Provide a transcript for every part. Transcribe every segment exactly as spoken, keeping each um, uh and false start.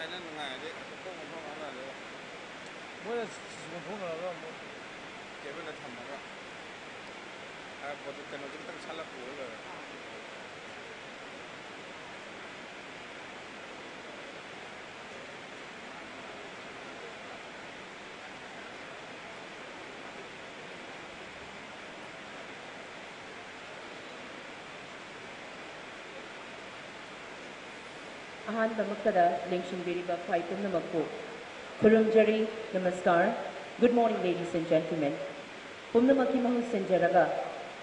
ꯍꯥꯏꯅ ꯅꯨꯡꯉꯥꯏꯔꯗꯤ ꯃꯊꯣꯡ ꯃꯊꯣꯡ ꯍꯥꯞꯅꯔꯦꯕ꯫ ꯃꯣꯏꯅ ꯁꯤꯁꯨ ꯃꯊꯣꯡ ꯍꯥꯞꯅꯔꯒ ꯑꯃꯨꯛ ꯀꯦꯕꯜꯗ ꯊꯝꯃꯒ, ꯑ, ꯄꯣꯠꯇꯨ ꯀꯩꯅꯣꯗꯨ ꯈꯤꯇꯪ ꯁꯠꯂ ꯄꯨꯔ ꯂꯣꯏꯔꯦ꯫ ꯑꯍꯥꯟꯕꯃꯛꯇꯗ ꯂꯦꯡꯁꯤꯟꯕꯤꯔꯤꯕ ꯈ꯭ꯋꯥꯏ ꯄꯨꯝꯅꯃꯛꯄꯨ ꯈꯨꯔꯨꯝꯖꯔꯤ꯫ ꯅꯃꯁꯀꯥꯔ꯫ Good morning, ladies and gentlemen. ꯄꯨꯝꯅꯃꯛꯀꯤ ꯃꯍꯨꯠ ꯁꯤꯟꯖꯔꯒ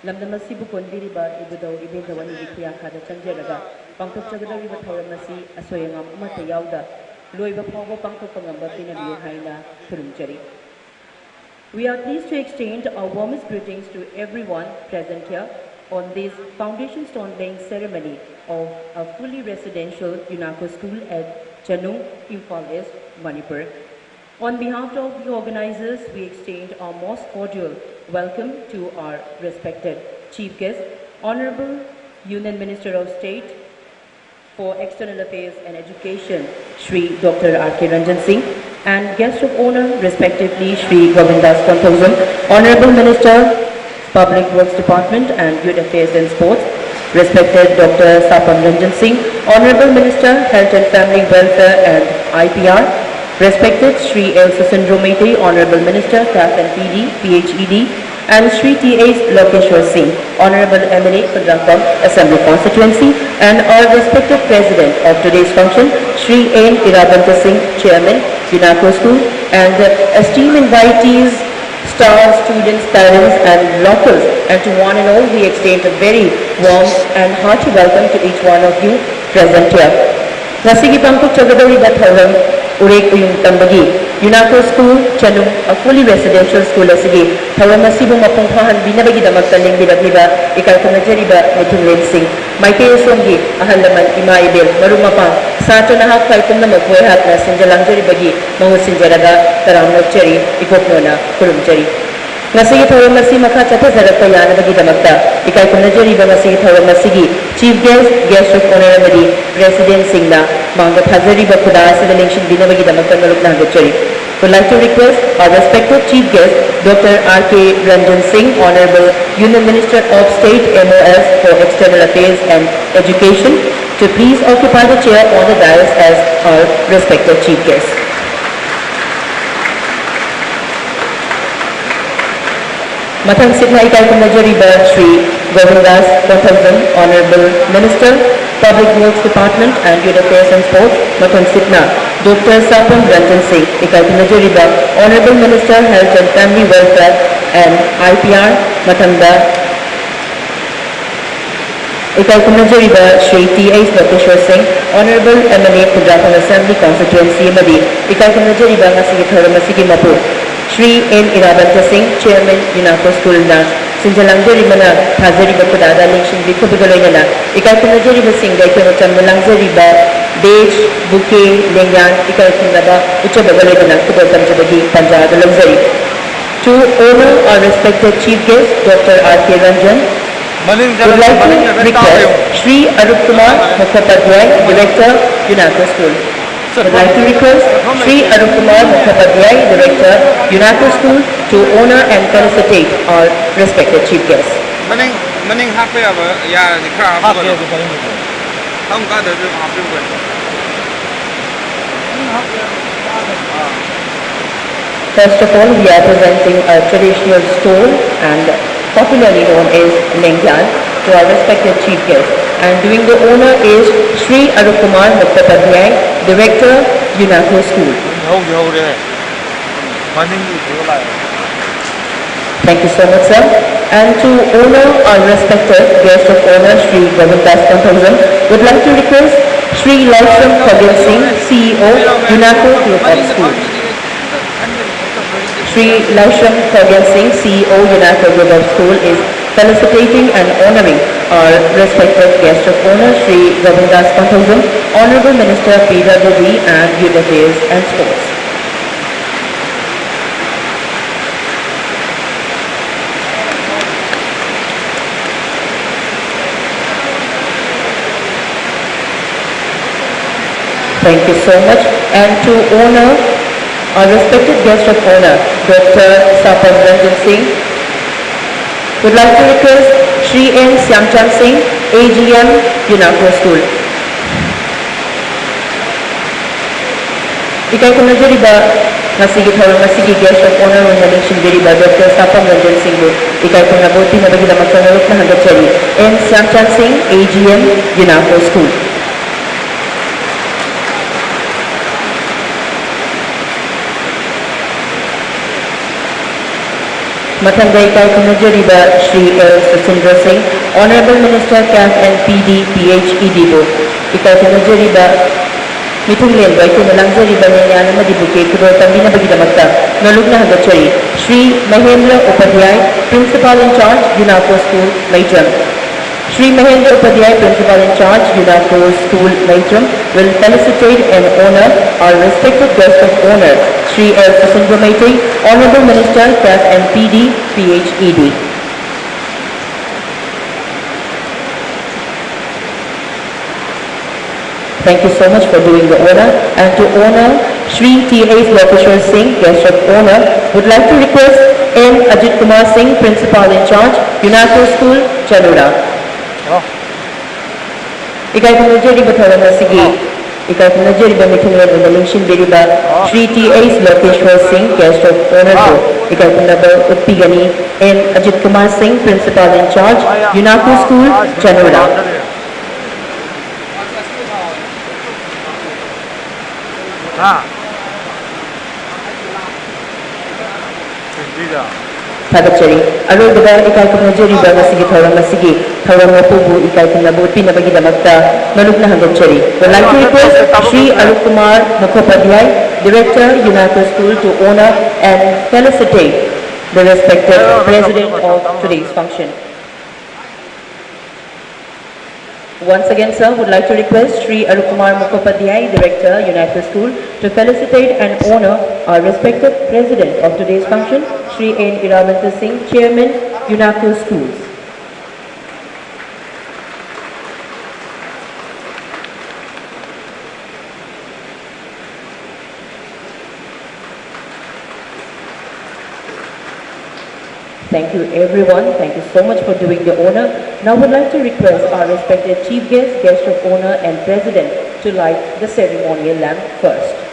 ꯂꯝꯗꯝ ꯑꯁꯤꯕꯨ ꯀꯣꯟꯕꯤꯔꯤꯕ ꯏꯕꯨꯙꯧ ꯏꯕꯦꯟꯙꯧ ꯑꯅꯤꯒꯤ ꯈꯨꯌꯥꯈꯥꯗ ꯆꯪꯖꯔꯒ ꯄꯥꯡꯊꯣꯛꯆꯒꯗꯧꯔꯤꯕ ꯊꯧꯔꯝ ꯑꯁꯤ ꯑꯁꯣꯏ ꯑꯉꯥꯝ ꯑꯃꯠꯇ ꯌꯥꯎꯗ ꯂꯣꯏꯕ ꯐꯥꯎꯕ ꯄꯥꯡꯊꯣꯛꯄ ꯉꯝꯕ ꯄꯤꯅꯕꯤꯌꯨ ꯍꯥꯏꯅ ꯈꯨꯔꯨꯝꯖꯔꯤ꯫ We are pleased to extend our warmest greetings to everyone present here on this foundation stone laying ceremony of a fully residential UNESCO school at Chanung, Imphal East, Manipur. On behalf of the organizers, we extend our most cordial welcome to our respected chief guest, Honorable Union Minister of State for External Affairs and Education, Shri Doctor R K Ranjan Singh, and guest of honor, respectively, Shri Govindas Konthoujam, Honorable Minister, Public Works Department and Youth Affairs and Sports, respected Doctor Sapam Ranjan Singh, Honorable Minister, Health and Family Welfare and I P R, respected Shri L Sasindro Meitei, Honorable Minister, CAF and P D, P H E D, and Shri T H Lokeshwar Singh, Honorable M L A, Khudramkam Assembly Constituency, and our respected President of today's function, Shri N Irabanta Singh, Chairman, UNESCO School, and the esteemed invitees, staff, students, parents, and locals, and to one and all, we extend a very warm and hearty welcome to each one of you present here. ꯉꯁꯤꯒꯤ ꯄꯥꯡꯊꯣꯛꯆꯒꯗꯧꯔꯤꯕ ꯊꯧꯔꯝ ꯎꯔꯦꯛ ꯎꯌꯨꯡ ꯇꯝꯕꯒꯤ UNESCO School, ꯆꯅꯨꯡ, a fully residential school ꯑꯁꯤꯒꯤ ꯊꯧꯔꯝ ꯑꯁꯤꯕꯨ ꯃꯄꯨꯡ ꯐꯥꯍꯟꯕꯤꯅꯕꯒꯤꯗꯃꯛꯇ ꯂꯦꯡꯕꯤꯔꯛꯂꯤꯕ ꯏꯀꯥꯏ ꯈꯨꯝꯅꯖꯔꯤꯕ ꯃꯤꯊꯨꯡꯂꯦꯟꯁꯤꯡ, ꯃꯥꯏꯀꯩ ꯑꯁꯣꯝꯒꯤ ꯑꯍꯜ ꯂꯃꯟ, ꯏꯃꯥ ꯏꯕꯦꯜ, ꯃꯔꯨꯞ ꯃꯄꯥꯡ, ꯁꯥꯇ꯭ꯔ ꯅꯍꯥ ꯈ꯭ꯋꯥꯏ ꯄꯨꯝꯅꯃꯛꯄꯨ ꯑꯩꯍꯥꯛꯅ ꯁꯤꯟꯖ ꯂꯥꯡꯖꯔꯤꯕꯒꯤ ꯃꯍꯨꯠ ꯁꯤꯟꯖꯔꯒ ꯇꯔꯥꯝꯅ ꯑꯣꯛꯆꯔꯤ, ꯏꯀꯣꯛꯅꯣꯅ ꯈꯨꯔꯨꯝꯖꯔꯤ꯫ ꯉꯁꯤꯒꯤ ꯊꯧꯔꯝ ꯑꯁꯤ ꯃꯈꯥ ꯆꯠꯊꯖꯔꯛꯄ ꯌꯥꯅꯕꯒꯤꯗꯃꯛꯇ ꯏꯀꯥꯏ ꯈꯨꯝꯅꯖꯔꯤꯕ ꯉꯁꯤꯒꯤ ꯊꯧꯔꯝ ꯑꯁꯤꯒꯤ Chief Guest, Guest of Honour ꯑꯃꯗꯤ Presidentꯁꯤꯡꯅ ꯃꯥꯡꯗ ꯊꯥꯖꯔꯤꯕ ꯈꯨꯗꯥ ꯑꯁꯤꯗ ꯂꯦꯡꯁꯤꯟꯕꯤꯅꯕꯒꯤꯗꯃꯛꯇ ꯅꯣꯂꯨꯛꯅ ꯊꯥꯒꯠꯆꯔꯤ꯫ Would like to request our respected Chief Guest, Doctor R K Ranjan Singh, Honorable Union Minister of State M O S for External Affairs and Education, to please occupy the chair on the dais as our respected Chief Guest. ꯃꯊꯪꯁꯤꯠꯅ ꯏꯀꯥꯏ ꯈꯨꯝꯅꯖꯔꯤꯕ Shri Govindas Konthoujam, Honorable Minister, Public Works Department and Youth Affairs and Sports, ꯃꯊꯪꯁꯤꯠꯅ doctor Sapam Ranjan Singh, ꯏꯀꯥꯏ ꯈꯨꯝꯅꯖꯔꯤꯕ Honorable Minister, Health and Family Welfare and I P R, ꯃꯊꯪꯗ ꯏꯀꯥꯏ ꯈꯨꯝꯅꯖꯔꯤꯕ Shri T H Lokeshwar ꯁꯤꯡ, Honorable M L A Khundrakpam Assembly Constituency ꯑꯃꯗꯤ ꯏꯀꯥꯏ ꯈꯨꯝꯅꯖꯔꯤꯕ ꯉꯁꯤꯒꯤ ꯊꯧꯔꯝ ꯑꯁꯤꯒꯤ ꯃꯄꯨ ꯁ꯭ꯔꯤ ꯑꯦꯟ ꯏꯔꯥꯕꯟꯇ ꯁꯤꯡ, Chairman ꯌꯨꯅꯥꯀꯣ ꯁ꯭ꯀꯨꯜꯅ ꯁꯤꯟꯖ ꯂꯥꯡꯖꯔꯤꯕꯅ ꯊꯥꯖꯔꯤꯕ ꯈꯨꯗꯥꯗ ꯂꯦꯡꯁꯤꯟꯕꯤꯈꯤꯕꯒ ꯂꯣꯏꯅꯅ ꯏꯀꯥꯏ ꯈꯨꯝꯅꯖꯔꯤꯕꯁꯤꯡꯒ ꯑꯩꯈꯣꯏꯅ ꯆꯝꯅ ꯂꯥꯡꯖꯔꯤꯕ badge, bouquet, ꯂꯦꯡꯌꯥꯟ, ꯏꯀꯥꯏ ꯈꯨꯝꯅꯕ ꯎꯠꯆꯕꯒ ꯂꯣꯏꯅꯅ ꯈꯨꯗꯣꯜ ꯇꯝꯖꯕꯒꯤ ꯇꯥꯟꯖꯥ ꯑꯗꯨ ꯂꯧꯖꯔꯤ꯫ To honor our respected Chief Guest, Doctor R K Ranjan, would like to request Shri Arup Kumar Mukhopadhyay, Director, Yunako School. Would like to request Shri Arup Kumar Mukhopadhyay, Director, Yunako School, to honor and felicitate our respected Chief Guest. ꯃꯅꯤꯡ ꯃꯅꯤꯡ ꯍꯥꯞꯄ ꯌꯥꯕ ꯌꯥꯔꯗꯤ ꯈꯔ ꯍꯥꯞꯄꯒ ꯍꯥꯞꯀꯦ, ꯑꯗꯨ ꯃꯅꯤꯡꯗꯨꯁꯨ꯫ ꯀꯔꯝ ꯀꯥꯟꯗ ꯑꯗꯨꯝ ꯍꯥꯞꯄꯤꯌꯨ ꯀꯩꯅꯣ? First of all, we are presenting a traditional stole and popularly known as Lengyan to our respected chief guest. And doing the honor is Shri Arup Kumar Mukhopadhyay, Director, Yunako School. ꯍꯧꯗꯤ ꯍꯧꯔꯦ꯫ ꯃꯅꯤꯡꯒꯤꯗꯨꯒ ꯂꯥꯛꯑꯦ꯫ Thank you so much, sir. And to honor our respected guest of honor, Shri Govindas Konthoujam, would like to request Shri Laishram Khogel Singh, C E O, Yunako Group of Schools. Shri Laishram Khogel Singh, C E O, Yunako Group of School, is felicitating and honoring our respected guest of honor, Shri Govindas Konthoujam, Honorable Minister P W D and Youth Affairs and Sports. Thank you so much. And to honor our respected guest of honor, Doctor Sapam Ranjan Singh, would like to request Shri N Siamchan Singh, A G M, UNACO School. ꯏꯀꯥꯏ ꯈꯨꯝꯅꯖꯔꯤꯕ ꯉꯁꯤꯒꯤ ꯊꯧꯔꯝ ꯑꯁꯤꯒꯤ guest of honor ꯑꯣꯏꯅ ꯂꯦꯡꯁꯤꯟꯕꯤꯔꯤꯕ doctor Sapam Ranjan ꯁꯤꯡꯕꯨ ꯏꯀꯥꯏ ꯈꯨꯝꯅꯕ ꯎꯠꯄꯤꯅꯕꯒꯤꯗꯃꯛꯇ ꯅꯣꯂꯨꯛꯅ ꯍꯪꯒꯠꯆꯔꯤ꯫ And ꯁ꯭ꯌꯥꯝꯆꯥꯟ ꯁꯤꯡ, A G M, UNACO School. ꯃꯊꯪꯗ ꯏꯀꯥꯏ ꯈꯨꯝꯅꯖꯔꯤꯕ ꯁ꯭ꯔꯤ ꯑꯦꯜ ꯁꯆꯤꯟꯗ꯭ꯔ ꯁꯤꯡ, Honorable Minister, CAF and PD, PHED ꯕꯨ ꯏꯀꯥꯏ ꯈꯨꯝꯅꯖꯔꯤꯕ ꯃꯤꯊꯨꯡꯂꯦꯟꯕ ꯑꯩꯈꯣꯏꯅ ꯂꯥꯡꯖꯔꯤꯕ ꯅꯦꯅ꯭ꯌꯥꯟ ꯑꯃꯗꯤ ꯕꯨꯀꯦ ꯈꯨꯗꯣꯜ ꯇꯝꯕꯤꯅꯕꯒꯤꯗꯃꯛꯇ ꯅꯣꯂꯨꯛꯅ ꯍꯪꯒꯠꯆꯔꯤ꯫ Shri Mahendra ꯎꯄꯥꯙ꯭ꯌꯥꯏ, Principal in Charge, UNACO School, ꯃꯩꯇ꯭ꯔꯝ꯫ Shri Mahendra Upadhyay, Principal in Charge, UNACO School, Meitram, will felicitate and honor our respected guest of honor, Shri L Sasindra Meitei, Honorable Minister, CAF and PD, PHED. Thank you so much for doing the honor. And to honor Shri T H Lokeshwar Singh, guest of honor, would like to request N Ajit Kumar Singh, Principal in Charge, UNACO School, Chanura. ꯏꯀꯥꯏ ꯈꯨꯝꯅꯖꯔꯤꯕ ꯊꯧꯔꯝ ꯑꯁꯤꯒꯤ ꯏꯀꯥꯏ ꯈꯨꯝꯅꯖꯔꯤꯕ ꯃꯤꯊꯨꯡꯂꯦꯟ ꯑꯣꯏꯅ ꯂꯦꯡꯁꯤꯟꯕꯤꯔꯤꯕ Shri T H Lokeshwar ꯁꯤꯡ, guest of ꯑꯣꯅꯔꯕꯨ ꯏꯀꯥꯏ ꯈꯨꯝꯅꯕ ꯎꯠꯄꯤꯒꯅꯤ꯫ And Ajit Kumar ꯁꯤꯡ, ꯄ꯭ꯔꯤꯟꯁꯤꯄꯥꯜ ꯏꯟ ꯆꯥꯔꯖ, ꯌꯨꯅꯥꯀꯣ ꯁ꯭ꯀꯨꯜ, ꯆꯅꯨꯔꯥ꯫ ꯊꯥꯒꯠꯆꯔꯤ꯫ ꯑꯔꯣꯏꯕꯗ ꯏꯀꯥꯏ ꯈꯨꯝꯅꯖꯔꯤꯕ ꯉꯁꯤꯒꯤ ꯊꯧꯔꯝ ꯑꯁꯤꯒꯤ ꯊꯧꯔꯝ ꯃꯄꯨꯕꯨ ꯏꯀꯥꯏ ꯈꯨꯝꯅꯕ ꯎꯠꯄꯤꯅꯕꯒꯤꯗꯃꯛꯇ ꯃꯂꯨꯛꯅ ꯍꯪꯒꯠꯆꯔꯤ꯫ Would like to request Shri Arup Kumar Mukhopadhyay, Director, UNACO School, to honor and felicitate the respected president of today's function. Once again, sir, would like to request Shri Arup Kumar Mukhopadhyay, Director, UNACO School, to felicitate and honor our respected President of today's function, Shri N Iravanta Singh, Chairman, UNACO Schools. Thank you, everyone. Thank you so much for doing the honor. Now, I would like to request our respected chief guest, guest of honor, and president to light the ceremonial lamp first.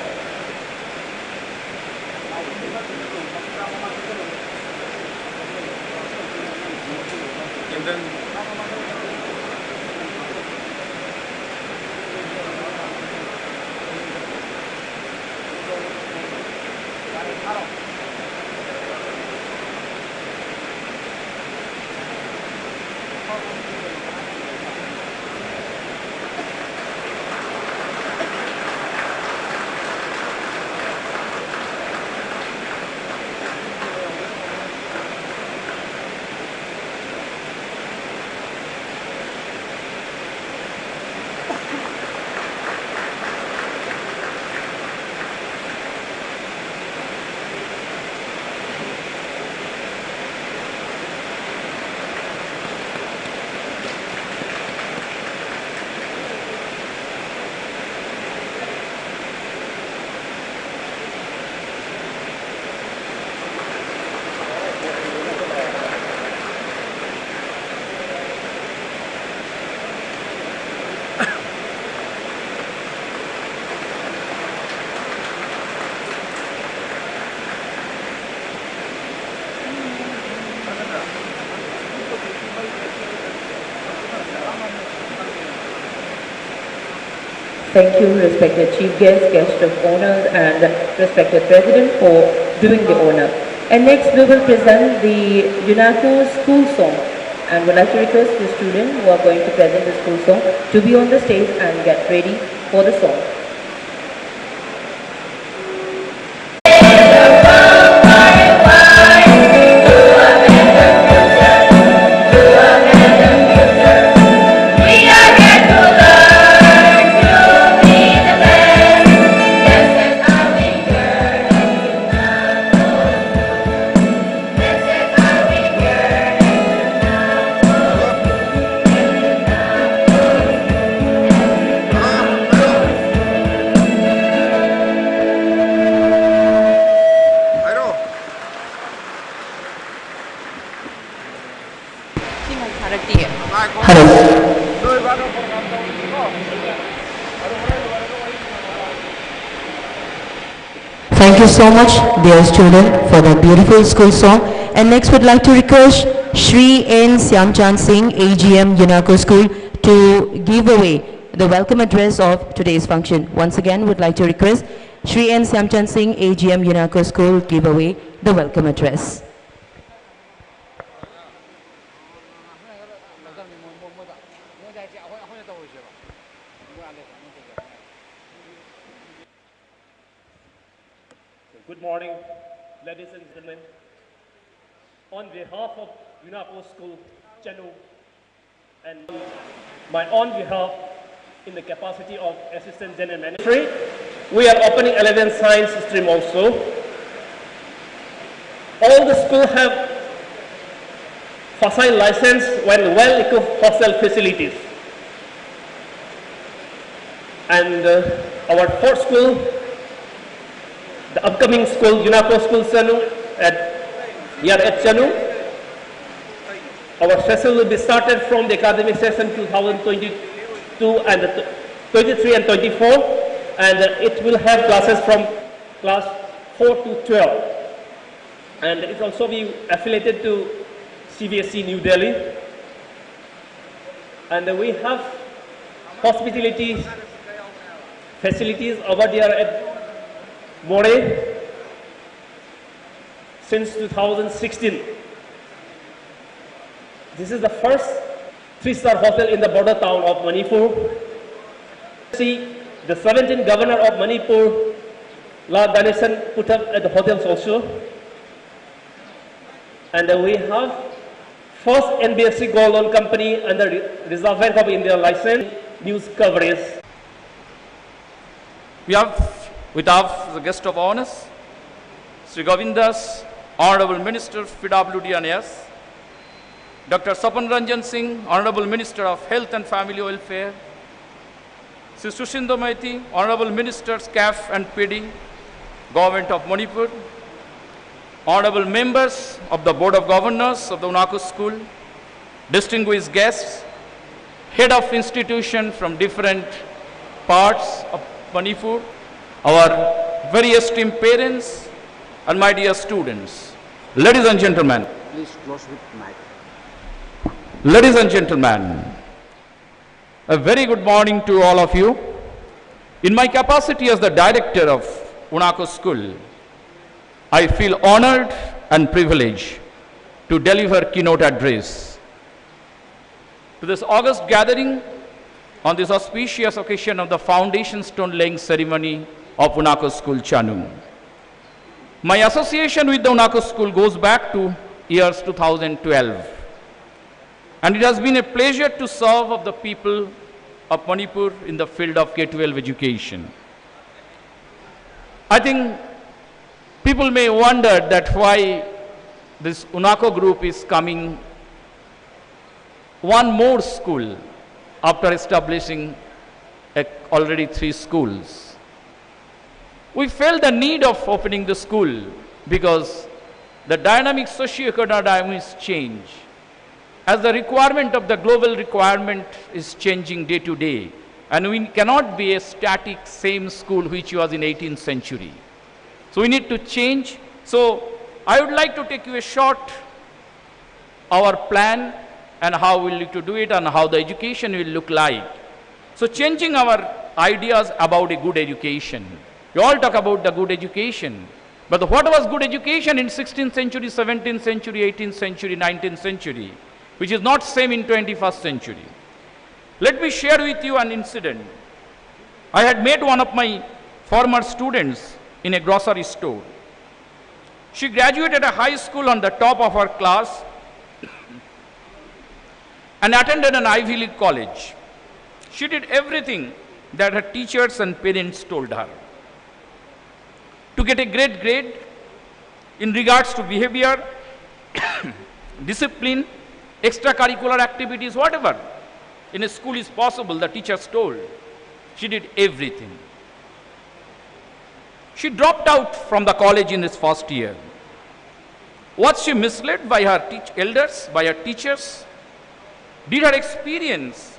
Thank you, respected chief guest, guest of honors, and respected president for doing the honor. And next, we will present the UNESCO school song. And would like to request the student who are going to present the school song to be on the stage and get ready for the song. Thank you so much, dear student, for the beautiful school song. And next, would like to request Shri N Siamchan Singh, A G M UNACO School, to give away the welcome address of today's function. Once again, would like to request Shri N Siamchan Singh, A G M UNACO School, give away the welcome address. Good morning, ladies and gentlemen. On behalf of UNACO School, Chanu, and my own behalf, in the capacity of Assistant General Manager, we are opening eleven Science stream also. All the school have facile license when well-equipped hostel facilities. And uh, our fourth school, the upcoming school, UNACO School Chanu, at, here at Chanu. Our session will be started from the academic session two thousand twenty-two and the twenty-three and twenty-four, and uh, it will have classes from class four to twelve. And it also be affiliated to C B S E New Delhi. And we have hospitality facilities over there at Moreh since two thousand sixteen. This is the first three-star hotel in the border town of Manipur. See, the seventeenth governor of Manipur, Lal Ganesan, put up at the hotels also. And we have first N B F C gold loan company under Re- Reserve Bank of India license news coverage. We have with us the guest of honors, Sri Govindas, Honorable Minister of P W D and S, Doctor Swapan Ranjan Singh, Honorable Minister of Health and Family Welfare, Sri Sushindra Maiti, Honorable Minister, CAF and P D, Government of Manipur, Honorable members of the Board of Governors of the UNACO School, distinguished guests, head of institution from different parts of Manipur, our Very esteemed parents and my dear students, ladies and gentlemen, Please close with mic. ladies and gentlemen, a very good morning to all of you. In my capacity as the director of Unako School, I feel honored and privileged to deliver keynote address to this august gathering on this auspicious occasion of the foundation stone laying ceremony of Unako School, Chanung. My association with the Unako School goes back to years two thousand twelve, and it has been a pleasure to serve of the people of Manipur in the field of K twelve education. I think people may wonder that why this Unako group is coming one more school after establishing a, already three schools. We felt the need of opening the school because the dynamic socio-economic dynamics change. As the requirement of the global requirement is changing day to day, and we cannot be a static same school which was in eighteenth century. So we need to change. So I would like to take you a short our plan and how we need to do it and how the education will look like. So changing our ideas about a good education. You all talk about the good education. But what was good education in sixteenth century, seventeenth century, eighteenth century, nineteenth century, which is not same in twenty-first century? Let me share with you an incident. I had met one of my former students in a grocery store. She graduated a high school on the top of her class and attended an Ivy League college. She did everything that her teachers and parents told her. To get a great grade in regards to behavior, discipline, extracurricular activities, whatever in a school is possible, the teachers told. She did everything. She dropped out from the college in this first year. Was she misled by her teach- elders, by her teachers? Did her experience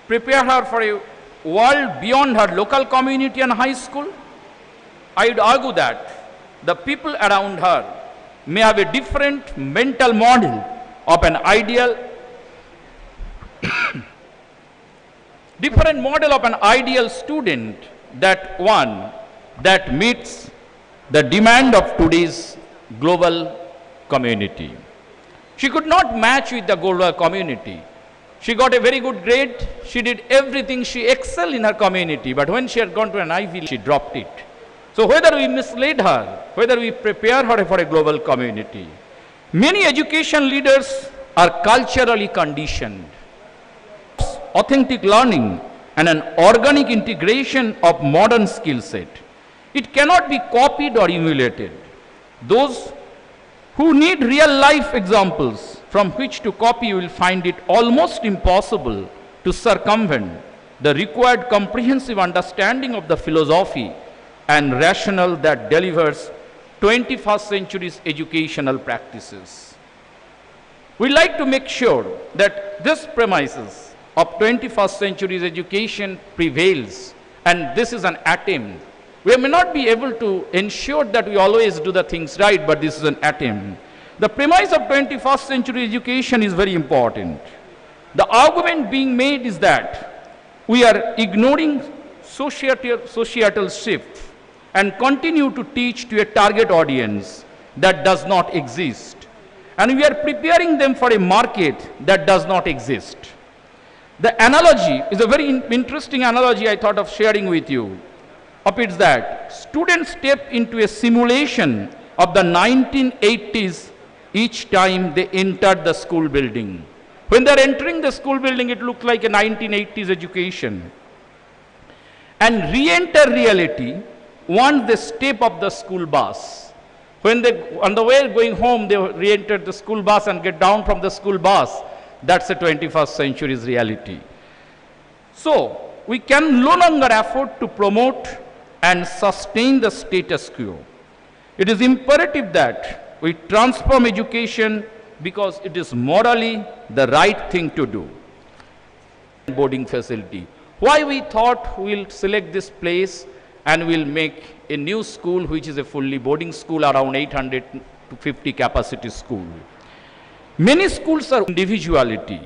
prepare her for a world beyond her local community and high school? I would argue that the people around her may have a different mental model of an ideal, different model of an ideal student that one that meets the demand of today's global community. She could not match with the global community. She got a very good grade. She did everything. She excelled in her community. But when she had gone to an Ivy League, she dropped it. So whether we mislead her, whether we prepare her for a global community, many education leaders are culturally conditioned. Authentic learning and an organic integration of modern skill set. It cannot be copied or emulated. Those who need real life examples from which to copy will find it almost impossible to circumvent the required comprehensive understanding of the philosophy and rationale that delivers twenty-first century's educational practices. We like to make sure that this premises of twenty-first century's education prevails, and this is an attempt. We may not be able to ensure that we always do the things right, but this is an attempt. The premise of twenty-first century education is very important. The argument being made is that we are ignoring societal, societal shift and continue to teach to a target audience that does not exist. And we are preparing them for a market that does not exist. The analogy is a very in- interesting analogy I thought of sharing with you. Of it's that students step into a simulation of the nineteen eighties each time they enter the school building. When they are entering the school building, it looks like a nineteen eighties education. And re-enter reality once they step off the school bus. When they, on the way going home, they re-enter the school bus and get down from the school bus. That's the twenty-first century's reality. So, we can no longer afford to promote and sustain the status quo. It is imperative that we transform education because it is morally the right thing to do. Boarding facility. Why we thought we'll select this place And we'll make a new school which is a fully boarding school, around eight hundred to fifty capacity school. Many schools are individuality,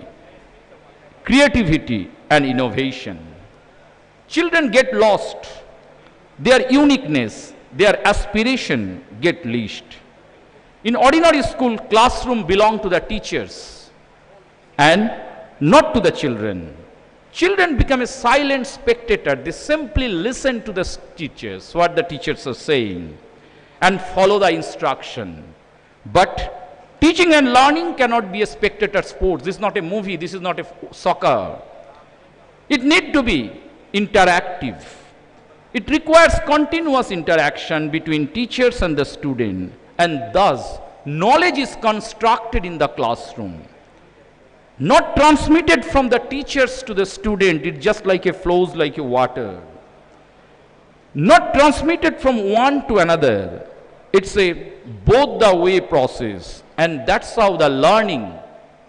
creativity, and innovation. Children get lost. Their uniqueness, their aspiration get leashed. In ordinary school, classroom belong to the teachers and not to the children. Children become a silent spectator. They simply listen to the teachers, what the teachers are saying, and follow the instruction. But teaching and learning cannot be a spectator sport. This is not a movie. This is not a soccer. It need to be interactive. It requires continuous interaction between teachers and the student, and thus knowledge is constructed in the classroom, not transmitted from the teachers to the student. It just like a flows like a water, not transmitted from one to another. It's a both the way process, and that's how the learning,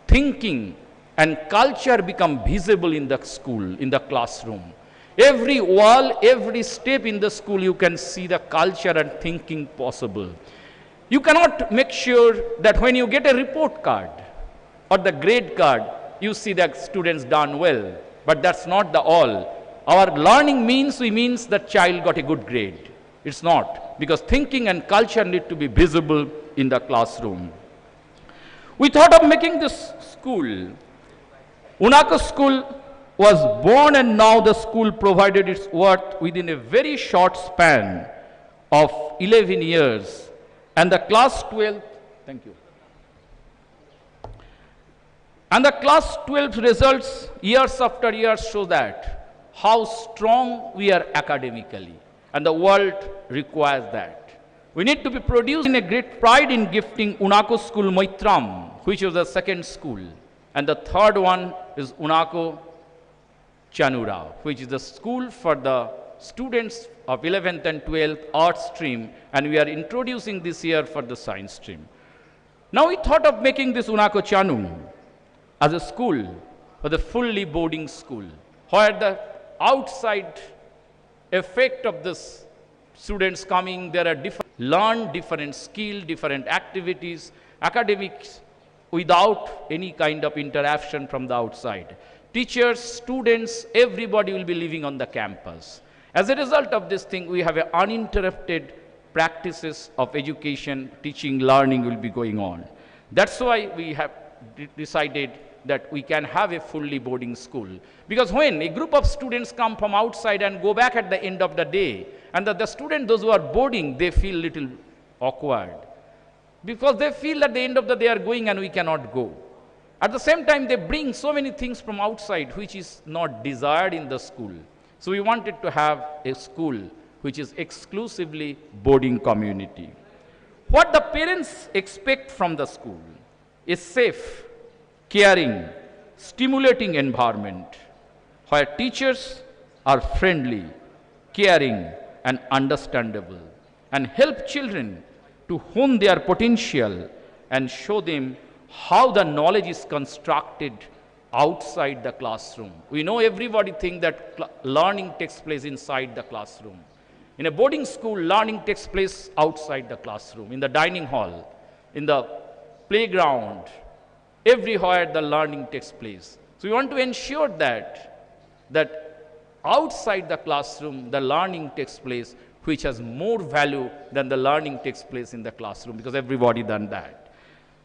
thinking, and culture become visible in the school, in the classroom. Every wall, every step in the school, you can see the culture and thinking possible. You cannot make sure that when you get a report card or the grade card, you see that students done well. But that's not the all. Our learning means we means that child got a good grade. It's not, because thinking and culture need to be visible in the classroom. We thought of making this school. Unako school was born, and now the school provided its worth within a very short span of eleven years. And the class twelve, thank you. And the class twelve results years after years show that how strong we are academically, and the world requires that. We need to be produced in a great pride in gifting Unako school Maitram, which is the second school, and the third one is Unako Chanura, which is the school for the students of eleventh and twelfth arts stream, and we are introducing this year for the science stream. Now we thought of making this Unako Chanu as a school for the fully boarding school, where the outside Effect of this students coming, there are different, learn different skill, different activities, academics, without any kind of interaction from the outside. Teachers, students, everybody will be living on the campus. As a result of this thing, we have an uninterrupted practices of education, teaching, learning will be going on. That's why we have de- decided that we can have a fully boarding school. Because when a group of students come from outside and go back at the end of the day, and that the student, those who are boarding, they feel little awkward. Because they feel at the end of the day are going and we cannot go. At the same time, they bring so many things from outside which is not desired in the school. So we wanted to have a school which is exclusively boarding community. What the parents expect from the school is safe, caring, stimulating environment where teachers are friendly, caring, and understandable, and help children to hone their potential and show them how the knowledge is constructed outside the classroom. We know, everybody think that cl- learning takes place inside the classroom. In a boarding school, learning takes place outside the classroom, in the dining hall, in the playground, everywhere the learning takes place. So we want to ensure that, that outside the classroom, the learning takes place, which has more value than the learning takes place in the classroom, because everybody done that.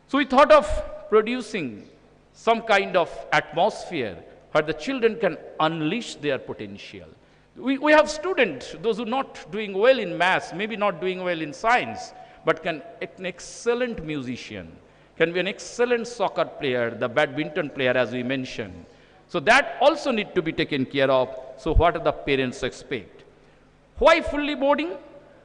So we thought of producing some kind of atmosphere where the children can unleash their potential. We, we have students, those who not doing well in maths, maybe not doing well in science, but can an excellent musician, can be an excellent soccer player, the badminton player, as we mentioned. So that also need to be taken care of. So what the parents expect? Why fully boarding?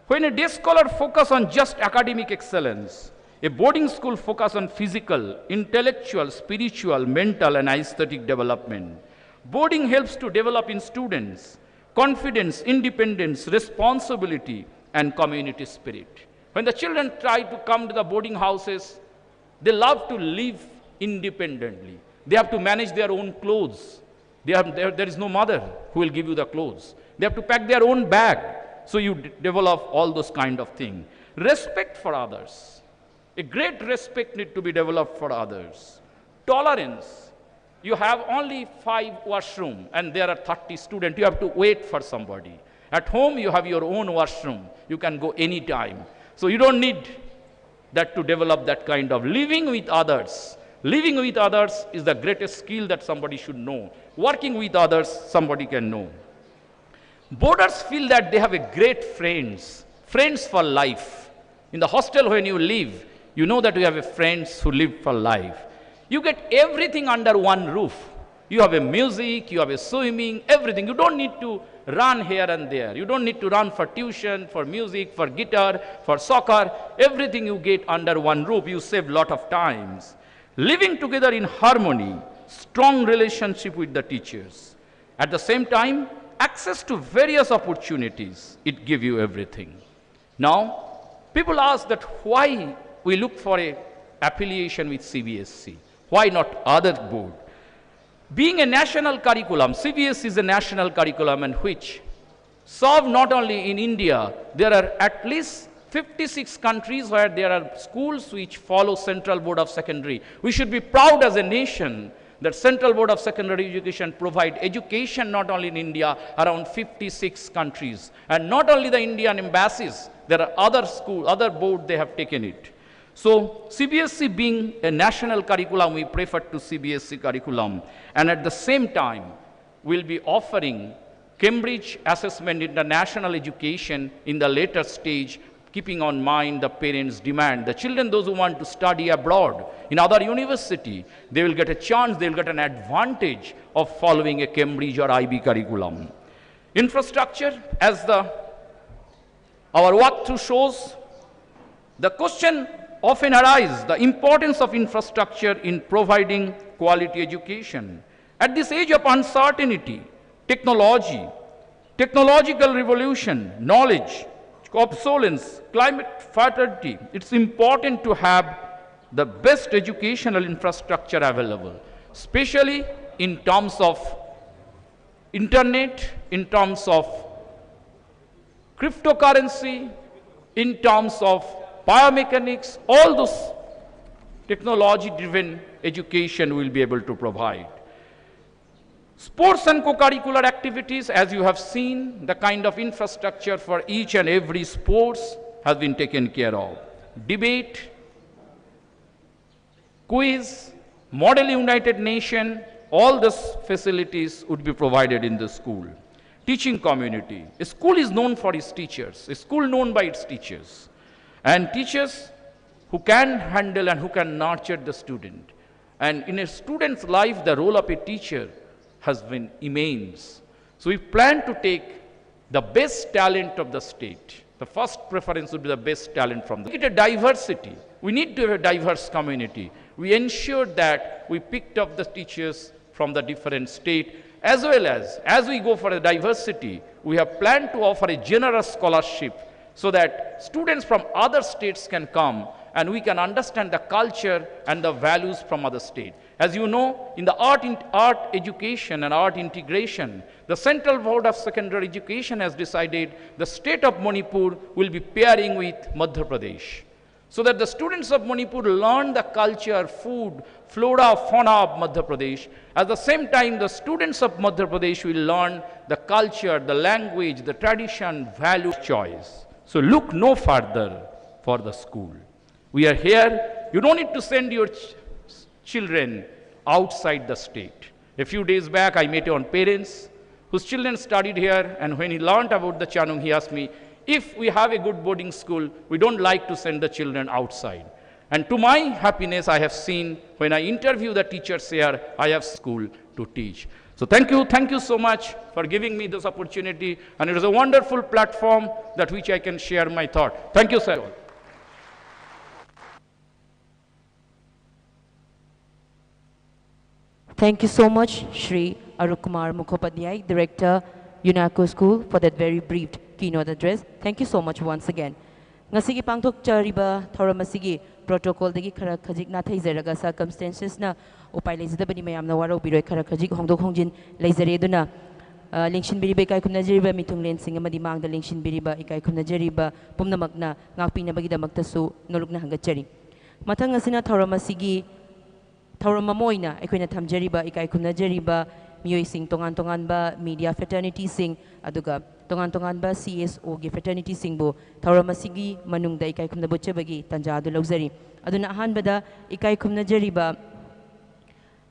When a day scholar focus on just academic excellence, a boarding school focus on physical, intellectual, spiritual, mental, and aesthetic development. Boarding helps to develop in students confidence, independence, responsibility, and community spirit. When the children try to come to the boarding houses, they love to live independently. They have to manage their own clothes. They have, there, there is no mother who will give you the clothes. They have to pack their own bag. So you d- develop all those kind of things. Respect for others. A great respect need to be developed for others. Tolerance. You have only five washroom and there are thirty students. You have to wait for somebody. At home, you have your own washroom. You can go anytime. So you don't need that to develop that kind of living with others. Living with others is the greatest skill that somebody should know. Working with others, somebody can know. Boarders feel that they have a great friends, friends for life. In the hostel, when you live, you know that you have a friends who live for life. You get everything under one roof. You have a music, you have a swimming, everything. You don't need to run here and there. You don't need to run for tuition, for music, for guitar, for soccer. Everything you get under one roof. You save lot of times. Living together in harmony, strong relationship with the teachers. At the same time, access to various opportunities, it give you everything. Now, people ask that why we look for a affiliation with C B S E, why not other board? Being a national curriculum, C B S E is a national curriculum in which serve not only in India, there are at least fifty-six countries where there are schools which follow Central Board of Secondary. We should be proud as a nation that Central Board of Secondary Education provide education not only in India, around fifty-six countries. And not only the Indian embassies, there are other school, other board they have taken it. So C B S E being a national curriculum, we prefer to C B S E curriculum. And at the same time, will be offering Cambridge Assessment International Education in the later stage, keeping on mind the parents' demand. The children, those who want to study abroad in other university, they will get a chance, they will get an advantage of following a Cambridge or I B curriculum. Infrastructure, as the our walkthrough shows, the question often arises the importance of infrastructure in providing quality education. At this age of uncertainty, technology, technological revolution, knowledge, obsolescence, climate fatality, it's important to have the best educational infrastructure available, especially in terms of internet, in terms of cryptocurrency, in terms of biomechanics, all those technology driven education will be able to provide. Sports and co-curricular activities, as you have seen, the kind of infrastructure for each and every sports has been taken care of. Debate, quiz, model united nation, all these facilities would be provided in the school. Teaching community. A school is known for its teachers, a school known by its teachers. And teachers who can handle and who can nurture the student. And in a student's life, the role of a teacher has been immense. So we plan to take the best talent of the state. The first preference would be the best talent from the, it a diversity. We need to have a diverse community. We ensured that we picked up the teachers from the different state, as well as, as we go for a diversity, we have planned to offer a generous scholarship so that students from other states can come and we can understand the culture and the values from other states. As you know, in the art, in, art education and art integration, the Central Board of Secondary Education has decided the state of Manipur will be pairing with Madhya Pradesh, so that the students of Manipur learn the culture, food, flora, fauna of Madhya Pradesh. At the same time, the students of Madhya Pradesh will learn the culture, the language, the tradition, value, choice. So look no further for the school. We are here. You don't need to send your ch- children outside the state. A few days back, I met one parents whose children studied here, and when he learned about the Chanung, he asked me, "If we have a good boarding school, we don't like to send the children outside." And to my happiness, I have seen when I interview the teachers here, I have school to teach. So thank you, thank you so much for giving me this opportunity, and it is a wonderful platform that which I can share my thought. Thank you, sir. Thank you so much, Shri Arup Kumar Mukhopadhyay, Director, UNESCO School, for that very brief keynote address. Thank you so much once again. ꯉꯁꯤꯒꯤ ꯄꯥꯡꯊꯣꯛꯆꯔꯤꯕ ꯊꯧꯔꯝ ꯑꯁꯤꯒꯤ protocolꯗꯒꯤ ꯈꯔ ꯈꯖꯤꯛ ꯅꯥꯊꯩꯖꯔꯒ circumstancesꯅ ꯎꯄꯥꯏ ꯂꯩꯖꯗꯕꯅꯤ, ꯃꯌꯥꯝꯅ ꯋꯥꯔꯧꯕꯤꯔꯣꯏ, ꯈꯔ ꯈꯖꯤꯛ ꯍꯣꯡꯗꯣꯛ ꯍꯣꯡꯖꯤꯟ ꯂꯩꯖꯔꯦ꯫ ꯑꯗꯨꯅ ꯑ, ꯂꯦꯡꯁꯤꯟꯕꯤꯔꯤꯕ ꯏꯀꯥꯏ ꯈꯨꯝꯅꯖꯔꯤꯕ ꯃꯤꯊꯨꯡꯂꯦꯟꯁꯤꯡ ꯑꯃꯗꯤ ꯃꯥꯡꯗ ꯂꯦꯡꯁꯤꯟꯕꯤꯔꯤꯕ ꯏꯀꯥꯏ ꯈꯨꯝꯅꯖꯔꯤꯕ ꯄꯨꯝꯅꯃꯛꯅ ꯉꯥꯛꯄꯤꯅꯕꯒꯤꯗꯃꯛꯇꯁꯨ ꯅꯣꯂꯨꯛꯅ ꯍꯪꯒꯠꯆꯔꯤ꯫ ꯃꯊꯪ ꯑꯁꯤꯅ ꯊꯧꯔꯝ ꯑꯁꯤꯒꯤ ꯊꯧꯔꯝ ꯑꯃ ꯑꯣꯏꯅ ꯑꯩꯈꯣꯏꯅ ꯊꯝꯖꯔꯤꯕ ꯏꯀꯥꯏ ꯈꯨꯝꯅꯖꯔꯤꯕ ꯃꯤꯑꯣꯏꯁꯤꯡ, ꯇꯣꯉꯥꯟ ꯇꯣꯉꯥꯟꯕ media fraternityꯁꯤꯡ, ꯑꯗꯨꯒ ꯇꯣꯉꯥꯟ ꯇꯣꯉꯥꯟꯕ CSOꯒꯤ fraternityꯁꯤꯡꯕꯨ ꯊꯧꯔꯝ ꯑꯁꯤꯒꯤ ꯃꯅꯨꯡꯗ ꯏꯀꯥꯏ ꯈꯨꯝꯅꯕ ꯎꯠꯆꯕꯒꯤ ꯇꯥꯟꯖꯥ ꯑꯗꯨ ꯂꯧꯖꯔꯤ꯫ ꯑꯗꯨꯅ ꯑꯍꯥꯟꯕꯗ ꯏꯀꯥꯏ ꯈꯨꯝꯅꯖꯔꯤꯕ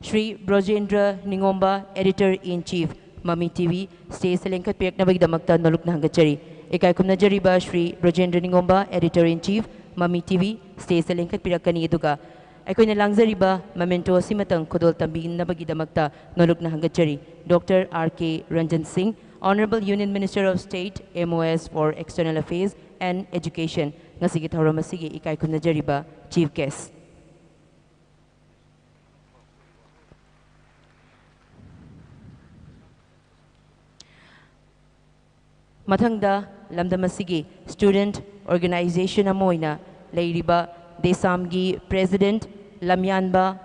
ꯁ꯭ꯔꯤ ꯕ꯭ꯔꯣꯖꯦꯟꯗ꯭ꯔ ꯅꯤꯉꯣꯝꯕ, Editor in Chief, ꯃꯃꯤ TV, stageꯇ ꯂꯦꯡꯈꯠꯄꯤꯔꯛꯅꯕꯒꯤꯗꯃꯛꯇ ꯅꯣꯂꯨꯛꯅ ꯍꯪꯒꯠꯆꯔꯤ꯫ ꯏꯀꯥꯏ ꯈꯨꯝꯅꯖꯔꯤꯕ ꯁ꯭ꯔꯤ ꯕ꯭ꯔꯣꯖꯦꯟꯗ꯭ꯔ ꯅꯤꯉꯣꯝꯕ, Editor in Chief, ꯃꯃꯤ TV, stageꯇ ꯂꯦꯡꯈꯠꯄꯤꯔꯛꯀꯅꯤ꯫ ꯑꯗꯨꯒ ꯑꯩꯈꯣꯏꯅ ꯂꯥꯡꯖꯔꯤꯕ memento ꯑꯁꯤꯃꯇꯪ ꯈꯨꯗꯣꯜ ꯇꯝꯕꯤꯅꯕꯒꯤꯗꯃꯛꯇ ꯅꯣꯂꯨꯛꯅ ꯍꯪꯒꯠꯆꯔꯤ꯫ Doctor R K Ranjan Singh, Honorable Union Minister of State, MoS for External Affairs and Education, ꯉꯁꯤꯒꯤ ꯊꯧꯔꯝ ꯑꯁꯤꯒꯤ ꯏꯀꯥꯏ ꯈꯨꯝꯅꯖꯔꯤꯕ Chief Guest꯫ ꯃꯊꯪꯗ ꯂꯝꯗꯝ ꯑꯁꯤꯒꯤ student organization ꯑꯃ ꯑꯣꯏꯅ ꯂꯩꯔꯤꯕ ꯗꯦꯁꯥꯝꯒꯤ President ꯂꯝꯌꯥꯟꯕ,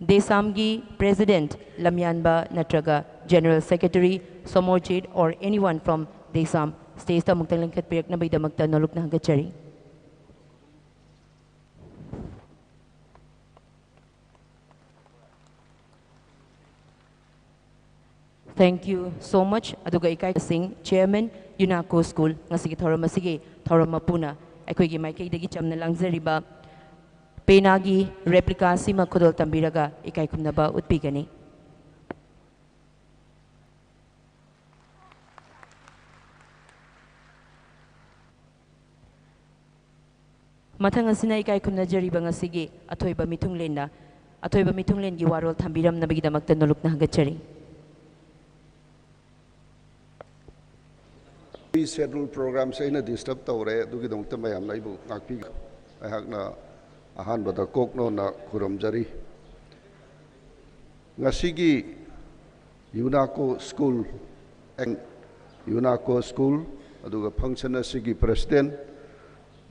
ꯗꯦꯁꯥꯝꯒꯤ President ꯂꯝꯌꯥꯟꯕ ꯅꯠꯇ꯭ꯔꯒ General Secretary Somorjit or anyone from ꯗꯦꯁꯥꯝ stageꯇ ꯑꯃꯨꯛꯇꯪ ꯂꯦꯡꯈꯠꯄꯤꯔꯛꯅꯕꯒꯤꯗꯃꯛꯇ ꯅꯣꯂꯨꯛꯅ ꯍꯪꯒꯠꯆꯔꯤ꯫ Thank you so much꯫ ꯑꯗꯨꯒ ꯏꯀꯥꯏ ꯁꯤꯡ, Chairman, UNACO School, ꯉꯁꯤꯒꯤ ꯊꯧꯔꯝ ꯑꯁꯤꯒꯤ ꯊꯧꯔꯝ ꯃꯄꯨꯅ ꯑꯩꯈꯣꯏꯒꯤ ꯃꯥꯏꯀꯩꯗꯒꯤ ꯆꯝꯅ ꯂꯥꯡꯖꯔꯤꯕ ꯄꯦꯅꯥꯒꯤ replica ꯑꯁꯤꯃ ꯈꯨꯗꯣꯜ ꯇꯝꯕꯤꯔꯒ ꯏꯀꯥꯏ ꯈꯨꯝꯅꯕ ꯎꯠꯄꯤꯒꯅꯤ꯫ ꯃꯊꯪ ꯑꯁꯤꯅ ꯏꯀꯥꯏ ꯈꯨꯝꯅꯖꯔꯤꯕ ꯉꯁꯤꯒꯤ ꯑꯊꯣꯏꯕ ꯃꯤꯊꯨꯡꯂꯦꯟꯅ ꯑꯊꯣꯏꯕ ꯃꯤꯊꯨꯡꯂꯦꯟꯒꯤ ꯋꯥꯔꯣꯜ ꯊꯝꯕꯤꯔꯝꯅꯕꯒꯤꯗꯃꯛꯇ ꯅꯣꯂꯨꯛꯅ ꯍꯪꯒꯠꯆꯔꯤ꯫ Schedule programꯁꯦ ꯑꯩꯅ disturb ꯇꯧꯔꯦ, ꯑꯗꯨꯒꯤꯗꯃꯛꯇ ꯃꯌꯥꯝꯅ ꯑꯩꯕꯨ ꯉꯥꯛꯄꯤꯌꯨ꯫ ꯑꯩꯍꯥꯛꯅ ꯑꯍꯥꯟꯕꯗ ꯀꯣꯛ ꯅꯣꯟꯅ ꯈꯨꯔꯨꯝꯖꯔꯤ꯫ ꯉꯁꯤꯒꯤ UNACO School, UNACO School, ꯑꯗꯨꯒ function ꯑꯁꯤꯒꯤ President,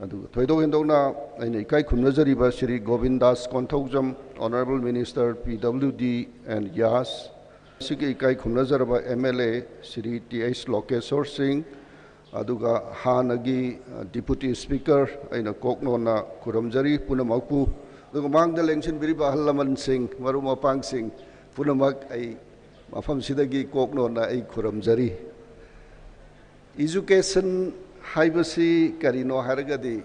ꯑꯗꯨꯒ ꯊꯣꯏꯗꯣꯛ ꯍꯦꯟꯗꯣꯛꯅ ꯑꯩꯅ ꯏꯀꯥꯏ ꯈꯨꯝꯅꯖꯔꯤꯕ Shri Govindas Konthoujam, Honourable Minister P W D and YAS, ꯁꯤꯒꯤ ꯏꯀꯥꯏ ꯈꯨꯝꯅꯖꯔꯕ M L A Shri T H ꯂꯣꯀꯦꯁꯣꯔ ꯁꯤꯡ, ꯑꯗꯨꯒ ꯍꯥꯟꯅꯒꯤ, ꯑ, Deputy Speaker ꯑꯩꯅ ꯀꯣꯛ ꯅꯣꯟꯅ ꯈꯨꯔꯨꯝꯖꯔꯤ ꯄꯨꯝꯅꯃꯛꯄꯨ꯫ ꯑꯗꯨꯒ ꯃꯥꯡꯗ ꯂꯦꯡꯁꯤꯟꯕꯤꯔꯤꯕ ꯑꯍꯜ ꯂꯃꯟꯁꯤꯡ, ꯃꯔꯨꯞ ꯃꯄꯥꯡꯁꯤꯡ ꯄꯨꯝꯅꯃꯛ ꯑꯩ ꯃꯐꯝꯁꯤꯗꯒꯤ ꯀꯣꯛ ꯅꯣꯟꯅ ꯑꯩ ꯈꯨꯔꯨꯝꯖꯔꯤ꯫ Education ꯍꯥꯏꯕꯁꯤ ꯀꯔꯤꯅꯣ ꯍꯥꯏꯔꯒꯗꯤ,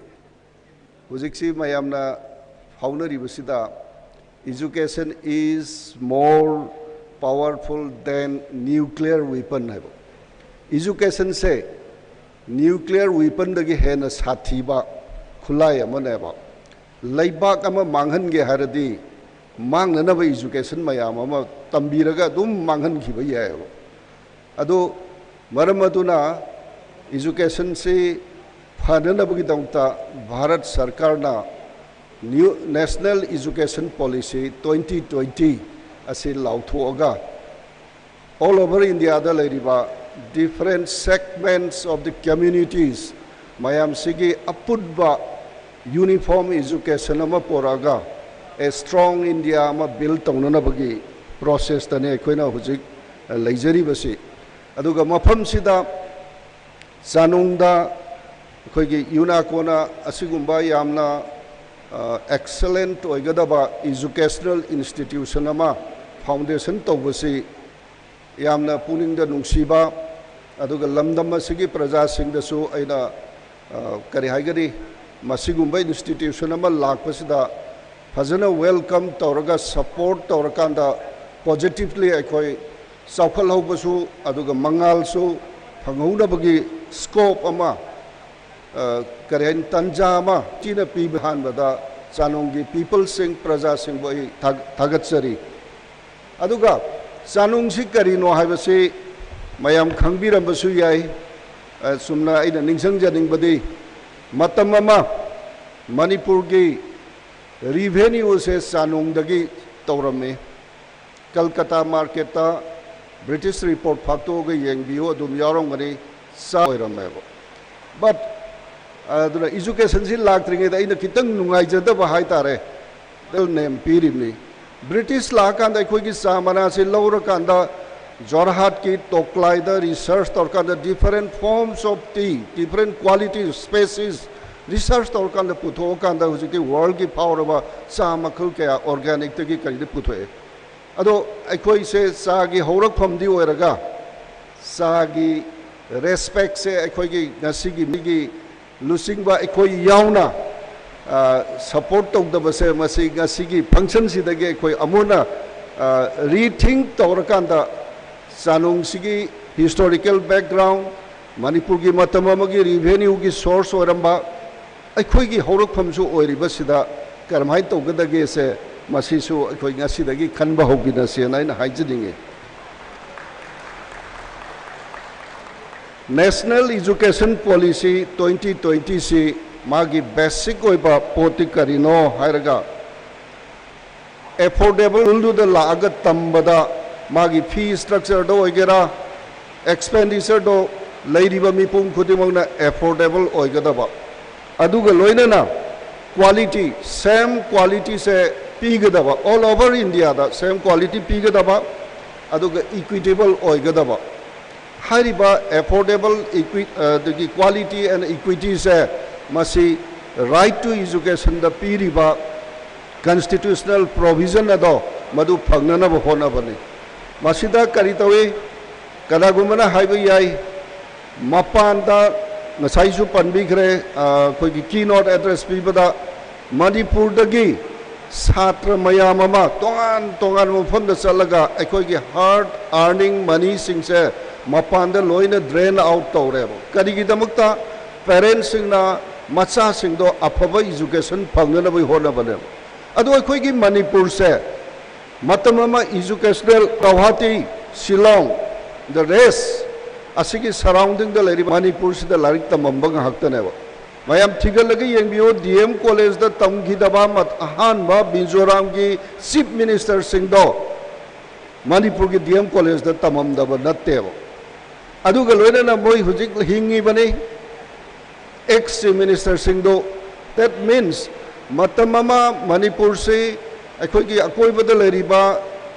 ꯍꯧꯖꯤꯛꯁꯤ ꯃꯌꯥꯝꯅ ꯐꯥꯎꯅꯔꯤꯕꯁꯤꯗ, "Education is more powerful than nuclear weapon" ꯍꯥꯏꯕ꯫ Educationꯁꯦ nuclear weaponꯗꯒꯤ ꯍꯦꯟꯅ ꯁꯥꯊꯤꯕ ꯈꯨꯠꯂꯥꯏ ꯑꯃꯅꯦꯕ꯫ ꯂꯩꯕꯥꯛ ꯑꯃ ꯃꯥꯡꯍꯟꯒꯦ ꯍꯥꯏꯔꯗꯤ, ꯃꯥꯡꯅꯅꯕ education ꯃꯌꯥꯝ ꯑꯃ ꯇꯝꯕꯤꯔꯒ ꯑꯗꯨꯝ ꯃꯥꯡꯍꯟꯈꯤꯕ ꯌꯥꯏꯑꯕ꯫ ꯑꯗꯨ ꯃꯔꯝ ꯑꯗꯨꯅ educationꯁꯤ ꯐꯅꯅꯕꯒꯤꯗꯃꯛꯇ ꯚꯥꯔꯠ ꯁꯔꯀꯥꯔꯅ New National Education Policy twenty twenty ꯑꯁꯤ ꯂꯥꯎꯊꯣꯛꯑꯒ, all over Indiaꯗ ꯂꯩꯔꯤꯕ different segments of the communities ꯃꯌꯥꯝꯁꯤꯒꯤ ꯑꯄꯨꯟꯕ uniform education ꯑꯃ ꯄꯨꯔꯛꯑꯒ, a strong India ꯑꯃ build ꯇꯧꯅꯅꯕꯒꯤ processꯇꯅꯤ ꯑꯩꯈꯣꯏꯅ ꯍꯧꯖꯤꯛ ꯂꯩꯖꯔꯤꯕꯁꯤ꯫ ꯑꯗꯨꯒ ꯃꯐꯝꯁꯤꯗ ꯆꯥꯅꯣꯡꯗ ꯑꯩꯈꯣꯏꯒꯤ UNACOꯅ ꯑꯁꯤꯒꯨꯝꯕ ꯌꯥꯝꯅ, ꯑ, excellent ꯑꯣꯏꯒꯗꯕ educational institution ꯑꯃ foundation ꯇꯧꯕꯁꯤ ꯌꯥꯝꯅ ꯄꯨꯛꯅꯤꯡꯗ ꯅꯨꯡꯁꯤꯕ, ꯑꯗꯨꯒ ꯂꯝꯗꯝ ꯑꯁꯤꯒꯤ ꯄ꯭ꯔꯖꯥꯁꯤꯡꯗꯁꯨ ꯑꯩꯅ, ꯑ, ꯀꯔꯤ ꯍꯥꯏꯒꯅꯤ, ꯃꯁꯤꯒꯨꯝꯕ institution ꯑꯃ ꯂꯥꯛꯄꯁꯤꯗ ꯐꯖꯅ welcome ꯇꯧꯔꯒ, support ꯇꯧꯔꯀꯥꯟꯗ positively ꯑꯩꯈꯣꯏ ꯆꯥꯎꯈꯠꯍꯧꯕꯁꯨ, ꯑꯗꯨꯒ ꯃꯉꯥꯜꯁꯨ ꯐꯪꯍꯧꯅꯕꯒꯤ scope ꯑꯃ, ꯑ, ꯀꯔꯤ ꯍꯥꯏꯅꯤ, ꯇꯟꯖꯥ ꯑꯃ ꯆꯤꯅ ꯄꯤꯕ ꯑꯍꯥꯟꯕꯗ ꯆꯥꯅꯣꯡꯒꯤ peopleꯁꯤꯡ, ꯄ꯭ꯔꯖꯥꯁꯤꯡꯕꯨ ꯑꯩ ꯊꯥ-, ꯊꯥꯒꯠꯆꯔꯤ꯫ ꯑꯗꯨꯒ ꯆꯥꯅꯣꯡꯁꯤ ꯀꯔꯤꯅꯣ ꯍꯥꯏꯕꯁꯤ ꯃꯌꯥꯝ ꯈꯪꯕꯤꯔꯝꯕꯁꯨ ꯌꯥꯏ꯫ ꯑ, ꯆꯨꯝꯅ ꯑꯩꯅ ꯅꯤꯡꯁꯤꯡꯖꯅꯤꯡꯕꯗꯤ, ꯃꯇꯝ ꯑꯃ ꯃꯅꯤꯄꯨꯔꯒꯤ revenueꯁꯦ ꯆꯥꯅꯣꯡꯗꯒꯤ ꯇꯧꯔꯝꯃꯤ꯫ ꯀꯜꯀꯇꯥ marketꯇ British report ꯐꯥꯛꯇꯣꯛꯑꯒ ꯌꯦꯡꯕꯤꯌꯨ, ꯑꯗꯨꯝ ꯌꯥꯎꯔꯝꯒꯅꯤ, ꯆꯥ ꯑꯣꯏꯔꯝꯃꯦꯕ꯫ But ꯑꯗꯨꯅ educationꯁꯤ ꯂꯥꯛꯇ꯭ꯔꯤꯉꯩꯗ ꯑꯩꯅ ꯈꯤꯇꯪ ꯅꯨꯡꯉꯥꯏꯖꯗꯕ ꯍꯥꯏꯇꯥꯔꯦ, ꯅꯦꯝ ꯄꯤꯔꯤꯕꯅꯤ꯫ ꯕ꯭ꯔꯤꯇꯤꯁ ꯂꯥꯛꯑꯀꯥꯟꯗ ꯑꯩꯈꯣꯏꯒꯤ ꯆꯥ ꯃꯅꯥꯁꯤ ꯂꯧꯔꯀꯥꯟꯗ ꯖꯣꯔꯍꯥꯠꯀꯤ ꯇꯣꯛꯂꯥꯏꯗ research ꯇꯧꯔꯀꯥꯟꯗ different forms of tea, different quality species research ꯇꯧꯔꯀꯥꯟꯗ ꯄꯨꯊꯣꯛꯑꯀꯥꯟꯗ ꯍꯧꯖꯤꯛꯇꯤ worldꯀꯤ ꯐꯥꯎꯔꯕ ꯆꯥ ꯃꯈꯜ ꯀꯌꯥ organicꯇꯒꯤ ꯀꯔꯤꯗ ꯄꯨꯊꯣꯛꯑꯦ꯫ ꯑꯗꯣ ꯑꯩꯈꯣꯏꯁꯦ ꯆꯥꯒꯤ ꯍꯧꯔꯛꯐꯝꯗꯤ ꯑꯣꯏꯔꯒ ꯆꯥꯒꯤ respectꯁꯦ ꯑꯩꯈꯣꯏꯒꯤ ꯉꯁꯤꯒꯤ ꯃꯤꯒꯤ ꯂꯨꯆꯤꯡꯕ ꯑꯩꯈꯣꯏ ꯌꯥꯎꯅ support ꯇꯧꯗꯕꯁꯦ ꯃꯁꯤ ꯉꯁꯤꯒꯤ functionꯁꯤꯗꯒꯤ ꯑꯩꯈꯣꯏ ꯑꯃꯨꯛ ꯍꯟꯅ rethink ꯇꯧꯔꯀꯥꯟꯗ ꯆꯥꯅꯨꯡꯁꯤꯒꯤ historical background, ꯃꯅꯤꯄꯨꯔꯒꯤ ꯃꯇꯝ ꯑꯃꯒꯤ revenueꯒꯤ source ꯑꯣꯏꯔꯝꯕ, ꯑꯩꯈꯣꯏꯒꯤ ꯍꯧꯔꯛꯐꯝꯁꯨ ꯑꯣꯏꯔꯤꯕꯁꯤꯗ ꯀꯔꯝꯍꯥꯏꯅ ꯇꯧꯒꯗꯒꯦꯁꯦ ꯃꯁꯤꯁꯨ ꯑꯩꯈꯣꯏ ꯉꯁꯤꯗꯒꯤ ꯈꯟꯕ ꯍꯧꯕꯤꯔꯁꯦꯅ ꯑꯩꯅ ꯍꯥꯏꯖꯅꯤꯡꯉꯤ꯫ National Education Policy twenty twentyꯁꯤ ꯃꯥꯒꯤ basic ꯑꯣꯏꯕ ꯄꯣꯠꯇꯤ ꯀꯔꯤꯅꯣ ꯍꯥꯏꯔꯒ affordable schoolꯗꯨꯗ ꯂꯥꯛꯑꯒ ꯇꯝꯕꯗ ꯃꯥꯒꯤ fee structureꯗ ꯑꯣꯏꯒꯦꯔꯥ, expenditureꯗꯣ ꯂꯩꯔꯤꯕ ꯃꯤꯄꯨꯝ ꯈꯨꯗꯤꯡꯃꯛꯅ affordable ꯑꯣꯏꯒꯗꯕ, ꯑꯗꯨꯒ ꯂꯣꯏꯅꯅ quality, same qualityꯁꯦ ꯄꯤꯒꯗꯕ, all over Indiaꯗ same quality ꯄꯤꯒꯗꯕ, ꯑꯗꯨꯒ equitable ꯑꯣꯏꯒꯗꯕ꯫ ꯍꯥꯏꯔꯤꯕ affordable equi ꯑꯗꯒꯤ quality and equityꯁꯦ ꯃꯁꯤ right to educationꯗ ꯄꯤꯔꯤꯕ constitutional provision ꯑꯗꯣ ꯃꯗꯨ ꯐꯪꯅꯅꯕ ꯍꯣꯠꯅꯕꯅꯤ꯫ ꯃꯁꯤꯗ ꯀꯔꯤ ꯇꯧꯏ? ꯀꯅꯥꯒꯨꯝꯕꯅ ꯍꯥꯏꯕ ꯌꯥꯏ, ꯃꯄꯥꯟꯗ ꯉꯁꯥꯏꯁꯨ ꯄꯟꯕꯤꯈ꯭ꯔꯦ, ꯑꯩꯈꯣꯏꯒꯤ keynote address ꯄꯤꯕꯗ ꯃꯅꯤꯄꯨꯔꯗꯒꯤ ꯁꯥꯇ꯭ꯔ ꯃꯌꯥꯝ ꯑꯃ ꯇꯣꯉꯥꯟ ꯇꯣꯉꯥꯟꯕ ꯃꯐꯝꯗ ꯆꯠꯂꯒ ꯑꯩꯈꯣꯏꯒꯤ hard earning moneyꯁꯤꯡꯁꯦ ꯃꯄꯥꯟꯗ ꯂꯣꯏꯅ drain out ꯇꯧꯔꯦꯕ꯫ ꯀꯔꯤꯒꯤꯗꯃꯛꯇ? Parentsꯁꯤꯡꯅ ꯃꯆꯥꯁꯤꯡꯗꯣ ꯑꯐꯕ education ꯐꯪꯅꯅꯕꯒꯤ ꯍꯣꯠꯅꯕꯅꯦꯕ꯫ ꯑꯗꯣ ꯑꯩꯈꯣꯏꯒꯤ ꯃꯅꯤꯄꯨꯔꯁꯦ ꯃꯇꯝ ꯑꯃ educational Guwahati, Shillong, the rest ꯑꯁꯤꯒꯤ surroundingꯗ ꯂꯩꯔꯤꯕ ꯃꯅꯤꯄꯨꯔꯁꯤꯗ ꯂꯥꯏꯔꯤꯛ ꯇꯝꯃꯝꯕ ꯉꯥꯛꯇꯅꯦꯕ꯫ ꯃꯌꯥꯝ ꯊꯤꯒꯠꯂꯒ ꯌꯦꯡꯕꯤꯌꯨ, ꯗꯤ ꯑꯦꯝ ꯀꯣꯂꯦꯖꯇ ꯇꯝꯈꯤꯗꯕ ꯃꯠ-, ꯑꯍꯥꯟꯕ ꯃꯤꯖꯣꯔꯥꯝꯒꯤ chief ministerꯁꯤꯡꯗꯣ ꯃꯅꯤꯄꯨꯔꯒꯤ ꯗꯤ ꯑꯦꯝ ꯀꯣꯂꯦꯖꯇ ꯇꯝꯃꯝꯗꯕ ꯅꯠꯇꯦꯕ꯫ ꯑꯗꯨꯒ ꯂꯣꯏꯅꯅ ꯃꯣꯏ ꯍꯧꯖꯤꯛ ꯍꯤꯡꯉꯤꯕꯅꯤ꯫ ꯑꯦꯛꯁ ꯆꯤꯐ ꯃꯤꯅꯤꯁꯇꯔꯁꯤꯡꯗꯨ, that means ꯃꯇꯝ ꯑꯃ ꯃꯅꯤꯄꯨꯔꯁꯤ ꯑꯩꯈꯣꯏꯒꯤ ꯑꯀꯣꯏꯕꯗ ꯂꯩꯔꯤꯕ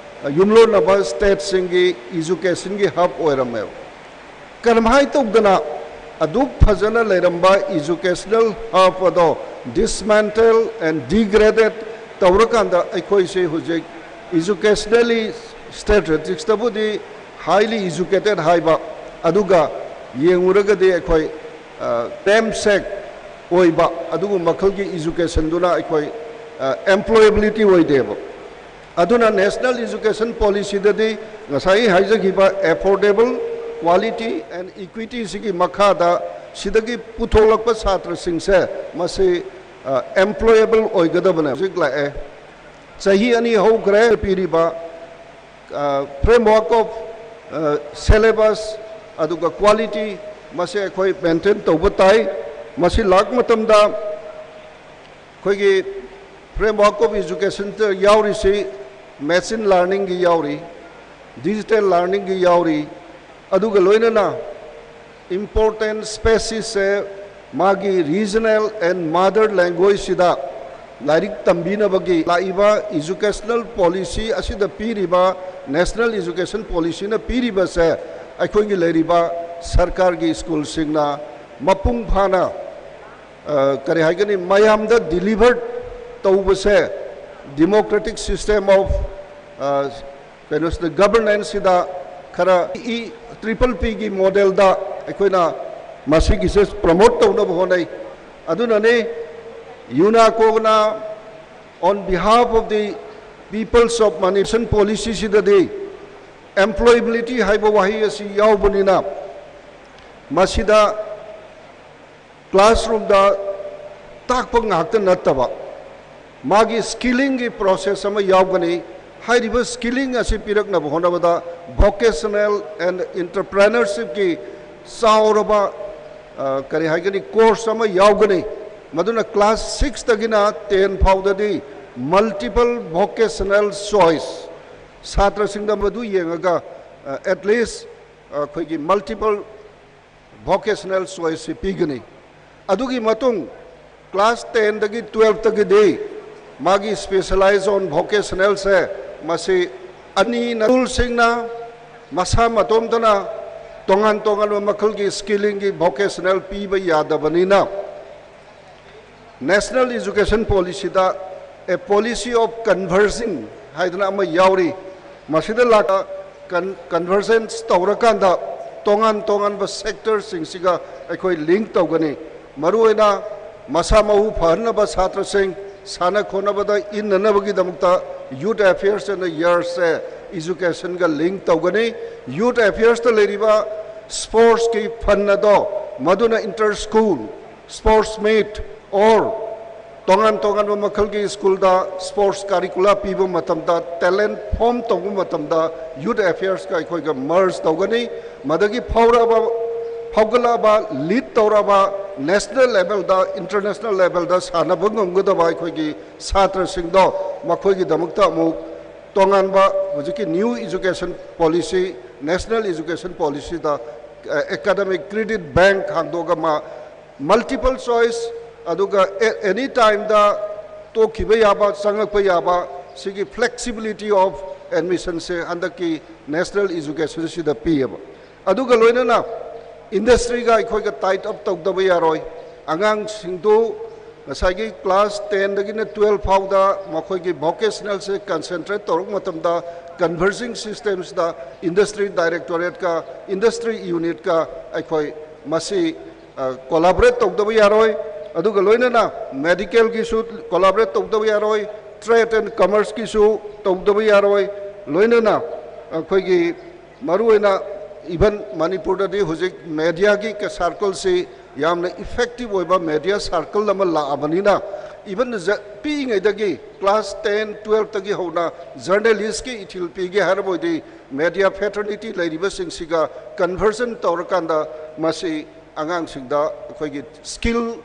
ꯌꯨꯝꯂꯣꯟꯅꯕ ꯁ꯭ꯇꯦꯠꯁꯤꯡꯒꯤ ꯏꯖꯨꯀꯦꯁꯟꯒꯤ ꯍꯕ ꯑꯣꯏꯔꯝꯃꯦꯕ꯫ ꯀꯔꯝꯍꯥꯏꯅ ꯇꯧꯗꯅ ꯑꯗꯨꯛ ꯐꯖꯅ ꯂꯩꯔꯝꯕ ꯏꯖꯨꯀꯦꯁꯅꯦꯜ ꯍꯕ ꯑꯗꯣ dismantle and degraded ꯇꯧꯔꯀꯥꯟꯗ ꯑꯩꯈꯣꯏꯁꯦ ꯍꯧꯖꯤꯛ educationally, statisticsꯇꯕꯨꯗꯤ highly educated ꯍꯥꯏꯕ, ꯑꯗꯨꯒ ꯌꯦꯡꯉꯨꯔꯒꯗꯤ ꯑꯩꯈꯣꯏ ꯅꯦꯝꯁꯦꯛ ꯑꯣꯏꯕ ꯑꯗꯨꯒꯨꯝꯕ ꯃꯈꯜꯒꯤ ꯏꯖꯨꯀꯦꯁꯟꯗꯨꯅ ꯑꯩꯈꯣꯏ employability ꯑꯣꯏꯗꯦꯕ꯫ ꯑꯗꯨꯅ National Education Policyꯗꯗꯤ ꯉꯁꯥꯏ ꯍꯥꯏꯖꯈꯤꯕ affordable, quality and equity ꯁꯤꯒꯤ ꯃꯈꯥꯗ ꯁꯤꯗꯒꯤ ꯄꯨꯊꯣꯛꯂꯛꯄ ꯁꯥꯇ꯭ꯔꯁꯤꯡꯁꯦ ꯃꯁꯤ employable ꯑꯣꯏꯒꯗꯕꯅꯦ꯫ ꯍꯧꯖꯤꯛ ꯂꯥꯛꯑꯦ, ꯆꯍꯤ ꯑꯅꯤ ꯍꯧꯈ꯭ꯔꯦ꯫ ꯄꯤꯔꯤꯕ framework of syllabus ꯑꯗꯨꯒ quality ꯃꯁꯤ ꯑꯩꯈꯣꯏ maintain ꯇꯧꯕ ꯇꯥꯏ꯫ ꯃꯁꯤ ꯂꯥꯛꯄ ꯃꯇꯝꯗ ꯑꯩꯈꯣꯏꯒꯤ framework of educationꯗ ꯌꯥꯎꯔꯤꯁꯤ machine learningꯒꯤ ꯌꯥꯎꯔꯤ, digital learningꯒꯤ ꯌꯥꯎꯔꯤ, ꯑꯗꯨꯒ ꯂꯣꯏꯅꯅ important speciesꯁꯦ ꯃꯥꯒꯤ regional and mother languageꯁꯤꯗ ꯂꯥꯏꯔꯤꯛ ꯇꯝꯕꯤꯅꯕꯒꯤ ꯂꯥꯛꯏꯕ educational policy ꯑꯁꯤꯗ ꯄꯤꯔꯤꯕ, National Education Policyꯅ ꯄꯤꯔꯤꯕꯁꯦ ꯑꯩꯈꯣꯏꯒꯤ ꯂꯩꯔꯤꯕ ꯁꯔꯀꯥꯔꯒꯤ ꯁ꯭ꯀꯨꯜꯁꯤꯡꯅ ꯃꯄꯨꯡ ꯐꯥꯅ ꯀꯔꯤ ꯍꯥꯏꯒꯅꯤ, ꯃꯌꯥꯝꯗ deliver ꯇꯧꯕꯁꯦ democratic system of ꯀꯩꯅꯣꯁꯤꯗ, governanceꯁꯤꯗ ꯈꯔ ꯏ triple Pꯒꯤ modelꯗ ꯑꯩꯈꯣꯏꯅ ꯃꯁꯤꯒꯤꯁꯦ promote ꯇꯧꯅꯕ ꯍꯣꯠꯅꯩ꯫ ꯑꯗꯨꯅꯅꯤ UNACOꯅ on behalf of the peoples of Manipur policyꯁꯤꯗꯗꯤ employability ꯍꯥꯏꯕ ꯋꯥꯍꯩ ꯑꯁꯤ ꯌꯥꯎꯕꯅꯤꯅ ꯃꯁꯤꯗ classroomꯗ ꯇꯥꯛꯄ ꯉꯥꯛꯇ ꯅꯠꯇꯕ ꯃꯥꯒꯤ skillingꯒꯤ process ꯑꯃ ꯌꯥꯎꯒꯅꯤ꯫ ꯍꯥꯏꯔꯤꯕ skilling ꯑꯁꯤ ꯄꯤꯔꯛꯅꯕ ꯍꯣꯠꯅꯕꯗ vocational and entrepreneurshipꯀꯤ ꯆꯥꯎꯔꯕ ꯀꯔꯤ ꯍꯥꯏꯒꯅꯤ, course ꯑꯃ ꯌꯥꯎꯒꯅꯤ꯫ ꯃꯗꯨꯅ class sixꯇꯒꯤꯅ ten ꯐꯥꯎꯗꯗꯤ multiple vocational choice ꯁꯥꯇ꯭ꯔꯁꯤꯡꯗ ꯃꯗꯨ ꯌꯦꯡꯉꯒ at least ꯑꯩꯈꯣꯏꯒꯤ multiple vocational choiceꯁꯤ ꯄꯤꯒꯅꯤ꯫ ꯑꯗꯨꯒꯤ ꯃꯇꯨꯡ class ten ꯗꯒꯤ twelve ꯇꯒꯤꯗꯤ ꯃꯥꯒꯤ specialized on vocational ꯁꯦ ꯃꯁꯤ ꯑꯅꯤꯅ, school ꯁꯤꯡꯅ ꯃꯁꯥ ꯃꯇꯣꯝꯇꯅ ꯇꯣꯉꯥꯟ ꯇꯣꯉꯥꯟꯕ ꯃꯈꯜꯒꯤ skilling ꯒꯤ vocational ꯄꯤꯕ ꯌꯥꯗꯕꯅꯤꯅ, National Education Policy the a policy of conversion ꯍꯥꯏꯗꯅ ꯑꯃ ꯌꯥꯎꯔꯤ꯫ ꯃꯁꯤꯗ ꯂꯥꯛꯄ con-, convergence ꯇꯧꯔꯀꯥꯟꯗ ꯇꯣꯉꯥꯟ ꯇꯣꯉꯥꯟꯕ sector ꯁꯤꯡꯁꯤꯒ ꯑꯩꯈꯣꯏ link ꯇꯧꯒꯅꯤ꯫ ꯃꯔꯨꯑꯣꯏꯅ ꯃꯁꯥ ꯃꯎ ꯐꯍꯟꯅꯕ ꯁꯥꯇ꯭ꯔꯁꯤꯡ ꯁꯥꯟꯅ ꯈꯣꯠꯅꯕꯗ ꯏꯟꯅꯅꯕꯒꯤꯗꯃꯛꯇ Youth Affairs and Years say education ꯒ link ꯇꯧꯒꯅꯤ꯫ Youth Affairs ꯇ ꯂꯩꯔꯤꯕ sports ꯀꯤ fund ꯑꯗꯣ ꯃꯗꯨꯅ inter school sports meet or ꯇꯣꯉꯥꯟ ꯇꯣꯉꯥꯟꯕ ꯃꯈꯜꯒꯤ school ꯗ sports curricula ꯄꯤꯕ ꯃꯇꯝꯗ, talent form ꯇꯧꯕ ꯃꯇꯝꯗ Youth Affairs ꯀ ꯑꯩꯈꯣꯏꯒ merge ꯇꯧꯒꯅꯤ꯫ ꯃꯗꯒꯤ ꯐꯥꯎꯔꯛꯑꯕ, ꯐꯥꯎꯒꯠꯂꯛꯑꯕ, lead ꯇꯧꯔꯛꯑꯕ national level ꯗ, international level ꯗ ꯁꯥꯟꯅꯕ ꯉꯝꯒꯗꯕ ꯑꯩꯈꯣꯏꯒꯤ ꯁꯥꯇ꯭ꯔꯁꯤꯡꯗꯣ, ꯃꯈꯣꯏꯒꯤꯗꯃꯛꯇ ꯑꯃꯨꯛ ꯇꯣꯉꯥꯟꯕ ꯍꯧꯖꯤꯛꯀꯤ new education policy, National Education Policy ꯗ, ꯑ, academic credit bank ꯍꯥꯡꯗꯣꯛꯑꯒ ꯃꯥ multiple choice, ꯑꯗꯨꯒ ꯑꯦ-, any time ꯗ ꯇꯣꯛꯈꯤꯕ ꯌꯥꯕ, ꯆꯪꯉꯛꯄ ꯌꯥꯕ, ꯁꯤꯒꯤ flexibility of admission ꯁꯦ ꯍꯟꯗꯛꯀꯤ National Education ꯁꯤꯗ ꯄꯤꯌꯦꯕ꯫ ꯑꯗꯨꯒ ꯂꯣꯏꯅꯅ industry ꯒ ꯑꯩꯈꯣꯏꯒ tie up ꯇꯧꯗꯕ ꯌꯥꯔꯣꯏ꯫ ꯑꯉꯥꯡꯁꯤꯡꯗꯨ ꯉꯁꯥꯏꯒꯤ class ten ꯗꯒꯤꯅ twelve ꯐꯥꯎꯗ ꯃꯈꯣꯏꯒꯤ vocational ꯁꯦ concentrate ꯇꯧꯔꯛꯄ ꯃꯇꯝꯗ, converging system ꯁꯤꯗ industry directorate ꯀ, industry unit ꯀ ꯑꯩꯈꯣꯏ ꯃꯁꯤ, ꯑ, collaborate ꯇꯧꯗꯕ ꯌꯥꯔꯣꯏ꯫ ꯑꯗꯨꯒ ꯂꯣꯏꯅꯅ medical ꯒꯤꯁꯨ collaborate ꯇꯧꯗꯕ ꯌꯥꯔꯣꯏ, trade and commerce ꯀꯤꯁꯨ ꯇꯧꯗꯕ ꯌꯥꯔꯣꯏ꯫ ꯂꯣꯏꯅꯅ ꯑꯩꯈꯣꯏꯒꯤ ꯃꯔꯨꯑꯣꯏꯅ even ꯃꯅꯤꯄꯨꯔꯗꯗꯤ ꯍꯧꯖꯤꯛ media ꯒꯤ circle ꯁꯤ ꯌꯥꯝꯅ effective ꯑꯣꯏꯕ media circle ꯑꯃ ꯂꯥꯛꯑꯕꯅꯤꯅ, even ꯖ-, ꯄꯤꯛꯏꯉꯩꯗꯒꯤ class ten, twelve ꯇꯒꯤ ꯍꯧꯅ journalist ꯀꯤ ꯏꯊꯤꯜ ꯄꯤꯒꯦ ꯍꯥꯏꯔꯕ ꯑꯣꯏꯗꯤ media fraternity ꯂꯩꯔꯤꯕꯁꯤꯡꯁꯤꯒ conversion ꯇꯧꯔꯀꯥꯟꯗ ꯃꯁꯤ ꯑꯉꯥꯡꯁꯤꯡꯗ ꯑꯩꯈꯣꯏꯒꯤ skill,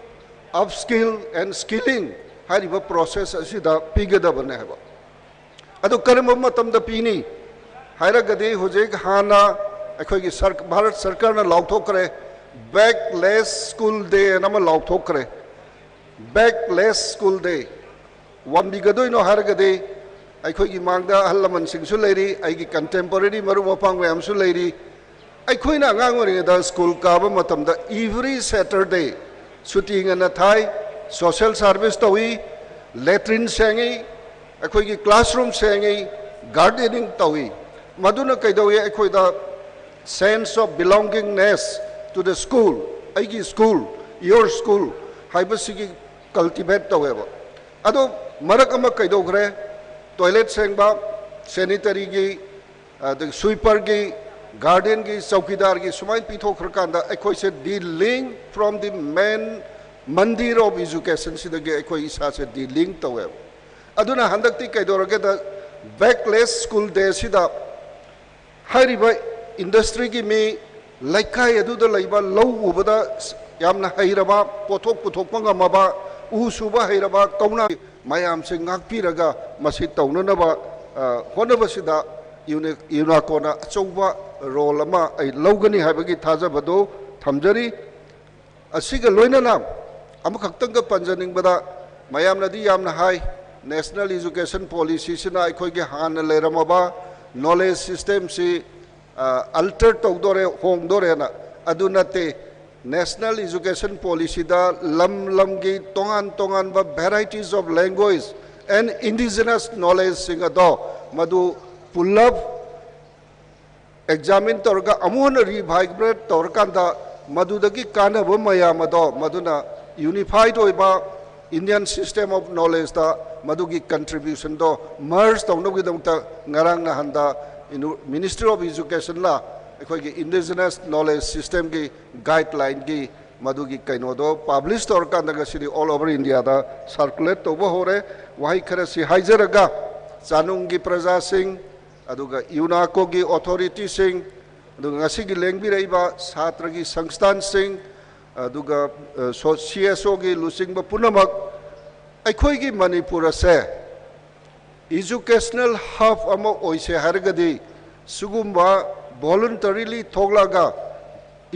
up skill and skilling ꯍꯥꯏꯔꯤꯕ process ꯑꯁꯤꯗ ꯄꯤꯒꯗꯕꯅꯦ ꯍꯥꯏꯕ꯫ ꯑꯗꯨ ꯀꯔꯝꯕ ꯃꯇꯝꯗ ꯄꯤꯅꯤ ꯍꯥꯏꯔꯒꯗꯤ, ꯍꯧꯖꯤꯛ ꯍꯥꯟꯅ ꯑꯩꯈꯣꯏꯒꯤ ꯁꯔ-, ꯚꯥꯔꯠ ꯁꯔꯀꯥꯔꯅ ꯂꯥꯎꯊꯣꯛꯈ꯭ꯔꯦ, Backless School Day ꯑꯅ ꯑꯃ ꯂꯥꯎꯊꯣꯛꯈ꯭ꯔꯦ꯫ Backless School Day꯫ ꯋꯥꯟꯕꯤꯒꯗꯣꯏꯅꯣ ꯍꯥꯏꯔꯒꯗꯤ, ꯑꯩꯈꯣꯏꯒꯤ ꯃꯥꯡꯗ ꯑꯍꯜ ꯂꯃꯟꯁꯤꯡꯁꯨ ꯂꯩꯔꯤ, ꯑꯩꯒꯤ contemporary ꯃꯔꯨꯞ ꯃꯄꯥꯡ ꯃꯌꯥꯝꯁꯨ ꯂꯩꯔꯤ꯫ ꯑꯩꯈꯣꯏꯅ ꯑꯉꯥꯡ ꯑꯣꯏꯔꯤꯉꯩꯗ ꯁ꯭ꯀꯨꯜ ꯀꯥꯕ ꯃꯇꯝꯗ every Saturday ꯁꯨꯇꯤ ꯉꯟꯅ ꯊꯥꯏ, social service ꯇꯧꯏ, latrine ꯁꯦꯡꯉꯤ, ꯑꯩꯈꯣꯏꯒꯤ classroom ꯁꯦꯡꯉꯤ, gardening ꯇꯧꯏ꯫ ꯃꯗꯨꯅ ꯀꯩꯗꯧꯏ? ꯑꯩꯈꯣꯏꯗ sense of belongingness to the school, ꯑꯩꯒꯤ school, your school ꯍꯥꯏꯕꯁꯤꯒꯤ cultivate ꯇꯧꯋꯦꯕ꯫ ꯑꯗꯣ ꯃꯔꯛ ꯑꯃ ꯀꯩꯗꯧꯈ꯭ꯔꯦ? Toilet ꯁꯦꯡꯕ, sanitary ꯒꯤ, ꯑꯗꯒꯤ sweeper ꯒꯤ, guardian ꯒꯤ, ꯆꯧꯀꯤꯗꯥꯔꯒꯤ ꯁꯨꯃꯥꯏꯅ ꯄꯤꯊꯣꯛꯈ꯭ꯔꯀꯥꯟꯗ ꯑꯩꯈꯣꯏꯁꯦ de-link from the main mandir of education ꯁꯤꯗꯒꯤ ꯑꯩꯈꯣꯏ ꯏꯁꯥꯁꯦ de-link ꯇꯧꯋꯦꯕ꯫ ꯑꯗꯨꯅ ꯍꯟꯗꯛꯇꯤ ꯀꯩꯗꯧꯔꯒꯦꯗ, backless school day ꯁꯤꯗ ꯍꯥꯏꯔꯤꯕ industry ꯒꯤ ꯃꯤ, ꯂꯩꯀꯥꯏ ꯑꯗꯨꯗ ꯂꯩꯕ ꯂꯧ ꯎꯕꯗ ꯌꯥꯝꯅ ꯍꯩꯔꯕ, ꯄꯣꯠꯊꯣꯛ ꯄꯨꯊꯣꯛꯄ ꯉꯝꯃꯕ, ꯎ ꯁꯨꯕ ꯍꯩꯔꯕ, ꯀꯧꯅꯥ ꯃꯌꯥꯝꯁꯦ ꯉꯥꯛꯄꯤꯔꯒ ꯃꯁꯤ ꯇꯧꯅꯅꯕ, ꯑ, ꯍꯣꯠꯅꯕꯁꯤꯗ ꯌꯨꯅꯦ-, UNACO ꯅ ꯑꯆꯧꯕ role ꯑꯃ ꯑꯩ ꯂꯧꯒꯅꯤ ꯍꯥꯏꯕꯒꯤ ꯊꯥꯖꯕꯗꯨ ꯊꯝꯖꯔꯤ꯫ ꯑꯁꯤꯒ ꯂꯣꯏꯅꯅ ꯑꯃꯈꯛꯇꯪꯒ ꯄꯟꯖꯅꯤꯡꯕꯗ, ꯃꯌꯥꯝꯅꯗꯤ ꯌꯥꯝꯅ ꯍꯥꯏ, National Education Policy ꯁꯤꯅ ꯑꯩꯈꯣꯏꯒꯤ ꯍꯥꯟꯅ ꯂꯩꯔꯝꯃꯕ knowledge system ꯁꯤ, ꯑ, alter ꯇꯧꯗꯣꯔꯦ, ꯍꯣꯡꯗꯣꯔꯦꯅ꯫ ꯑꯗꯨ ꯅꯠꯇꯦ꯫ National Education Policy ꯗ ꯂꯝ ꯂꯝꯒꯤ ꯇꯣꯉꯥꯟ ꯇꯣꯉꯥꯟꯕ varieties of language and indigenous knowledge ꯁꯤꯡ ꯑꯗꯣ ꯃꯗꯨ ꯄꯨꯜꯂꯞ examine ꯇꯧꯔꯒ ꯑꯃꯨꯛ ꯍꯟꯅ revibrate ꯇꯧꯔꯀꯥꯟꯗ ꯃꯗꯨꯗꯒꯤ ꯀꯥꯟꯅꯕ ꯃꯌꯥꯝ ꯑꯗꯣ ꯃꯗꯨꯅ unified ꯑꯣꯏꯕ Indian system of knowledge ꯇ ꯃꯗꯨꯒꯤ contribution ꯗꯣ merge ꯇꯧꯅꯕꯒꯤꯗꯃꯛꯇ ꯉꯔꯥꯡ ꯅꯍꯥꯟꯗ ꯏꯅꯨ-, Ministry of Education ꯅ ꯑꯩꯈꯣꯏꯒꯤ indigenous knowledge system ꯒꯤ guideline ꯒꯤ ꯃꯗꯨꯒꯤ ꯀꯩꯅꯣꯗꯣ publish ꯇꯧꯔꯀꯥꯟꯗ ꯉꯁꯤꯗꯤ all over India ꯗ circulate ꯇꯧꯕ ꯍꯧꯔꯦ꯫ ꯋꯥꯍꯩ ꯈꯔꯁꯤ ꯍꯥꯏꯖꯔꯒ, ꯆꯥꯅꯨꯡꯒꯤ ꯄ꯭ꯔꯖꯥꯁꯤꯡ, ꯑꯗꯨꯒ UNACO ꯒꯤ authority ꯁꯤꯡ, ꯑꯗꯨꯒ ꯉꯁꯤꯒꯤ ꯂꯦꯡꯕꯤꯔꯛꯏꯕ ꯁꯥꯇ꯭ꯔꯒꯤ ꯁꯪꯁꯊꯥꯟꯁꯤꯡ, ꯑꯗꯨꯒ, ꯑ, ꯁꯣ-, CSO ꯒꯤ ꯂꯨꯆꯤꯡꯕ ꯄꯨꯝꯅꯃꯛ, ꯑꯩꯈꯣꯏꯒꯤ ꯃꯅꯤꯄꯨꯔ ꯑꯁꯦ educational hub ꯑꯃ ꯑꯣꯏꯁꯦ ꯍꯥꯏꯔꯒꯗꯤ ꯁꯤꯒꯨꯝꯕ voluntarily ꯊꯣꯛꯂꯛꯑꯒ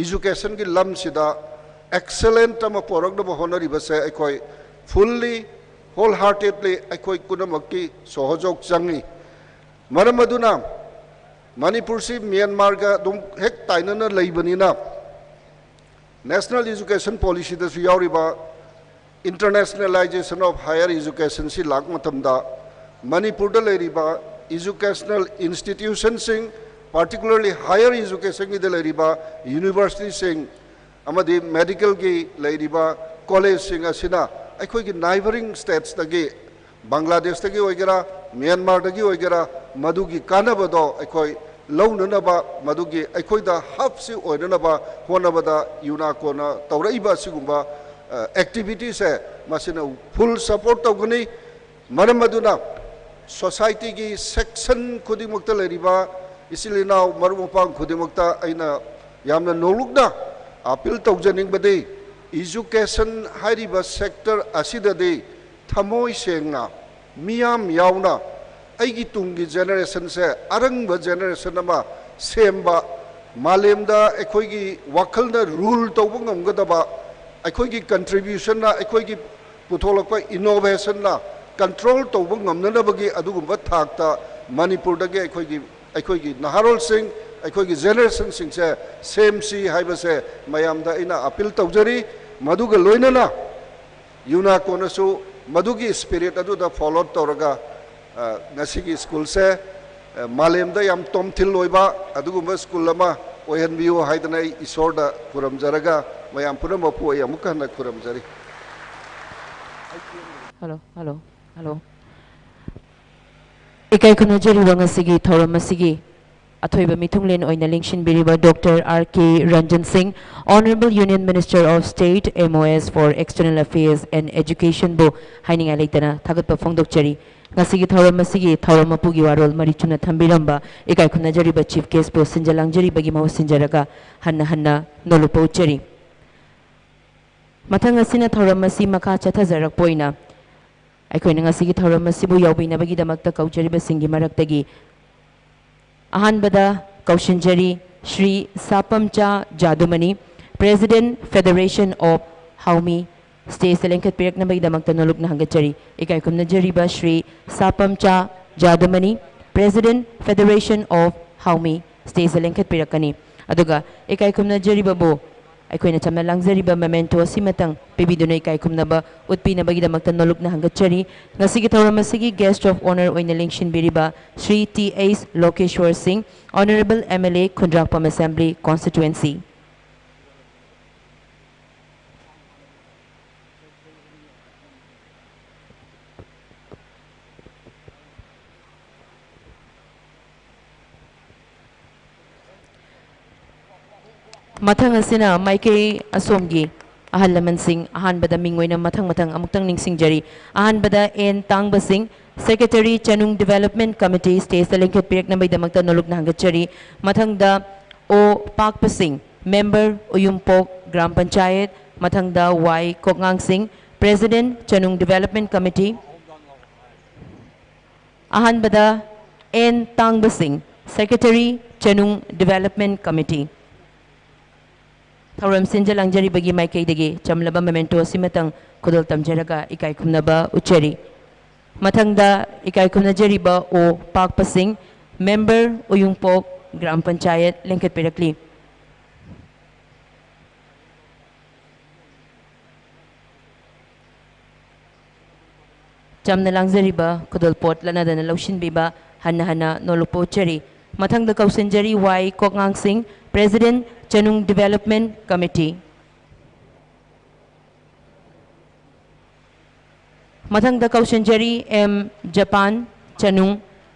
educationꯒꯤ ꯂꯝꯁꯤꯗ excellent ꯑꯃ ꯄꯨꯔꯛꯅꯕ ꯍꯣꯠꯅꯔꯤꯕꯁꯦ ꯑꯩꯈꯣꯏ fully, wholeheartedly ꯑꯩꯈꯣꯏ ꯄꯨꯝꯅꯃꯛꯀꯤ ꯁꯍꯣꯖꯣꯛ ꯆꯪꯏ꯫ ꯃꯔꯝ ꯑꯗꯨꯅ ꯃꯅꯤꯄꯨꯔꯁꯤ ꯃ꯭ꯌꯥꯟꯃꯥꯔꯒ ꯑꯗꯨꯝ ꯍꯦꯛ ꯇꯥꯏꯅꯅ ꯂꯩꯕꯅꯤꯅ, National Education Policyꯗꯁꯨ ꯌꯥꯎꯔꯤꯕ Internationalization of Higher Educationꯁꯤ ꯂꯥꯛꯄ ꯃꯇꯝꯗ, ꯃꯅꯤꯄꯨꯔꯗ ꯂꯩꯔꯤꯕ educational institutionꯁꯤꯡ, particularly higher educationꯒꯤꯗ ꯂꯩꯔꯤꯕ universityꯁꯤꯡ ꯑꯃꯗꯤ medicalꯒꯤ ꯂꯩꯔꯤꯕ collegeꯁꯤꯡ ꯑꯁꯤꯅ ꯑꯩꯈꯣꯏꯒꯤ neighbouring statesꯇꯒꯤ, ꯕꯪꯒ꯭ꯂꯥꯗꯦꯁꯇꯒꯤ ꯑꯣꯏꯒꯦꯔꯥ, ꯃ꯭ꯌꯥꯟꯃꯥꯔꯗꯒꯤ ꯑꯣꯏꯒꯦꯔꯥ, ꯃꯗꯨꯒꯤ ꯀꯥꯟꯅꯕꯗꯣ ꯑꯩꯈꯣꯏ ꯂꯧꯅꯅꯕ, ꯃꯗꯨꯒꯤ ꯑꯩꯈꯣꯏꯗ hubꯁꯤ ꯑꯣꯏꯅꯅꯕ ꯍꯣꯠꯅꯕꯗ UNACOꯅ ꯇꯧꯔꯛꯏꯕ ꯑꯁꯤꯒꯨꯝꯕ, ꯑ, activityꯁꯦ ꯃꯁꯤꯅ full support ꯇꯧꯒꯅꯤ꯫ ꯃꯔꯝ ꯑꯗꯨꯅ societyꯒꯤ section ꯈꯨꯗꯤꯡꯃꯛꯇ ꯂꯩꯔꯤꯕ ꯏꯆꯤꯜ ꯏꯅꯥꯎ ꯃꯔꯨꯞ ꯃꯄꯥꯡ ꯈꯨꯗꯤꯡꯃꯛꯇ ꯑꯩꯅ ꯌꯥꯝꯅ ꯅꯣꯂꯨꯛꯅ appeal ꯇꯧꯖꯅꯤꯡꯕꯗꯤ, education ꯍꯥꯏꯔꯤꯕ sector ꯑꯁꯤꯗꯗꯤ ꯊꯃꯣꯏ ꯁꯦꯡꯅ, ꯃꯤꯌꯥꯝ ꯌꯥꯎꯅ, ꯑꯩꯒꯤ ꯇꯨꯡꯒꯤ generationꯁꯦ ꯑꯔꯪꯕ generation ꯑꯃ ꯁꯦꯝꯕ, ꯃꯥꯂꯦꯝꯗ ꯑꯩꯈꯣꯏꯒꯤ ꯋꯥꯈꯜꯅ rule ꯇꯧꯕ ꯉꯝꯒꯗꯕ, ꯑꯩꯈꯣꯏꯒꯤ contributionꯅ, ꯑꯩꯈꯣꯏꯒꯤ ꯄꯨꯊꯣꯛꯂꯛꯄ innovationꯅ control ꯇꯧꯕ ꯉꯝꯅꯅꯕꯒꯤ ꯑꯗꯨꯒꯨꯝꯕ ꯊꯥꯛꯇ ꯃꯅꯤꯄꯨꯔꯗꯒꯤ ꯑꯩꯈꯣꯏꯒꯤ, ꯑꯩꯈꯣꯏꯒꯤ ꯅꯍꯥꯔꯣꯜꯁꯤꯡ, ꯑꯩꯈꯣꯏꯒꯤ generationꯁꯤꯡꯁꯦ ꯁꯦꯝꯁꯤ ꯍꯥꯏꯕꯁꯦ ꯃꯌꯥꯝꯗ ꯑꯩꯅ appeal ꯇꯧꯖꯔꯤ꯫ ꯃꯗꯨꯒ ꯂꯣꯏꯅꯅ UNACOꯅꯁꯨ ꯃꯗꯨꯒꯤ spirit ꯑꯗꯨꯗ follow ꯇꯧꯔꯒ, ꯑ, ꯉꯁꯤꯒꯤ schoolꯁꯦ, ꯑ, ꯃꯥꯂꯦꯝꯗ ꯌꯥꯝ ꯇꯣꯝꯊꯤꯜ ꯑꯣꯏꯕ ꯑꯗꯨꯒꯨꯝꯕ school ꯑꯃ ꯑꯣꯏꯍꯟꯕꯤꯌꯨ ꯍꯥꯏꯗꯅ ꯑꯩ ꯏꯁꯣꯔꯗ ꯈꯨꯔꯨꯝꯖꯔꯒ, ꯃꯌꯥꯝ ꯄꯨꯝꯅꯃꯛꯄꯨ ꯑꯩ ꯑꯃꯨꯛꯀ ꯍꯟꯅ ꯈꯨꯔꯨꯝꯖꯔꯤ꯫ Hello, hello, hello. ꯏꯀꯥꯏ ꯈꯨꯝꯅꯖꯔꯤꯕ ꯉꯁꯤꯒꯤ ꯊꯧꯔꯝ ꯑꯁꯤꯒꯤ ꯑꯊꯣꯏꯕ ꯃꯤꯊꯨꯡꯂꯦꯟ ꯑꯣꯏꯅ ꯂꯦꯡꯁꯤꯟꯕꯤꯔꯤꯕ Doctor R K Ranjan Singh, Honorable Union Minister of State, M O S for External Affairs and Educationꯕꯨ ꯍꯥꯏꯅꯤꯡꯉꯥꯏ ꯂꯩꯇꯅ ꯊꯥꯒꯠꯄ ꯐꯣꯡꯗꯣꯛꯆꯔꯤ꯫ ꯉꯁꯤꯒꯤ ꯊꯧꯔꯝ ꯑꯁꯤꯒꯤ ꯊꯧꯔꯝ ꯃꯄꯨꯒꯤ ꯋꯥꯔꯣꯜ ꯃꯔꯤꯛ ꯆꯨꯝꯅ ꯊꯝꯕꯤꯔꯝꯕ ꯏꯀꯥꯏ ꯈꯨꯝꯅꯖꯔꯤꯕ Chief Guestꯄꯨ ꯁꯤꯟꯖ ꯂꯥꯡꯖꯔꯤꯕꯒꯤ ꯃꯍꯨꯠ ꯁꯤꯟꯖꯔꯒ ꯍꯟꯅ ꯍꯟꯅ ꯅꯣꯂꯨꯛꯄ ꯎꯠꯆꯔꯤ꯫ ꯃꯊꯪ ꯑꯁꯤꯅ ꯊꯧꯔꯝ ꯑꯁꯤ ꯃꯈꯥ ꯆꯠꯊꯖꯔꯛꯄ ꯑꯣꯏꯅ ꯑꯩꯈꯣꯏꯅ ꯉꯁꯤꯒꯤ ꯊꯧꯔꯝ ꯑꯁꯤꯕꯨ ꯌꯥꯎꯕꯤꯅꯕꯒꯤꯗꯃꯛꯇ ꯀꯧꯖꯔꯤꯕꯁꯤꯡꯒꯤ ꯃꯔꯛꯇꯒꯤ ꯑꯍꯥꯟꯕꯗ ꯀꯧꯁꯤꯟꯖꯔꯤ Shri ꯁꯥꯄꯝꯆꯥ ꯖꯥꯗꯨꯃꯅꯤ, President, Federation of Haumi, stageꯇ ꯂꯦꯡꯈꯠꯄꯤꯔꯛꯅꯕꯒꯤꯗꯃꯛꯇ ꯅꯣꯂꯨꯛꯅ ꯍꯪꯒꯠꯆꯔꯤ꯫ ꯏꯀꯥꯏ ꯈꯨꯝꯅꯖꯔꯤꯕ Shri ꯁꯥꯄꯝꯆꯥ ꯖꯥꯗꯨꯃꯅꯤ, President, Federation of Haumi, stageꯇ ꯂꯦꯡꯈꯠꯄꯤꯔꯛꯀꯅꯤ꯫ ꯑꯗꯨꯒ ꯏꯀꯥꯏ ꯈꯨꯝꯅꯖꯔꯤꯕꯕꯨ ꯑꯩꯈꯣꯏꯅ ꯆꯝꯅ ꯂꯥꯡꯖꯔꯤꯕ memento ꯑꯁꯤꯃꯇꯪ ꯄꯤꯕꯤꯗꯨꯅ ꯏꯀꯥꯏ ꯈꯨꯝꯅꯕ ꯎꯠꯄꯤꯅꯕꯒꯤꯗꯃꯛꯇ ꯅꯣꯂꯨꯛꯅ ꯍꯪꯒꯠꯆꯔꯤ꯫ ꯉꯁꯤꯒꯤ ꯊꯧꯔꯝ ꯑꯁꯤꯒꯤ guest of honour ꯑꯣꯏꯅ ꯂꯦꯡꯁꯤꯟꯕꯤꯔꯤꯕ ꯁ꯭ꯔꯤ ꯇꯤ ꯑꯩꯆ ꯂꯣꯀꯦꯁ꯭ꯋꯔ ꯁꯤꯡ, Honourable M L A Khundrakpam Assembly Constituency꯫ ꯃꯊꯪ ꯑꯁꯤꯅ ꯃꯥꯏꯀꯩ ꯑꯁꯣꯝꯒꯤ ꯑꯍꯜ ꯂꯃꯟꯁꯤꯡ, ꯑꯍꯥꯟꯕꯗ ꯃꯤꯡ ꯑꯣꯏꯅ ꯃꯊꯪ ꯃꯊꯪ ꯑꯃꯨꯛꯇꯪ ꯅꯤꯡꯁꯤꯡꯖꯔꯤ꯫ ꯑꯍꯥꯟꯕꯗ ꯑꯦꯟ ꯇꯥꯡꯕꯁꯤꯡ, Secretary, ꯆꯅꯨꯡ Development Committee, stageꯇ ꯂꯦꯡꯈꯠꯄꯤꯔꯛꯅꯕꯒꯤꯗꯃꯛꯇ ꯅꯣꯂꯨꯛꯅ ꯍꯪꯒꯠꯆꯔꯤ꯫ ꯃꯊꯪꯗ ꯑꯣ ꯄꯥꯛꯄꯁꯤꯡ, Member, ꯎꯌꯨꯝꯄꯣꯛ ꯒ꯭ꯔꯥꯝ ꯄꯟꯆꯥꯌꯠ꯫ ꯃꯊꯪꯗ ꯋꯥꯏ ꯀꯣꯛꯉꯥꯡꯁꯤꯡ, President, ꯆꯅꯨꯡ Development Committee꯫ ꯑꯍꯥꯟꯕꯗ ꯑꯦꯟ ꯇꯥꯡꯕꯁꯤꯡ, Secretary, ꯆꯅꯨꯡ Development Committee꯫ ꯊꯧꯔꯝ ꯁꯤꯟꯖ ꯂꯥꯡꯖꯔꯤꯕꯒꯤ ꯃꯥꯏꯀꯩꯗꯒꯤ ꯆꯝꯂꯕ memento ꯑꯁꯤꯃꯇꯪ ꯈꯨꯗꯣꯜ ꯇꯝꯖꯔꯒ ꯏꯀꯥꯏ ꯈꯨꯝꯅꯕ ꯎꯠꯆꯔꯤ꯫ ꯃꯊꯪꯗ ꯏꯀꯥꯏ ꯈꯨꯝꯅꯖꯔꯤꯕ ꯑꯣ ꯄꯥꯛꯄꯁꯤꯡ, Member, ꯎꯌꯨꯡꯄꯣꯛ ꯒ꯭ꯔꯥꯝ ꯄꯟꯆꯥꯌꯠ, ꯂꯦꯡꯈꯠꯄꯤꯔꯛꯂꯤ꯫ ꯆꯝꯅ ꯂꯥꯡꯖꯔꯤꯕ ꯈꯨꯗꯣꯜꯄꯣꯠ ꯂꯠꯅꯗꯅ ꯂꯧꯁꯤꯟꯕꯤꯕ ꯍꯟꯅ ꯍꯟꯅ ꯅꯣꯂꯨꯛꯄ ꯎꯠꯆꯔꯤ꯫ ꯃꯊꯪꯗ ꯀꯧꯁꯤꯟꯖꯔꯤ ꯋꯥꯏ ꯀꯣꯛꯉꯥꯡꯁꯤꯡ, President, ꯆꯅꯨꯡ Development Committee꯫ ꯃꯊꯪꯗ ꯀꯧꯁꯤꯟꯖꯔꯤ ꯑꯦꯝ ꯖꯄꯥꯟ, ꯆꯅꯨꯡ꯫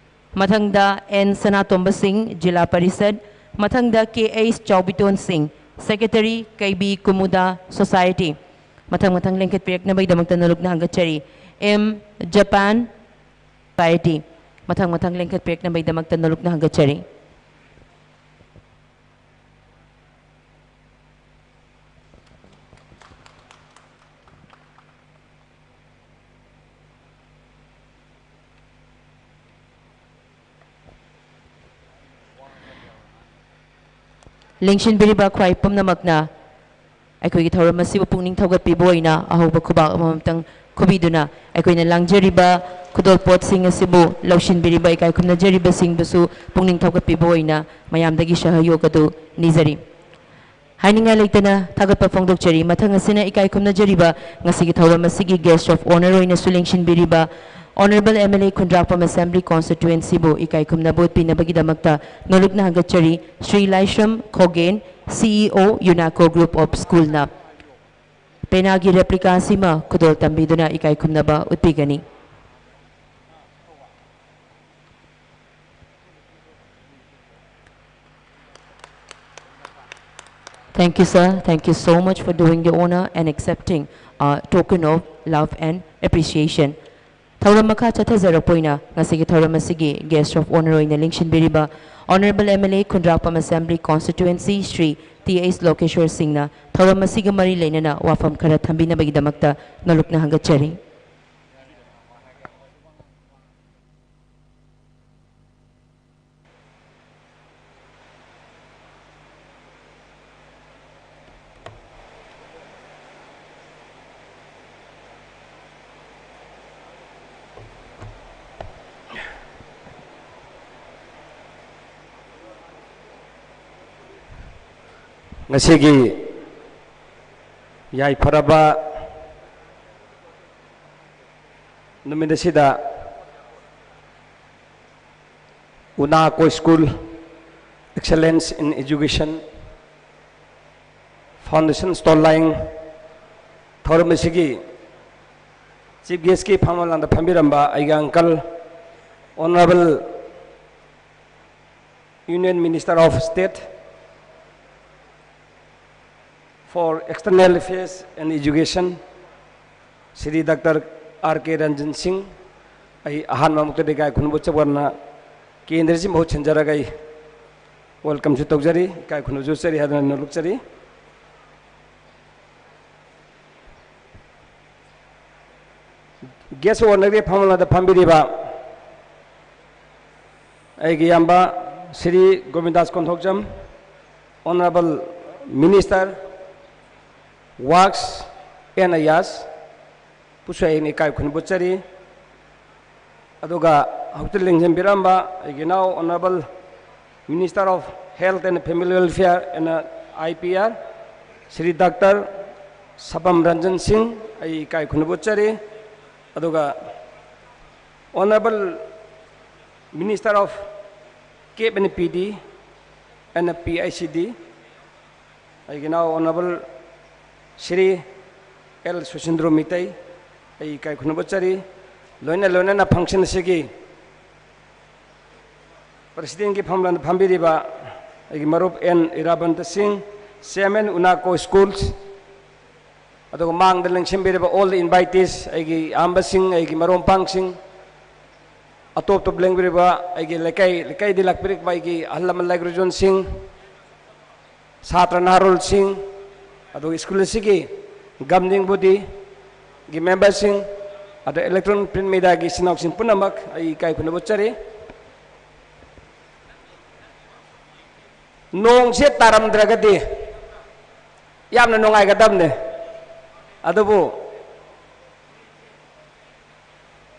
ꯃꯊꯪꯗ ꯑꯦꯟ ꯁꯅꯥꯇꯣꯝꯕ ꯁꯤꯡ, ꯖꯤꯂꯥ ꯄꯔꯤꯁꯠ꯫ ꯃꯊꯪꯗ ꯀꯦ ꯑꯩꯆ ꯆꯥꯎꯕꯤꯇꯣꯟ ꯁꯤꯡ, Secretary, ꯀꯩꯕꯤ ꯀꯨꯃꯨꯗꯥ Society꯫ ꯃꯊꯪ ꯃꯊꯪ ꯂꯦꯡꯈꯠꯄꯤꯔꯛꯅꯕꯒꯤꯗꯃꯛꯇ ꯅꯣꯂꯨꯛꯅ ꯍꯪꯒꯠꯆꯔꯤ꯫ M Japan, Society꯫ ꯃꯊꯪ ꯃꯊꯪ ꯂꯦꯡꯈꯠꯄꯤꯔꯛꯅꯕꯒꯤꯗꯃꯛꯇ ꯅꯣꯂꯨꯛꯅ ꯍꯪꯒꯠꯆꯔꯤ꯫ ꯂꯦꯡꯁꯤꯟꯕꯤꯔꯤꯕ ꯈ꯭ꯋꯥꯏ ꯄꯨꯝꯅꯃꯛꯅ ꯑꯩꯈꯣꯏꯒꯤ ꯊꯧꯔꯝ ꯑꯁꯤꯕꯨ ꯄꯨꯛꯅꯤꯡ ꯊꯧꯒꯠꯄꯤꯕ ꯑꯣꯏꯅ ꯑꯍꯧꯕ ꯈꯨꯕꯥꯛ ꯑꯃꯃꯝꯇꯪ ꯈꯨꯕꯤꯗꯨꯅ, ꯑꯩꯈꯣꯏꯅ ꯂꯥꯡꯖꯔꯤꯕ ꯈꯨꯗꯣꯜꯄꯣꯠꯁꯤꯡ ꯑꯁꯤꯕꯨ ꯂꯧꯁꯤꯟꯕꯤꯔꯤꯕ ꯏꯀꯥꯏ ꯈꯨꯝꯅꯖꯔꯤꯕꯁꯤꯡꯕꯨꯁꯨ ꯄꯨꯛꯅꯤꯡ ꯊꯧꯒꯠꯄꯤꯕ ꯑꯣꯏꯅ ꯃꯌꯥꯝꯗꯒꯤ ꯁꯍꯌꯣꯒ ꯑꯗꯨ ꯅꯤꯖꯔꯤ꯫ ꯍꯥꯏꯅꯤꯡꯉꯥꯏ ꯂꯩꯇꯅ ꯊꯥꯒꯠꯄ ꯐꯣꯡꯗꯣꯛꯆꯔꯤ꯫ ꯃꯊꯪ ꯑꯁꯤꯅ ꯏꯀꯥꯏ ꯈꯨꯝꯅꯖꯔꯤꯕ ꯉꯁꯤꯒꯤ ꯊꯧꯔꯝ ꯑꯁꯤꯒꯤ guest of honour ꯑꯣꯏꯅꯁꯨ ꯂꯦꯡꯁꯤꯟꯕꯤꯔꯤꯕ Honourable M L A Khundrakpam Assembly Constituency ꯕꯨ ꯏꯀꯥꯏ ꯈꯨꯝꯅꯕ ꯎꯠꯄꯤꯅꯕꯒꯤꯗꯃꯛꯇ ꯅꯣꯂꯨꯛꯅ ꯍꯪꯒꯠꯆꯔꯤ꯫ ꯁ꯭ꯔꯤ ꯂꯥꯏꯁ꯭ꯔꯝ ꯈꯣꯒꯦꯟ, C E O, UNACO Group of School ꯅ ꯄꯦꯅꯥꯒꯤ replica ꯑꯁꯤꯃ ꯈꯨꯗꯣꯜ ꯇꯝꯕꯤꯗꯨꯅ ꯏꯀꯥꯏ ꯈꯨꯝꯅꯕ ꯎꯠꯄꯤꯒꯅꯤ꯫ Thank you, sir. Thank you so much for doing the honour and accepting a token of love and appreciation. ꯊꯧꯔꯝ ꯃꯈꯥ ꯆꯠꯊꯖꯔꯛꯄ ꯑꯣꯏꯅ ꯉꯁꯤꯒꯤ ꯊꯧꯔꯝ ꯑꯁꯤꯒꯤ guest of honour ꯑꯣꯏꯅ ꯂꯦꯡꯁꯤꯟꯕꯤꯔꯤꯕ Honourable M L A Khundrakpam Assembly Constituency Shri T H ꯂꯣꯀꯦꯁ꯭ꯋꯔ ꯁꯤꯡꯅ ꯊꯧꯔꯝ ꯑꯁꯤꯒ ꯃꯔꯤ ꯂꯩꯅꯅ ꯋꯥꯐꯝ ꯈꯔ ꯊꯝꯕꯤꯅꯕꯒꯤꯗꯃꯛꯇ ꯅꯣꯂꯨꯛꯅ ꯍꯪꯒꯠꯆꯔꯤ꯫ ꯉꯁꯤꯒꯤ ꯌꯥꯏꯐꯔꯕ ꯅꯨꯃꯤꯠ ꯑꯁꯤꯗ UNACO School Excellence in Education Foundation stall line ꯊꯧꯔꯝ ꯑꯁꯤꯒꯤ chief guest ꯀꯤ ꯐꯝ ꯂꯥꯡꯗ ꯐꯝꯕꯤꯔꯝꯕ ꯑꯩꯒꯤ uncle, Honourable Union Minister of State for External Affairs and Education, Shri doctor R K Ranjan Singh, ꯑꯩ ꯑꯍꯥꯟꯕ ꯃꯛꯇꯗ ꯏꯀꯥꯏ ꯈꯨꯝꯅꯕ ꯎꯠꯆꯕꯅ ꯀꯦꯟꯗ꯭ꯔꯁꯤ ꯃꯍꯨꯠ ꯁꯤꯟꯖꯔꯒ ꯑꯩ welcome ꯁꯨ ꯇꯧꯖꯔꯤ, ꯏꯀꯥꯏ ꯈꯨꯝꯅꯕꯁꯨ ꯎꯠꯆꯔꯤ ꯍꯥꯏꯗꯨꯅ ꯅꯣꯂꯨꯛꯆꯔꯤ꯫ Guest of honour ꯒꯤ ꯐꯝ ꯂꯥꯡꯗ ꯐꯝꯕꯤꯔꯤꯕ ꯑꯩꯒꯤ ꯏꯌꯥꯝꯕ Shri ꯒꯣꯕꯤꯟꯗꯥꯁ ꯀꯣꯟꯊꯣꯛꯆꯝ, Honorable Minister Works and Areas ꯄꯨꯁꯨ ꯑꯩꯅ ꯏꯀꯥꯏ ꯈꯨꯝꯅꯕ ꯎꯠꯆꯔꯤ꯫ ꯑꯗꯨꯒ ꯍꯧꯖꯤꯛ ꯂꯦꯡꯁꯤꯟꯕꯤꯔꯝꯕ ꯑꯩꯒꯤ ꯏꯅꯥꯎ Honorable Minister of Health and Family Welfare and I P R, Shri doctor Sabam Ranjan Singh, ꯑꯩ ꯏꯀꯥꯏ ꯈꯨꯝꯅꯕ ꯎꯠꯆꯔꯤ꯫ ꯑꯗꯨꯒ Honorable Minister of K P and P D and P I C D, ꯑꯩꯒꯤ ꯏꯅꯥꯎ Honorable ꯁ꯭ꯔꯤ ꯑꯦꯜ ꯁꯨꯁꯤꯟꯗ꯭ꯔꯣ ꯃꯤꯇꯩ, ꯑꯩ ꯏꯀꯥꯏ ꯈꯨꯝꯅꯕ ꯎꯠꯆꯔꯤ꯫ ꯂꯣꯏꯅ ꯂꯣꯏꯅꯅ function ꯑꯁꯤꯒꯤ Presidentꯀꯤ ꯐꯝꯂꯥꯡꯗ ꯐꯝꯕꯤꯔꯤꯕ ꯑꯩꯒꯤ ꯃꯔꯨꯞ ꯑꯦꯟ ꯏꯔꯥꯕꯟꯇ ꯁꯤꯡ, Chairman UNACO Schools, ꯑꯗꯨꯒ ꯃꯥꯡꯗ ꯂꯦꯡꯁꯤꯟꯕꯤꯔꯤꯕ all the invitees, ꯑꯩꯒꯤ ꯏꯌꯥꯝꯕꯁꯤꯡ, ꯑꯩꯒꯤ ꯃꯔꯨꯞ ꯃꯄꯥꯡꯁꯤꯡ, ꯑꯇꯣꯞ ꯑꯇꯣꯞ ꯂꯦꯡꯕꯤꯔꯤꯕ ꯑꯩꯒꯤ ꯂꯩꯀꯥꯏ ꯂꯩꯀꯥꯏꯗꯒꯤ ꯂꯥꯛꯄꯤꯔꯤꯕ ꯑꯩꯒꯤ ꯑꯍꯜ ꯂꯃꯟ ꯂꯥꯏꯒ꯭ꯔꯦꯖꯨꯑꯦꯠꯁꯤꯡ, ꯁꯥꯇ꯭ꯔ ꯅꯍꯥꯔꯣꯜꯁꯤꯡ, ꯑꯗꯨꯒ school ꯑꯁꯤꯒꯤ governing bodyꯒꯤ memberꯁꯤꯡ, ꯑꯗꯨꯒ electronic print mediaꯒꯤ ꯏꯆꯤꯟ ꯏꯅꯥꯎꯁꯤꯡ ꯄꯨꯝꯅꯃꯛ ꯑꯩ ꯏꯀꯥꯏ ꯈꯨꯝꯅꯕ ꯎꯠꯆꯔꯤ꯫ ꯅꯣꯡꯁꯦ ꯇꯥꯔꯝꯗ꯭ꯔꯒꯗꯤ ꯌꯥꯝꯅ ꯅꯨꯡꯉꯥꯏꯒꯗꯕꯅꯦ꯫ ꯑꯗꯨꯕꯨ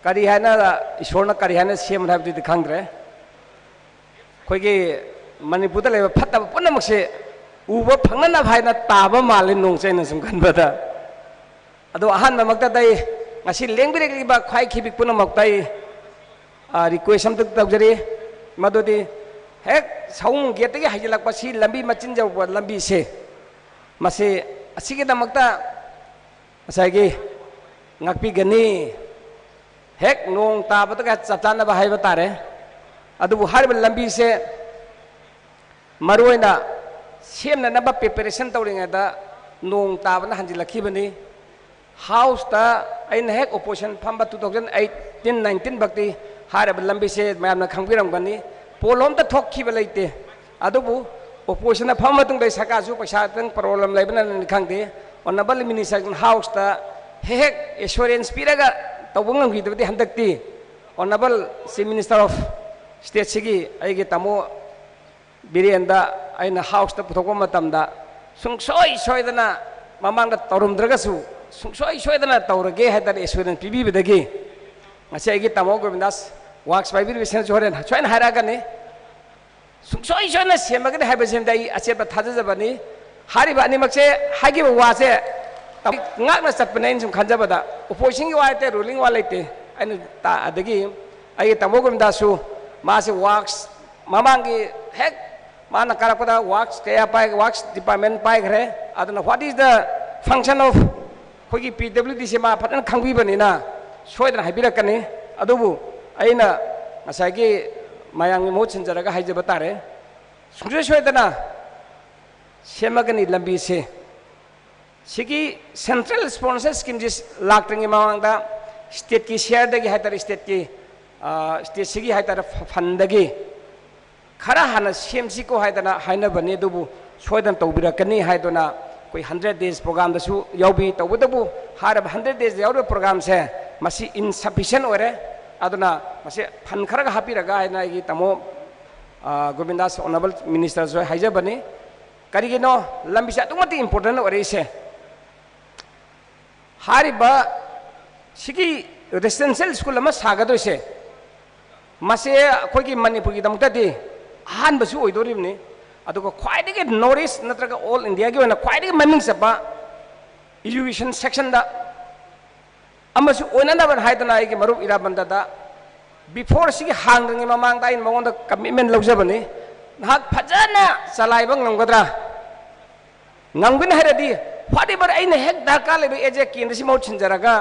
ꯀꯔꯤ ꯍꯥꯏꯅ, ꯏꯁꯣꯔꯅ ꯀꯔꯤ ꯍꯥꯏꯅ ꯁꯦꯝꯕꯅꯣ ꯍꯥꯏꯕꯗꯨꯗꯤ ꯈꯪꯗ꯭ꯔꯦ꯫ ꯑꯩꯈꯣꯏꯒꯤ ꯃꯅꯤꯄꯨꯔꯗ ꯂꯩꯕ ꯐꯠꯇꯕ ꯄꯨꯝꯅꯃꯛꯁꯦ ꯎꯕ ꯐꯪꯅꯅꯕ ꯍꯥꯏꯅ ꯇꯥꯕ ꯃꯥꯜꯂꯤ ꯅꯣꯡꯁꯦ, ꯑꯩꯅ ꯁꯨꯝ ꯈꯟꯕꯗ꯫ ꯑꯗꯣ ꯑꯍꯥꯟꯕꯃꯛꯇꯗ ꯑꯩ ꯉꯁꯤ ꯂꯦꯡꯕꯤꯔꯛꯂꯤꯕ ꯈ꯭ꯋꯥꯏ ꯈꯤꯕꯤꯛ ꯄꯨꯝꯅꯃꯛꯇ ꯑꯩ, ꯑ, request ꯑꯝꯇ ꯇꯧꯖꯔꯤ꯫ ꯃꯗꯨꯗꯤ ꯍꯦꯛ ꯁꯑꯣꯝ ꯒꯦꯠꯇꯒꯤ ꯍꯩꯖꯤꯜꯂꯛꯄ ꯁꯤ ꯂꯝꯕꯤ ꯃꯆꯤꯟ ꯌꯧꯕ ꯂꯝꯕꯤꯁꯦ, ꯃꯁꯤ, ꯑꯁꯤꯒꯤꯗꯃꯛꯇ ꯉꯁꯥꯏꯒꯤ ꯉꯥꯛꯄꯤꯒꯅꯤ꯫ ꯍꯦꯛ ꯅꯣꯡ ꯇꯥꯕꯗꯒ ꯆꯞ ꯆꯥꯅꯕ ꯍꯥꯏꯕ ꯇꯥꯔꯦ꯫ ꯑꯗꯨꯕꯨ ꯍꯥꯏꯔꯤꯕ ꯂꯝꯕꯤꯁꯦ ꯃꯔꯨꯑꯣꯏꯅ ꯁꯦꯝꯅꯅꯕ preparation ꯇꯧꯔꯤꯉꯩꯗ ꯅꯣꯡ ꯇꯥꯕꯅ ꯍꯟꯖꯤꯜꯂꯛꯈꯤꯕꯅꯤ꯫ Houseꯇ ꯑꯩꯅ ꯍꯦꯛ opposition ꯐꯝꯕ two thousand eighteen nineteen ꯐꯥꯎꯇꯤ ꯍꯥꯏꯔꯤꯕ ꯂꯝꯕꯤꯁꯦ ꯃꯌꯥꯝꯅ ꯈꯪꯕꯤꯔꯝꯒꯅꯤ, ꯄꯣꯠꯂꯣꯝꯇ ꯊꯣꯛꯈꯤꯕ ꯂꯩꯇꯦ꯫ ꯑꯗꯨꯕꯨ oppositionꯅ ꯐꯝꯕ ꯃꯇꯨꯡꯗ ꯁꯔꯀꯥꯔꯁꯨ ꯄꯩꯁꯥ ꯈꯤꯇꯪ problem ꯂꯩꯕꯅꯅꯤ ꯈꯪꯗꯦ, Honorable Minister Houseꯇ ꯍꯦꯛ ꯍꯦꯛ assurance ꯄꯤꯔꯒ ꯇꯧꯕ ꯉꯝꯈꯤꯗꯕꯗꯤ ꯍꯟꯗꯛꯇꯤ Honorable Chief Minister of Stateꯁꯤꯒꯤ ꯑꯩꯒꯤ ꯇꯥꯃꯣ ꯕꯤꯔꯦꯟꯗ ꯑꯩꯅ ꯍꯥꯎꯁꯇ ꯄꯨꯊꯣꯛꯄ ꯃꯇꯝꯗ ꯁꯨꯡꯁꯣꯏ ꯁꯣꯏꯗꯅ ꯃꯃꯥꯡꯗ ꯇꯧꯔꯝꯗ꯭ꯔꯒꯁꯨ ꯁꯨꯡꯁꯣꯏ ꯁꯣꯏꯗꯅ ꯇꯧꯔꯒꯦ ꯍꯥꯏꯗꯅ ꯑꯦꯁꯨꯔꯦꯟꯁ ꯄꯤꯕꯤꯕꯗꯒꯤ ꯉꯁꯤ ꯑꯩꯒꯤ ꯇꯥꯃꯣ ꯒꯣꯕꯤꯟꯗꯥꯁ ꯋꯥꯛꯁ ꯄꯥꯏꯕꯤꯔꯤꯕꯁꯤꯡꯅꯁꯨ ꯍꯣꯔꯦꯟ ꯁꯣꯏꯅ ꯍꯥꯏꯔꯛꯑꯒꯅꯤ꯫ ꯁꯨꯡꯁꯣꯏ ꯁꯣꯏꯅ ꯁꯦꯝꯃꯒꯅꯤ ꯍꯥꯏꯕꯁꯤꯃꯗꯤ ꯑꯩ ꯑꯆꯦꯠꯄ ꯊꯥꯖꯖꯕꯅꯤ꯫ ꯍꯥꯏꯔꯤꯕ ꯑꯅꯤꯃꯛꯁꯦ ꯍꯥꯏꯈꯤꯕ ꯋꯥꯁꯦ ꯉꯥꯛꯅ ꯆꯠꯄꯅꯦ꯫ ꯑꯩꯅ ꯁꯨꯝ ꯈꯟꯖꯕꯗ oppositionꯒꯤ ꯋꯥ ꯂꯩꯇꯦ, ruling ꯋꯥ ꯂꯩꯇꯦ꯫ ꯑꯩꯅ ꯇꯥ-, ꯑꯗꯒꯤ ꯑꯩꯒꯤ ꯇꯥꯃꯣ ꯒꯣꯕꯤꯟꯗꯥꯁꯁꯨ ꯃꯥꯁꯦ ꯋꯥꯛꯁ ꯃꯃꯥꯡꯒꯤ ꯍꯦꯛ ꯃꯥꯅ ꯀꯥꯔꯛꯄꯗ ꯋꯥꯛꯁ ꯀꯌꯥ ꯄꯥꯏ, ꯋꯥꯛꯁ department ꯄꯥꯏꯈ꯭ꯔꯦ꯫ ꯑꯗꯨꯅ what is the function of ꯑꯩꯈꯣꯏꯒꯤ ꯄꯤ ꯗꯕ꯭ꯂꯤꯎ ꯗꯤꯁꯦ ꯃꯥ ꯐꯖꯅ ꯈꯪꯕꯤꯕꯅꯤꯅ ꯁꯣꯏꯗꯅ ꯍꯥꯏꯕꯤꯔꯛꯀꯅꯤ꯫ ꯑꯗꯨꯕꯨ ꯑꯩꯅ ꯉꯁꯥꯏꯒꯤ ꯃꯌꯥꯝꯒꯤ ꯃꯍꯨꯠ ꯁꯤꯟꯖꯔꯒ ꯍꯥꯏꯖꯕ ꯇꯥꯔꯦ, ꯁꯨꯡꯁꯣꯏ ꯁꯣꯏꯗꯅ ꯁꯦꯝꯃꯒꯅꯤ ꯂꯝꯕꯤꯁꯦ꯫ ꯁꯤꯒꯤ central sponsor schemeꯁꯦ ꯂꯥꯛꯇ꯭ꯔꯤꯉꯩ ꯃꯃꯥꯡꯗ stateꯀꯤ shareꯗꯒꯤ ꯍꯥꯏꯇꯥꯔꯦ, stateꯀꯤ, ꯑ, stateꯁꯤꯒꯤ ꯍꯥꯏꯇꯥꯔꯦ, ꯐ-, fundꯗꯒꯤ ꯈꯔ ꯍꯥꯟꯅ ꯁꯦꯝꯁꯤꯀꯣ ꯍꯥꯏꯗꯅ ꯍꯥꯏꯅꯕꯅꯤ꯫ ꯑꯗꯨꯕꯨ ꯁꯣꯏꯗꯅ ꯇꯧꯕꯤꯔꯛꯀꯅꯤ ꯍꯥꯏꯗꯨꯅ ꯑꯩꯈꯣꯏ hundred days programꯗꯁꯨ ꯌꯥꯎꯕꯤ꯫ ꯇꯧꯕꯇꯕꯨ ꯍꯥꯏꯔꯤꯕ hundred days ꯌꯥꯎꯔꯤꯕ programꯁꯦ ꯃꯁꯤ insufficient ꯑꯣꯏꯔꯦ꯫ ꯑꯗꯨꯅ ꯃꯁꯤ fund ꯈꯔꯒ ꯍꯥꯞꯄꯤꯔꯒ ꯍꯥꯏꯅ ꯑꯩꯒꯤ ꯇꯥꯃꯣ, ꯑ, ꯒꯣꯕꯤꯟꯗꯥꯁ honourable ministerꯁꯨ ꯍꯥꯏꯖꯕꯅꯤ꯫ ꯀꯔꯤꯒꯤꯅꯣ ꯂꯝꯕꯤꯁꯦ ꯑꯗꯨꯛ ꯃꯇꯤꯛ important ꯑꯣꯏꯔꯛꯏꯁꯦ? ꯍꯥꯏꯔꯤꯕ ꯁꯤꯒꯤ residential school ꯑꯃ ꯁꯥꯒꯗꯣꯏꯁꯦ, ꯃꯁꯤ ꯑꯩꯈꯣꯏꯒꯤ ꯃꯅꯤꯄꯨꯔꯒꯤꯗꯃꯛꯇꯗꯤ ꯑꯍꯥꯟꯕꯁꯨ ꯑꯣꯏꯗꯣꯔꯤꯕꯅꯤ꯫ ꯑꯗꯨꯒ ꯈ꯭ꯋꯥꯏꯗꯒꯤ North East ꯅꯠꯇ꯭ꯔꯒ all Indiaꯒꯤ ꯑꯣꯏꯅ ꯈ꯭ꯋꯥꯏꯗꯒꯤ ꯃꯃꯤꯡ ꯆꯠꯄ education sectionꯗ ꯑꯃꯁꯨ ꯑꯣꯏꯅꯅꯕ ꯍꯥꯏꯗꯅ ꯑꯩꯒꯤ ꯃꯔꯨꯞ ꯏꯔꯥꯕꯟꯗꯗ before ꯁꯤꯒꯤ ꯍꯥꯡꯗ꯭ꯔꯤꯉꯩ ꯃꯃꯥꯡꯗ ꯑꯩꯅ ꯃꯉꯣꯟꯗ commitment ꯂꯧꯖꯕꯅꯤ꯫ ꯅꯍꯥꯛ ꯐꯖꯅ ꯆꯂꯥꯏꯕ ꯉꯝꯒꯗ꯭ꯔꯥ? ꯉꯝꯒꯅꯤ ꯍꯥꯏꯔꯗꯤ whatever ꯑꯩꯅ ꯍꯦꯛ ꯗꯔꯀꯥꯔ ꯂꯩꯕ as a ꯀꯦꯟꯗ꯭ꯔꯁꯤ ꯃꯍꯨꯠ ꯁꯤꯟꯖꯔꯒ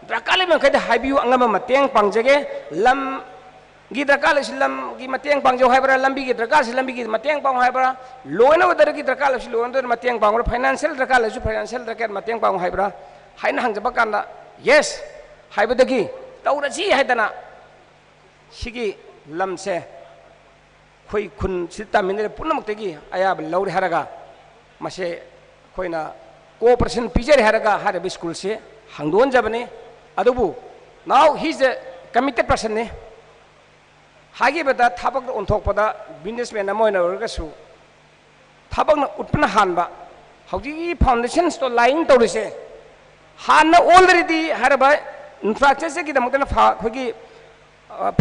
ꯗꯔꯀꯥꯔ ꯂꯩꯕ ꯃꯈꯩꯗ ꯍꯥꯏꯕꯤꯌꯨ, ꯑꯉꯝꯕ ꯃꯇꯦꯡ ꯄꯥꯡꯖꯒꯦ꯫ ꯂꯝꯒꯤ ꯗꯔꯀꯥꯔ ꯂꯩꯁꯤ ꯂꯝꯒꯤ ꯃꯇꯦꯡ ꯄꯥꯡꯖꯧ ꯍꯥꯏꯕ꯭ꯔꯥ, ꯂꯝꯕꯤꯒꯤ ꯗꯔꯀꯥꯔꯁꯤ ꯂꯝꯕꯤꯒꯤ ꯃꯇꯦꯡ ꯄꯥꯡꯉꯨ ꯍꯥꯏꯕ꯭ꯔꯥ, law and orderꯒꯤ ꯗꯔꯀꯥꯔ ꯂꯩꯁꯤ law and order ꯃꯇꯦꯡ ꯄꯥꯡꯉꯨ ꯍꯥꯏꯕ꯭ꯔꯥ, financial ꯗꯔꯀꯥꯔ ꯂꯩꯁꯤ financial ꯗꯔꯀꯥꯔ ꯃꯇꯦꯡ ꯄꯥꯡꯉꯨ ꯍꯥꯏꯕ꯭ꯔꯥ ꯍꯥꯏꯅ ꯍꯪꯖꯕ ꯀꯥꯟꯗ yes ꯍꯥꯏꯕꯗꯒꯤ ꯇꯧꯔꯁꯤ ꯍꯥꯏꯗꯅ ꯁꯤꯒꯤ ꯂꯝꯁꯦ ꯑꯩꯈꯣꯏ ꯈꯨꯟꯁꯤꯗ ꯇꯥꯃꯤꯟꯅꯔꯤꯕ ꯄꯨꯝꯅꯃꯛꯇꯒꯤ ꯑꯌꯥꯕ ꯂꯧꯔꯦ ꯍꯥꯏꯔꯒ ꯃꯁꯦ ꯑꯩꯈꯣꯏꯅ cooperation ꯄꯤꯖꯔꯦ ꯍꯥꯏꯔꯒ ꯍꯥꯏꯔꯤꯕ ꯁ꯭ꯀꯨꯜꯁꯦ ꯍꯥꯡꯗꯣꯛꯍꯟꯖꯕꯅꯤ꯫ ꯑꯗꯨꯕꯨ now he is a committed personꯅꯤ꯫ ꯍꯥꯏꯈꯤꯕꯗ ꯊꯕꯛꯇ ꯑꯣꯟꯊꯣꯛꯄꯗ ꯕꯤꯖꯤꯅꯦꯁꯃꯦꯟ ꯑꯃ ꯑꯣꯏꯅ ꯑꯣꯏꯔꯒꯁꯨ ꯊꯕꯛꯅ ꯎꯠꯄꯅ ꯍꯥꯟꯕ꯫ ꯍꯧꯖꯤꯛꯀꯤ ꯐꯥꯎꯟꯗꯦꯁꯟꯁꯇꯣ ꯂꯥꯏꯌꯤꯡ ꯇꯧꯔꯤꯁꯦ ꯍꯥꯟꯅ ꯑꯣꯜꯔꯦꯗꯤ ꯍꯥꯏꯔꯕ ꯏꯟꯐ꯭ꯔꯥꯁ꯭ꯇ꯭ꯔꯛꯆꯔꯒꯤꯗꯃꯛꯇꯅ ꯐ- ꯑꯩꯈꯣꯏꯒꯤ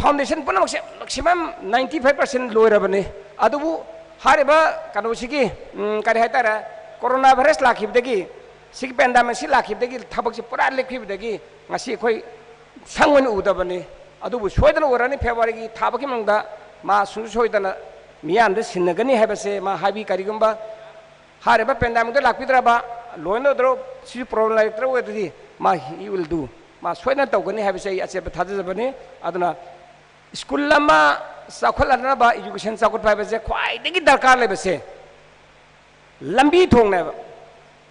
ꯐꯥꯎꯟꯗꯦꯁꯟ ꯄꯨꯝꯅꯃꯛꯁꯦ ꯃꯦꯛꯁꯤꯃꯝ ꯅꯥꯏꯟꯇꯤ ꯐꯥꯏꯚ ꯄꯥꯔꯁꯦꯟ ꯂꯣꯏꯔꯕꯅꯤ꯫ ꯑꯗꯨꯕꯨ ꯍꯥꯏꯔꯤꯕ ꯀꯩꯅꯣꯁꯤꯒꯤ ꯎꯝ, ꯀꯔꯤ ꯍꯥꯏꯇꯥꯔꯦ, ꯀꯣꯔꯣꯅꯥ ꯚꯥꯏꯔꯁ ꯂꯥꯛꯈꯤꯕꯗꯒꯤ, ꯁꯤꯒꯤ ꯄꯦꯟꯗꯥꯃꯤꯛꯁꯤ ꯂꯥꯛꯈꯤꯕꯗꯒꯤ ꯊꯕꯛꯁꯤ ꯄꯨꯔꯥ ꯂꯦꯞꯈꯤꯕꯗꯒꯤ ꯉꯁꯤ ꯑꯩꯈꯣꯏ ꯁꯪ ꯑꯣꯏꯅ ꯎꯗꯕꯅꯤ꯫ ꯑꯗꯨꯕꯨ ꯁꯣꯏꯗꯅ ꯎꯔꯅꯤ, ꯐꯦꯕ꯭ꯔꯨꯋꯥꯔꯤꯒꯤ ꯊꯥ ꯐꯥꯎꯒꯤ ꯃꯅꯨꯡꯗ ꯃꯥ ꯁꯨꯡꯁꯣꯏ ꯁꯣꯏꯗꯅ ꯃꯤꯌꯥꯝꯗ ꯁꯤꯟꯅꯒꯅꯤ ꯍꯥꯏꯕꯁꯦ ꯃꯥ ꯍꯥꯏꯕꯤ꯫ ꯀꯔꯤꯒꯨꯝꯕ ꯍꯥꯏꯔꯤꯕ ꯄꯦꯟꯗꯥꯃꯤꯛꯇ ꯂꯥꯛꯄꯤꯗ꯭ꯔꯕ, ꯂꯣꯏꯅ ꯑꯣꯏꯗ꯭ꯔꯣ, ꯁꯤꯁꯨ ꯄ꯭ꯔꯣꯕ꯭ꯂꯦꯝ ꯂꯩꯔꯛꯇ꯭ꯔꯕ ꯑꯣꯏꯔꯗꯤ ꯃꯥ he will do, ꯃꯥ ꯁꯣꯏꯗꯅ ꯇꯧꯒꯅꯤ ꯍꯥꯏꯕꯁꯦ ꯑꯩ ꯑꯆꯦꯠꯄ ꯊꯥꯖꯖꯕꯅꯤ꯫ ꯑꯗꯨꯅ ꯁ꯭ꯀꯨꯜ ꯑꯃ ꯆꯥꯎꯈꯠꯍꯟꯅꯕ, ꯏꯖꯨꯀꯦꯁꯟ ꯆꯥꯎꯈꯠꯄ ꯍꯥꯏꯕꯁꯦ ꯈ꯭ꯋꯥꯏꯗꯒꯤ ꯗꯔꯀꯥꯔ ꯂꯩꯕꯁꯦ ꯂꯝꯕꯤ ꯊꯣꯡꯅꯦꯕ꯫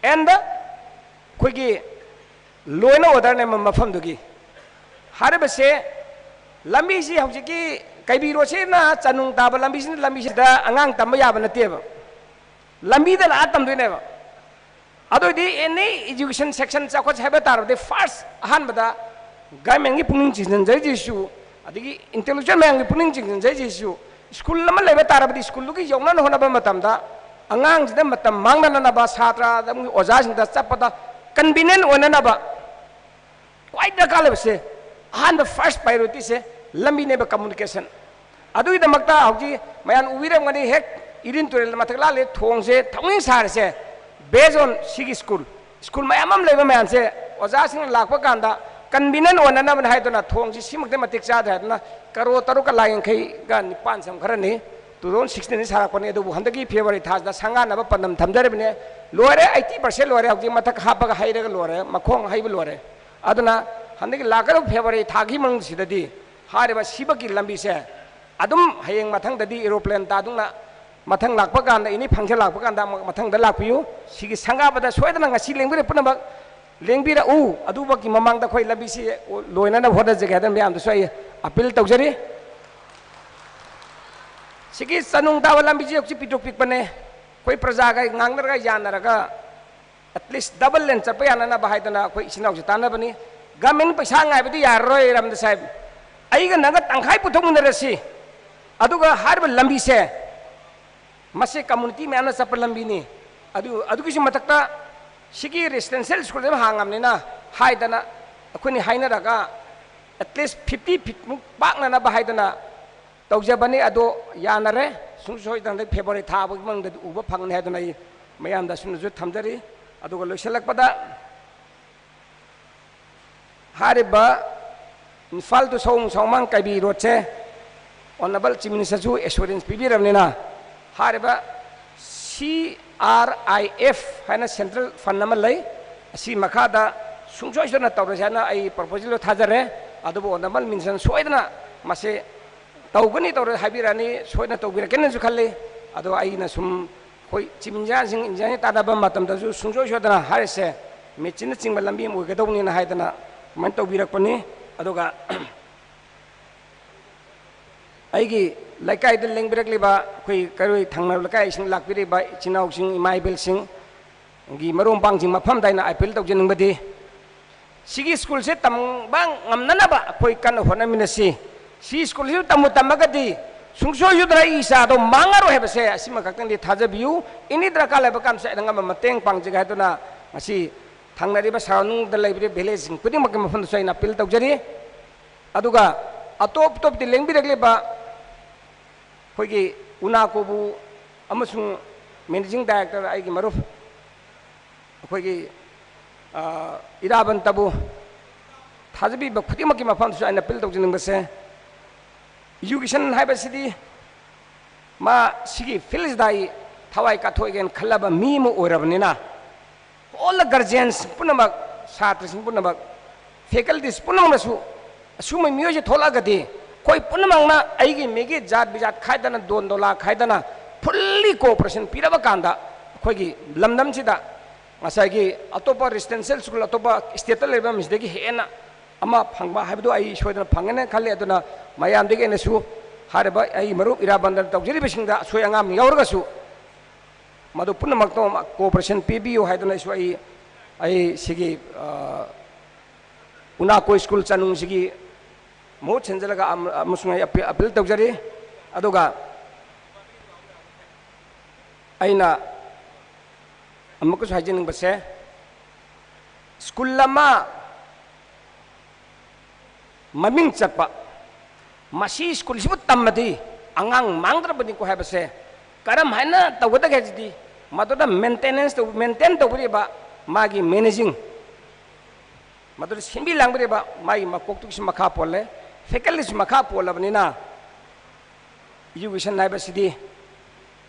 ꯑꯦꯟꯗ ꯑꯩꯈꯣꯏꯒꯤ ꯂꯣꯏꯅ ꯑꯣꯔꯗꯔꯅꯦ ꯃꯐꯝꯗꯨꯒꯤ꯫ ꯍꯥꯏꯔꯤꯕꯁꯦ ꯂꯝꯕꯤꯁꯤ ꯍꯧꯖꯤꯛꯀꯤ ꯀꯩꯕꯤ ꯔꯣꯗꯁꯤꯅ ꯆꯅꯨꯡ ꯇꯥꯕ ꯂꯝꯕꯤꯁꯤꯅ, ꯂꯝꯕꯤꯁꯤꯗ ꯑꯉꯥꯡ ꯇꯝꯕ ꯌꯥꯕ ꯅꯠꯇꯦꯕ, ꯂꯝꯕꯤꯗ ꯂꯥꯛꯑ ꯇꯝꯗꯣꯏꯅꯦꯕ꯫ ꯑꯗꯨ ꯑꯣꯏꯗꯤ ꯑꯦꯅꯤ ꯏꯖꯨꯀꯦꯁꯟ ꯁꯦꯛꯁꯟ ꯆꯥꯎꯈꯠꯁꯦ ꯍꯥꯏꯕ ꯇꯥꯔꯕꯗꯤ ꯐꯥꯔꯁ ꯑꯍꯥꯟꯕꯗ ꯒꯚꯔꯟꯃꯦꯟꯒꯤ ꯄꯨꯛꯅꯤꯡ ꯆꯤꯡꯁꯤꯟꯖꯔꯤꯁꯤꯁꯨ, ꯑꯗꯒꯤ ꯏꯟꯇꯦꯂꯦꯛꯆꯨꯋꯦꯜ ꯃꯌꯥꯝꯒꯤ ꯄꯨꯛꯅꯤꯡ ꯆꯤꯡꯁꯤꯟꯖꯔꯤꯁꯤꯁꯨ, ꯁ꯭ꯀꯨꯜ ꯑꯃ ꯂꯩꯕ ꯇꯥꯔꯕꯗꯤ ꯁ꯭ꯀꯨꯜꯗꯨꯒꯤ ꯌꯧꯅꯅ ꯍꯣꯠꯅꯕ ꯃꯇꯝꯗ ꯑꯉꯥꯡꯁꯤꯗ ꯃꯇꯝ ꯃꯥꯡꯅꯅꯕ, ꯁꯥꯇ꯭ꯔꯗ ꯑꯃꯒꯤ ꯑꯣꯖꯥꯁꯤꯡꯗ ꯆꯠꯄꯗ ꯀꯟꯚꯤꯅꯤꯌꯦꯟ ꯑꯣꯏꯅꯅꯕ ꯈ꯭ꯋꯥꯏ ꯗꯔꯀꯥꯔ ꯂꯩꯕꯁꯦ, ꯑꯍꯥꯟꯕ ꯐꯥꯔꯁ ꯄ꯭ꯔꯥꯏꯌꯣꯔꯤꯇꯤꯁꯦ ꯂꯝꯕꯤꯅꯦꯕ, ꯀꯝꯃꯨꯅꯤꯀꯦꯁꯟ꯫ ꯑꯗꯨꯒꯤꯗꯃꯛꯇ ꯍꯧꯖꯤꯛ ꯃꯌꯥꯝ ꯎꯕꯤꯔꯝꯒꯅꯤ, ꯍꯦꯛ ꯏꯔꯤꯟ ꯇꯨꯔꯦꯜ ꯃꯊꯛ ꯂꯥꯜꯂꯦ, ꯊꯣꯡꯁꯦ ꯊꯧꯅꯤ ꯁꯥꯔꯤꯁꯦ based on ꯁꯤꯒꯤ ꯁ꯭ꯀꯨꯜ꯫ ꯁ꯭ꯀꯨꯜ ꯃꯌꯥꯝ ꯑꯃ ꯂꯩꯕ ꯃꯌꯥꯝꯁꯦ ꯑꯣꯖꯥꯁꯤꯡꯅ ꯂꯥꯛꯄ ꯀꯥꯟꯗ ꯀꯟꯚꯤꯅꯤꯌꯦꯟ ꯑꯣꯏꯅꯅꯕꯅꯤ ꯍꯥꯏꯗꯨꯅ ꯊꯣꯡꯁꯤ ꯁꯤꯃꯛꯇ ꯃꯇꯤꯛ ꯆꯥꯗ꯭ꯔꯦ ꯍꯥꯏꯗꯨꯅ ꯀꯔꯣꯔ ꯇꯔꯨꯛꯀ ꯂꯥꯛ ꯌꯥꯡꯈꯩꯒ ꯅꯤꯄꯥꯟ ꯁꯝꯈ꯭ꯔꯅꯤ꯫ ꯇꯨ ꯊꯥꯎꯖꯟ ꯁꯤꯛꯁꯇꯤꯟꯗ ꯁꯥꯔꯛꯄꯅꯤ, ꯑꯗꯨꯕꯨ ꯍꯟꯗꯛꯀꯤ ꯐꯦꯕ꯭ꯔꯨꯋꯥꯔꯤ ꯊꯥꯁꯤꯗ ꯁꯪꯒꯥꯅꯕ ꯄꯥꯟꯗꯝ ꯊꯝꯖꯔꯤꯕꯅꯦ꯫ ꯂꯣꯏꯔꯦ, ꯑꯩꯠꯇꯤ ꯄꯥꯔꯁꯦꯟ ꯂꯣꯏꯔꯦ, ꯍꯧꯖꯤꯛ ꯃꯊꯛ ꯍꯥꯞꯄꯒ ꯍꯩꯔꯒ ꯂꯣꯏꯔꯦ, ꯃꯈꯣꯡ ꯍꯩꯕ ꯂꯣꯏꯔꯦ꯫ ꯑꯗꯨꯅ ꯍꯟꯗꯛꯀꯤ ꯂꯥꯛꯀꯗꯕ ꯐꯦꯕ꯭ꯔꯨꯋꯥꯔꯤ ꯊꯥꯒꯤ ꯃꯅꯨꯡꯁꯤꯗꯗꯤ ꯍꯥꯏꯔꯤꯕ ꯁꯤꯕꯒꯤ ꯂꯝꯕꯤꯁꯦ ꯑꯗꯨꯝ ꯍꯌꯦꯡ ꯃꯊꯪꯗꯗꯤ ꯑꯦꯔꯣꯄ꯭ꯂꯦꯟ ꯇꯥꯗꯨꯅ ꯃꯊꯪ ꯂꯥꯛꯄ ꯀꯥꯟꯗ, ꯑꯦꯅꯤ ꯐꯪꯁꯟ ꯂꯥꯛꯄ ꯀꯥꯟꯗ ꯑꯃꯨꯛ ꯃꯊꯪꯗ ꯂꯥꯛꯄꯤꯌꯨ꯫ ꯁꯤꯒꯤ ꯁꯪꯒꯥꯕꯗ ꯁꯣꯏꯗꯅ ꯉꯁꯤ ꯂꯦꯡꯕꯤꯔꯛꯏ ꯄꯨꯝꯅꯃꯛ ꯂꯦꯡꯕꯤꯔꯛꯎ꯫ ꯑꯗꯨꯃꯛꯀꯤ ꯃꯃꯥꯡꯗ ꯑꯩꯈꯣꯏ ꯂꯝꯕꯤꯁꯤ ꯂꯣꯏꯅꯅꯕ ꯍꯣꯠꯅꯖꯒꯦ ꯍꯥꯏꯗꯅ ꯃꯌꯥꯝꯗꯁꯨ ꯑꯩ ꯑꯄꯤꯜ ꯇꯧꯖꯔꯤ꯫ ꯁꯤꯒꯤ ꯆꯅꯨꯡ ꯇꯥꯕ ꯂꯝꯕꯤꯁꯤ ꯍꯧꯖꯤꯛ ꯄꯤꯛꯇ꯭ꯔꯨ ꯄꯤꯛꯄꯅꯦ꯫ ꯑꯩꯈꯣꯏ ꯄ꯭ꯔꯖꯥꯒ ꯉꯥꯡꯅꯔꯒ ꯌꯥꯅꯔꯒ at least double lane ꯆꯠꯄ ꯌꯥꯅꯅꯕ ꯍꯥꯏꯗꯅ ꯑꯩꯈꯣꯏ ꯏꯆꯤꯟ ꯏꯅꯥꯎꯁꯤ ꯇꯥꯟꯅꯕꯅꯤ꯫ ꯒꯃꯦꯟ ꯄꯩꯁꯥ ꯉꯥꯏꯕꯗꯤ ꯌꯥꯔꯔꯣꯏ, ꯔꯥꯃꯟꯗ ꯁꯥꯍꯦꯕ꯫ ꯑꯩꯒ ꯅꯪꯒ ꯇꯪꯈꯥꯏ ꯄꯨꯊꯣꯛꯃꯤꯟꯅꯔꯁꯤ꯫ ꯑꯗꯨꯒ ꯍꯥꯏꯔꯤꯕ ꯂꯝꯕꯤꯁꯦ, ꯃꯁꯤ ꯀꯝꯃꯨꯅꯤꯇꯤ ꯃꯌꯥꯝꯅ ꯆꯠꯄ ꯂꯝꯕꯤꯅꯤ꯫ ꯑꯗꯨ, ꯑꯗꯨꯒꯤꯁꯨ ꯃꯊꯛꯇ ꯁꯤꯒꯤ ꯔꯦꯁꯤꯗꯦꯟꯁꯤꯌꯦꯜ ꯁ꯭ꯀꯨꯜꯁꯦ ꯑꯃ ꯍꯥꯡꯉꯕꯅꯤꯅ ꯍꯥꯏꯗꯅ, ꯑꯩꯈꯣꯏꯅꯤ ꯍꯥꯏꯅꯔꯒ at least fifty feet ꯃꯨꯛ ꯄꯥꯛꯅꯅꯕ ꯍꯥꯏꯗꯅ ꯇꯧꯖꯕꯅꯤ꯫ ꯑꯗꯣ ꯌꯥꯅꯔꯦ꯫ ꯁꯨꯡꯁꯣꯏ ꯁꯣꯏꯗꯅ ꯐꯦꯕ꯭ꯔꯨꯋꯥꯔꯤ ꯊꯥ ꯐꯥꯎꯒꯤ ꯃꯅꯨꯡꯗꯗꯤ ꯎꯕ ꯐꯪꯒꯅꯤ ꯍꯥꯏꯗꯨꯅ ꯑꯩ ꯃꯌꯥꯝꯗ ꯑꯁꯨꯝꯅꯁꯨ ꯊꯝꯖꯔꯤ꯫ ꯑꯗꯨꯒ ꯂꯣꯏꯁꯤꯜꯂꯛꯄꯗ, ꯍꯥꯏꯔꯤꯕ ꯏꯝꯐꯥꯜ to ꯁꯑꯣꯡ ꯁꯥꯎꯃꯥꯡ ꯀꯥꯏꯕꯤ ꯔꯣꯗꯁꯦ ꯑꯣꯅꯔꯦꯕꯜ ꯆꯤꯐ ꯃꯤꯅꯤꯁꯇꯔꯁꯨ ꯑꯦꯁꯨꯔꯦꯟꯁ ꯄꯤꯕꯤꯔꯕꯅꯤꯅ, ꯍꯥꯏꯔꯤꯕ ꯁꯤ ꯑꯥꯔ ꯑꯥꯏ ꯑꯦꯐ ꯍꯥꯏꯅ ꯁꯦꯟꯇ꯭ꯔꯦꯜ ꯐꯟ ꯑꯃ ꯂꯩ, ꯑꯁꯤ ꯃꯈꯥꯗ ꯁꯨꯡꯁꯣꯏ ꯁꯣꯏꯗꯅ ꯇꯧꯔꯁꯦ ꯍꯥꯏꯅ ꯑꯩ ꯄ꯭ꯔꯣꯄꯣꯖꯦꯜꯗꯣ ꯊꯥꯖꯔꯦ꯫ ꯑꯗꯨꯕꯨ ꯑꯣꯅꯔꯦꯕꯜ ꯃꯤꯅꯤꯁꯇꯔꯅ ꯁꯣꯏꯗꯅ ꯃꯁꯤ ꯇꯧꯒꯅꯤ, ꯇꯧꯔꯣꯏ ꯍꯥꯏꯕꯤꯔꯛꯑꯅꯤ, ꯁꯣꯏꯗꯅ ꯇꯧꯕꯤꯔꯛꯀꯅꯤꯅꯁꯨ ꯈꯜꯂꯤ꯫ ꯑꯗꯣ ꯑꯩꯅ ꯁꯨꯝ ꯑꯩꯈꯣꯏ ꯆꯤꯞ ꯏꯟꯖꯤꯅꯤꯌꯥꯔꯁꯤꯡ, ꯏꯟꯖꯤꯅꯤꯌꯥꯔ ꯇꯥꯟꯅꯕ ꯃꯇꯝꯗꯁꯨ ꯁꯨꯡꯁꯣꯏ ꯁꯣꯏꯗꯅ ꯍꯥꯏꯔꯤꯁꯦ ꯃꯦꯆꯤꯟꯅꯆꯤꯡꯕ ꯂꯝꯕꯤ ꯑꯃ ꯑꯣꯏꯒꯗꯧꯕꯅꯤꯅ ꯍꯥꯏꯗꯅ ꯑꯗꯨꯃꯥꯏꯅ ꯇꯧꯕꯤꯔꯛꯄꯅꯤ꯫ ꯑꯗꯨꯒ ꯑꯩꯒꯤ ꯂꯩꯀꯥꯏꯗ ꯂꯦꯡꯕꯤꯔꯛꯂꯤꯕ ꯑꯩꯈꯣꯏ ꯀꯩꯔꯣꯏ ꯊꯪꯅꯕ ꯂꯩꯀꯥꯏꯁꯤꯡ ꯂꯥꯛꯄꯤꯔꯤꯕ ꯏꯆꯤꯟ ꯏꯅꯥꯎꯁꯤꯡ, ꯏꯃꯥ ꯏꯕꯦꯜꯁꯤꯡꯒꯤ ꯃꯔꯨꯞ ꯃꯄꯥꯡꯁꯤꯡ ꯃꯐꯝꯗ ꯑꯩꯅ ꯑꯥꯄꯤꯜ ꯇꯧꯖꯅꯤꯡꯕꯗꯤ, ꯁꯤꯒꯤ ꯁ꯭ꯀꯨꯜꯁꯦ ꯇꯝꯕ ꯉꯝꯅꯅꯕ ꯑꯩꯈꯣꯏ ꯀꯟꯅ ꯍꯣꯠꯅꯃꯤꯟꯅꯁꯤ꯫ ꯁꯤ ꯁ꯭ꯀꯨꯜꯁꯤꯗ ꯇꯝꯕꯨ ꯇꯝꯃꯒꯗꯤ ꯁꯨꯡꯁꯣꯏ ꯁꯣꯏꯗꯅ ꯑꯩ ꯏꯆꯥꯗꯣ ꯃꯥꯡꯉꯔꯣꯏ ꯍꯥꯏꯕꯁꯦ ꯑꯁꯤꯃ ꯈꯛꯇꯪꯗꯤ ꯊꯥꯖꯕꯤꯌꯨ꯫ ꯑꯦꯅꯤ ꯗꯔꯀꯥꯔ ꯂꯩꯕ ꯀꯥꯟꯗꯁꯨ ꯑꯩꯅ ꯉꯝꯕ ꯃꯇꯦꯡ ꯄꯥꯡꯖꯒꯦ ꯍꯥꯏꯗꯨꯅ ꯉꯁꯤ ꯊꯪꯅꯔꯤꯕ ꯁꯔꯥꯎꯟꯗꯤꯡꯗ ꯂꯩꯕꯤꯔꯤꯕ ꯚꯤꯂꯦꯖꯁꯤꯡ ꯈꯨꯗꯤꯡꯃꯛꯀꯤ ꯃꯐꯝꯗꯁꯨ ꯑꯩꯅ ꯑꯥꯄꯤꯜ ꯇꯧꯖꯔꯤ꯫ ꯑꯗꯨꯒ ꯑꯇꯣꯞ ꯑꯇꯣꯞꯄꯗꯤ ꯂꯦꯡꯕꯤꯔꯛꯂꯤꯕ ꯑꯩꯈꯣꯏꯒꯤ ꯎꯅꯥꯀꯣꯕꯨ ꯑꯃꯁꯨꯡ ꯃꯦꯅꯦꯖꯤꯡ ꯗꯥꯏꯔꯦꯛꯇꯔ ꯑꯩꯒꯤ ꯃꯔꯨꯞ ꯑꯩꯈꯣꯏꯒꯤ, ꯑ, ꯏꯔꯥꯕꯟꯇꯕꯨ ꯊꯥꯖꯕꯤꯕ ꯈꯨꯗꯤꯡꯃꯛꯀꯤ ꯃꯐꯝꯗꯁꯨ ꯑꯩꯅ ꯑꯥꯄꯤꯜ ꯇꯧꯖꯅꯤꯡꯕꯁꯦ, ꯏꯖꯨꯀꯦꯁꯟ ꯍꯥꯏꯕꯁꯤꯗꯤ ꯃꯥ ꯁꯤꯒꯤ ꯐꯤꯜꯁꯤꯗ ꯑꯩ ꯊꯋꯥꯏ ꯀꯠꯊꯣꯛꯑꯒꯦꯅ ꯈꯜꯂꯕ ꯃꯤ ꯑꯃ ꯑꯣꯏꯔꯕꯅꯤꯅ, all the guardians ꯄꯨꯝꯅꯃꯛ, ꯁꯥꯇ꯭ꯔꯁꯤꯡ ꯄꯨꯝꯅꯃꯛ, faculties ꯄꯨꯝꯅꯃꯛꯅꯁꯨ ꯑꯁꯨꯝꯕ ꯃꯤꯑꯣꯏꯁꯦ ꯊꯣꯛꯂꯛꯑꯒꯗꯤ ꯑꯩꯈꯣꯏ ꯄꯨꯝꯅꯃꯛꯅ ꯑꯩꯒꯤ ꯃꯤꯒꯤ ꯖꯥꯠ ꯕꯤꯖꯥꯠ ꯈꯥꯏꯗꯅ, ꯗꯣꯟ ꯗꯣꯂꯥ ꯈꯥꯏꯗꯅ, fully cooperation ꯄꯤꯔꯕ ꯀꯥꯟꯗ ꯑꯩꯈꯣꯏꯒꯤ ꯂꯝꯗꯝꯁꯤꯗ ꯉꯁꯥꯏꯒꯤ ꯑꯇꯣꯞꯄ ꯔꯦꯁꯤꯗꯦꯟꯁꯤꯌꯦꯜ ꯁ꯭ꯀꯨꯜ ꯑꯇꯣꯞꯄ ꯁ꯭ꯇꯦꯠꯇ ꯂꯩꯕ ꯃꯤꯁꯤꯗꯒꯤ ꯍꯦꯟꯅ ꯑꯃ ꯐꯪꯕ ꯍꯥꯏꯕꯗꯨ ꯑꯩ ꯁꯣꯏꯗꯅ ꯐꯪꯒꯅꯤ ꯈꯜꯂꯤ꯫ ꯑꯗꯨꯅ ꯃꯌꯥꯝꯗꯒꯤ ꯑꯩꯅꯁꯨ ꯍꯥꯏꯔꯤꯕ ꯑꯩ ꯃꯔꯨꯞ ꯏꯔꯥꯕꯟꯗꯅ ꯇꯧꯖꯔꯤꯕꯁꯤꯡꯗ ꯑꯁꯣꯏ ꯑꯉꯥꯝ ꯌꯥꯎꯔꯒꯁꯨ ꯃꯗꯨ ꯄꯨꯝꯅꯃꯛꯇꯣ cooperation ꯄꯤꯕꯤꯌꯨ ꯍꯥꯏꯗꯨꯅ ꯑꯩꯁꯨ ꯑꯩ, ꯑꯩ ꯁꯤꯒꯤ, ꯑ, ꯎꯅꯥꯀꯣ ꯁ꯭ꯀꯨꯜ ꯆꯅꯨꯡꯁꯤꯒꯤ ꯃꯍꯨꯠ ꯁꯤꯟꯖꯤꯜꯂꯒ ꯑꯃ-, ꯑꯃꯁꯨꯡ ꯑꯩ ꯑꯄꯤ-, ꯑꯄꯤꯜ ꯇꯧꯖꯔꯤ꯫ ꯑꯗꯨꯒ ꯑꯩꯅ ꯑꯃꯨꯛꯀꯁꯨ ꯍꯥꯏꯖꯅꯤꯡꯕꯁꯦ, ꯁ꯭ꯀꯨꯜ ꯑꯃ ꯃꯃꯤꯡ ꯆꯠꯄ, ꯃꯁꯤ ꯁ꯭ꯀꯨꯜꯁꯤꯕꯨ ꯇꯝꯃꯗꯤ ꯑꯉꯥꯡ ꯃꯥꯡꯗ꯭ꯔꯕꯅꯤꯀꯣ ꯍꯥꯏꯕꯁꯦ ꯀꯔꯝ ꯍꯥꯏꯅ ꯇꯧꯒꯗꯒꯦ ꯍꯥꯏꯁꯤꯗꯤ, ꯃꯗꯨꯗ ꯃꯦꯟꯇꯦꯅꯦꯟꯁ ꯇꯧ-, ꯃꯦꯟꯇꯦꯟ ꯇꯧꯕꯤꯔꯤꯕ ꯃꯥꯒꯤ ꯃꯦꯅꯦꯖꯤꯡ, ꯃꯗꯨꯗ ꯁꯤꯟꯕꯤ ꯂꯥꯡꯕꯤꯔꯤꯕ ꯃꯥꯒꯤ ꯃꯀꯣꯛꯇꯨꯒꯤꯁꯨ ꯃꯈꯥ ꯄꯣꯜꯂꯦ, ꯐꯦꯀꯜꯇꯤꯁꯨ ꯃꯈꯥ ꯄꯣꯜꯂꯕꯅꯤꯅ, ꯏꯖꯨꯀꯦꯁꯟ ꯍꯥꯏꯕꯁꯤꯗꯤ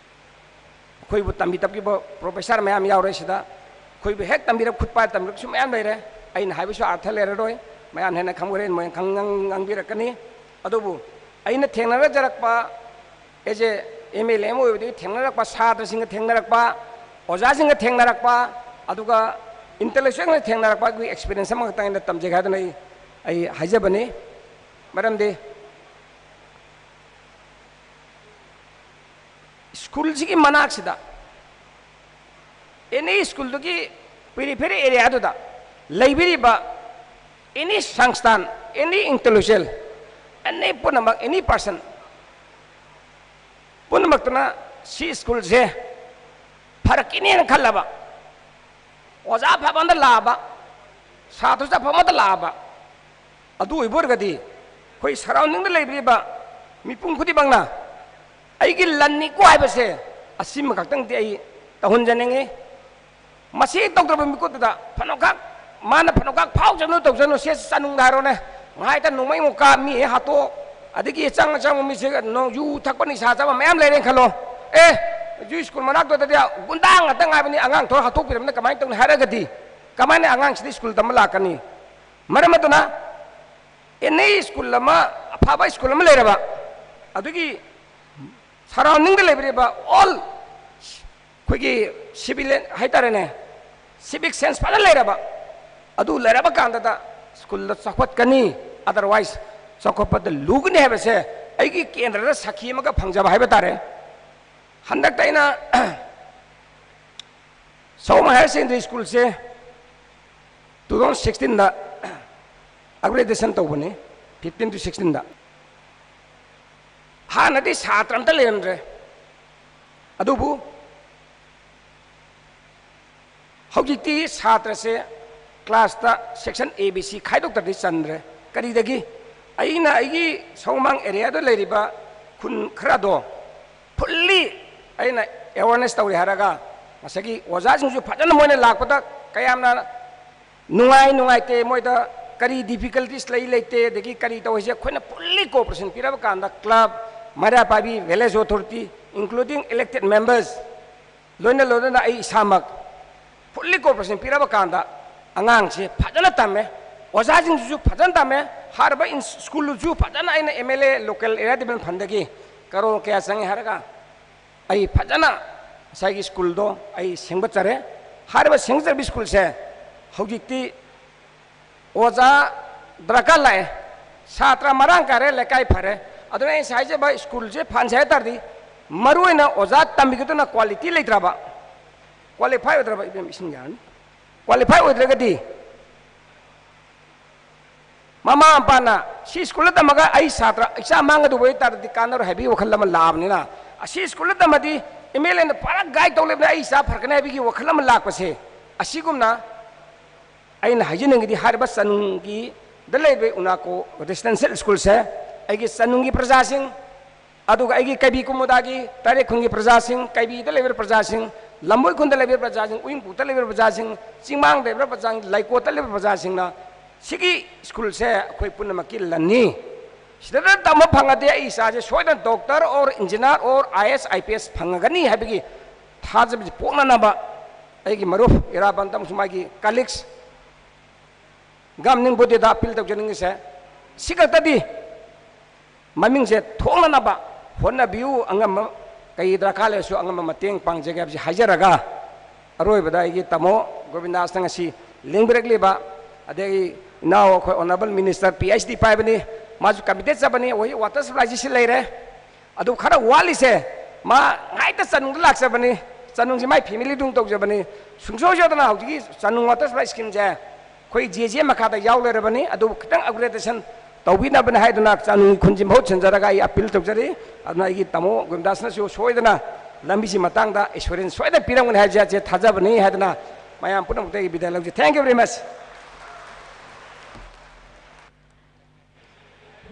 ꯑꯩꯈꯣꯏꯕꯨ ꯇꯝꯕꯤ ꯇꯝꯕꯤꯕ ꯄ꯭ꯔꯣꯐꯦꯁꯔ ꯃꯌꯥꯝ ꯌꯥꯎꯔꯦ ꯁꯤꯗ꯫ ꯑꯩꯈꯣꯏꯕꯨ ꯍꯦꯛ ꯇꯝꯕꯤꯔꯛ, ꯈꯨꯠ ꯄꯥꯏ ꯇꯝꯕꯤꯔꯛꯄꯁꯨ ꯃꯌꯥꯝ ꯂꯩꯔꯦ꯫ ꯑꯩꯅ ꯍꯥꯏꯕꯁꯨ ꯑꯔꯊ ꯂꯩꯔꯔꯣꯏ, ꯃꯌꯥꯝ ꯍꯦꯟꯅ ꯈꯪꯕ ꯍꯣꯔꯦꯟ ꯃꯣꯏꯅ ꯈꯪ-, ꯉꯥꯡ-, ꯉꯥꯡꯕꯤꯔꯛꯀꯅꯤ꯫ ꯑꯗꯨꯕꯨ ꯑꯩꯅ ꯊꯦꯡꯅꯖꯔꯛꯄ, ꯑꯦꯖ ꯑꯦ ꯑꯦꯝ ꯑꯦꯜ ꯑꯦ ꯑꯃ ꯑꯣꯏꯕꯗꯒꯤ ꯊꯦꯡꯅꯔꯛꯄ, ꯁꯥꯇ꯭ꯔꯁꯤꯡꯒ ꯊꯦꯡꯅꯔꯛꯄ, ꯑꯣꯖꯥꯁꯤꯡꯒ ꯊꯦꯡꯅꯔꯛꯄ, ꯑꯗꯨꯒ ꯏꯟꯇꯦꯂꯦꯛꯆꯨꯋꯦꯜꯅ ꯊꯦꯡꯅꯔꯛꯄꯒꯤ ꯑꯦꯛꯁꯄꯤꯔꯤꯌꯦꯟꯁ ꯑꯃꯈꯛꯇꯪ ꯑꯩꯅ ꯇꯝꯖꯒꯦ ꯍꯥꯏꯗꯅ ꯑꯩ, ꯑꯩ ꯍꯥꯏꯖꯕꯅꯤ꯫ ꯃꯔꯝꯗꯤ ꯁ꯭ꯀꯨꯜꯁꯤꯒꯤ ꯃꯅꯥꯛꯁꯤꯗ, ꯑꯦꯅꯤ ꯁ꯭ꯀꯨꯜꯗꯨꯒꯤ ꯄꯦꯔꯤꯐꯦꯔꯤ ꯑꯦꯔꯤꯌꯥꯗꯨꯗ ꯂꯩꯕꯤꯔꯤꯕ ꯑꯦꯅꯤ ꯁꯪꯁꯊꯥꯟ, ꯑꯦꯅꯤ ꯏꯟꯇꯦꯂꯦꯛꯆꯨꯋꯦꯜ, ꯑꯦꯅꯤ ꯄꯨꯝꯅꯃꯛ, ꯑꯦꯅꯤ ꯄꯥꯔꯁꯟ ꯄꯨꯝꯅꯃꯛꯇꯨꯅ ꯁꯤ ꯁ꯭ꯀꯨꯜꯁꯦ ꯐꯔꯛꯈꯤꯅꯦꯅ ꯈꯜꯂꯕ, ꯑꯣꯖꯥ ꯑꯐꯕ ꯑꯃꯗ ꯂꯥꯛꯑꯕ, ꯁꯥꯇ꯭ꯔꯁꯨ ꯑꯐꯕ ꯑꯃꯗ ꯂꯥꯛꯑꯕ, ꯑꯗꯨ ꯑꯣꯏꯕ ꯑꯣꯏꯔꯒꯗꯤ ꯑꯩꯈꯣꯏ ꯁꯔꯥꯎꯟꯗꯤꯡꯗ ꯂꯩꯕꯤꯔꯤꯕ ꯃꯤꯄꯨꯝ ꯈꯨꯗꯤꯡꯃꯛꯅ ꯑꯩꯒꯤ ꯂꯟꯅꯤꯀꯣ ꯍꯥꯏꯕꯁꯦ ꯑꯁꯤꯃ ꯈꯛꯇꯪꯗꯤ ꯑꯩ ꯇꯧꯍꯟꯖꯅꯤꯡꯉꯤ꯫ ꯃꯁꯤ ꯇꯧꯗ꯭ꯔꯕ ꯃꯤꯀꯨꯞꯇꯨꯗ ꯐꯅꯈꯛ, ꯃꯥꯅ ꯐꯅꯈꯛ ꯐꯥꯎꯖꯅꯨ ꯇꯧꯖꯅꯨ, ꯁꯦ ꯆꯥꯅꯨꯡꯗ ꯍꯥꯏꯔꯣꯅꯦ, ꯉꯥꯏꯇ ꯅꯣꯡꯃꯩ ꯑꯃꯨꯛ ꯀꯥꯞ, ꯃꯤ ꯍꯦꯛ ꯍꯥꯠꯇꯣꯛ, ꯑꯗꯒꯤ ꯑꯆꯪ ꯑꯆꯪꯕ ꯃꯤꯁꯦ ꯅꯣꯡ ꯌꯨ ꯊꯛꯄ ꯅꯤꯁꯥ ꯆꯥꯕ ꯃꯌꯥꯝ ꯂꯩꯔꯦꯅ ꯈꯜꯂꯣ꯫ ꯑꯦ, ꯌꯨ ꯁ꯭ꯀꯨꯜ ꯃꯅꯥꯛꯇꯨꯗꯗꯤ ꯒꯨꯟꯗꯥ ꯉꯥꯛꯇ ꯉꯥꯏꯕꯅꯤ, ꯑꯉꯥꯡ ꯊꯣꯔ ꯍꯥꯠꯇꯣꯛꯄꯤꯔꯝꯅ ꯀꯃꯥꯏꯅ ꯇꯧꯅꯤ ꯍꯥꯏꯔꯒꯗꯤ ꯀꯃꯥꯏꯅ ꯑꯉꯥꯡꯁꯤꯗꯤ ꯁ꯭ꯀꯨꯜ ꯇꯝꯕ ꯂꯥꯛꯀꯅꯤ? ꯃꯔꯝ ꯑꯗꯨꯅ ꯑꯦꯅꯤ ꯁ꯭ꯀꯨꯜ ꯑꯃ, ꯑꯐꯕ ꯁ꯭ꯀꯨꯜ ꯑꯃ ꯂꯩꯔꯕ, ꯑꯗꯨꯒꯤ ꯁꯔꯥꯎꯟꯗꯤꯡꯗ ꯂꯩꯕꯤꯔꯤꯕ ꯑꯣꯜ ꯑꯩꯈꯣꯏꯒꯤ ꯁꯤꯚꯤꯂꯤꯌꯟ ꯍꯥꯏꯇꯥꯔꯦꯅꯦ, ꯁꯤꯚꯤꯛ ꯁꯦꯟꯁ ꯐꯖꯅ ꯂꯩꯔꯕ, ꯑꯗꯨ ꯂꯩꯔꯕ ꯀꯥꯟꯗꯗ ꯁ꯭ꯀꯨꯜꯗ ꯆꯥꯎꯈꯠꯀꯅꯤ, ꯑꯗꯔꯋꯥꯏꯁ ꯆꯥꯎꯈꯠꯄꯗ ꯂꯨꯒꯅꯤ ꯍꯥꯏꯕꯁꯦ ꯑꯩꯒꯤ ꯀꯦꯟꯗ꯭ꯔꯗ ꯁꯥꯈꯤ ꯑꯃꯒ ꯐꯪꯖꯕ ꯍꯥꯏꯕ ꯇꯥꯔꯦ꯫ ꯍꯟꯗꯛꯇ ꯑꯩꯅ ꯁꯑꯣꯝ ꯍꯥꯌꯔ ꯁꯦꯀꯦꯟꯗꯔꯤ ꯁ꯭ꯀꯨꯜꯁꯦ ꯇꯨ ꯊꯥꯎꯖꯟ ꯁꯤꯛꯁꯇꯤꯟꯗ ꯑꯞꯒ꯭ꯔꯦꯗꯦꯁꯟ ꯇꯧꯕꯅꯤ꯫ ꯐꯤꯐꯇꯤꯟ ꯇꯨ ꯁꯤꯛꯁꯇꯤꯟꯗ꯫ ꯍꯥꯟꯅꯗꯤ ꯁꯥꯇ꯭ꯔ ꯑꯝꯇ ꯂꯩꯔꯝꯗ꯭ꯔꯦ꯫ ꯑꯗꯨꯕꯨ ꯍꯧꯖꯤꯛꯇꯤ ꯁꯥꯇ꯭ꯔꯁꯦ ꯀ꯭ꯂꯥꯁꯇ ꯁꯦꯛꯁꯟ ꯑꯦ ꯕꯤ ꯁꯤ ꯈꯥꯏꯗꯣꯛꯇ꯭ꯔꯗꯤ ꯆꯟꯗ꯭ꯔꯦ꯫ ꯀꯔꯤꯗꯒꯤ? ꯑꯩꯅ ꯑꯩꯒꯤ ꯁꯧꯃꯥꯡ ꯑꯦꯔꯤꯌꯥꯗ ꯂꯩꯔꯤꯕ ꯈꯨꯟ ꯈꯔꯗꯣ ꯐꯨꯜꯂꯤ ꯑꯩꯅ ꯑꯦꯋꯥꯔꯅꯦꯁ ꯇꯧꯔꯦ ꯍꯥꯏꯔꯒ, ꯉꯁꯥꯏꯒꯤ ꯑꯣꯖꯥꯁꯤꯡꯁꯨ ꯐꯖꯅ ꯃꯣꯏꯅ ꯂꯥꯛꯄꯗ ꯀꯌꯥꯝꯅ ꯅꯨꯡꯉꯥꯏ ꯅꯨꯡꯉꯥꯏꯇꯦ, ꯃꯣꯏꯗ ꯀꯔꯤ ꯗꯤꯐꯤꯀꯜꯇꯤꯁ ꯂꯩ ꯂꯩꯇꯦ, ꯑꯗꯒꯤ ꯀꯔꯤ ꯇꯧꯔꯤꯁꯦ ꯑꯩꯈꯣꯏꯅ ꯐꯨꯜꯂꯤ ꯀꯣꯑꯣꯄꯔꯦꯁꯟ ꯄꯤꯔꯕ ꯀꯥꯟꯗ ꯀ꯭ꯂꯕ, ꯃꯩꯔꯥ ꯄꯥꯏꯕꯤ, village authority, including elected members, ꯂꯣꯏꯅ ꯂꯣꯏꯅꯅ ꯑꯩ ꯏꯁꯥꯃꯛ ꯐꯨꯜꯂꯤ ꯀꯣꯑꯣꯄꯔꯦꯁꯟ ꯄꯤꯔꯕ ꯀꯥꯟꯗ ꯑꯉꯥꯡꯁꯦ ꯐꯖꯅ ꯇꯝꯃꯦ, ꯑꯣꯖꯥꯁꯤꯡꯁꯤꯁꯨ ꯐꯖꯅ ꯇꯝꯃꯦ꯫ ꯍꯥꯏꯔꯤꯕ ꯏꯟ-, ꯁ꯭ꯀꯨꯜꯗꯨꯁꯨ ꯐꯖꯅ ꯑꯩꯅ M L A local area development ꯐꯟꯗꯒꯤ ꯀꯔꯣꯔ ꯀꯌꯥ ꯆꯪꯉꯦ ꯍꯥꯏꯔꯒ ꯑꯩ ꯐꯖꯅ ꯉꯁꯥꯏꯒꯤ ꯁ꯭ꯀꯨꯜꯗꯣ ꯑꯩ ꯁꯦꯝꯒꯠꯆꯔꯦ꯫ ꯍꯥꯏꯔꯤꯕ ꯁꯦꯝꯒꯠꯆꯔꯤꯕ ꯁ꯭ꯀꯨꯜꯁꯦ ꯍꯧꯖꯤꯛꯇꯤ ꯑꯣꯖꯥ ꯗꯔꯀꯥꯔ ꯂꯥꯛꯑꯦ, ꯁꯥꯇ꯭ꯔ ꯃꯔꯥꯡ ꯀꯥꯏꯔꯦ, ꯂꯩꯀꯥꯏ ꯐꯔꯦ꯫ ꯑꯗꯨꯅ ꯑꯩ ꯉꯁꯥꯏ ꯍꯥꯏꯖꯕ ꯁ꯭ꯀꯨꯜꯁꯦ ꯐꯍꯟꯁꯦ ꯍꯥꯏ ꯇꯥꯔꯗꯤ ꯃꯔꯨ ꯑꯣꯏꯅ ꯑꯣꯖꯥ ꯇꯝꯕꯤꯒꯗꯨꯅ ꯀ꯭ꯋꯥꯂꯤꯇꯤ ꯂꯩꯇ꯭ꯔꯕ, ꯀ꯭ꯋꯥꯂꯤꯐꯥꯏ ꯑꯣꯏꯗ꯭ꯔꯕ, ꯏꯕꯦꯝ ꯏꯁꯤꯡ ꯌꯥꯔꯅꯤ, ꯀ꯭ꯋꯥꯂꯤꯐꯥꯏ ꯑꯣꯏꯗ꯭ꯔꯒꯗꯤ ꯃꯃꯥ ꯃꯄꯥꯅ ꯁꯤ ꯁ꯭ꯀꯨꯜꯗ ꯇꯝꯃꯒ ꯑꯩ ꯁꯥꯇ꯭ꯔ ꯏꯆꯥ ꯃꯥꯡꯒꯗꯧꯕ ꯑꯣꯏ ꯇꯥꯔꯗꯤ ꯀꯥꯟꯅꯔꯣꯏ ꯍꯥꯏꯕꯒꯤ ꯋꯥꯈꯜ ꯑꯃ ꯂꯥꯛꯑꯕꯅꯤꯅ, ꯑꯁꯤ ꯁ꯭ꯀꯨꯜꯗ ꯇꯝꯃꯗꯤ ꯑꯦꯝ ꯑꯦꯜ ꯑꯦꯅ ꯄꯨꯔꯥ ꯒꯥꯏꯗ ꯇꯧ ꯂꯩꯕꯅ ꯑꯩ ꯏꯆꯥ ꯐꯔꯛꯀꯅꯤ ꯍꯥꯏꯕꯒꯤ ꯋꯥꯈꯜ ꯑꯃ ꯂꯥꯛꯄꯁꯦ, ꯑꯁꯤꯒꯨꯝꯅ ꯑꯩꯅ ꯍꯥꯏꯖꯅꯤꯡꯉꯤꯗꯤ ꯍꯥꯏꯔꯤꯕ ꯆꯅꯨꯡꯒꯤꯗ ꯂꯩꯔꯤꯕ ꯎꯅꯥꯀꯣ ꯔꯦꯁꯤꯗꯦꯟꯁꯤꯌꯦꯜ ꯁ꯭ꯀꯨꯜꯁꯦ ꯑꯩꯒꯤ ꯆꯅꯨꯡꯒꯤ ꯄ꯭ꯔꯖꯥꯁꯤꯡ, ꯑꯗꯨꯒ ꯑꯩꯒꯤ ꯀꯩꯕꯤ ꯀꯨꯃꯨꯗꯥꯒꯤ ꯇꯔꯦꯠ ꯈꯨꯟꯒꯤ ꯄ꯭ꯔꯖꯥꯁꯤꯡ, ꯀꯩꯕꯤꯗ ꯂꯩꯕ ꯄ꯭ꯔꯖꯥꯁꯤꯡ, ꯂꯝꯕꯣꯏ ꯈꯨꯟꯗ ꯂꯩꯕ ꯄ꯭ꯔꯖꯥꯁꯤꯡ, ꯎꯌꯤꯡꯄꯣꯛꯇ ꯂꯩꯕ ꯄ꯭ꯔꯖꯥꯁꯤꯡ, ꯆꯤꯡꯃꯥꯡꯗ ꯂꯩꯕ ꯄ꯭ꯔꯖꯥꯁꯤꯡ, ꯂꯩꯀꯣꯠꯇ ꯂꯩꯕ ꯄ꯭ꯔꯖꯥꯁꯤꯡꯅ ꯁꯤꯒꯤ ꯁ꯭ꯀꯨꯜꯁꯦ ꯑꯩꯈꯣꯏ ꯄꯨꯝꯅꯃꯛꯀꯤ ꯂꯟꯅꯤ꯫ ꯁꯤꯗ ꯇꯝꯕ ꯐꯪꯉꯗꯤ ꯑꯩ ꯏꯆꯥꯁꯦ ꯁꯣꯏꯗꯅ doctor or engineer or I A S, I P S ꯐꯪꯉꯒꯅꯤ ꯍꯥꯏꯕꯒꯤ ꯊꯥꯖꯕꯁꯤ ꯄꯣꯛꯅꯅꯕ ꯑꯩꯒꯤ ꯃꯔꯨꯞ ꯏꯔꯥꯕꯟꯇ ꯑꯃꯁꯨꯡ ꯃꯥꯒꯤ ꯀꯂꯤꯛꯁ ꯒꯝꯅꯤꯡ ꯕꯨꯗꯤꯗ ꯑꯄꯤꯜ ꯇꯧꯖꯅꯤꯡꯉꯤꯁꯦ ꯁꯤ ꯈꯛꯇꯗꯤ, ꯃꯃꯤꯡꯁꯦ ꯊꯣꯛꯅꯅꯕ ꯍꯣꯠꯅꯕꯤꯌꯨ꯫ ꯑꯉꯝꯕ ꯀꯩ ꯗꯔꯀꯥꯔ ꯂꯩꯔꯁꯨ ꯑꯉꯝꯕ ꯃꯇꯦꯡ ꯄꯥꯡꯖꯒꯦ ꯍꯥꯏꯕꯁꯤ ꯍꯥꯏꯖꯔꯒ, ꯑꯔꯣꯏꯕꯗ ꯑꯩꯒꯤ ꯇꯥꯃꯣ ꯒꯣꯕꯤꯟꯗꯥꯁꯅ ꯉꯁꯤ ꯂꯦꯡꯕꯤꯔꯛꯂꯤꯕ, ꯑꯗꯒꯤ ꯏꯅꯥꯎ ꯑꯩꯈꯣꯏ honourable minister P H D ꯄꯥꯏꯕꯅꯤ, ꯃꯥꯁꯨ ꯀꯃꯤꯇꯦꯠ ꯆꯠꯄꯅꯤ, ꯍꯧꯖꯤꯛ ꯋꯥꯇꯔ ꯁꯄ꯭ꯂꯥꯏꯁꯤ ꯁꯤ ꯂꯩꯔꯦ꯫ ꯑꯗꯨ ꯈꯔ ꯋꯥꯠꯂꯤꯁꯦ, ꯃꯥ ꯉꯥꯏꯇ ꯆꯅꯨꯡꯗ ꯂꯥꯛꯆꯕꯅꯤ, ꯆꯅꯨꯡꯁꯤ ꯃꯥꯏ ꯐꯦꯃꯤꯂꯤꯗꯨ ꯇꯧꯖꯕꯅꯤ꯫ ꯁꯨꯡꯁꯣꯏ ꯁꯣꯏꯗꯅ ꯍꯧꯖꯤꯛꯀꯤ ꯆꯅꯨꯡ ꯋꯥꯇꯔ ꯁꯄ꯭ꯂꯥꯏ ꯁ꯭ꯀꯤꯝꯁꯦ ꯑꯩꯈꯣꯏ ꯖꯦ ꯖꯦ ꯃꯈꯥꯗ ꯌꯥꯎ ꯂꯩꯔꯕꯅꯤ꯫ ꯑꯗꯨꯕꯨ ꯈꯤꯇꯪ ꯑꯞꯒ꯭ꯔꯦꯗꯦꯁꯟ ꯇꯧꯕꯤꯅꯕꯅꯤ ꯍꯥꯏꯗꯨꯅ ꯆꯥꯅꯨꯡ ꯈꯨꯟꯁꯤ ꯃꯍꯨꯠ ꯁꯤꯟꯖꯔꯒ ꯑꯩ ꯑꯄꯤꯜ ꯇꯧꯖꯔꯤ꯫ ꯑꯗꯨꯅ ꯑꯩꯒꯤ ꯇꯥꯃꯣ ꯒꯣꯕꯤꯟꯗꯥꯁꯅꯁꯨ ꯁꯣꯏꯗꯅ ꯂꯝꯕꯤꯁꯤ ꯃꯇꯥꯡꯗ ꯑꯦꯁꯨꯔꯦꯟꯁ ꯁꯣꯏꯗꯅ ꯄꯤꯔꯝꯒꯅꯤ ꯍꯥꯏꯁꯦ ꯑꯩꯁꯦ ꯊꯥꯖꯕꯅꯤ ꯍꯥꯏꯗꯅ ꯃꯌꯥꯝ ꯄꯨꯝꯅꯃꯛꯇ ꯑꯩ ꯕꯤꯗꯥꯏ ꯂꯧꯖꯩ꯫ Thank you very much.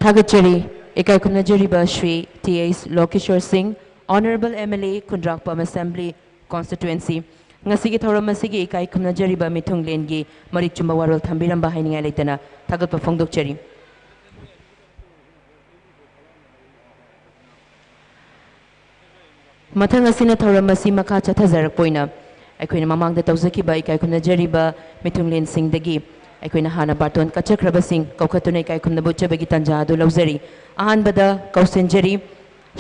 ꯊꯥꯒꯠꯆꯔꯤ꯫ ꯏꯀꯥꯏ ꯈꯨꯝꯅꯖꯔꯤꯕ ꯁ꯭ꯔꯤ ꯇꯤ ꯑꯩꯆ ꯂꯣꯀꯦꯁꯣꯔ ꯁꯤꯡ, Honourable M L A, Khundrakpam Assembly Constituency꯫ ꯉꯁꯤꯒꯤ ꯊꯧꯔꯝ ꯑꯁꯤꯒꯤ ꯏꯀꯥꯏ ꯈꯨꯝꯅꯖꯔꯤꯕ ꯃꯤꯊꯨꯡꯂꯦꯟꯒꯤ ꯃꯔꯤꯛ ꯆꯨꯝꯕ ꯋꯥꯔꯣꯜ ꯊꯝꯕꯤꯔꯝꯕ ꯍꯥꯏꯅꯤꯡꯉꯥꯏ ꯂꯩꯇꯅ ꯊꯥꯒꯠꯄ ꯐꯣꯡꯗꯣꯛꯆꯔꯤ꯫ ꯃꯊꯪ ꯑꯁꯤꯅ ꯊꯧꯔꯝ ꯑꯁꯤ ꯃꯈꯥ ꯆꯠꯊꯖꯔꯛꯄ ꯑꯣꯏꯅ ꯑꯩꯈꯣꯏꯅ ꯃꯃꯥꯡꯗ ꯇꯧꯖꯈꯤꯕ ꯏꯀꯥꯏ ꯈꯨꯝꯅꯖꯔꯤꯕ ꯃꯤꯊꯨꯡꯂꯦꯟꯁꯤꯡꯗꯒꯤ ꯑꯩꯈꯣꯏꯅ ꯍꯥꯟꯅ ꯕꯥꯇꯣꯟ ꯀꯠꯆꯈ꯭ꯔꯕꯁꯤꯡ ꯀꯧꯈꯠꯇꯨꯅ ꯏꯀꯥꯏ ꯈꯨꯝꯅꯕ ꯎꯠꯆꯕꯒꯤ ꯇꯥꯟꯖꯥ ꯑꯗꯨ ꯂꯧꯖꯔꯤ꯫ ꯑꯍꯥꯟꯕꯗ ꯀꯧꯁꯤꯟꯖꯔꯤ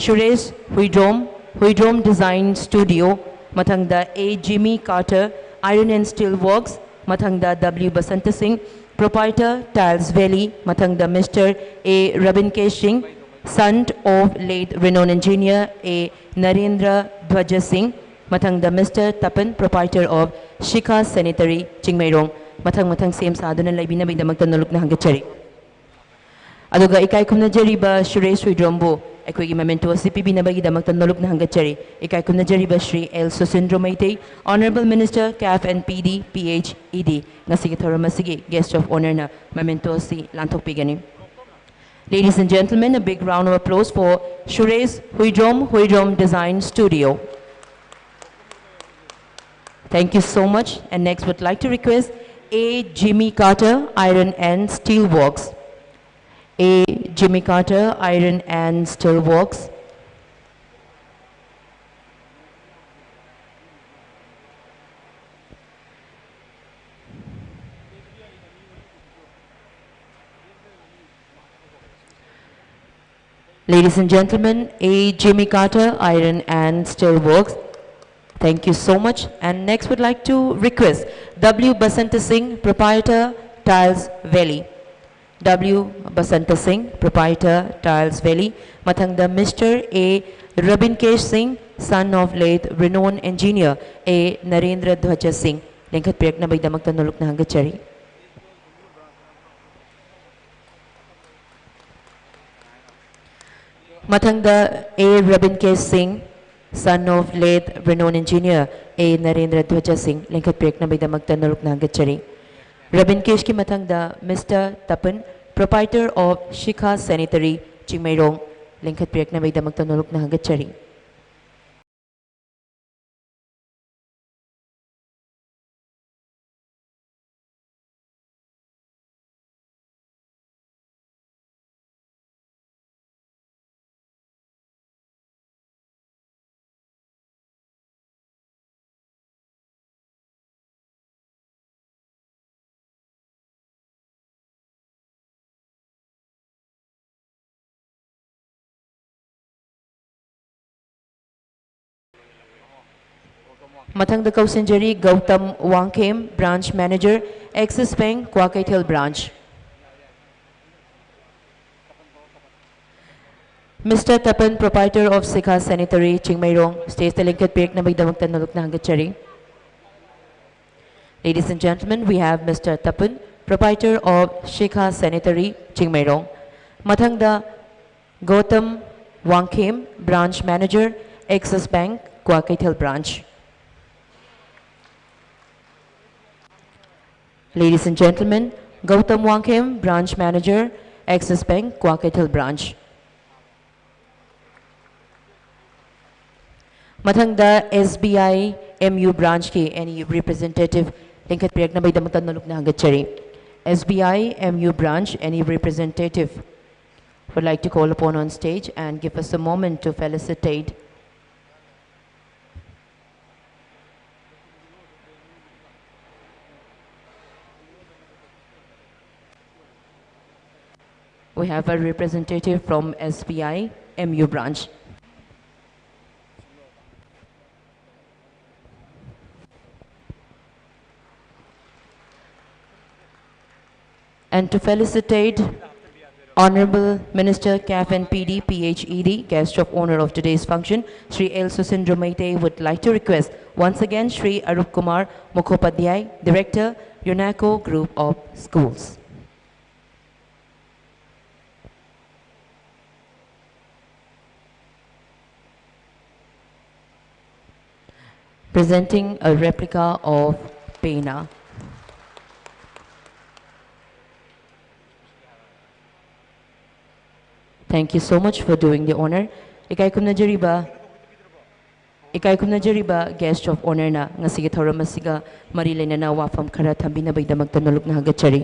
ꯁꯨꯔꯦꯁ ꯍꯨꯏꯗ꯭ꯔꯣꯝ, ꯍꯨꯏꯗ꯭ꯔꯣꯝ Design Studio, ꯃꯊꯪꯗ A Jimmy Carter, Iron and Steel Works, ꯃꯊꯪꯗ W ꯕꯁꯟꯇ ꯁꯤꯡ, Proprietor, Tiles Valley, ꯃꯊꯪꯗ Mister A Rabinkesh Singh, son of late renowned engineer A Narendra Dhwaja Singh, ꯃꯊꯪꯗ Mister Tapan, Proprietor of Shikha Sanitary, Chingmeirong. ꯃꯊꯪ ꯃꯊꯪ ꯁꯦꯝ ꯁꯥꯗꯨꯅ ꯂꯩꯕꯤꯅꯕꯒꯤꯗꯃꯛꯇ ꯅꯣꯂꯨꯛꯅ ꯍꯪꯒꯠꯆꯔꯤ꯫ ꯑꯗꯨꯒ ꯏꯀꯥꯏ ꯈꯨꯝꯅꯖꯔꯤꯕ ꯁꯨꯔꯦꯁ ꯍꯨꯏꯗ꯭ꯔꯣꯝꯕꯨ ꯑꯩꯈꯣꯏꯒꯤ memento ꯑꯁꯤ ꯄꯤꯕꯤꯅꯕꯒꯤꯗꯃꯛꯇ ꯅꯣꯂꯨꯛꯅ ꯍꯪꯒꯠꯆꯔꯤ꯫ ꯏꯀꯥꯏ ꯈꯨꯝꯅꯖꯔꯤꯕ Shri L Susindro Meitei, Honourable Minister, CAF and P D, P H E D, ꯉꯁꯤꯒꯤ ꯊꯧꯔꯝ ꯑꯁꯤꯒꯤ Guest of Honourꯅ memento ꯑꯁꯤ ꯂꯥꯟꯊꯣꯛꯄꯤꯒꯅꯤ꯫ Ladies and gentlemen, a big round of applause for Suresh Huidrom, Huidrom Design Studio. Thank you so much. And next, would like to request A Jimmy Carter, Iron and Steel Works. A Jimmy Carter, Iron and Steel Works. Ladies and gentlemen, A Jimmy Carter, Iron and Steel Works. Thank you so much. And next, would like to request W Basanta Singh, Proprietor, Tiles Valley. W Basanta Singh, Proprietor, Tiles Valley. ꯃꯊꯪꯗ Mister A Rabinkesh Singh, son of late renowned engineer A Narendra Dhwaja Singh, ꯂꯦꯡꯈꯠꯄꯤꯔꯛꯅꯕꯒꯤꯗꯃꯛꯇ ꯅꯣꯂꯨꯛꯅ ꯍꯪꯒꯠꯆꯔꯤ꯫ ꯃꯊꯪꯗ A. Rabinkesh Singh, son of late renowned engineer A. Narendra Dhwaja Singh, ꯂꯤꯡꯈꯠꯄꯤꯔꯛꯅꯕꯒꯤꯗꯃꯛꯇ ꯅꯣꯂꯨꯛꯅ ꯍꯪꯒꯠꯆꯔꯤ꯫ ꯔꯕꯤꯟꯀꯦꯁꯀꯤ ꯃꯊꯪꯗ Mister Tapan, proprietor of Shikha Sanitary, Chingmeirong, ꯂꯤꯡꯈꯠꯄꯤꯔꯛꯅꯕꯒꯤꯗꯃꯛꯇ ꯅꯣꯂꯨꯛꯅ ꯍꯪꯒꯠꯆꯔꯤ꯫ ꯃꯊꯪꯗ ꯀꯧꯁꯤꯟꯖꯔꯤ Gautam Wangkhem, branch manager, Axis Bank, Kwakeithel branch꯫ Mister Tapan, proprietor of Shikha Sanitary, Chingmeirong, stageꯇ ꯂꯤꯡꯈꯠꯄꯤꯔꯛꯅꯕꯒꯤꯗꯃꯛꯇ ꯅꯣꯂꯨꯛꯅ ꯍꯪꯒꯠꯆꯔꯤ꯫ Ladies and gentlemen, we have Mister Tapan, proprietor of Shikha Sanitary, Chingmeirong. ꯃꯊꯪꯗ Gautam Wangkhem, branch manager, Axis Bank, Kwakeithel branch꯫ Ladies and gentlemen, Gautam Wangkhem, branch manager, Axis Bank, Kwakeithel branch. ꯃꯊꯪꯗ S B I M U branchꯀꯤ any representative ꯂꯤꯡꯈꯠꯄꯤꯔꯛꯅꯕꯒꯤꯗꯃꯛꯇ ꯅꯣꯂꯨꯛꯅ ꯍꯪꯒꯠꯆꯔꯤ꯫ S B I M U branch, any representative would like to call upon on stage and give us a moment to felicitate. We have a representative from S B I M U branch. And to felicitate Honorable Minister CAF and P D, P H E D, guest of honor of today's function, Shri L Susindra Meitei, would like to request once again Shri Arup Kumar Mukhopadhyay, Director, UNACO Group of Schools. Presenting a replica of Pena. Thank you so much for doing the honor. ꯏꯀꯥꯏ ꯈꯨꯝꯅꯖꯔꯤꯕ ꯏꯀꯥꯏ ꯈꯨꯝꯅꯖꯔꯤꯕ guest of honorꯅ ꯉꯁꯤꯒꯤ ꯊꯧꯔꯝ ꯑꯁꯤꯒ ꯃꯔꯤ ꯂꯩꯅꯅ ꯋꯥꯐꯝ ꯈꯔ ꯊꯝꯕꯤꯅꯕꯒꯤꯗꯃꯛꯇ ꯅꯣꯂꯨꯛꯅ ꯍꯪꯒꯠꯆꯔꯤ꯫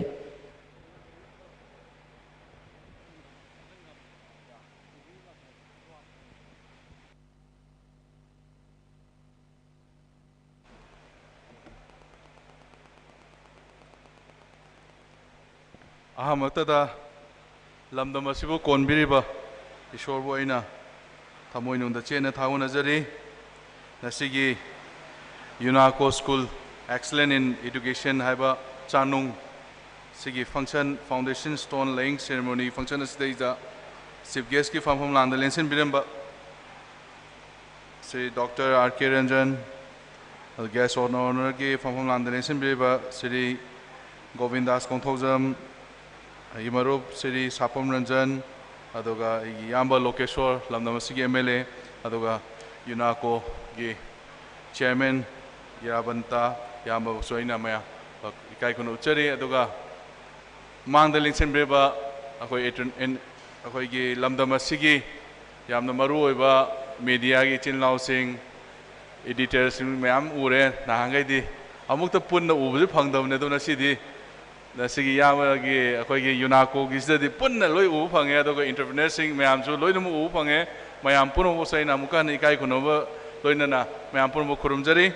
ꯑꯍꯥꯟꯕꯃꯛꯇꯗ ꯂꯝꯗꯝ ꯑꯁꯤꯕꯨ ꯀꯣꯟꯕꯤꯔꯤꯕ ꯏꯁꯣꯔꯕꯨ ꯑꯩꯅ ꯊꯃꯣꯏꯅꯨꯡꯗ ꯆꯦꯠꯅ ꯊꯥꯒꯣꯟꯅꯖꯔꯤ꯫ ꯉꯁꯤꯒꯤ UNACO School Excellent in Education ꯍꯥꯏꯕ ꯆꯥꯅꯨꯡ ꯁꯤꯒꯤ function, foundation stone laying ceremony function ꯑꯁꯤꯗꯩꯗ chief guestꯀꯤ ꯐꯝꯐꯝ ꯂꯥꯡꯗ ꯂꯦꯡꯁꯤꯟꯕꯤꯔꯝꯕ Shri doctor R K Ranjan, ꯑꯗꯨ guest of honorꯒꯤ ꯐꯝꯐꯝ ꯂꯥꯡꯗ ꯂꯦꯡꯁꯤꯟꯕꯤꯔꯤꯕ ꯁ꯭ꯔꯤ ꯒꯣꯕꯤꯟꯗꯥꯁ ꯀꯣꯡꯊꯧꯖꯝ, ꯑꯩꯒꯤ ꯃꯔꯨꯞ ꯁ꯭ꯔꯤ ꯁꯥꯄꯝ ꯔꯟꯖꯟ, ꯑꯗꯨꯒ ꯑꯩꯒꯤ ꯏꯌꯥꯝꯕ ꯂꯣꯀꯦꯁꯣꯔ, ꯂꯝꯗꯝ ꯑꯁꯤꯒꯤ MLA, ꯑꯗꯨꯒ UNACOꯒꯤ chairman ꯏꯔꯥꯕꯟꯇ ꯏꯌꯥꯝꯕꯕꯨꯁꯨ ꯑꯩꯅ ꯃꯌꯥꯝ ꯏꯀꯥꯏ ꯈꯨꯝꯅ ꯎꯠꯆꯔꯤ꯫ ꯑꯗꯨꯒ ꯃꯥꯡꯗ ꯂꯦꯡꯁꯤꯟꯕꯤꯔꯤꯕ ꯑꯩꯈꯣꯏ ꯑꯦꯇ꯭ꯔ-, ꯑꯦꯟ-, ꯑꯩꯈꯣꯏꯒꯤ ꯂꯝꯗꯝ ꯑꯁꯤꯒꯤ ꯌꯥꯝꯅ ꯃꯔꯨ ꯑꯣꯏꯕ mediaꯒꯤ ꯏꯆꯤꯜ ꯏꯅꯥꯎꯁꯤꯡ, editorꯁꯤꯡ ꯃꯌꯥꯝ ꯎꯔꯦ꯫ ꯅꯍꯥꯟꯈꯩꯗꯤ ꯑꯃꯨꯛꯇ ꯄꯨꯟꯅ ꯎꯕꯁꯨ ꯐꯪꯗꯕꯅꯦ, ꯑꯗꯣ ꯉꯁꯤꯗꯤ, ꯉꯁꯤꯒꯤ ꯏꯌꯥꯝꯕꯒꯤ ꯑꯩꯈꯣꯏꯒꯤ UNACOꯒꯤꯁꯤꯗꯗꯤ ꯄꯨꯟꯅ ꯂꯣꯏ ꯎꯕ ꯐꯪꯉꯦ꯫ ꯑꯗꯨꯒ entrepreneurꯁꯤꯡ ꯃꯌꯥꯝꯁꯨ ꯂꯣꯏꯅꯃꯛ ꯎꯕ ꯐꯪꯉꯦ꯫ ꯃꯌꯥꯝ ꯄꯨꯝꯅꯃꯛꯁꯨ ꯑꯩꯅ ꯑꯃꯨꯛꯀ ꯍꯟꯅ ꯏꯀꯥꯏ ꯈꯨꯝꯅꯕ ꯂꯣꯏꯅꯅ ꯃꯌꯥꯝ ꯄꯨꯝꯅꯃꯛ ꯈꯨꯔꯨꯝꯖꯔꯤ꯫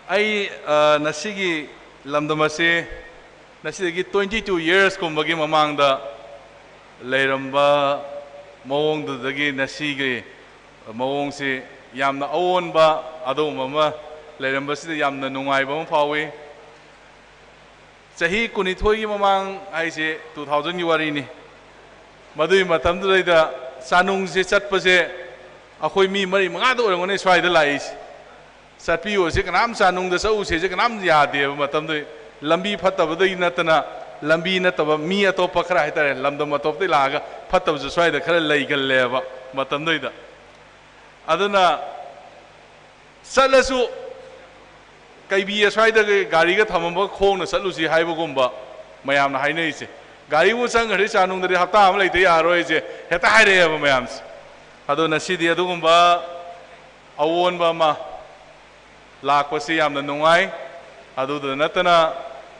ꯑꯩ, ꯑ, ꯉꯁꯤꯒꯤ ꯂꯝꯗꯝ ꯑꯁꯤ ꯉꯁꯤꯗꯒꯤ twenty two yearsꯀꯨꯝꯕꯒꯤ ꯃꯃꯥꯡꯗ ꯂꯩꯔꯝꯕ ꯃꯑꯣꯡꯗꯨꯗꯒꯤ ꯉꯁꯤꯒꯤ ꯃꯑꯣꯡꯁꯤ ꯌꯥꯝꯅ ꯑꯑꯣꯟꯕ ꯑꯗꯨꯒꯨꯝꯕ ꯑꯃ ꯂꯩꯔꯝꯕꯁꯤꯗ ꯌꯥꯝꯅ ꯅꯨꯡꯉꯥꯏꯕ ꯑꯃ ꯐꯥꯎꯏ꯫ ꯆꯍꯤ ꯀꯨꯟꯅꯤꯊꯣꯏꯒꯤ ꯃꯃꯥꯡ ꯍꯥꯏꯁꯦ two thousandꯒꯤ ꯋꯥꯔꯤꯅꯤ꯫ ꯃꯗꯨꯒꯤ ꯃꯇꯝꯗꯨꯗꯩꯗ ꯆꯥꯅꯨꯡꯁꯦ ꯆꯠꯄꯁꯦ ꯑꯩꯈꯣꯏ ꯃꯤ ꯃꯔꯤ ꯃꯉꯥꯗ ꯑꯣꯏꯔꯝꯒꯅꯤ ꯁ꯭ꯋꯥꯏꯗ ꯂꯥꯛꯏꯁꯦ꯫ ꯆꯠꯄꯤꯌꯣꯁꯦ ꯀꯅꯥꯝ, ꯆꯥꯅꯨꯡꯗ ꯆꯠꯎꯁꯦꯁꯦ ꯀꯅꯥꯝ ꯌꯥꯗꯦꯕ ꯃꯇꯝꯗꯨꯗ꯫ ꯂꯝꯕꯤ ꯐꯠꯇꯕꯗꯒꯤ ꯅꯠꯇꯅ, ꯂꯝꯕꯤ ꯅꯠꯇꯕ ꯃꯤ ꯑꯇꯣꯞꯄ ꯈꯔ ꯍꯥꯏꯇꯥꯔꯦ, ꯂꯝꯗꯝ ꯑꯇꯣꯞꯄꯗꯒꯤ ꯂꯥꯛꯑꯒ ꯐꯠꯇꯕꯁꯨ ꯁ꯭ꯋꯥꯏꯗ ꯈꯔ ꯂꯩꯒꯜꯂꯦꯕ ꯃꯇꯝꯗꯨꯗ꯫ ꯑꯗꯨꯅ ꯆꯠꯂꯁꯨ ꯀꯩꯕꯤ ꯑꯁ꯭ꯋꯥꯏꯗ ꯒꯥꯔꯤꯒ ꯊꯝꯃꯝꯕ ꯈꯣꯡꯅ ꯆꯠꯂꯨꯁꯤ ꯍꯥꯏꯕꯒꯨꯝꯕ ꯃꯌꯥꯝꯅ ꯍꯥꯏꯅꯔꯤꯁꯦ꯫ ꯒꯥꯔꯤꯕꯨ ꯆꯪꯈ꯭ꯔꯗꯤ ꯆꯥꯅꯨꯡꯗ ꯍꯞꯇꯥ ꯑꯃ ꯂꯩꯇ ꯌꯥꯔꯣꯏꯁꯦ ꯍꯦꯛꯇ ꯍꯥꯏꯔꯛꯑꯦꯕ ꯃꯌꯥꯝꯁꯦ꯫ ꯑꯗꯣ ꯉꯁꯤꯗꯤ ꯑꯗꯨꯒꯨꯝꯕ ꯑꯑꯣꯟꯕ ꯑꯃ ꯂꯥꯛꯄꯁꯤ ꯌꯥꯝꯅ ꯅꯨꯡꯉꯥꯏ꯫ ꯑꯗꯨꯗ ꯅꯠꯇꯅ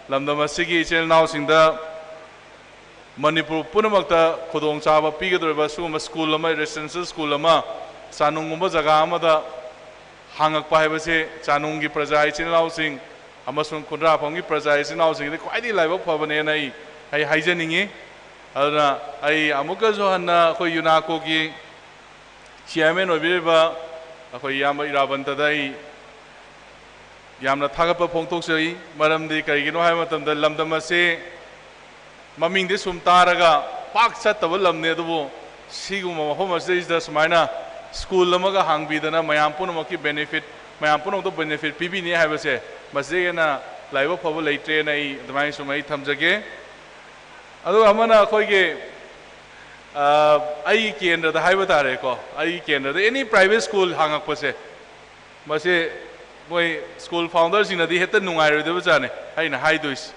ꯂꯝꯗꯝ ꯑꯁꯤꯒꯤ ꯏꯆꯤꯜ ꯏꯅꯥꯎꯁꯤꯡꯗ ꯃꯅꯤꯄꯨꯔ ꯄꯨꯝꯅꯃꯛꯇ ꯈꯨꯗꯣꯡꯆꯥꯕ ꯄꯤꯒꯗꯧꯔꯤꯕ ꯁꯤꯒꯨꯝꯕ ꯁ꯭ꯀꯨꯜ ꯑꯃ, ꯔꯦꯁꯤꯗꯦꯟꯁꯤꯌꯦꯜ ꯁ꯭ꯀꯨꯜ ꯑꯃ ꯆꯥꯅꯨꯡꯒꯨꯝꯕ ꯖꯒꯥ ꯑꯃꯗ ꯍꯥꯡꯉꯛꯄ ꯍꯥꯏꯕꯁꯦ ꯆꯥꯅꯨꯡꯒꯤ ꯄ꯭ꯔꯖꯥ ꯏꯆꯤꯜ ꯏꯅꯥꯎꯁꯤꯡ ꯑꯃꯁꯨꯡ ꯈꯨꯟꯗ꯭ꯔꯥꯛꯐꯝꯒꯤ ꯄ꯭ꯔꯖꯥ ꯏꯆꯤꯜ ꯏꯅꯥꯎꯁꯤꯡꯒꯤꯗꯤ ꯈ꯭ꯋꯥꯏꯗꯒꯤ ꯂꯥꯏꯕꯛ ꯐꯕꯅꯦꯅ ꯑꯩ, ꯑꯩ ꯍꯥꯏꯖꯅꯤꯡꯉꯤ꯫ ꯑꯗꯨꯅ ꯑꯩ ꯑꯃꯨꯛꯀꯁꯨ ꯍꯟꯅ ꯑꯩꯈꯣꯏ ꯌꯨꯅꯥꯀꯣꯒꯤ ꯆꯤꯌꯥꯔꯃꯦꯟ ꯑꯣꯏꯕꯤꯔꯤꯕ ꯑꯩꯈꯣꯏ ꯏꯌꯥꯝꯕ ꯏꯔꯥꯕꯟꯇꯗ ꯑꯩ ꯌꯥꯝꯅ ꯊꯥꯒꯠꯄ ꯐꯣꯡꯗꯣꯛꯆꯔꯤ꯫ ꯃꯔꯝꯗꯤ ꯀꯔꯤꯒꯤꯅꯣ ꯍꯥꯏꯕ ꯃꯇꯝꯗ ꯂꯝꯗꯝ ꯑꯁꯤ ꯃꯃꯤꯡꯗꯤ ꯁꯨꯝ ꯇꯥꯔꯒ ꯄꯥꯛ ꯆꯠꯇꯕ ꯂꯝꯅꯤ, ꯑꯗꯨꯕꯨ ꯁꯤꯒꯨꯝꯕ ꯃꯐꯝ ꯑꯁꯤꯗꯩꯁꯤꯗ ꯁꯨꯃꯥꯏꯅ ꯁ꯭ꯀꯨꯜ ꯑꯃꯒ ꯍꯥꯡꯕꯤꯗꯅ ꯃꯌꯥꯝ ꯄꯨꯝꯅꯃꯛꯀꯤ ꯕꯦꯅꯤꯐꯤꯠ, ꯃꯌꯥꯝ ꯄꯨꯝꯅꯃꯛꯇ ꯕꯦꯅꯤꯐꯤꯠ ꯄꯤꯕꯤꯅꯤ ꯍꯥꯏꯕꯁꯦ ꯃꯁꯤꯗꯒꯤ ꯍꯦꯟꯅ ꯂꯥꯏꯕꯛ ꯐꯕ ꯂꯩꯇ꯭ꯔꯦꯅ ꯑꯩ ꯑꯗꯨꯃꯥꯏꯅ ꯁꯨꯝ ꯑꯩ ꯊꯝꯖꯒꯦ꯫ ꯑꯗꯨꯒ ꯑꯃꯅ ꯑꯩꯈꯣꯏꯒꯤ, ꯑ, ꯑꯩꯒꯤ ꯀꯦꯟꯗ꯭ꯔꯗ ꯍꯥꯏꯕ ꯇꯥꯔꯦꯀꯣ, ꯑꯩꯒꯤ ꯀꯦꯟꯗ꯭ꯔꯗ ꯑꯦꯅꯤ ꯄ꯭ꯔꯥꯏꯚꯦꯠ ꯁ꯭ꯀꯨꯜ ꯍꯥꯡꯉꯛꯄꯁꯦ, ꯃꯁꯤ ꯃꯣꯏ ꯁ꯭ꯀꯨꯜ ꯐꯥꯎꯟꯗꯔꯁꯤꯡꯅꯗꯤ ꯍꯦꯛꯇ ꯅꯨꯡꯉꯥꯏꯔꯣꯏꯗꯕ ꯖꯥꯠꯅꯤ ꯑꯩꯅ ꯍꯥꯏꯗꯣꯏꯁꯦ꯫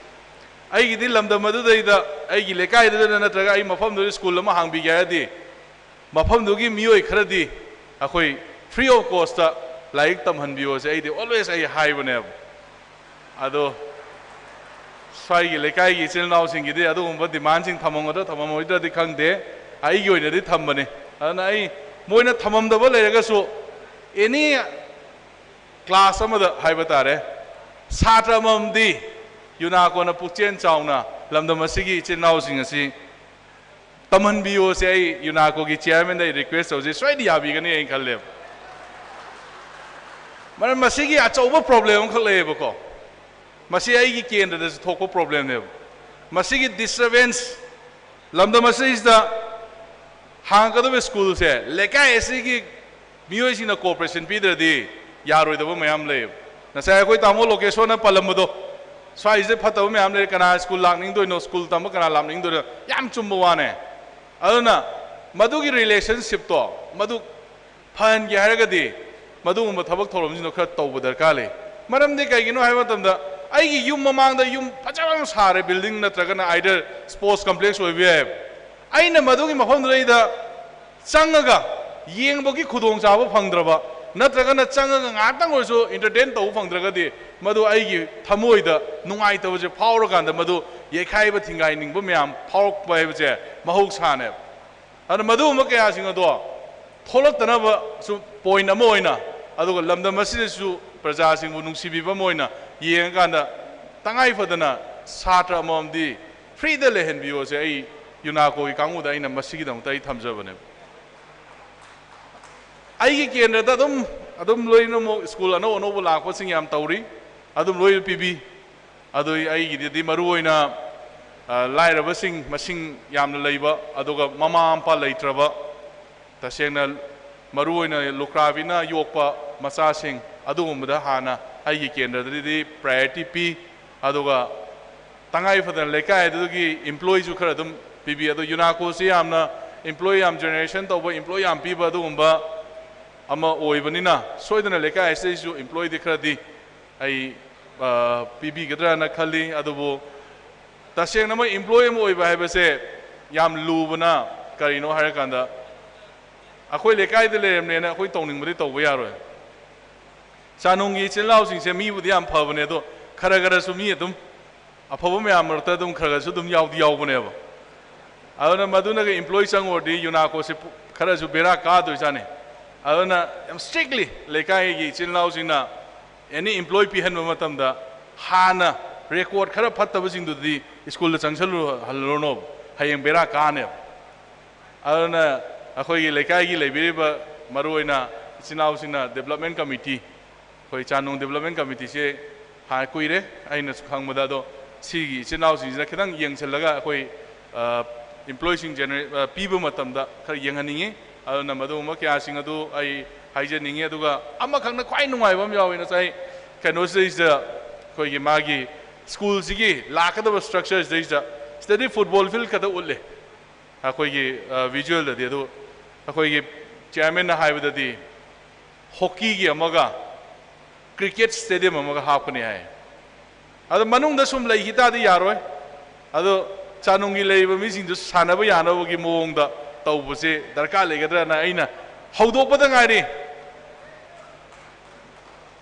ꯑꯩꯒꯤꯗꯤ ꯂꯝꯗꯝ ꯑꯗꯨꯗꯩꯗ, ꯑꯩꯒꯤ ꯂꯩꯀꯥꯏꯗꯨꯗ ꯅꯠꯇ꯭ꯔꯒ ꯑꯩ ꯃꯐꯝꯗꯨꯗ ꯁ꯭ꯀꯨꯜ ꯑꯃ ꯍꯥꯡꯕꯤꯒꯦ ꯍꯥꯏꯔꯗꯤ ꯃꯐꯝꯗꯨꯒꯤ ꯃꯤꯑꯣꯏ ꯈꯔꯗꯤ ꯑꯩꯈꯣꯏ ꯐ꯭ꯔꯤ ꯑꯣꯐ ꯀꯣꯁꯇ ꯂꯥꯏꯔꯤꯛ ꯇꯝꯍꯟꯕꯤꯌꯣꯁꯦ ꯑꯩꯗꯤ ꯑꯣꯜꯋꯦꯁ ꯑꯩ ꯍꯥꯏꯕꯅꯦꯕ꯫ ꯑꯗꯣ ꯁ꯭ꯋꯥꯏꯒꯤ ꯂꯩꯀꯥꯏꯒꯤ ꯏꯆꯤꯜ ꯏꯅꯥꯎꯁꯤꯡꯒꯤꯗꯤ ꯑꯗꯨꯒꯨꯝꯕ ꯗꯤꯃꯥꯟꯁꯤꯡ ꯊꯝꯃꯝꯒꯗ꯭ꯔꯥ ꯊꯝꯃꯝꯃꯣꯏꯗ꯭ꯔꯗꯤ ꯈꯪꯗꯦ, ꯑꯩꯒꯤ ꯑꯣꯏꯅꯗꯤ ꯊꯝꯕꯅꯤ꯫ ꯑꯗꯨꯅ ꯑꯩ ꯃꯣꯏꯅ ꯊꯝꯃꯝꯗꯕ ꯂꯩꯔꯒꯁꯨ ꯑꯦꯅꯤ ꯀ꯭ꯂꯥꯁ ꯑꯃꯗ ꯍꯥꯏꯕ ꯇꯥꯔꯦ, ꯁꯥꯇ꯭ꯔ ꯑꯃꯃꯝꯗꯤ ꯌꯨꯅꯥꯀꯣꯅ ꯄꯨꯛꯆꯦꯜ ꯆꯥꯎꯅ ꯂꯝꯗꯝ ꯑꯁꯤꯒꯤ ꯏꯆꯤꯜ ꯏꯅꯥꯎꯁꯤꯡ ꯑꯁꯤ ꯇꯝꯍꯟꯕꯤꯌꯣꯁꯦ ꯑꯩ ꯌꯨꯅꯥꯀꯣꯒꯤ ꯆꯤꯌꯥꯔꯃꯦꯟꯗ ꯑꯩ ꯔꯤꯀ꯭ꯋꯦꯁ ꯇꯧꯖꯩ, ꯁꯣꯏꯗꯅ ꯌꯥꯕꯤꯒꯅꯤ ꯑꯩꯅ ꯈꯜꯂꯦꯕ꯫ ꯃꯔꯝ ꯃꯁꯤꯒꯤ ꯑꯆꯧꯕ ꯄ꯭ꯔꯣꯕ꯭ꯂꯦꯝ ꯑꯃꯈꯛ ꯂꯩꯌꯦꯕꯀꯣ, ꯃꯁꯤ ꯑꯩꯒꯤ ꯀꯦꯟꯗ꯭ꯔꯗꯁꯨ ꯊꯣꯛꯄ ꯄ꯭ꯔꯣꯕ꯭ꯂꯦꯝꯅꯦꯕ꯫ ꯃꯁꯤꯒꯤ ꯗꯤꯁꯇꯔꯕꯦꯟꯁ ꯂꯝꯗꯝ ꯑꯁꯤꯗ ꯍꯥꯡꯒꯗꯕ ꯁ꯭ꯀꯨꯜꯁꯦ ꯂꯩꯀꯥꯏ ꯑꯁꯤꯒꯤ ꯃꯤꯑꯣꯏꯁꯤꯡꯅ ꯀꯣꯑꯣꯄꯔꯦꯁꯟ ꯄꯤꯗ꯭ꯔꯗꯤ ꯌꯥꯔꯣꯏꯗꯕ ꯃꯌꯥꯝ ꯂꯩꯌꯦꯕ꯫ ꯉꯁꯥꯏ ꯑꯩꯈꯣꯏ ꯇꯥꯃꯣ ꯂꯣꯀꯦꯁꯣꯟꯅ ꯄꯜꯂꯝꯕꯗꯣ, ꯁ꯭ꯋꯥꯏꯁꯤꯗ ꯐꯠꯇꯕ ꯃꯌꯥꯝ ꯂꯩ, ꯀꯅꯥ ꯁ꯭ꯀꯨꯜ ꯂꯥꯛꯅꯤꯡꯗꯣꯏꯅꯣ, ꯁ꯭ꯀꯨꯜ ꯇꯝꯕ ꯀꯅꯥ ꯂꯥꯛꯅꯤꯡꯗꯣꯏꯅꯣ, ꯌꯥꯝ ꯆꯨꯝꯕ ꯋꯥꯅꯦ꯫ ꯑꯗꯨꯅ ꯃꯗꯨꯒꯤ ꯔꯤꯂꯦꯁꯟꯁꯤꯞꯇꯣ ꯃꯗꯨ ꯐꯍꯟꯒꯦ ꯍꯥꯏꯔꯒꯗꯤ ꯃꯗꯨꯒꯨꯝꯕ ꯊꯕꯛ ꯊꯧꯔꯝꯁꯤꯡꯗꯣ ꯈꯔ ꯇꯧꯕ ꯗꯔꯀꯥꯔ ꯂꯩ꯫ ꯃꯔꯝꯗꯤ ꯀꯩꯒꯤꯅꯣ ꯍꯥꯏꯕ ꯃꯇꯝꯗ, ꯑꯩꯒꯤ ꯌꯨꯝ ꯃꯃꯥꯡꯗ ꯌꯨꯝ ꯐꯖꯕ ꯑꯃ ꯁꯥꯔꯦ, building ꯅꯠꯇ꯭ꯔꯒꯅ either sports complex ꯑꯣꯏꯕ ꯌꯥꯏ꯫ ꯑꯩꯅ ꯃꯗꯨꯒꯤ ꯃꯐꯝꯗꯨꯗꯩꯗ ꯆꯪꯉꯒ ꯌꯦꯡꯕꯒꯤ ꯈꯨꯗꯣꯡꯆꯥꯕ ꯐꯪꯗ꯭ꯔꯕ, ꯅꯠꯇ꯭ꯔꯒꯅ ꯆꯪꯉꯒ ꯉꯥꯏꯍꯥꯛꯇꯪ ꯑꯣꯏꯔꯁꯨ entertain ꯇꯧꯕ ꯐꯪꯗ꯭ꯔꯒꯗꯤ, ꯃꯗꯨ ꯑꯩꯒꯤ ꯊꯃꯣꯏꯗ ꯅꯨꯡꯉꯥꯏꯇꯕꯁꯦ ꯐꯥꯎꯔꯀꯥꯟꯗ, ꯃꯗꯨ ꯌꯩꯈꯥꯏꯕ ꯊꯤꯡꯒꯥꯏꯅꯤꯡꯕ ꯃꯌꯥꯝ ꯐꯥꯎꯔꯛꯄ ꯍꯥꯏꯕꯁꯦ ꯃꯍꯧꯁꯥꯅꯦꯕ꯫ ꯑꯗꯨꯅ ꯃꯗꯨꯒꯨꯝꯕ ꯀꯌꯥꯁꯤꯡ ꯑꯗꯣ ꯊꯣꯛꯂꯛꯇꯅꯕꯁꯨ point ꯑꯃ ꯑꯣꯏꯅ, ꯑꯗꯨꯒ ꯂꯝꯗꯝ ꯑꯁꯤꯗꯁꯨ ꯄ꯭ꯔꯖꯥꯁꯤꯡꯕꯨ ꯅꯨꯡꯁꯤꯕꯤꯕ ꯑꯃ ꯑꯣꯏꯅ ꯌꯦꯡꯉꯀꯥꯟꯗ, ꯇꯉꯥꯏ ꯐꯗꯅ ꯁꯥꯇ꯭ꯔ ꯑꯃꯃꯝꯗꯤ free ꯗ ꯂꯩꯍꯟꯕꯤꯌꯣꯁꯦ ꯑꯩ UNACO ꯒꯤ ꯀꯥꯡꯕꯨꯗ ꯑꯩꯅ ꯃꯁꯤꯒꯤꯗꯃꯛꯇ ꯑꯩ ꯊꯝꯖꯕꯅꯦꯕ꯫ ꯑꯩꯒꯤ ꯀꯦꯟꯗ꯭ꯔꯗ ꯑꯗꯨꯝ, ꯑꯗꯨꯝ ꯂꯣꯏꯅꯃꯛ school ꯑꯅꯧ ꯑꯅꯧꯕ ꯂꯥꯛꯄꯁꯤꯡ ꯌꯥꯝ ꯇꯧꯔꯤ, ꯑꯗꯨꯝ ꯂꯣꯏꯅ ꯄꯤꯕꯤ꯫ ꯑꯗꯨ ꯑꯩꯒꯤꯗꯗꯤ ꯃꯔꯨ ꯑꯣꯏꯅ, ꯑ, ꯂꯥꯏꯔꯕꯁꯤꯡ ꯃꯁꯤꯡ ꯌꯥꯝꯅ ꯂꯩꯕ, ꯑꯗꯨꯒ ꯃꯃꯥ ꯃꯄꯥ ꯂꯩꯇ꯭ꯔꯕ, ꯇꯁꯦꯡꯅ ꯃꯔꯨ ꯑꯣꯏꯅ ꯂꯨꯈ꯭ꯔꯥꯕꯤꯅ ꯌꯣꯛꯄ ꯃꯆꯥꯁꯤꯡ, ꯑꯗꯨꯒꯨꯝꯕꯗ ꯍꯥꯟꯅ ꯑꯩꯒꯤ ꯀꯦꯟꯗ꯭ꯔꯗꯗꯤ priority ꯄꯤ꯫ ꯑꯗꯨꯒ ꯇꯉꯥꯏ ꯐꯗꯅ ꯂꯩꯀꯥꯏ ꯑꯗꯨꯒꯤ employee ꯁꯨ ꯈꯔ ꯑꯗꯨꯝ ꯄꯤꯕꯤ꯫ ꯑꯗꯣ UNACO ꯁꯤ ꯌꯥꯝꯅ employee ꯌꯥꯝ generation ꯇꯧꯕ, employee ꯌꯥꯝ ꯄꯤꯕ ꯑꯗꯨꯒꯨꯝꯕ ꯑꯃ ꯑꯣꯏꯕꯅꯤꯅ, ꯁꯣꯏꯗꯅ ꯂꯩꯀꯥꯏ ꯑꯁꯤꯗꯩꯁꯨ employee ꯗꯤ ꯈꯔꯗꯤ ꯑꯩ, ꯑ, ꯄꯤꯕꯤꯒꯗ꯭ꯔꯥꯅ ꯈꯜꯂꯤ꯫ ꯑꯗꯨꯕꯨ ꯇꯁꯦꯡꯅꯃꯛ employee ꯑꯃ ꯑꯣꯏꯕ ꯍꯥꯏꯕꯁꯦ ꯌꯥꯝ ꯂꯨꯕꯅ ꯀꯔꯤꯅꯣ ꯍꯥꯏꯔꯀꯥꯟꯗ, ꯑꯩꯈꯣꯏ ꯂꯩꯀꯥꯏꯗ ꯂꯩꯔꯝꯅꯦꯅ ꯑꯩꯈꯣꯏ ꯇꯧꯅꯤꯡꯕꯗꯤ ꯇꯧꯕ ꯌꯥꯔꯣꯏ꯫ ꯆꯥꯅꯨꯡꯒꯤ ꯏꯆꯤꯜ ꯏꯅꯥꯎꯁꯤꯡꯁꯦ ꯃꯤꯕꯨꯗꯤ ꯌꯥꯝ ꯐꯕꯅꯦ, ꯑꯗꯣ ꯈꯔ ꯈꯔꯁꯨ ꯃꯤ ꯑꯗꯨꯝ ꯑꯐꯕ ꯃꯌꯥꯝ ꯃꯔꯛꯇ ꯑꯗꯨꯝ ꯈꯔ ꯈꯔꯁꯨ ꯑꯗꯨꯝ ꯌꯥꯎꯗꯤ ꯌꯥꯎꯕꯅꯦꯕ꯫ ꯑꯗꯨꯅ ꯃꯗꯨꯅꯒ employee ꯆꯪꯉꯨꯔꯗꯤ UNACO ꯁꯦ ꯄꯨ-, ꯈꯔꯁꯨ ꯕꯦꯔꯥ ꯀꯥꯗꯣꯏꯖꯥꯠꯅꯤ꯫ ꯑꯗꯨꯅ ꯌꯥꯝ strictly ꯂꯩꯀꯥꯏꯒꯤ ꯏꯆꯤꯜ ꯏꯅꯥꯎꯁꯤꯡꯅ any employee ꯄꯤꯍꯟꯕ ꯃꯇꯝꯗ ꯍꯥꯟꯅ record ꯈꯔ ꯐꯠꯇꯕꯁꯤꯡꯗꯨꯗꯤ school ꯗ ꯆꯪꯁꯜꯂꯨꯍꯜꯂꯨꯔꯅꯣꯕ, ꯍꯌꯦꯡ ꯕꯦꯔꯥ ꯀꯥꯅꯦꯕ꯫ ꯑꯗꯨꯅ ꯑꯩꯈꯣꯏꯒꯤ ꯂꯩꯀꯥꯏꯒꯤ ꯂꯩꯕꯤꯔꯤꯕ ꯃꯔꯨꯑꯣꯏꯅ ꯏꯆꯤꯜ ꯏꯅꯥꯎꯁꯤꯡꯅ development committee, ꯑꯩꯈꯣꯏ ꯆꯥꯅꯨꯡ development committee ꯁꯦ ꯍꯥꯟꯅ ꯀꯨꯏꯔꯦ ꯑꯩꯅꯁꯨ ꯈꯪꯕꯗ, ꯑꯗꯣ ꯁꯤꯒꯤ ꯏꯆꯤꯜ ꯏꯅꯥꯎꯁꯤꯡꯁꯤꯅ ꯈꯤꯇꯪ ꯌꯦꯡꯁꯤꯜꯂꯒ ꯑꯩꯈꯣꯏ, ꯑ, employee ꯁꯤꯡ gener-, ꯑ, ꯄꯤꯕ ꯃꯇꯝꯗ ꯈꯔ ꯌꯦꯡꯍꯟꯅꯤꯡꯉꯤ꯫ ꯑꯗꯨꯅ ꯃꯗꯨꯒꯨꯝꯕ ꯀꯌꯥꯁꯤꯡ ꯑꯗꯨ ꯑꯩ ꯍꯥꯏꯖꯅꯤꯡꯉꯤ꯫ ꯑꯗꯨꯒ ꯑꯃꯈꯛꯅ ꯈ꯭ꯋꯥꯏ ꯅꯨꯡꯉꯥꯏꯕ ꯑꯃ ꯌꯥꯎꯋꯤ, ꯉꯁꯥꯏ ꯀꯩꯅꯣꯁꯤꯗꯩꯁꯤꯗ ꯑꯩꯈꯣꯏꯒꯤ ꯃꯥꯒꯤ school ꯁꯤꯒꯤ ꯂꯥꯛꯀꯗꯕ structure ꯁꯤꯗꯩꯁꯤꯗ ꯁꯤꯗꯗꯤ football field ꯈꯛꯇ ꯎꯠꯂꯦ ꯑꯩꯈꯣꯏꯒꯤ, ꯑ, visual ꯗꯗꯤ꯫ ꯑꯗꯨ ꯑꯩꯈꯣꯏꯒꯤ chairman ꯅ ꯍꯥꯏꯕꯗꯗꯤ ꯍꯣꯀꯤꯒꯤ ꯑꯃꯒ ꯀ꯭ꯔꯤꯀꯦꯠ ꯁ꯭ꯇꯦꯗꯤꯌꯝ ꯑꯃꯒ ꯍꯥꯞꯀꯅꯤ ꯍꯥꯏ꯫ ꯑꯗꯣ ꯃꯅꯨꯡꯗ ꯁꯨꯝ ꯂꯩꯈꯤ ꯇꯥꯔꯗꯤ ꯌꯥꯔꯣꯏ꯫ ꯑꯗꯣ ꯆꯥꯅꯨꯡꯒꯤ ꯂꯩꯔꯤꯕ ꯃꯤꯁꯤꯡꯗꯨ ꯁꯥꯟꯅꯕ ꯌꯥꯅꯕꯒꯤ ꯃꯑꯣꯡꯗ ꯇꯧꯕꯁꯦ ꯗꯔꯀꯥꯔ ꯂꯩꯒꯗ꯭ꯔꯅ ꯑꯩꯅ ꯍꯧꯗꯣꯛꯄꯗ ꯉꯥꯏꯔꯤ꯫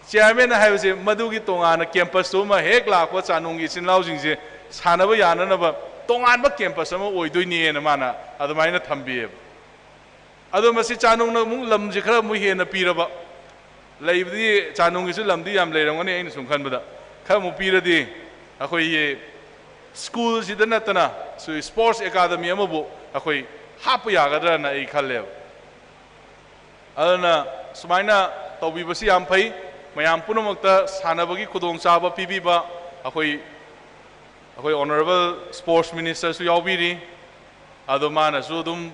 ꯆꯤꯌꯥꯔꯃꯦꯟꯅ ꯍꯥꯏꯕꯁꯦ ꯃꯗꯨꯒꯤ ꯇꯣꯉꯥꯟꯅ ꯀꯦꯝꯄꯁꯇꯨ ꯑꯃ ꯍꯦꯛ ꯂꯥꯛꯄ ꯆꯥꯅꯨꯡꯒꯤ ꯏꯆꯤꯟ ꯏꯅꯥꯎꯁꯤꯡꯁꯦ ꯁꯥꯟꯅꯕ ꯌꯥꯅꯅꯕ ꯇꯣꯉꯥꯟꯕ ꯀꯦꯝꯄꯁ ꯑꯃ ꯑꯣꯏꯗꯣꯏꯅꯦꯅ ꯃꯥꯅ ꯑꯗꯨꯃꯥꯏꯅ ꯊꯝꯕꯤꯌꯦꯕ꯫ ꯑꯗꯣ ꯃꯁꯤ ꯆꯥꯅꯨꯡꯅ ꯑꯃꯨꯛ ꯂꯝꯁꯦ ꯈꯔ ꯑꯃꯨꯛ ꯍꯦꯟꯅ ꯄꯤꯔꯕ, ꯂꯩꯕꯗꯤ ꯆꯥꯅꯨꯡꯒꯤꯁꯨ ꯂꯝꯗꯤ ꯌꯥꯝ ꯂꯩꯔꯝꯒꯅꯤ ꯑꯩꯅ ꯁꯨꯝ ꯈꯟꯕꯗ, ꯈꯔ ꯑꯃꯨꯛ ꯄꯤꯔꯗꯤ ꯑꯩꯈꯣꯏꯒꯤ ꯁ꯭ꯀꯨꯜꯁꯤꯗ ꯅꯠꯇꯅ ꯁꯨ ꯁ꯭ꯄꯣꯔꯠꯁ ꯑꯦꯀꯥꯗꯃꯤ ꯑꯃꯕꯨ ꯑꯩꯈꯣꯏ ꯍꯥꯞꯄ ꯌꯥꯒꯗ꯭ꯔꯅ ꯑꯩ ꯈꯜꯂꯦꯕ꯫ ꯑꯗꯨꯅ ꯁꯨꯃꯥꯏꯅ ꯇꯧꯕꯤꯕꯁꯤ ꯌꯥꯝ ꯐꯩ꯫ ꯃꯌꯥꯝ ꯄꯨꯝꯅꯃꯛꯇ ꯁꯥꯟꯅꯕꯒꯤ ꯈꯨꯗꯣꯡꯆꯥꯕ ꯄꯤꯕꯤꯕ ꯑꯩꯈꯣꯏ, ꯑꯩꯈꯣꯏ ꯑꯣꯅꯔꯦꯕꯜ ꯁ꯭ꯄꯣꯔꯠꯁ ꯃꯤꯅꯤꯁꯇꯔꯁꯨ ꯌꯥꯎꯕꯤꯔꯤ꯫ ꯑꯗꯣ ꯃꯥꯅꯁꯨ ꯑꯗꯨꯝ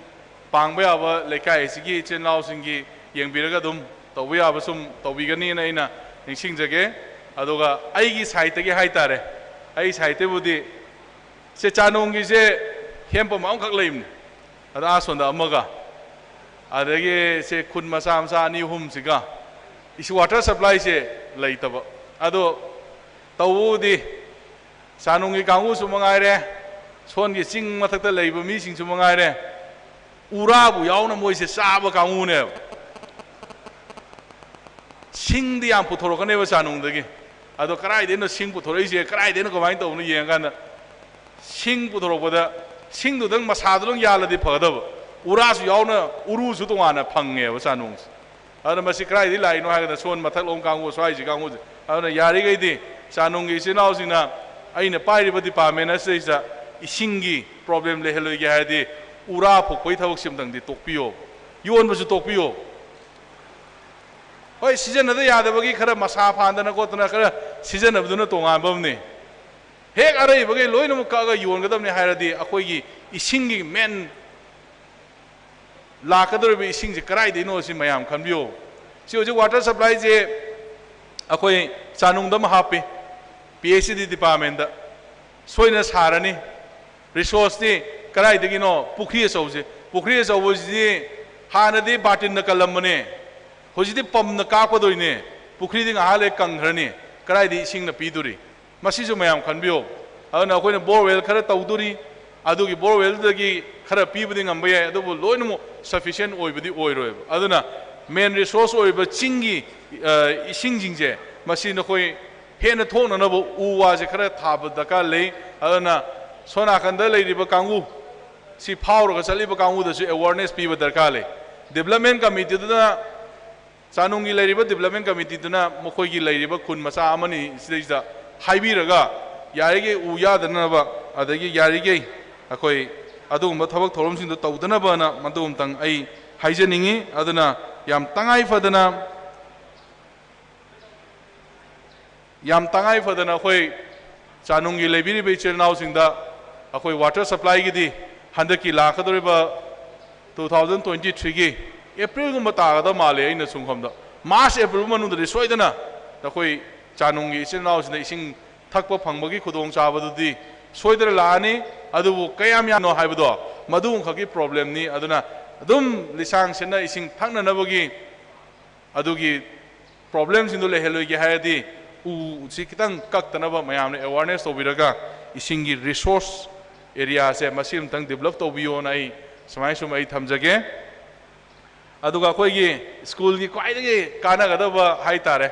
ꯄꯥꯡꯕ ꯌꯥꯕ ꯂꯩꯀꯥꯏ ꯑꯁꯤꯒꯤ ꯏꯆꯤꯟ ꯏꯅꯥꯎꯁꯤꯡꯒꯤ ꯌꯦꯡꯕꯤꯔꯒ ꯑꯗꯨꯝ ꯇꯧꯕ ꯌꯥꯕ ꯁꯨꯝ ꯇꯧꯕꯤꯒꯅꯤꯅ ꯑꯩꯅ ꯅꯤꯡꯁꯤꯡꯖꯒꯦ꯫ ꯑꯗꯨꯒ ꯑꯩꯒꯤ ꯁꯥꯏꯠꯇꯒꯤ ꯍꯥꯏꯇꯥꯔꯦ, ꯑꯩ ꯁꯥꯏꯠꯇꯕꯨꯗꯤ ꯁꯦ ꯆꯥꯅꯣꯡꯒꯤꯁꯦ ꯍꯦꯟꯄꯝ ꯑꯃꯈꯛ ꯂꯩꯕꯅꯤ, ꯑꯗ ꯑꯥ ꯁꯣꯝꯗ ꯑꯃꯒ, ꯑꯗꯒꯤ ꯁꯦ ꯈꯨꯟ ꯃꯆꯥ ꯃꯆꯥ ꯑꯅꯤ ꯑꯍꯨꯝꯁꯤꯒ ꯏꯁ ꯋꯥꯇꯔ ꯁꯄ꯭ꯂꯥꯏꯁꯦ ꯂꯩꯇꯕ꯫ ꯑꯗꯣ ꯇꯧꯕꯕꯨꯗꯤ ꯆꯥꯅꯨꯡꯒꯤ ꯀꯥꯡꯕꯨꯁꯨ ꯃꯉꯥꯏꯔꯦ, ꯁꯣꯟꯒꯤ ꯆꯤꯡ ꯃꯊꯛꯇ ꯂꯩꯕ ꯃꯤꯁꯤꯡꯁꯨ ꯃꯉꯥꯏꯔꯦ, ꯎꯔꯥꯕꯨ ꯌꯥꯎꯅ ꯃꯣꯏꯁꯦ ꯆꯥꯕ ꯀꯥꯡꯕꯨꯅꯦꯕ꯫ ꯁꯤꯡꯗꯤ ꯌꯥꯝ ꯄꯨꯊꯣꯔꯛꯀꯅꯦꯕ ꯆꯥꯅꯨꯡꯗꯒꯤ꯫ ꯑꯗꯣ ꯀꯗꯥꯏꯗꯩꯅꯣ ꯁꯤꯡ ꯄꯨꯊꯣꯔꯛꯏꯁꯦ, ꯀꯗꯥꯏꯗꯩꯅꯣ, ꯀꯃꯥꯏꯅ ꯇꯧꯕꯅꯣ ꯌꯦꯡꯉꯀꯥꯟꯗ, ꯁꯤꯡ ꯄꯨꯊꯣꯔꯛꯄꯗ ꯁꯤꯡꯗꯨꯗꯪ ꯃꯁꯥꯗꯨꯗꯪ ꯌꯥꯜꯂꯗꯤ ꯐꯒꯗꯕ, ꯎꯔꯥꯁꯨ ꯌꯥꯎꯅ, ꯎꯔꯨꯁꯨ ꯇꯣꯉꯥꯟꯅ ꯐꯪꯉꯦꯕ ꯆꯥꯅꯨꯡꯁꯦ꯫ ꯑꯗꯨꯅ ꯃꯁꯤ ꯀꯗꯥꯏꯗꯒꯤ ꯂꯥꯛꯏꯅꯣ ꯍꯥꯏꯔꯒꯅ ꯁꯣꯝ ꯃꯊꯛꯂꯣꯝ ꯀꯥꯡꯕꯨ, ꯁ꯭ꯋꯥꯏꯁꯤ ꯀꯥꯡꯕꯨꯁꯦ꯫ ꯑꯗꯨꯅ ꯌꯥꯔꯤꯈꯩꯗꯤ ꯆꯥꯅꯨꯡꯒꯤ ꯏꯆꯤꯜ ꯏꯅꯥꯎꯁꯤꯡꯅ ꯑꯩꯅ ꯄꯥꯏꯔꯤꯕ ꯗꯤꯄꯥꯔꯠꯃꯦꯟ ꯑꯁꯤꯗꯩꯁꯤꯗ ꯏꯁꯤꯡꯒꯤ ꯄ꯭ꯔꯣꯕ꯭ꯂꯦꯝ ꯂꯩꯍꯜꯂꯣꯏꯒꯦ ꯍꯥꯏꯔꯗꯤ ꯎꯔꯥ ꯐꯨꯛꯄꯒꯤ ꯊꯕꯛꯁꯤꯃꯇꯪꯗꯤ ꯇꯣꯛꯄꯤꯌꯣ, ꯌꯣꯟꯕꯁꯨ ꯇꯣꯛꯄꯤꯌꯣ꯫ ꯍꯣꯏ, ꯁꯤꯖꯤꯟꯅꯗ ꯌꯥꯗꯕꯒꯤ ꯈꯔ ꯃꯁꯥ ꯐꯥꯟꯗꯅ ꯈꯣꯠꯇꯅ ꯈꯔ ꯁꯤꯖꯤꯟꯅꯕꯗꯨꯅ ꯇꯣꯉꯥꯟꯕ ꯑꯃꯅꯤ꯫ ꯍꯦꯛ ꯑꯔꯩꯕꯈꯩ ꯂꯣꯏꯅꯃꯛ ꯀꯛꯑꯒ ꯌꯣꯟꯒꯗꯕꯅꯤ ꯍꯥꯏꯔꯗꯤ ꯑꯩꯈꯣꯏꯒꯤ ꯏꯁꯤꯡꯒꯤ ꯃꯦꯟ ꯂꯥꯛꯀꯗꯧꯔꯤꯕ ꯏꯁꯤꯡꯁꯦ ꯀꯗꯥꯏꯗꯩꯅꯣ ꯁꯤ ꯃꯌꯥꯝ ꯈꯟꯕꯤꯌꯣ꯫ ꯁꯤ ꯍꯧꯖꯤꯛ ꯋꯥꯇꯔ ꯁꯄ꯭ꯂꯥꯏꯁꯦ ꯑꯩꯈꯣꯏ ꯆꯥꯅꯨꯡꯗ ꯑꯃ ꯍꯥꯞꯄꯤ, ꯄꯤ ꯑꯩꯆ ꯏ ꯗꯤ ꯗꯤꯄꯥꯔꯠꯃꯦꯟꯗ ꯁꯣꯏꯗꯅ ꯁꯥꯔꯅꯤ꯫ ꯔꯤꯁꯣꯔꯁꯇꯤ ꯀꯗꯥꯏꯗꯒꯤꯅꯣ? ꯄꯨꯈ꯭ꯔꯤ ꯑꯆꯧꯕꯁꯦ, ꯄꯨꯈ꯭ꯔꯤ ꯑꯆꯧꯕꯁꯤꯗꯤ ꯍꯥꯟꯅꯗꯤ ꯕꯥꯔꯇꯤꯟꯅ ꯀꯜꯂꯝꯕꯅꯦ, ꯍꯧꯖꯤꯛꯇꯤ ꯄꯝꯅ ꯀꯥꯞꯀꯗꯣꯏꯅꯦ, ꯄꯨꯈ꯭ꯔꯤꯗꯤ ꯉꯥꯏꯍꯥꯛ ꯂꯩ ꯀꯪꯈ꯭ꯔꯅꯤ, ꯀꯗꯥꯏꯗ ꯏꯁꯤꯡꯅ ꯄꯤꯗꯣꯔꯤ? ꯃꯁꯤꯁꯨ ꯃꯌꯥꯝ ꯈꯟꯕꯤꯌꯣ꯫ ꯑꯗꯨꯅ ꯑꯩꯈꯣꯏꯅ borewell ꯈꯔ ꯇꯧꯗꯣꯔꯤ, ꯑꯗꯨꯒꯤ borewellꯗꯒꯤ ꯈꯔ ꯄꯤꯕꯗꯤ ꯉꯝꯕ ꯌꯥꯏ, ꯑꯗꯨꯕꯨ ꯂꯣꯏꯅꯃꯛ sufficient ꯑꯣꯏꯕꯗꯤ ꯑꯣꯏꯔꯣꯏꯕ꯫ ꯑꯗꯨꯅ main resource ꯑꯣꯏꯔꯤꯕ ꯆꯤꯡꯒꯤ, ꯑ, ꯏꯁꯤꯡꯁꯤꯡꯁꯦ, ꯃꯁꯤ ꯅꯈꯣꯏ ꯍꯦꯟꯅ ꯊꯣꯛꯅꯅꯕ ꯎ ꯋꯥꯁꯦ ꯈꯔ ꯊꯥꯕ ꯗꯔꯀꯥꯔ ꯂꯩ꯫ ꯑꯗꯨꯅ ꯁꯣꯝ ꯅꯥꯀꯟꯗ ꯂꯩꯔꯤꯕ ꯀꯥꯡꯕꯨ, ꯁꯤ ꯐꯥꯎꯔꯒ ꯆꯠꯂꯤꯕ ꯀꯥꯡꯕꯨꯗꯁꯨ awareness ꯄꯤꯕ ꯗꯔꯀꯥꯔ ꯂꯩ꯫ Development Committeeꯗꯨꯅ, ꯆꯥꯅꯨꯡꯒꯤ ꯂꯩꯔꯤꯕ Development Committeeꯗꯨꯅ ꯃꯈꯣꯏꯒꯤ ꯂꯩꯔꯤꯕ ꯈꯨꯟ ꯃꯆꯥ ꯑꯃꯅꯤ ꯁꯤꯗꯩꯁꯤꯗ ꯍꯥꯏꯕꯤꯔꯒ, ꯌꯥꯔꯤꯈꯩ ꯎ ꯌꯥꯗꯅꯕ, ꯑꯗꯒꯤ ꯌꯥꯔꯤꯈꯩ ꯑꯩꯈꯣꯏ ꯑꯗꯨꯒꯨꯝꯕ ꯊꯕꯛ ꯊꯧꯔꯝꯁꯤꯡꯗꯣ ꯇꯧꯗꯅꯕꯅ ꯃꯗꯨ ꯑꯃꯇꯪ ꯑꯩ ꯍꯥꯏꯖꯅꯤꯡꯉꯤ꯫ ꯑꯗꯨꯅ ꯌꯥꯝ ꯇꯉꯥꯏ ꯐꯗꯅ, ꯌꯥꯝ ꯇꯉꯥꯏ ꯐꯗꯅ ꯑꯩꯈꯣꯏ ꯆꯥꯅꯨꯡꯒꯤ ꯂꯩꯕꯤꯔꯤꯕ ꯏꯆꯤꯜ ꯏꯅꯥꯎꯁꯤꯡꯗ ꯑꯩꯈꯣꯏ water supplyꯒꯤꯗꯤ ꯍꯟꯗꯛꯀꯤ ꯂꯥꯛꯀꯗꯧꯔꯤꯕ two thousand twenty threeꯒꯤ Aprilꯒꯨꯝꯕ ꯇꯥꯒꯗꯕ ꯃꯥꯜꯂꯦ, ꯑꯩꯅ ꯁꯨꯝ ꯈꯟꯕꯗ꯫ March, April ꯃꯅꯨꯡꯗꯗꯤ ꯁꯣꯏꯗꯅ ꯑꯩꯈꯣꯏ ꯆꯥꯅꯨꯡꯒꯤ ꯏꯆꯤꯜ ꯏꯅꯥꯎꯁꯤꯡꯗ ꯏꯁꯤꯡ ꯊꯛꯄ ꯐꯪꯕꯒꯤ ꯈꯨꯗꯣꯡꯆꯥꯕꯗꯨꯗꯤ ꯁꯣꯏꯗꯅ ꯂꯥꯛꯑꯅꯤ꯫ ꯑꯗꯨꯕꯨ ꯀꯌꯥꯝ ꯌꯥꯝꯅꯣ ꯍꯥꯏꯕꯗꯣ ꯃꯗꯨꯈꯛꯀꯤ problemꯅꯤ꯫ ꯑꯗꯨꯅ ꯑꯗꯨꯝ ꯂꯤꯁꯥꯡ ꯁꯤꯠꯅ ꯏꯁꯤꯡ ꯊꯛꯅꯅꯕꯒꯤ ꯑꯗꯨꯒꯤ problemꯁꯤꯡꯗꯣ ꯂꯩꯍꯜꯂꯣꯏꯒꯦ ꯍꯥꯏꯔꯗꯤ ꯎꯁꯤ ꯈꯤꯇꯪ ꯀꯛꯇꯅꯕ ꯃꯌꯥꯝꯅ awareness ꯇꯧꯕꯤꯔꯒ ꯏꯁꯤꯡꯒꯤ resource areaꯁꯦ ꯃꯁꯤ ꯑꯃꯇꯪ develop ꯇꯧꯕꯤꯌꯣꯅ ꯑꯩ ꯁꯨꯃꯥꯏꯅ ꯁꯨꯝ ꯑꯩ ꯊꯝꯖꯒꯦ꯫ ꯑꯗꯨꯒ ꯑꯩꯈꯣꯏꯒꯤ schoolꯒꯤ ꯈ꯭ꯋꯥꯏꯗꯒꯤ ꯀꯥꯟꯅꯒꯗꯕ ꯍꯥꯏꯇꯥꯔꯦ,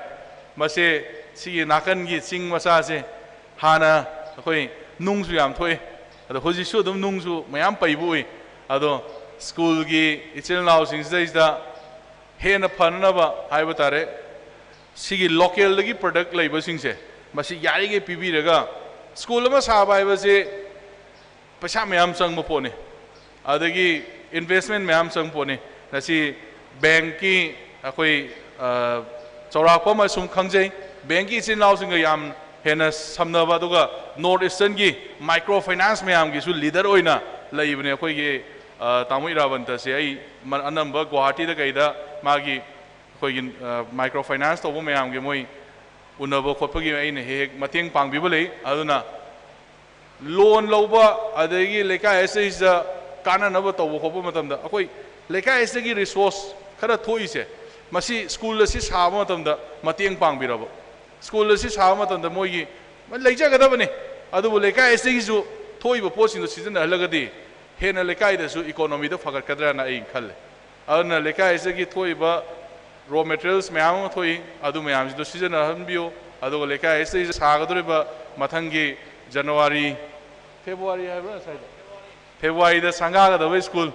ꯃꯁꯦ ꯁꯤꯒꯤ ꯅꯥꯀꯟꯒꯤ ꯆꯤꯡ ꯃꯆꯥꯁꯦ ꯍꯥꯟꯅ ꯑꯩꯈꯣꯏ ꯅꯨꯡꯁꯨ ꯌꯥꯝ ꯊꯣꯛꯏ, ꯑꯗꯣ ꯍꯧꯖꯤꯛꯁꯨ ꯑꯗꯨꯝ ꯅꯨꯡꯁꯨ ꯃꯌꯥꯝ ꯄꯩꯕ ꯎꯏ꯫ ꯑꯗꯣ schoolꯒꯤ ꯏꯆꯤꯜ ꯏꯅꯥꯎꯁꯤꯡꯁꯤꯗꯩꯁꯤꯗ ꯍꯦꯟꯅ ꯐꯅꯅꯕ ꯍꯥꯏꯕ ꯇꯥꯔꯦ, ꯁꯤꯒꯤ localꯗꯒꯤ product ꯂꯩꯕꯁꯤꯡꯁꯦ ꯃꯁꯤ ꯌꯥꯔꯤꯈꯩ ꯄꯤꯕꯤꯔꯒ, school ꯑꯃ ꯁꯥꯕ ꯍꯥꯏꯕꯁꯤ ꯄꯩꯁꯥ ꯃꯌꯥꯝ ꯆꯪꯕ ꯄꯣꯠꯅꯤ, ꯑꯗꯒꯤ investment ꯃꯌꯥꯝ ꯆꯪꯕ ꯄꯣꯠꯅꯤ꯫ ꯉꯁꯤ bankꯀꯤ ꯑꯩꯈꯣꯏ, ꯑ, ꯆꯥꯎꯔꯥꯛꯄ ꯑꯃ ꯁꯨꯝ ꯈꯪꯖꯩ, bankꯀꯤ ꯏꯆꯤꯜ ꯏꯅꯥꯎꯁꯤꯡꯒ ꯌꯥꯝ ꯍꯦꯟꯅ ꯁꯝꯅꯕ, ꯑꯗꯨꯒ North Easternꯒꯤ micro finance ꯃꯌꯥꯝꯒꯤꯁꯨ leader ꯑꯣꯏꯅ ꯂꯩꯕꯅꯦ ꯑꯩꯈꯣꯏꯒꯤ, ꯑ, ꯇꯥꯃꯣ ꯏꯔꯥꯕꯟꯇꯁꯦ꯫ ꯑꯩ ꯃ-, ꯑꯅꯝꯕ ꯒꯨꯋꯥꯍꯥꯇꯤꯗ ꯀꯩꯗ ꯃꯥꯒꯤ ꯑꯩꯈꯣꯏꯒꯤ, ꯑ, micro finance ꯇꯧꯕ ꯃꯌꯥꯝꯒꯤ ꯃꯣꯏ ꯎꯅꯕ ꯈꯣꯠꯄꯒꯤ ꯑꯩꯅ ꯍꯦꯛ ꯍꯦꯛ ꯃꯇꯦꯡ ꯄꯥꯡꯕꯤꯕ ꯂꯩ꯫ ꯑꯗꯨꯅ loan ꯂꯧꯕ, ꯑꯗꯒꯤ ꯂꯩꯀꯥꯏ ꯑꯁꯤꯗꯩꯁꯤꯗ ꯀꯥꯟꯅꯅꯕ ꯇꯧꯕ ꯈꯣꯠꯄ ꯃꯇꯝꯗ ꯑꯩꯈꯣꯏ ꯂꯩꯀꯥꯏ ꯑꯁꯤꯗꯒꯤ resource ꯈꯔ ꯊꯣꯛꯏꯁꯦ, ꯃꯁꯤ ꯁ꯭ꯀꯨꯜ ꯑꯁꯤ ꯁꯥꯕ ꯃꯇꯝꯗ ꯃꯇꯦꯡ ꯄꯥꯡꯕꯤꯔꯕ, ꯁ꯭ꯀꯨꯜ ꯑꯁꯤ ꯁꯥꯕ ꯃꯇꯝꯗ ꯃꯣꯏꯒꯤ ꯂꯩꯖꯒꯗꯕꯅꯤ, ꯑꯗꯨꯕꯨ ꯂꯩꯀꯥꯏ ꯑꯁꯤꯒꯤꯁꯨ ꯊꯣꯛꯏꯕ ꯄꯣꯠꯁꯤꯡꯗꯣ ꯁꯤꯖꯤꯟꯅꯍꯜꯂꯒꯗꯤ ꯍꯦꯟꯅ ꯂꯩꯀꯥꯏꯗꯁꯨ ꯏꯀꯣꯅꯣꯃꯤꯗ ꯐꯒꯠꯀꯗ꯭ꯔꯅ ꯑꯩ ꯈꯜꯂꯦ꯫ ꯑꯗꯨꯅ ꯂꯩꯀꯥꯏ ꯑꯁꯤꯒꯤ ꯊꯣꯛꯏꯕ ꯔꯣ ꯃꯦꯇꯔꯤꯌꯦꯜꯁ ꯃꯌꯥꯝ ꯑꯃ ꯊꯣꯛꯏ, ꯑꯗꯨ ꯃꯌꯥꯝꯁꯤꯡꯗꯣ ꯁꯤꯖꯤꯟꯅꯍꯟꯕꯤꯌꯨ꯫ ꯑꯗꯨꯒ ꯂꯩꯀꯥꯏ ꯑꯁꯤꯗ ꯁꯥꯒꯗꯧꯔꯤꯕ ꯃꯊꯪꯒꯤ ꯖꯅꯋꯥꯔꯤ, ꯐꯦꯕ꯭ꯔꯨꯋꯥꯔꯤ ꯍꯥꯏꯕ꯭ꯔꯥ ꯉꯁꯥꯏꯗꯣ? ꯐꯦꯕ꯭ꯔꯨꯋꯥꯔꯤꯗ ꯁꯪꯒꯥꯒꯗꯕ ꯁ꯭ꯀꯨꯜ,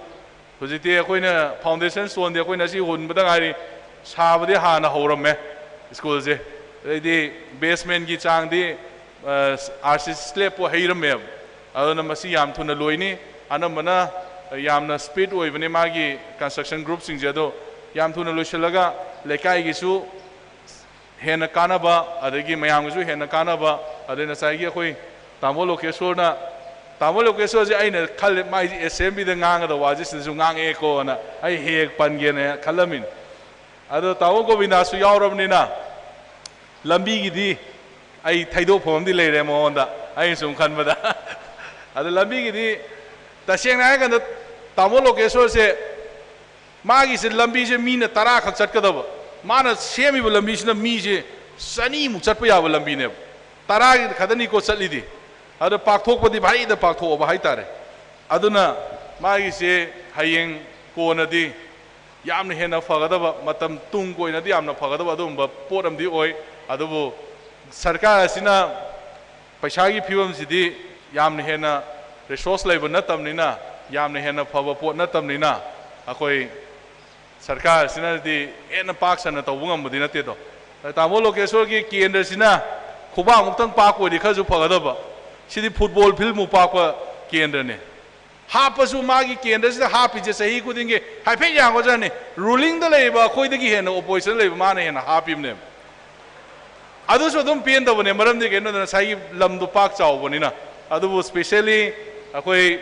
ꯍꯧꯖꯤꯛꯇꯤ ꯑꯩꯈꯣꯏꯅ ꯐꯥꯎꯟꯗꯦꯁꯟ ꯁ꯭ꯇꯣꯟꯗꯤ ꯑꯩꯈꯣꯏꯅ ꯑꯁꯤ ꯍꯨꯟꯕꯗ ꯉꯥꯏꯔꯤ, ꯁꯥꯕꯗꯤ ꯍꯥꯟꯅ ꯍꯧꯔꯝꯃꯦ ꯁ꯭ꯀꯨꯜꯁꯦ꯫ ꯑꯗꯩꯗꯤ ꯕꯦꯁꯃꯦꯟꯒꯤ ꯆꯥꯡꯗꯤ ꯑꯥꯔ ꯁꯤ ꯁꯤ ꯁ꯭ꯂꯦꯞꯄꯨ ꯍꯩꯔꯝꯃꯦꯕ꯫ ꯑꯗꯨꯅ ꯃꯁꯤ ꯌꯥꯝ ꯊꯨꯅ ꯂꯣꯏꯅꯤ꯫ ꯑꯅꯝꯕꯅ ꯌꯥꯝꯅ ꯁ꯭ꯄꯤꯗ ꯑꯣꯏꯕꯅꯦ ꯃꯥꯒꯤ ꯀꯟꯁꯇ꯭ꯔꯛꯁꯟ ꯒ꯭ꯔꯨꯞꯁꯤꯡꯁꯦ꯫ ꯑꯗꯣ ꯌꯥꯝ ꯊꯨꯅ ꯂꯣꯏꯁꯤꯜꯂꯒ ꯂꯩꯀꯥꯏꯒꯤꯁꯨ ꯍꯦꯟꯅ ꯀꯥꯟꯅꯕ, ꯑꯗꯒꯤ ꯃꯌꯥꯝꯒꯤꯁꯨ ꯍꯦꯟꯅ ꯀꯥꯟꯅꯕ, ꯑꯗꯩ ꯉꯁꯥꯏꯒꯤ ꯑꯩꯈꯣꯏ ꯇꯥꯃꯣ ꯂꯣꯀꯦꯁꯣꯔꯅ, ꯇꯥꯃꯣ ꯂꯣꯀꯦꯁꯣꯔꯁꯦ ꯑꯩꯅ ꯈꯜꯂꯦ ꯃꯥꯏꯁꯦ ꯑꯦꯁꯦꯝꯕ꯭ꯂꯤꯗ ꯉꯥꯡꯒꯗꯕ ꯋꯥꯁꯦ ꯁꯤꯗꯁꯨ ꯉꯥꯡꯉꯛꯑꯦꯀꯣꯅ ꯑꯩ ꯍꯦꯛ ꯍꯦꯛ ꯄꯟꯒꯦꯅ ꯈꯜꯂꯝꯃꯤꯅꯤ꯫ ꯑꯗꯣ ꯇꯥꯃꯣ ꯒꯣꯕꯤꯟꯗꯥꯁꯨ ꯌꯥꯎꯔꯕꯅꯤꯅ ꯂꯝꯕꯤꯒꯤꯗꯤ ꯑꯩ ꯊꯩꯗꯣꯛꯐꯝ ꯑꯃꯗꯤ ꯂꯩꯔꯦ ꯃꯉꯣꯟꯗ, ꯑꯩꯅ ꯁꯨꯝ ꯈꯟꯕꯗ꯫ ꯑꯗꯣ ꯂꯝꯕꯤꯒꯤꯗꯤ ꯇꯁꯦꯡꯅ ꯍꯥꯏꯔꯀꯥꯟꯗ ꯇꯥꯃꯣ ꯂꯣꯀꯦꯁꯣꯔꯁꯦ ꯃꯥꯒꯤꯁꯦ ꯂꯝꯕꯤꯁꯦ ꯃꯤꯅ ꯇꯔꯥ ꯈꯛ ꯆꯠꯀꯗꯕ, ꯃꯥꯅ ꯁꯦꯝꯃꯤꯕ ꯂꯝꯕꯤꯁꯤꯅ ꯃꯤꯁꯦ ꯆꯅꯤꯃꯨꯛ ꯆꯠꯄ ꯌꯥꯕ ꯂꯝꯕꯤꯅꯦꯕ꯫ ꯇꯔꯥꯒꯤ ꯈꯛꯇꯅꯤꯀꯣ ꯆꯠꯂꯤꯗꯤ꯫ ꯑꯗꯣ ꯄꯥꯛꯊꯣꯛꯄꯗꯤ ꯚꯥꯔꯤꯗ ꯄꯥꯛꯊꯣꯛꯑꯕ ꯍꯥꯏꯇꯥꯔꯦ꯫ ꯑꯗꯨꯅ ꯃꯥꯒꯤꯁꯦ ꯍꯌꯦꯡ ꯀꯣꯟꯅꯗꯤ ꯌꯥꯝꯅ ꯍꯦꯟꯅ ꯐꯒꯗꯕ, ꯃꯇꯝ ꯇꯨꯡ ꯀꯣꯏꯅꯗꯤ ꯌꯥꯝꯅ ꯐꯒꯗꯕ ꯑꯗꯨꯒꯨꯝꯕ ꯄꯣꯠ ꯑꯃꯗꯤ ꯑꯣꯏ꯫ ꯑꯗꯨꯕꯨ ꯁꯔꯀꯥꯔ ꯑꯁꯤꯅ ꯄꯩꯁꯥꯒꯤ ꯐꯤꯕꯝꯁꯤꯗꯤ ꯌꯥꯝꯅ ꯍꯦꯟꯅ ꯔꯤꯁꯣꯔꯁ ꯂꯩꯕ ꯅꯠꯇꯕꯅꯤꯅ, ꯌꯥꯝꯅ ꯍꯦꯟꯅ ꯐꯕ ꯄꯣꯠ ꯅꯠꯇꯕꯅꯤꯅ, ꯑꯩꯈꯣꯏ ꯁꯔꯀꯥꯔ ꯑꯁꯤꯅꯗꯤ ꯍꯦꯟꯅ ꯄꯥꯛ ꯁꯟꯅ ꯇꯧꯕ ꯉꯝꯕꯗꯤ ꯅꯠꯇꯦꯗꯣ꯫ ꯇꯥꯃꯣ ꯂꯣꯀꯦꯁꯣꯔꯒꯤ ꯀꯦꯟꯗ꯭ꯔꯁꯤꯅ ꯈꯨꯕꯥꯛꯃꯨꯛꯇꯪ ꯄꯥꯛꯄ ꯑꯣꯏꯗꯤ ꯈꯔꯁꯨ ꯐꯒꯗꯕ꯫ ꯁꯤꯗꯤ ꯐꯨꯠꯕꯣꯜ ꯐꯤꯜꯃꯨꯛ ꯄꯥꯛꯄ ꯀꯦꯟꯗ꯭ꯔꯅꯤ꯫ ꯍꯥꯞꯄꯁꯨ ꯃꯥꯒꯤ ꯀꯦꯟꯗ꯭ꯔꯁꯤꯗ ꯍꯥꯞꯄꯤꯁꯦ ꯆꯍꯤ ꯈꯨꯗꯤꯡꯒꯤ ꯍꯥꯏꯐꯦꯠ ꯌꯥꯡꯒꯗ꯭ꯔꯅꯤ꯫ ꯔꯨꯂꯤꯡꯗ ꯂꯩꯔꯤꯕ ꯑꯩꯈꯣꯏꯗꯒꯤ ꯍꯦꯟꯅ ꯑꯣꯄꯣꯖꯤꯁꯟ ꯂꯩꯕ ꯃꯥꯅ ꯍꯦꯟꯅ ꯍꯥꯞꯄꯤꯕꯅꯦꯕ꯫ ꯑꯗꯨꯁꯨ ꯑꯗꯨꯝ ꯄꯦꯟꯗꯕꯅꯦ, ꯃꯔꯝꯗꯤ ꯀꯩꯅꯣꯗ ꯉꯁꯥꯏꯒꯤ ꯂꯝꯗꯣ ꯄꯥꯛ ꯆꯥꯎꯕꯅꯤꯅ꯫ ꯑꯗꯨꯕꯨ ꯁ꯭ꯄꯦꯁꯦꯜꯂꯤ ꯑꯩꯈꯣꯏ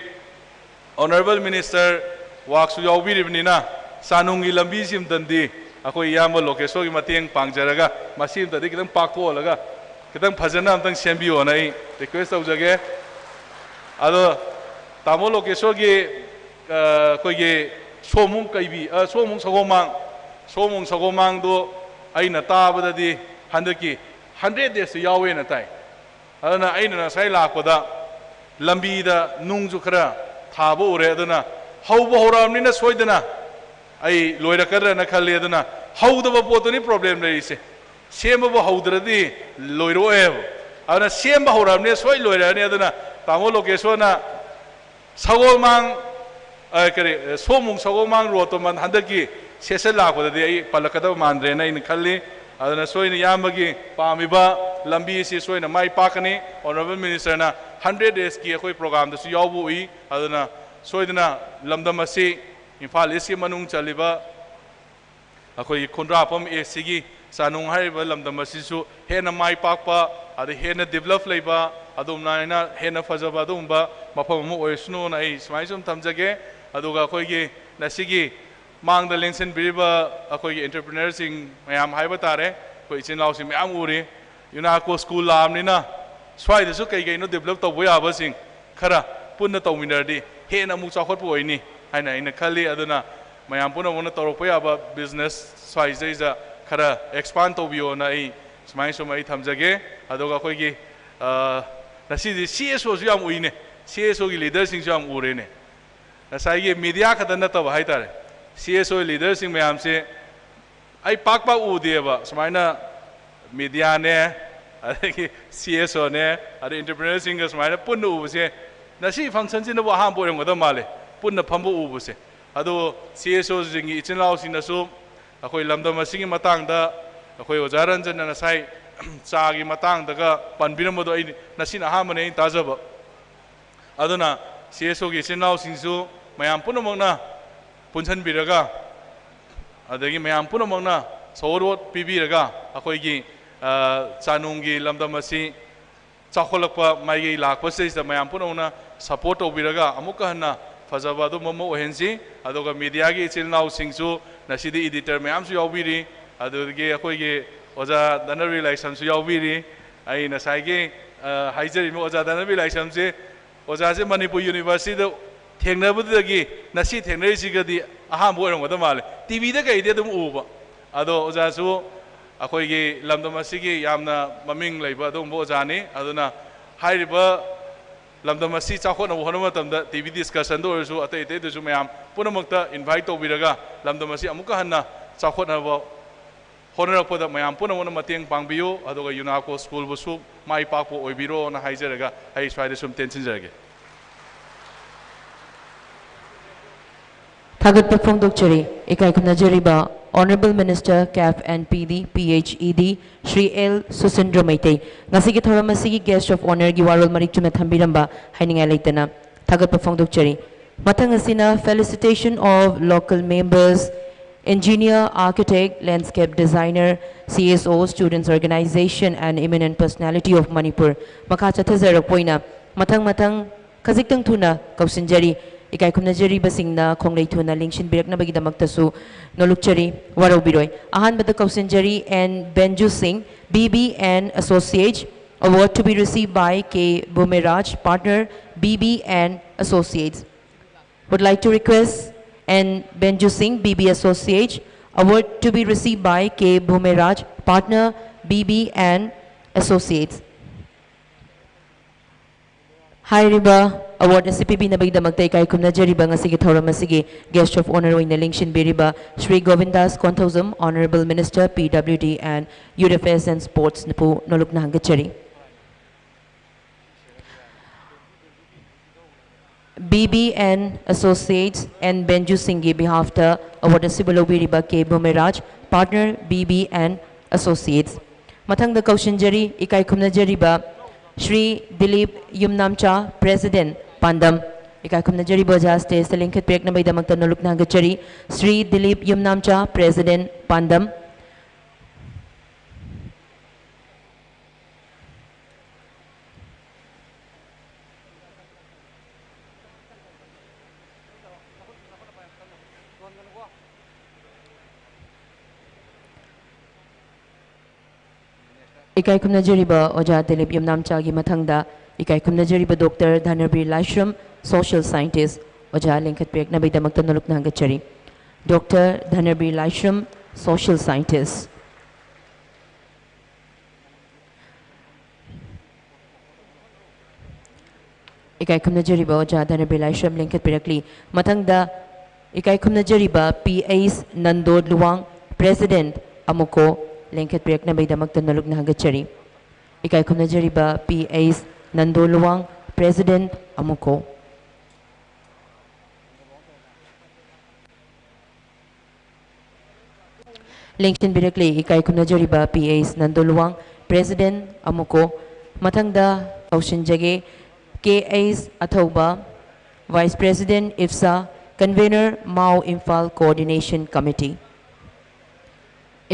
ꯑꯣꯅꯔꯦꯕꯜ ꯃꯤꯅꯤꯁꯇꯔ ꯋꯥꯛꯁꯨ ꯌꯥꯎꯕꯤꯔꯤꯕꯅꯤꯅ, ꯆꯥꯅꯨꯡꯒꯤ ꯂꯝꯕꯤꯁꯤꯃꯇꯪꯗꯤ ꯑꯩꯈꯣꯏ ꯏꯌꯥꯝꯕ ꯂꯣꯀꯦꯁꯣꯔꯒꯤ ꯃꯇꯦꯡ ꯄꯥꯡꯖꯔꯒ ꯃꯁꯤꯃꯇꯗꯤ ꯈꯤꯇꯪ ꯄꯥꯛꯊꯣꯛꯍꯜꯂꯒ ꯈꯤꯇꯪ ꯐꯖꯅ ꯑꯝꯇꯪ ꯁꯦꯝꯕꯤꯌꯣꯅ ꯑꯩ ꯔꯤꯀ꯭ꯋꯦꯁ ꯇꯧꯖꯒꯦ꯫ ꯑꯗꯣ ꯇꯥꯃꯣ ꯂꯣꯀꯦꯁꯣꯔꯒꯤ, ꯑ, ꯑꯩꯈꯣꯏꯒꯤ ꯁꯣꯃꯨꯡ ꯀꯩꯕꯤ, ꯑ, ꯁꯣꯃꯨꯡ ꯁꯒꯣꯃꯥꯡ ꯁꯣꯃꯣꯡ ꯁꯒꯣꯜꯃꯥꯡꯗꯣ ꯑꯩꯅ ꯇꯥꯕꯗꯗꯤ ꯍꯟꯗꯛꯀꯤ ꯍꯟꯗ꯭ꯔꯦꯠ ꯗꯦꯖꯇ ꯌꯥꯎꯋꯦꯅ ꯇꯥꯏ꯫ ꯑꯗꯨꯅ ꯑꯩꯅ ꯉꯁꯥꯏ ꯂꯥꯛꯄꯗ ꯂꯝꯕꯤꯗ ꯅꯨꯡꯁꯨ ꯈꯔ ꯊꯥꯕ ꯎꯔꯦ꯫ ꯑꯗꯨꯅ ꯍꯧꯕ ꯍꯧꯔꯛꯑꯕꯅꯤꯅ ꯁꯣꯏꯗꯅ ꯑꯩ ꯂꯣꯏꯔꯛꯀꯗ꯭ꯔꯅ ꯈꯜꯂꯤ꯫ ꯑꯗꯨꯅ ꯍꯧꯗꯕ ꯄꯣꯠꯇꯨꯅꯤ ꯄ꯭ꯔꯣꯕ꯭ꯂꯦꯝ ꯂꯩꯔꯤꯁꯦ꯫ ꯁꯦꯝꯕꯕꯨ ꯍꯧꯗ꯭ꯔꯗꯤ ꯂꯣꯏꯔꯛꯑꯣꯏꯕ꯫ ꯑꯗꯨꯅ ꯁꯦꯝꯕ ꯍꯧꯔꯛꯑꯕꯅꯤꯅ ꯁꯣꯏ ꯂꯣꯏꯔꯛꯑꯅꯤ꯫ ꯑꯗꯨꯅ ꯇꯥꯃꯣ ꯂꯣꯀꯦꯁꯣꯔꯅ ꯁꯒꯣꯜꯃꯥꯡ, ꯑ, ꯀꯔꯤ, ꯁꯣꯃꯨꯡ ꯁꯒꯣꯜꯃꯥꯡ ꯔꯣꯗꯇꯣ ꯃꯟ-, ꯍꯟꯗꯛꯀꯤ ꯁꯦꯁꯟ ꯂꯥꯛꯄꯗꯗꯤ ꯑꯩ ꯄꯜꯂꯛꯀꯗꯕ ꯃꯥꯟꯗ꯭ꯔꯦꯅ ꯑꯩꯅ ꯈꯜꯂꯤ꯫ ꯑꯗꯨꯅ ꯁꯣꯏꯅ ꯏꯌꯥꯝꯕꯒꯤ ꯄꯥꯝꯃꯤꯕ ꯂꯝꯕꯤ ꯑꯁꯤ ꯁꯣꯏꯅ ꯃꯥꯏ ꯄꯥꯛꯀꯅꯤ꯫ ꯑꯣꯅꯔꯦꯕꯜ ꯃꯤꯅꯤꯁꯇꯔꯅ ꯍꯟꯗ꯭ꯔꯦꯠ ꯗꯦꯖꯀꯤ ꯑꯩꯈꯣꯏ ꯄ꯭ꯔꯣꯒ꯭ꯔꯥꯝꯗꯁꯨ ꯌꯥꯎꯕ ꯎꯏ꯫ ꯑꯗꯨꯅ ꯁꯣꯏꯗꯅ ꯂꯝꯗꯝ ꯑꯁꯤ ꯏꯝꯐꯥꯜ ꯏꯁꯀꯤ ꯃꯅꯨꯡ ꯆꯜꯂꯤꯕ ꯑꯩꯈꯣꯏꯒꯤ ꯈꯨꯟꯗ꯭ꯔꯥꯛꯄꯝ ꯑꯦꯁ ꯁꯤꯒꯤ ꯆꯥꯅꯨꯡ ꯍꯥꯏꯔꯤꯕ ꯂꯝꯗꯝ ꯑꯁꯤꯁꯨ ꯍꯦꯟꯅ ꯃꯥꯏ ꯄꯥꯛꯄ, ꯑꯗꯩ ꯍꯦꯟꯅ ꯗꯤꯕꯂꯞ ꯂꯩꯕ, ꯑꯗꯨꯝꯅ ꯍꯦꯟꯅ ꯐꯖꯕ ꯑꯗꯨꯒꯨꯝꯕ ꯃꯐꯝ ꯑꯃ ꯑꯣꯏꯁꯅꯨꯅ ꯑꯩ ꯁꯨꯃꯥꯏꯅ ꯁꯨꯝ ꯊꯝꯖꯒꯦ꯫ ꯑꯗꯨꯒ ꯑꯩꯈꯣꯏꯒꯤ ꯉꯁꯤꯒꯤ ꯃꯥꯡꯗ ꯂꯦꯡꯁꯤꯟꯕꯤꯔꯤꯕ ꯑꯩꯈꯣꯏꯒꯤ ꯑꯦꯟꯇꯔꯄ꯭ꯔꯤꯅꯔꯁꯤꯡ ꯃꯌꯥꯝ ꯍꯥꯏꯕ ꯇꯥꯔꯦ, ꯑꯩꯈꯣꯏ ꯏꯆꯤꯟ ꯏꯅꯥꯎꯁꯤꯡ ꯃꯌꯥꯝ ꯎꯔꯤ꯫ ꯌꯨꯅꯥꯀꯣ ꯁ꯭ꯀꯨꯜ ꯂꯥꯛꯑꯕꯅꯤꯅ ꯁ꯭ꯋꯥꯏꯗꯁꯨ ꯀꯩ ꯀꯩꯅꯣ ꯗꯤꯕꯂꯞ ꯇꯧꯕ ꯌꯥꯕꯁꯤꯡ ꯈꯔ ꯄꯨꯟꯅ ꯇꯧꯃꯤꯟꯅꯔꯗꯤ ꯍꯦꯟꯅ ꯑꯃꯨꯛ ꯆꯥꯎꯈꯠꯄ ꯑꯣꯏꯅꯤ ꯍꯥꯏꯅ ꯑꯩꯅ ꯈꯜꯂꯤ꯫ ꯑꯗꯨꯅ ꯃꯌꯥꯝ ꯄꯨꯝꯅꯃꯛꯅ ꯇꯧꯔꯛꯄ ꯌꯥꯕ ꯕꯤꯖꯤꯅꯦꯁ ꯁ꯭ꯋꯥꯏꯁꯤꯗꯩꯁꯤꯗ ꯈꯔ ꯑꯦꯛꯁꯄꯥꯟ ꯇꯧꯕꯤꯌꯣꯅ ꯑꯩ ꯁꯨꯃꯥꯏꯅ ꯁꯨꯝ ꯑꯩ ꯊꯝꯖꯒꯦ꯫ ꯑꯗꯨꯒ ꯑꯩꯈꯣꯏꯒꯤ, ꯑ, ꯉꯁꯤꯗꯤ ꯁꯤ ꯑꯦꯁ ꯑꯣꯁꯨ ꯌꯥꯝ ꯎꯏꯅꯦ, ꯁꯤ ꯑꯦꯁ ꯑꯣꯒꯤ ꯂꯤꯗꯔꯁꯤꯡꯁꯨ ꯌꯥꯝ ꯎꯔꯦꯅꯦ꯫ ꯉꯁꯥꯏꯒꯤ ꯃꯦꯗꯤꯌꯥ ꯈꯛꯇ ꯅꯠꯇꯕ ꯍꯥꯏꯇꯥꯔꯦ, ꯁꯤ ꯑꯦꯁ ꯑꯣ ꯂꯤꯗꯔꯁꯤꯡ ꯃꯌꯥꯝꯁꯦ ꯑꯩ ꯄꯥꯛ ꯄꯥꯛ ꯎꯗꯦꯕ꯫ ꯁꯨꯃꯥꯏꯅ ꯃꯦꯗꯤꯌꯥꯅꯦ, ꯑꯗꯒꯤ ꯁꯤ ꯑꯦꯁ ꯑꯣꯅꯦ, ꯑꯗꯩ ꯑꯦꯟꯇꯔꯄ꯭ꯔꯤꯅꯔꯁꯤꯡꯒ ꯁꯨꯃꯥꯏꯅ ꯄꯨꯟꯅ ꯎꯕꯁꯦ ꯉꯁꯤ ꯐꯪꯁꯟꯁꯤꯅꯕꯨ ꯑꯍꯥꯟꯕ ꯑꯣꯏꯔꯝꯒꯗꯕ ꯃꯥꯜꯂꯦ, ꯄꯨꯟꯅ ꯐꯝꯕ ꯎꯕꯁꯦ꯫ ꯑꯗꯣ ꯁꯤ ꯑꯦꯁ ꯑꯣꯁꯤꯡꯒꯤ ꯏꯆꯤꯟ ꯏꯅꯥꯎꯁꯤꯡꯅꯁꯨ ꯑꯩꯈꯣꯏ ꯂꯝꯗꯝ ꯑꯁꯤꯒꯤ ꯃꯇꯥꯡꯗ ꯑꯩꯈꯣꯏ ꯑꯣꯖꯥ ꯔꯟꯖꯟꯅ ꯉꯁꯥꯏ ꯆꯥꯒꯤ ꯃꯇꯥꯡꯗꯒ ꯄꯟꯕꯤꯔꯝꯕꯗꯣ ꯑꯩ ꯉꯁꯤꯅ ꯑꯍꯥꯟꯕꯅꯦ ꯑꯩꯅ ꯇꯥꯖꯕ꯫ ꯑꯗꯨꯅ ꯁꯤ ꯑꯦꯁ ꯑꯣꯒꯤ ꯏꯆꯤꯟ ꯏꯅꯥꯎꯁꯤꯡꯁꯨ ꯃꯌꯥꯝ ꯄꯨꯝꯅꯃꯛꯅ ꯄꯨꯟꯁꯤꯟꯕꯤꯔꯒ, ꯑꯗꯒꯤ ꯃꯌꯥꯝ ꯄꯨꯝꯅꯃꯛꯅ ꯁꯣꯍꯣꯔꯣꯠ ꯄꯤꯕꯤꯔꯒ ꯑꯩꯈꯣꯏꯒꯤ, ꯑ, ꯆꯥꯅꯨꯡꯒꯤ ꯂꯝꯗꯝ ꯑꯁꯤ ꯆꯥꯎꯈꯠꯂꯛꯄ ꯃꯥꯏꯀꯩ ꯂꯥꯛꯄꯁꯤꯗꯩꯁꯤꯗ ꯃꯌꯥꯝ ꯄꯨꯝꯅꯃꯛꯅ ꯁꯄꯣꯔꯠ ꯇꯧꯕꯤꯔꯒ ꯑꯃꯨꯛꯀ ꯍꯟꯅ ꯐꯖꯕ ꯑꯗꯨꯝꯕ ꯑꯃ ꯑꯣꯏꯍꯟꯁꯤ꯫ ꯑꯗꯨꯒ ꯃꯦꯗꯤꯌꯥꯒꯤ ꯏꯆꯤꯜ ꯏꯅꯥꯎꯁꯤꯡꯁꯨ ꯉꯁꯤꯗꯤ ꯏꯗꯤꯇꯔ ꯃꯌꯥꯝꯁꯨ ꯌꯥꯎꯕꯤꯔꯤ, ꯑꯗꯨꯗꯒꯤ ꯑꯩꯈꯣꯏꯒꯤ ꯑꯣꯖꯥ ꯙꯅꯕꯤꯔ ꯂꯥꯏꯁ꯭ꯔꯝꯁꯨ ꯌꯥꯎꯕꯤꯔꯤ꯫ ꯑꯩ ꯉꯁꯥꯏꯒꯤ, ꯑ, ꯍꯥꯏꯖꯔꯤꯕ ꯑꯣꯖꯥ ꯙꯅꯕꯤꯔ ꯂꯥꯏꯁ꯭ꯔꯝꯁꯦ, ꯑꯣꯖꯥꯁꯦ ꯃꯅꯤꯄꯨꯔ ꯌꯨꯅꯤꯚꯔꯁꯤꯇꯤꯗ ꯊꯦꯡꯅꯕꯗꯨꯗꯒꯤ ꯉꯁꯤ ꯊꯦꯡꯅꯔꯤꯁꯤꯒꯗꯤ ꯑꯍꯥꯟꯕ ꯑꯣꯏꯔꯝꯒꯗꯕ ꯃꯥꯜꯂꯦ꯫ ꯇꯤꯚꯤꯗ ꯀꯩꯗꯤ ꯑꯗꯨꯝ ꯎꯕ, ꯑꯗꯣ ꯑꯣꯖꯥꯁꯨ ꯑꯩꯈꯣꯏꯒꯤ ꯂꯝꯗꯝ ꯑꯁꯤꯒꯤ ꯌꯥꯝꯅ ꯃꯃꯤꯡ ꯂꯩꯕ ꯑꯗꯨꯒꯨꯝꯕ ꯑꯣꯖꯥꯅꯤ꯫ ꯑꯗꯨꯅ ꯍꯥꯏꯔꯤꯕ ꯂꯝꯗꯝ ꯑꯁꯤ ꯆꯥꯎꯈꯠꯅꯕ ꯍꯣꯠꯅꯕ ꯃꯇꯝꯗ ꯇꯤꯚꯤ ꯗꯤꯁꯀꯁꯟꯗ ꯑꯣꯏꯔꯁꯨ, ꯑꯇꯩ ꯑꯇꯩꯗꯁꯨ ꯃꯌꯥꯝ ꯄꯨꯝꯅꯃꯛꯇ ꯏꯟꯚꯥꯏꯠ ꯇꯧꯕꯤꯔꯒ ꯂꯝꯗꯝ ꯑꯁꯤ ꯑꯃꯨꯛꯀ ꯍꯟꯅ ꯆꯥꯎꯈꯠꯅꯕ ꯍꯣꯠꯅꯔꯛꯄꯗ ꯃꯌꯥꯝ ꯄꯨꯝꯅꯃꯛꯅ ꯃꯇꯦꯡ ꯄꯥꯡꯕꯤꯌꯨ, ꯑꯗꯨꯒ ꯌꯨꯅꯥꯀꯣ ꯁ꯭ꯀꯨꯜꯕꯨꯁꯨ ꯃꯥꯏ ꯄꯥꯛꯄ ꯑꯣꯏꯕꯤꯔꯣꯅ ꯍꯥꯏꯖꯔꯒ ꯑꯩ ꯁ꯭ꯋꯥꯏꯗ ꯁꯨꯝ ꯇꯦꯟꯁꯤꯟꯖꯔꯒꯦ꯫ ꯊꯥꯒꯠꯄ ꯐꯣꯡꯗꯣꯛꯆꯔꯤ꯫ ꯏꯀꯥꯏ ꯈꯨꯝꯅꯖꯔꯤꯕ Honourable Minister CAF and PD, PHED, Shri L Susindra Meitei, ꯉꯁꯤꯒꯤ ꯊꯧꯔꯝ ꯑꯁꯤꯒꯤ Guest of Honourꯒꯤ ꯋꯥꯔꯣꯜ ꯃꯔꯤꯛ ꯆꯨꯝꯅ ꯊꯝꯕꯤꯔꯝꯕ ꯍꯥꯏꯅꯤꯡꯉꯥꯏ ꯂꯩꯇꯅ ꯊꯥꯒꯠꯄ ꯐꯣꯡꯗꯣꯛꯆꯔꯤ꯫ ꯃꯊꯪ ꯑꯁꯤꯅ Felicitation of Local Members, Engineer, Architect, Landscape Designer, CSO, Students Organisation and Eminent Personality of Manipur꯫ ꯃꯈꯥ ꯆꯠꯊꯖꯔꯛꯄ ꯑꯣꯏꯅ ꯃꯊꯪ ꯃꯊꯪ ꯈꯖꯤꯛꯇꯪ ꯊꯨꯅ ꯀꯧꯁꯤꯟꯖꯔꯤ꯫ ꯏꯀꯥꯏ ꯈꯨꯝꯅꯖꯔꯤꯕꯁꯤꯡꯅ ꯈꯣꯡꯂꯩ ꯊꯨꯅ ꯂꯦꯡꯁꯤꯟꯕꯤꯔꯛꯅꯕꯒꯤꯗꯃꯛꯇꯁꯨ ꯅꯣꯂꯨꯛꯆꯔꯤ, ꯋꯥꯔꯧꯕꯤꯔꯣꯏ꯫ ꯑꯍꯥꯟꯕꯗ ꯀꯧꯁꯤꯟꯖꯔꯤ ꯑꯦꯟ ꯕꯦꯟꯖꯨ ꯁꯤꯡ, BB and Associates, award to be received by K Bumeraj, partner, BB and Associates. Would like to request N Benju Singh, BB Associates, award to be received by K Bhumeraj, partner, BB and Associates. ꯍꯥꯏꯔꯤꯕ award ꯑꯁꯤ ꯄꯤꯕꯤꯅꯕꯒꯤꯗꯃꯛꯇ ꯏꯀꯥꯏ ꯈꯨꯝꯅꯖꯔꯤꯕ ꯉꯁꯤꯒꯤ ꯊꯧꯔꯝ ꯑꯁꯤꯒꯤ Guest of Honour ꯑꯣꯏꯅ ꯂꯦꯡꯁꯤꯟꯕꯤꯔꯤꯕ Shri Govindas Konthoujam, Honourable Minister, PWD and Youth Affairs and Sports ꯅꯄꯨ ꯅꯣꯂꯨꯛꯅ ꯍꯪꯒꯠꯆꯔꯤ꯫ BB and Associates N Benju Singh ꯒꯤ behalf ꯇ ꯑꯦꯋꯥꯔꯗ ꯑꯁꯤꯕꯨ ꯂꯧꯕꯤꯔꯤꯕ K Bhumeraj, partner, BB and Associates꯫ ꯃꯊꯪꯗ ꯀꯧꯁꯤꯟꯖꯔꯤ, ꯏꯀꯥꯏ ꯈꯨꯝꯅꯖꯔꯤꯕ ꯁ꯭ꯔꯤ ꯗꯤꯂꯤꯞ ꯌꯨꯝꯅꯥꯝꯆꯥ, President, ꯄꯥꯟꯗꯝ꯫ ꯏꯀꯥꯏ ꯈꯨꯝꯅꯖꯔꯤꯕ ꯑꯣꯖꯥ ꯁ꯭ꯇꯦꯖꯇ ꯂꯤꯡꯈꯠꯄꯤꯔꯛꯅꯕꯒꯤꯗꯃꯛꯇ ꯅꯣꯂꯨꯛꯅ ꯍꯪꯒꯠꯆꯔꯤ꯫ ꯁ꯭ꯔꯤ ꯗꯤꯂꯤꯞ ꯌꯨꯝꯅꯥꯝꯆꯥ, President, ꯄꯥꯟꯗꯝ꯫ ꯏꯀꯥꯏ ꯈꯨꯝꯅꯖꯔꯤꯕ ꯑꯣꯖꯥ ꯗꯤꯂꯤꯞ ꯌꯨꯝꯅꯥꯝꯆꯥꯒꯤ ꯃꯊꯪꯗ ꯏꯀꯥꯏ ꯈꯨꯝꯅꯖꯔꯤꯕ ꯗꯣꯛꯇꯔ ꯙꯅꯕꯤꯔ ꯂꯥꯏꯁ꯭ꯔꯝ, Social Scientist ꯑꯣꯖꯥ ꯂꯤꯡꯈꯠꯄꯤꯔꯛꯅꯕꯒꯤꯗꯃꯛꯇ ꯅꯣꯂꯨꯛꯅ ꯍꯪꯒꯠꯆꯔꯤ꯫ ꯗꯣꯛꯇꯔ ꯙꯅꯕꯤꯔ ꯂꯥꯏꯁ꯭ꯔꯝ, Social Scientist꯫ ꯏꯀꯥꯏ ꯈꯨꯝꯅꯖꯔꯤꯕ ꯑꯣꯖꯥ ꯙꯅꯕꯤꯔ ꯂꯥꯏꯁ꯭ꯔꯝ ꯂꯤꯡꯈꯠꯄꯤꯔꯛꯂꯤ꯫ ꯃꯊꯪꯗ ꯏꯀꯥꯏ ꯈꯨꯝꯅꯖꯔꯤꯕ P H Nando Luwang, President, ꯑꯃꯨꯀꯣ, ꯂꯤꯡꯈꯠꯄꯤꯔꯛꯅꯕꯒꯤꯗꯃꯛꯇ ꯅꯣꯂꯨꯛꯅ ꯍꯪꯒꯠꯆꯔꯤ꯫ ꯏꯀꯥꯏ ꯈꯨꯝꯅꯖꯔꯤꯕ P H Nando Luwang, President, ꯑꯃꯨꯀꯣ꯫ ꯂꯦꯡꯁꯤꯟꯕꯤꯔꯛꯂꯤ꯫ ꯏꯀꯥꯏ ꯈꯨꯝꯅꯖꯔꯤꯕ P H Nando Luwang, President, ꯑꯃꯨꯀꯣ꯫ ꯃꯊꯪꯗ ꯀꯧꯁꯤꯟꯖꯒꯦ ꯀꯦ ꯑꯩꯆ ꯑꯊꯧꯕ, Vice President, ꯏꯞꯁꯥ, Convener, ꯃꯥꯎ ꯏꯝꯐꯥꯜ Coordination Committee꯫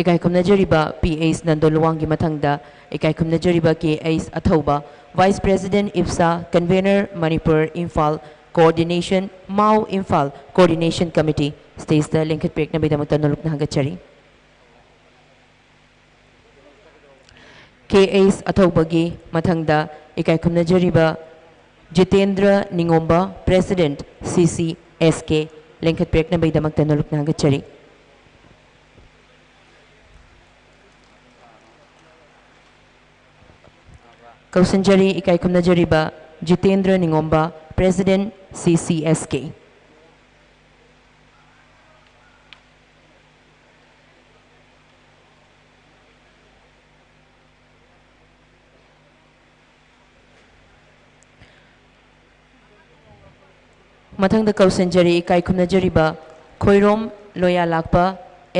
ꯏꯀꯥꯏ ꯈꯨꯝꯅꯖꯔꯤꯕ ꯄꯤ ꯑꯩꯆ ꯅꯟꯗꯣ ꯂꯨꯋꯥꯡꯒꯤ ꯃꯊꯪꯗ ꯏꯀꯥꯏ ꯈꯨꯝꯅꯖꯔꯤꯕ ꯀꯦ ꯑꯩꯆ ꯑꯊꯧꯕ, Vice President, ꯏꯞꯁꯥ, Convener, Manipur Imphal Coordination, Mao Imphal Coordination Committee, stageꯇ ꯂꯦꯡꯈꯠꯄꯤꯔꯛꯅꯕꯒꯤꯗꯃꯛꯇ ꯅꯣꯂꯨꯛꯅ ꯍꯪꯒꯠꯆꯔꯤ꯫ ꯀꯦ ꯑꯩꯆ ꯑꯊꯧꯕꯒꯤ ꯃꯊꯪꯗ ꯏꯀꯥꯏ ꯈꯨꯝꯅꯖꯔꯤꯕ ꯖꯤꯇꯦꯟꯗ꯭ꯔ ꯅꯤꯉꯣꯝꯕ, President, ꯁꯤ ꯁꯤ ꯑꯦꯁ ꯀꯦ, ꯂꯦꯡꯈꯠꯄꯤꯔꯛꯅꯕꯒꯤꯗꯃꯛꯇ ꯅꯣꯂꯨꯛꯅ ꯍꯪꯒꯠꯆꯔꯤ꯫ ꯀꯧꯁꯤꯟꯖꯔꯤ, ꯏꯀꯥꯏ ꯈꯨꯝꯅꯖꯔꯤꯕ ꯖꯤꯇꯦꯟꯗ꯭ꯔ ꯅꯤꯉꯣꯝꯕ, President, ꯁꯤ ꯁꯤ ꯑꯦꯁ ꯀꯦ꯫ ꯃꯊꯪꯗ ꯀꯧꯁꯤꯟꯖꯔꯤ, ꯏꯀꯥꯏ ꯈꯨꯝꯅꯖꯔꯤꯕ ꯈꯣꯏꯔꯣꯝ ꯂꯣꯌꯥꯂꯥꯛꯄ,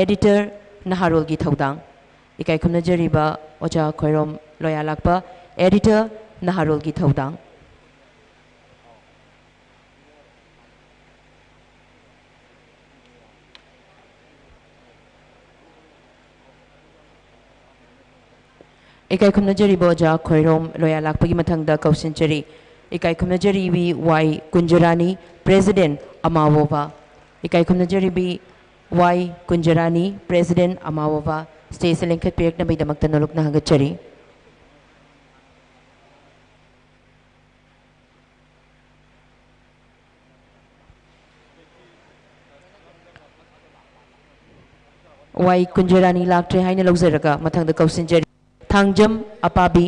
Editor, ꯅꯍꯥꯔꯣꯜꯒꯤ ꯊꯧꯗꯥꯡ꯫ ꯏꯀꯥꯏ ꯈꯨꯝꯅꯖꯔꯤꯕ ꯑꯣꯖꯥ ꯈꯣꯏꯔꯣꯝ ꯂꯣꯌꯥꯂꯥꯛꯄ, Editor, ꯅꯍꯥꯔꯣꯜꯒꯤ ꯊꯧꯗꯥꯡ꯫ ꯏꯀꯥꯏ ꯈꯨꯝꯅꯖꯔꯤꯕ ꯑꯣꯖꯥ ꯈꯣꯏꯔꯣꯝ ꯂꯣꯌꯥꯂꯥꯛꯄꯒꯤ ꯃꯊꯪꯗ ꯀꯧꯁꯤꯟꯖꯔꯤ, ꯏꯀꯥꯏ ꯈꯨꯝꯅꯖꯔꯤꯕꯤ ꯋꯥꯏ ꯀꯨꯟꯖꯔꯥꯅꯤ, President, ꯑꯃꯥꯋꯣꯕꯥ꯫ ꯏꯀꯥꯏ ꯈꯨꯝꯅꯖꯔꯤꯕꯤ ꯋꯥꯏ ꯀꯨꯟꯖꯔꯥꯅꯤ, President, ꯑꯃꯥꯋꯣꯕꯥ, stageꯇ ꯂꯦꯡꯈꯠꯄꯤꯔꯛꯅꯕꯒꯤꯗꯃꯛꯇ ꯅꯣꯂꯨꯛꯅ ꯍꯪꯒꯠꯆꯔꯤ꯫ ꯋꯥꯏ ꯀꯨꯟꯖꯔꯥꯅꯤ ꯂꯥꯛꯇ꯭ꯔꯦ ꯍꯥꯏꯅ ꯂꯧꯖꯔꯒ ꯃꯊꯪꯗ ꯀꯧꯁꯤꯟꯖꯔꯤ ꯊꯥꯡꯖꯝ ꯑꯄꯥꯕꯤ꯫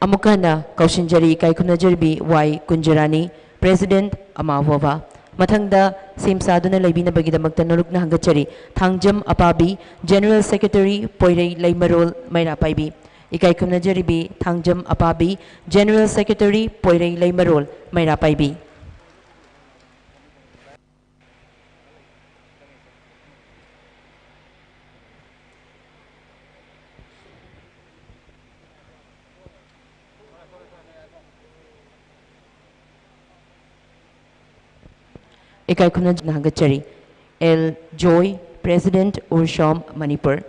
ꯑꯃꯨꯛꯀ ꯍꯟꯅ ꯀꯧꯁꯤꯟꯖꯔꯤ ꯏꯀꯥꯏ ꯈꯨꯝꯅꯖꯔꯤꯕꯤ ꯋꯥꯏ ꯀꯨꯟꯖꯔꯥꯅꯤ, President ꯑꯃꯥ ꯕꯣꯕꯥ꯫ ꯃꯊꯪꯗ ꯁꯦꯝ ꯁꯥꯗꯨꯅ ꯂꯩꯕꯤꯅꯕꯒꯤꯗꯃꯛꯇ ꯅꯣꯂꯨꯛꯅ ꯍꯪꯒꯠꯆꯔꯤ ꯊꯥꯡꯖꯝ ꯑꯄꯥꯕꯤ, General Secretary ꯄꯣꯏꯔꯩ ꯂꯩꯃꯔꯣꯜ ꯃꯩꯔꯥ ꯄꯥꯏꯕꯤ꯫ ꯏꯀꯥꯏ ꯈꯨꯝꯅꯖꯔꯤꯕꯤ ꯊꯥꯡꯖꯝ ꯑꯄꯥꯕꯤ, General Secretary ꯄꯣꯏꯔꯩ ꯂꯩꯃꯔꯣꯜ ꯃꯩꯔꯥ ꯄꯥꯏꯕꯤ꯫ ꯏꯀꯥꯏ ꯈꯨꯝꯅꯖꯅ ꯍꯪꯒꯠꯆꯔꯤ꯫ ꯑꯦꯜ ꯖꯣꯏ, President ꯎꯔꯁꯣꯝ ꯃꯅꯤꯄꯨꯔ꯫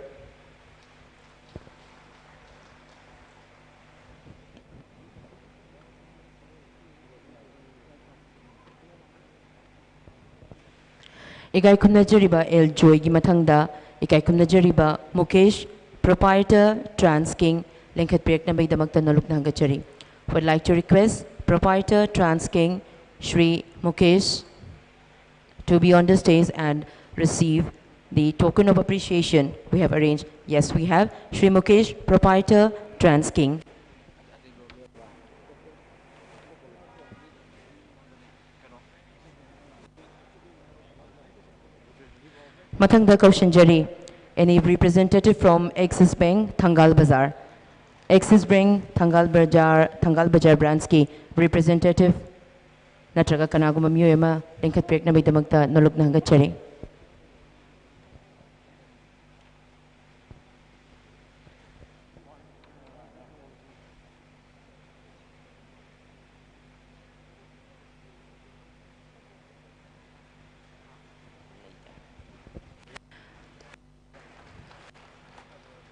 ꯏꯀꯥꯏ ꯈꯨꯝꯅꯖꯔꯤꯕ ꯑꯦꯜ ꯖꯣꯏꯒꯤ ꯃꯊꯪꯗ ꯏꯀꯥꯏ ꯈꯨꯝꯅꯖꯔꯤꯕ ꯃꯨꯀꯦꯁ, Proprietor Transking, ꯂꯦꯡꯈꯠꯄꯤꯔꯛꯅꯕꯒꯤꯗꯃꯛꯇ ꯅꯣꯂꯨꯛꯅ ꯍꯪꯒꯠꯆꯔꯤ꯫ Would like to request Proprietor Transking, Shri Mukesh, to be on the stage and receive the token of appreciation we have arranged. Yes, we have Shri Mukesh, Proprietor Transking. ꯃꯊꯪꯗ ꯀꯧꯁꯤꯟꯖꯔꯤ, any representative from Axis Bank, ꯊꯪꯒꯥꯜ ꯕꯖꯥꯔ꯫ Axis Bank, ꯊꯪꯒꯥꯜ ꯕꯖꯥꯔ, ꯊꯪꯒꯥꯜ ꯕꯖꯥꯔ branchꯀꯤ representative ꯅꯠꯇ꯭ꯔꯒ ꯀꯅꯥꯒꯨꯝꯕ ꯃꯤꯑꯣꯏ ꯑꯃ ꯂꯤꯡꯈꯠꯄꯤꯔꯛꯅꯕꯒꯤꯗꯃꯛꯇ ꯅꯣꯂꯨꯛꯅ ꯍꯪꯒꯠꯆꯔꯤ꯫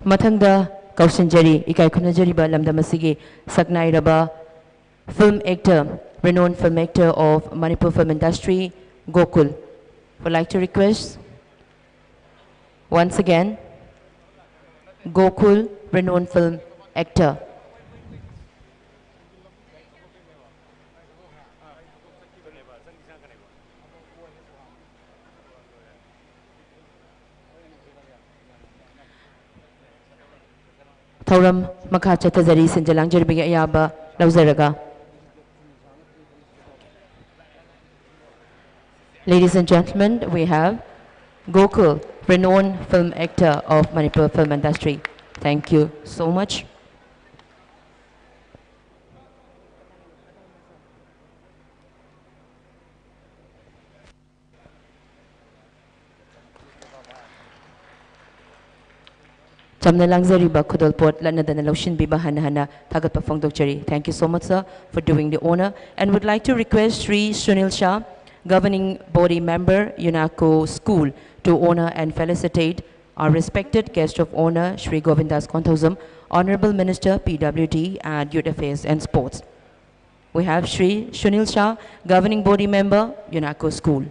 ꯃꯊꯪꯗ ꯀꯧꯁꯤꯟꯖꯔꯤ, ꯏꯀꯥꯏ ꯈꯨꯝꯅꯖꯔꯤꯕ ꯂꯝꯗꯝ ꯑꯁꯤꯒꯤ ꯁꯛꯅꯥꯏꯔꯕ film actor, renowned film actor of Manipur film industry, Gokul. Would like to request once again, Gokul, renowned film actor. ꯊꯧꯔꯝ ꯃꯈꯥ ꯆꯠꯊꯖꯔꯤ, ꯁꯤꯟꯖ ꯂꯥꯡꯖꯔꯤꯕꯒꯤ ꯑꯌꯥꯕ ꯂꯧꯖꯔꯒ꯫ Ladies and gentlemen, we have Gokul, renowned film actor of Manipur film industry. Thank you so much. ꯆꯝꯅ ꯂꯥꯡꯖꯔꯤꯕ ꯈꯨꯗꯣꯜꯄꯣꯠ ꯂꯠꯅꯗꯅ ꯂꯧꯁꯤꯟꯕꯤꯕ ꯍꯟꯅ ꯍꯟꯅ ꯊꯥꯒꯠꯄ ꯐꯣꯡꯗꯣꯛꯆꯔꯤ꯫ Thank you so much, sir, for doing the honor, and would like to request Shri Sunil Shah, Governing Body Member, UNACO School, to honor and felicitate our respected guest of honor, Shri Govindas Konthoujam, Honorable Minister, P W D and Youth Affairs and Sports. We have Shri Sunil Shah, Governing Body Member, UNACO School.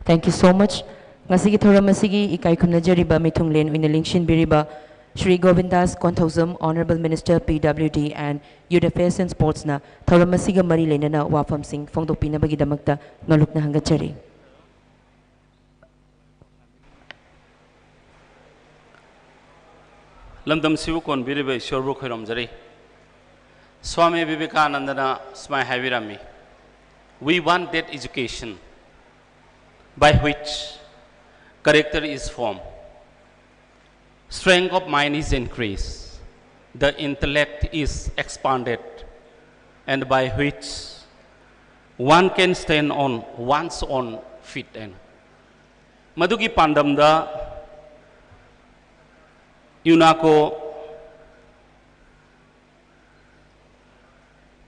Thank you so much. ꯉꯁꯤꯒꯤ ꯊꯧꯔꯝ ꯑꯁꯤꯒꯤ ꯏꯀꯥꯏ ꯈꯨꯝꯅꯖꯔꯤꯕ ꯃꯤꯊꯨꯡꯂꯦꯟ ꯑꯣꯏꯅ ꯂꯦꯡꯁꯤꯟꯕꯤꯔꯤꯕ Shri Govindas Konthoujam, Honorable Minister, P W D and Youth Affairs and Sportsꯅ ꯊꯧꯔꯝ ꯑꯁꯤꯒ ꯃꯔꯤ ꯂꯩꯅꯅ ꯋꯥꯐꯝꯁꯤꯡ ꯐꯣꯡꯗꯣꯛꯄꯤꯅꯕꯒꯤꯗꯃꯛꯇ ꯅꯣꯂꯨꯛꯅ ꯍꯪꯒꯠꯆꯔꯤ꯫ ꯂꯝꯗꯝꯁꯤꯕꯨ ꯀꯣꯟꯕꯤꯔꯤꯕ ꯏꯁꯣꯔꯕꯨ ꯈꯣꯏꯔꯝꯖꯔꯤ꯫ ꯁ꯭ꯋꯥꯃꯤ ꯕꯤꯕꯦꯀꯥꯅꯟꯗꯅ ꯁꯨꯃꯥꯏ ꯍꯥꯏꯕꯤꯔꯝꯃꯤ, "We want that education by which character is formed, strength of mind is increased, the intellect is expanded, and by which one can stand on one's own feet." And ꯃꯗꯨꯒꯤ ꯄꯥꯟꯗꯝꯗ ꯌꯨꯅꯥꯀꯣ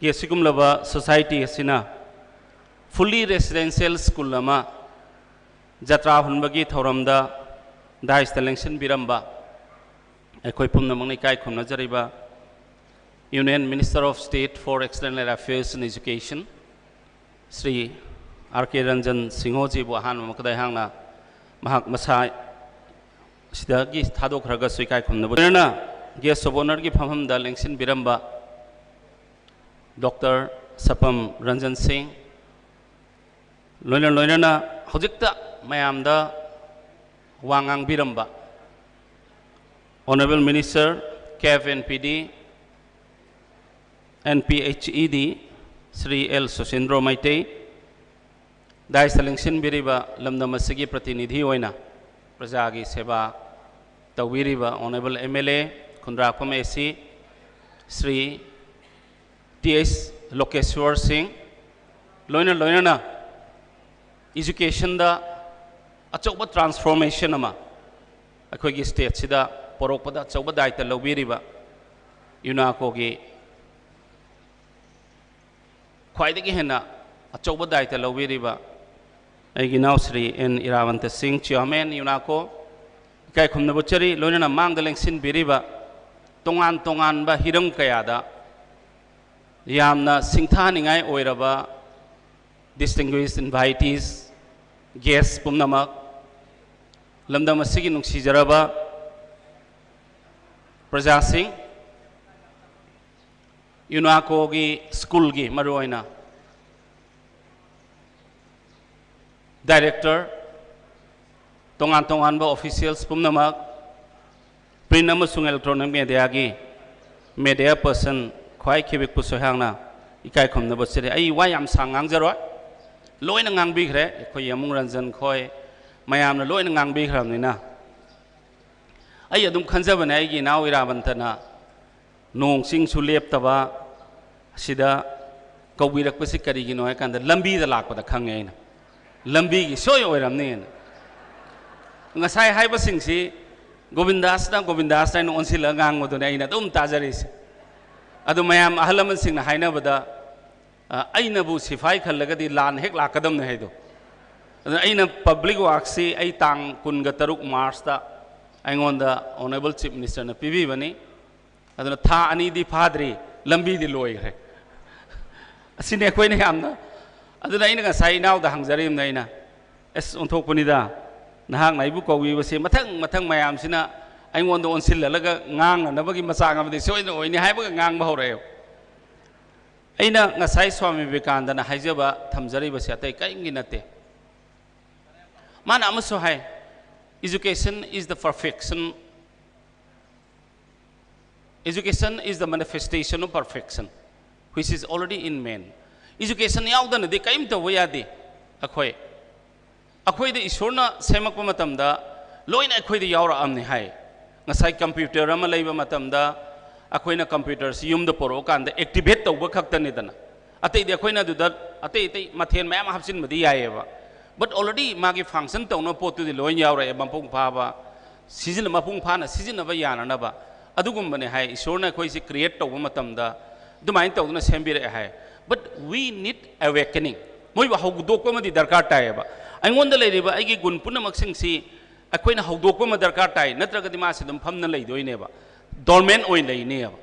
ꯒꯤ ꯑꯁꯤꯒꯨꯝꯂꯕ society ꯑꯁꯤꯅ fully residential school ꯑꯃ ꯖꯇ꯭ꯔꯥ ꯍꯨꯟꯕꯒꯤ ꯊꯧꯔꯝꯗ ꯗꯥꯏꯁꯇ ꯂꯦꯡꯁꯤꯟꯕꯤꯔꯝꯕ ꯑꯩꯈꯣꯏ ꯄꯨꯝꯅꯃꯛꯅ ꯏꯀꯥꯏ ꯈꯨꯝꯅꯖꯔꯤꯕ Union Minister of State for External Affairs and Education, Shri R K Ranjan ꯁꯤꯡꯍꯣꯖꯤꯕꯨ ꯑꯍꯥꯟꯕ ꯃꯛꯇꯗ ꯑꯩꯍꯥꯛꯅ ꯃꯍꯥꯛ ꯃꯁꯥ ꯁꯤꯗꯒꯤ ꯊꯥꯗꯣꯛꯈ꯭ꯔꯒꯁꯨ ꯏꯀꯥꯏ ꯈꯨꯝꯅꯕ ꯂꯣꯏꯅꯅ guest of honourꯒꯤ ꯐꯝꯐꯝꯗ ꯂꯦꯡꯁꯤꯟꯕꯤꯔꯝꯕ ꯗꯣꯛꯇꯔ ꯁꯄꯝ ꯔꯟꯖꯟ ꯁꯤꯡ, ꯂꯣꯏꯅ ꯂꯣꯏꯅꯅ ꯍꯧꯖꯤꯛꯇ ꯃꯌꯥꯝꯗ ꯋꯥ ꯉꯥꯡꯕꯤꯔꯝꯕ Honourable Minister, K F N P D, N P H E D, Shri L Susindro Meitei, ꯗꯥꯏꯁꯇ ꯂꯦꯡꯁꯤꯟꯕꯤꯔꯤꯕ ꯂꯝꯗꯝ ꯑꯁꯤꯒꯤ ꯄ꯭ꯔꯇꯤꯅꯤꯙꯤ ꯑꯣꯏꯅ ꯄ꯭ꯔꯖꯥꯒꯤ ꯁꯦꯕꯥ ꯇꯧꯕꯤꯔꯤꯕ Honourable M L A Khundrakpam A C, Shri T H Lokeshwar Singh, ꯂꯣꯏꯅ ꯂꯣꯏꯅꯅ educationꯗ ꯑꯆꯧꯕ transformation ꯑꯃ ꯑꯩꯈꯣꯏꯒꯤ stateꯁꯤꯗ ꯄꯣꯔꯛꯄꯗ ꯑꯆꯧꯕ ꯗꯥꯏꯇ ꯂꯧꯕꯤꯔꯤꯕ UNACOꯒꯤ ꯈ꯭ꯋꯥꯏꯗꯒꯤ ꯍꯦꯟꯅ ꯑꯆꯧꯕ ꯗꯥꯏꯇ ꯂꯧꯕꯤꯔꯤꯕ ꯑꯩꯒꯤ ꯏꯅꯥꯎ ꯁ꯭ꯔꯤ ꯑꯦꯟ ꯏꯔꯥꯕꯟꯇ ꯁꯤꯡ, Chairman UNACO, ꯏꯀꯥꯏ ꯈꯨꯝꯅꯕ ꯎꯠꯆꯔꯤ꯫ ꯂꯣꯏꯅꯅ ꯃꯥꯡꯗ ꯂꯦꯡꯁꯤꯟꯕꯤꯔꯤꯕ ꯇꯣꯉꯥꯟ ꯇꯣꯉꯥꯟꯕ ꯍꯤꯔꯝ ꯀꯌꯥꯗ ꯌꯥꯝꯅ ꯁꯤꯡꯊꯥꯅꯤꯡꯉꯥꯏ ꯑꯣꯏꯔꯕ distinguished invitees, guest ꯄꯨꯝꯅꯃꯛ, ꯂꯝꯗꯝ ꯑꯁꯤꯒꯤ ꯅꯨꯡꯁꯤꯖꯔꯕ ꯄ꯭ꯔꯖꯥꯁꯤꯡ, UNACOꯒꯤ ꯁ꯭ꯀꯨꯜꯒꯤ ꯃꯔꯨꯑꯣꯏꯅ director, ꯇꯣꯉꯥꯟ ꯇꯣꯉꯥꯟꯕ officials ꯄꯨꯝꯅꯃꯛ, print ꯑꯃꯁꯨꯡ electronic mediaꯒꯤ media person ꯈ꯭ꯋꯥꯏ ꯈꯤꯕꯤꯛꯄꯨ ꯁꯣꯏꯍꯥꯡꯅ ꯏꯀꯥꯏ ꯈꯨꯝꯅꯕ ꯎꯠꯆꯔꯤ꯫ ꯑꯩ ꯋꯥ ꯌꯥꯝ ꯁꯥꯡ ꯉꯥꯡꯖꯔꯣꯏ, ꯂꯣꯏꯅ ꯉꯥꯡꯕꯤꯈ꯭ꯔꯦ ꯑꯩꯈꯣꯏ ꯌꯥꯃꯨꯡ ꯔꯟꯖꯟ ꯈꯣꯏ, ꯃꯌꯥꯝꯅ ꯂꯣꯏꯅ ꯉꯥꯡꯕꯤꯈ꯭ꯔꯕꯅꯤꯅ꯫ ꯑꯩ ꯑꯗꯨꯝ ꯈꯟꯖꯕꯅꯦ, ꯑꯩꯒꯤ ꯏꯅꯥꯎ ꯏꯔꯥꯕꯟꯇꯅ ꯅꯣꯡ ꯆꯤꯡꯁꯨ ꯂꯦꯞꯇꯕ ꯑꯁꯤꯗ ꯀꯧꯕꯤꯔꯛꯄꯁꯤ ꯀꯔꯤꯒꯤꯅꯣ ꯍꯥꯏ ꯀꯥꯟꯗ ꯂꯝꯕꯤꯗ ꯂꯥꯛꯄꯗ ꯈꯪꯉꯦ ꯑꯩꯅ꯫ ꯂꯝꯕꯤꯒꯤ ꯁꯣꯏ ꯑꯣꯏꯔꯝꯅꯤꯅ꯫ ꯉꯁꯥꯏ ꯍꯥꯏꯕꯁꯤꯡꯁꯤ ꯒꯣꯕꯤꯟꯗꯥꯁꯅ ꯒꯣꯕꯤꯟꯗꯥꯁꯅ ꯑꯩꯅ ꯑꯣꯟꯁꯤꯜꯂꯒ ꯉꯥꯡꯕꯗꯨꯅꯦ ꯑꯩꯅ ꯑꯗꯨꯝ ꯇꯥꯖꯔꯤꯁꯦ꯫ ꯑꯗꯨ ꯃꯌꯥꯝ ꯑꯍꯜ ꯂꯃꯟꯁꯤꯡꯅ ꯍꯥꯏꯅꯕꯗ, ꯑ, ꯑꯩꯅꯕꯨ ꯁꯤꯐꯥꯏ ꯈꯜꯂꯒꯗꯤ ꯂꯥꯟ ꯍꯦꯛ ꯂꯥꯛꯀꯗꯕꯅꯦ ꯍꯥꯏꯗꯣ꯫ ꯑꯗꯨꯅ ꯑꯩꯅ public worksꯁꯤ ꯑꯩ ꯇꯥꯡ ꯀꯨꯟꯒ ꯇꯔꯨꯛ Marchꯇ ꯑꯩꯉꯣꯟꯗ Honourable Chief Ministerꯅ ꯄꯤꯕꯤꯕꯅꯤ꯫ ꯑꯗꯨꯅ ꯊꯥ ꯑꯅꯤꯗꯤ ꯐꯥꯗ꯭ꯔꯤ, ꯂꯝꯕꯤꯗꯤ ꯂꯣꯏꯈ꯭ꯔꯦ꯫ ꯑꯁꯤꯅꯤ ꯑꯩꯈꯣꯏꯅ ꯌꯥꯝꯅ, ꯑꯗꯨꯅ ꯑꯩꯅ ꯉꯁꯥꯏ ꯏꯅꯥꯎꯗ ꯍꯪꯖꯔꯤꯕꯅꯦ ꯑꯩꯅ, "ꯑꯁ, ꯑꯣꯟꯊꯣꯛꯄꯅꯤꯗ, ꯅꯍꯥꯛꯅ ꯑꯩꯕꯨ ꯀꯧꯕꯤꯕꯁꯦ ꯃꯊꯪ ꯃꯊꯪ ꯃꯌꯥꯝꯁꯤꯅ ꯑꯩꯉꯣꯟꯗ ꯑꯣꯟꯁꯤꯜꯍꯜꯂꯒ ꯉꯥꯡꯅꯅꯕꯒꯤ ꯃꯆꯥꯛ ꯑꯃꯗꯤ ꯁꯣꯏꯗꯅ ꯑꯣꯏꯅꯤ" ꯍꯥꯏꯕꯒ ꯉꯥꯡꯕ ꯍꯧꯔꯛꯑꯦꯕ꯫ ꯑꯩꯅ ꯉꯁꯥꯏ ꯁ꯭ꯋꯥꯃꯤ ꯕꯤꯕꯦꯀꯥꯅꯟꯗꯅ ꯍꯥꯏꯖꯕ ꯊꯝꯖꯔꯤꯕꯁꯦ ꯑꯇꯩ ꯀꯔꯤꯝꯒꯤ ꯅꯠꯇꯦ꯫ ꯃꯥꯅ ꯑꯃꯁꯨ ꯍꯥꯏ, "Education is the perfection, education is the manifestation of perfection, which is already in man." Education ꯌꯥꯎꯗꯅꯗꯤ ꯀꯔꯤꯝ ꯇꯧꯕ ꯌꯥꯗꯦ꯫ ꯑꯩꯈꯣꯏ ꯑꯩꯈꯣꯏꯗ ꯏꯁꯣꯔꯅ ꯁꯦꯝꯃꯛꯄ ꯃꯇꯝꯗ ꯂꯣꯏꯅ ꯑꯩꯈꯣꯏꯗ ꯌꯥꯎꯔꯛꯑꯝꯅꯤ ꯍꯥꯏ꯫ ꯉꯁꯥꯏ ꯀꯝꯄ꯭ꯌꯨꯇꯔ ꯑꯃ ꯂꯩꯕ ꯃꯇꯝꯗ ꯑꯩꯈꯣꯏꯅ ꯀꯝꯄ꯭ꯌꯨꯇꯔꯁꯤ ꯌꯨꯝꯗ ꯄꯨꯔꯛꯑꯀꯥꯟꯗ ꯑꯦꯛꯇꯤꯚꯦꯠ ꯇꯧꯕ ꯈꯛꯇꯅꯤꯗꯅ꯫ ꯑꯇꯩꯗꯤ ꯑꯩꯈꯣꯏꯅ ꯑꯗꯨꯗ ꯑꯇꯩ ꯑꯇꯩ ꯃꯊꯦꯜ ꯃꯌꯥꯝ ꯍꯥꯞꯆꯤꯟꯕꯗꯤ ꯌꯥꯏꯌꯦꯕ, ꯕꯠ ꯑꯣꯜꯔꯦꯗꯤ ꯃꯥꯒꯤ ꯐꯪꯁꯟ ꯇꯧꯅꯕ ꯄꯣꯠꯇꯨꯗꯤ ꯂꯣꯏ ꯌꯥꯎꯔꯛꯑꯦ, ꯃꯄꯨꯡ ꯐꯥꯕ ꯁꯤꯖꯤꯟꯅ ꯃꯄꯨꯡ ꯐꯥꯅ ꯁꯤꯖꯤꯟꯅꯕ ꯌꯥꯅꯅꯕ꯫ ꯑꯗꯨꯒꯨꯝꯕꯅꯦ ꯍꯥꯏ, ꯏꯁꯣꯔꯅ ꯑꯩꯈꯣꯏꯁꯤ ꯀ꯭ꯔꯤꯌꯦꯠ ꯇꯧꯕ ꯃꯇꯝꯗ ꯑꯗꯨꯃꯥꯏꯅ ꯇꯧꯗꯅ ꯁꯦꯝꯕꯤꯔꯛꯑꯦ ꯍꯥꯏ꯫ But we need awakening. ꯃꯣꯏꯕꯨ ꯍꯧꯗꯣꯛꯄ ꯑꯃꯗꯤ ꯗꯔꯀꯥꯔ ꯇꯥꯏꯌꯦꯕ꯫ ꯑꯩꯉꯣꯟꯗ ꯂꯩꯔꯤꯕ ꯑꯩꯒꯤ ꯒꯨꯟ ꯄꯨꯝꯅꯃꯛꯁꯤꯡꯁꯤ ꯑꯩꯈꯣꯏꯅ ꯍꯧꯗꯣꯛꯄ ꯑꯃ ꯗꯔꯀꯥꯔ ꯇꯥꯏ, ꯅꯠꯇ꯭ꯔꯒꯗꯤ ꯃꯥꯁꯤ ꯑꯗꯨꯝ ꯐꯝꯅ ꯂꯩꯗꯣꯏꯅꯦꯕ, ꯗꯣꯔꯃꯦꯟ ꯑꯣꯏꯅ ꯂꯩꯅꯦꯕ꯫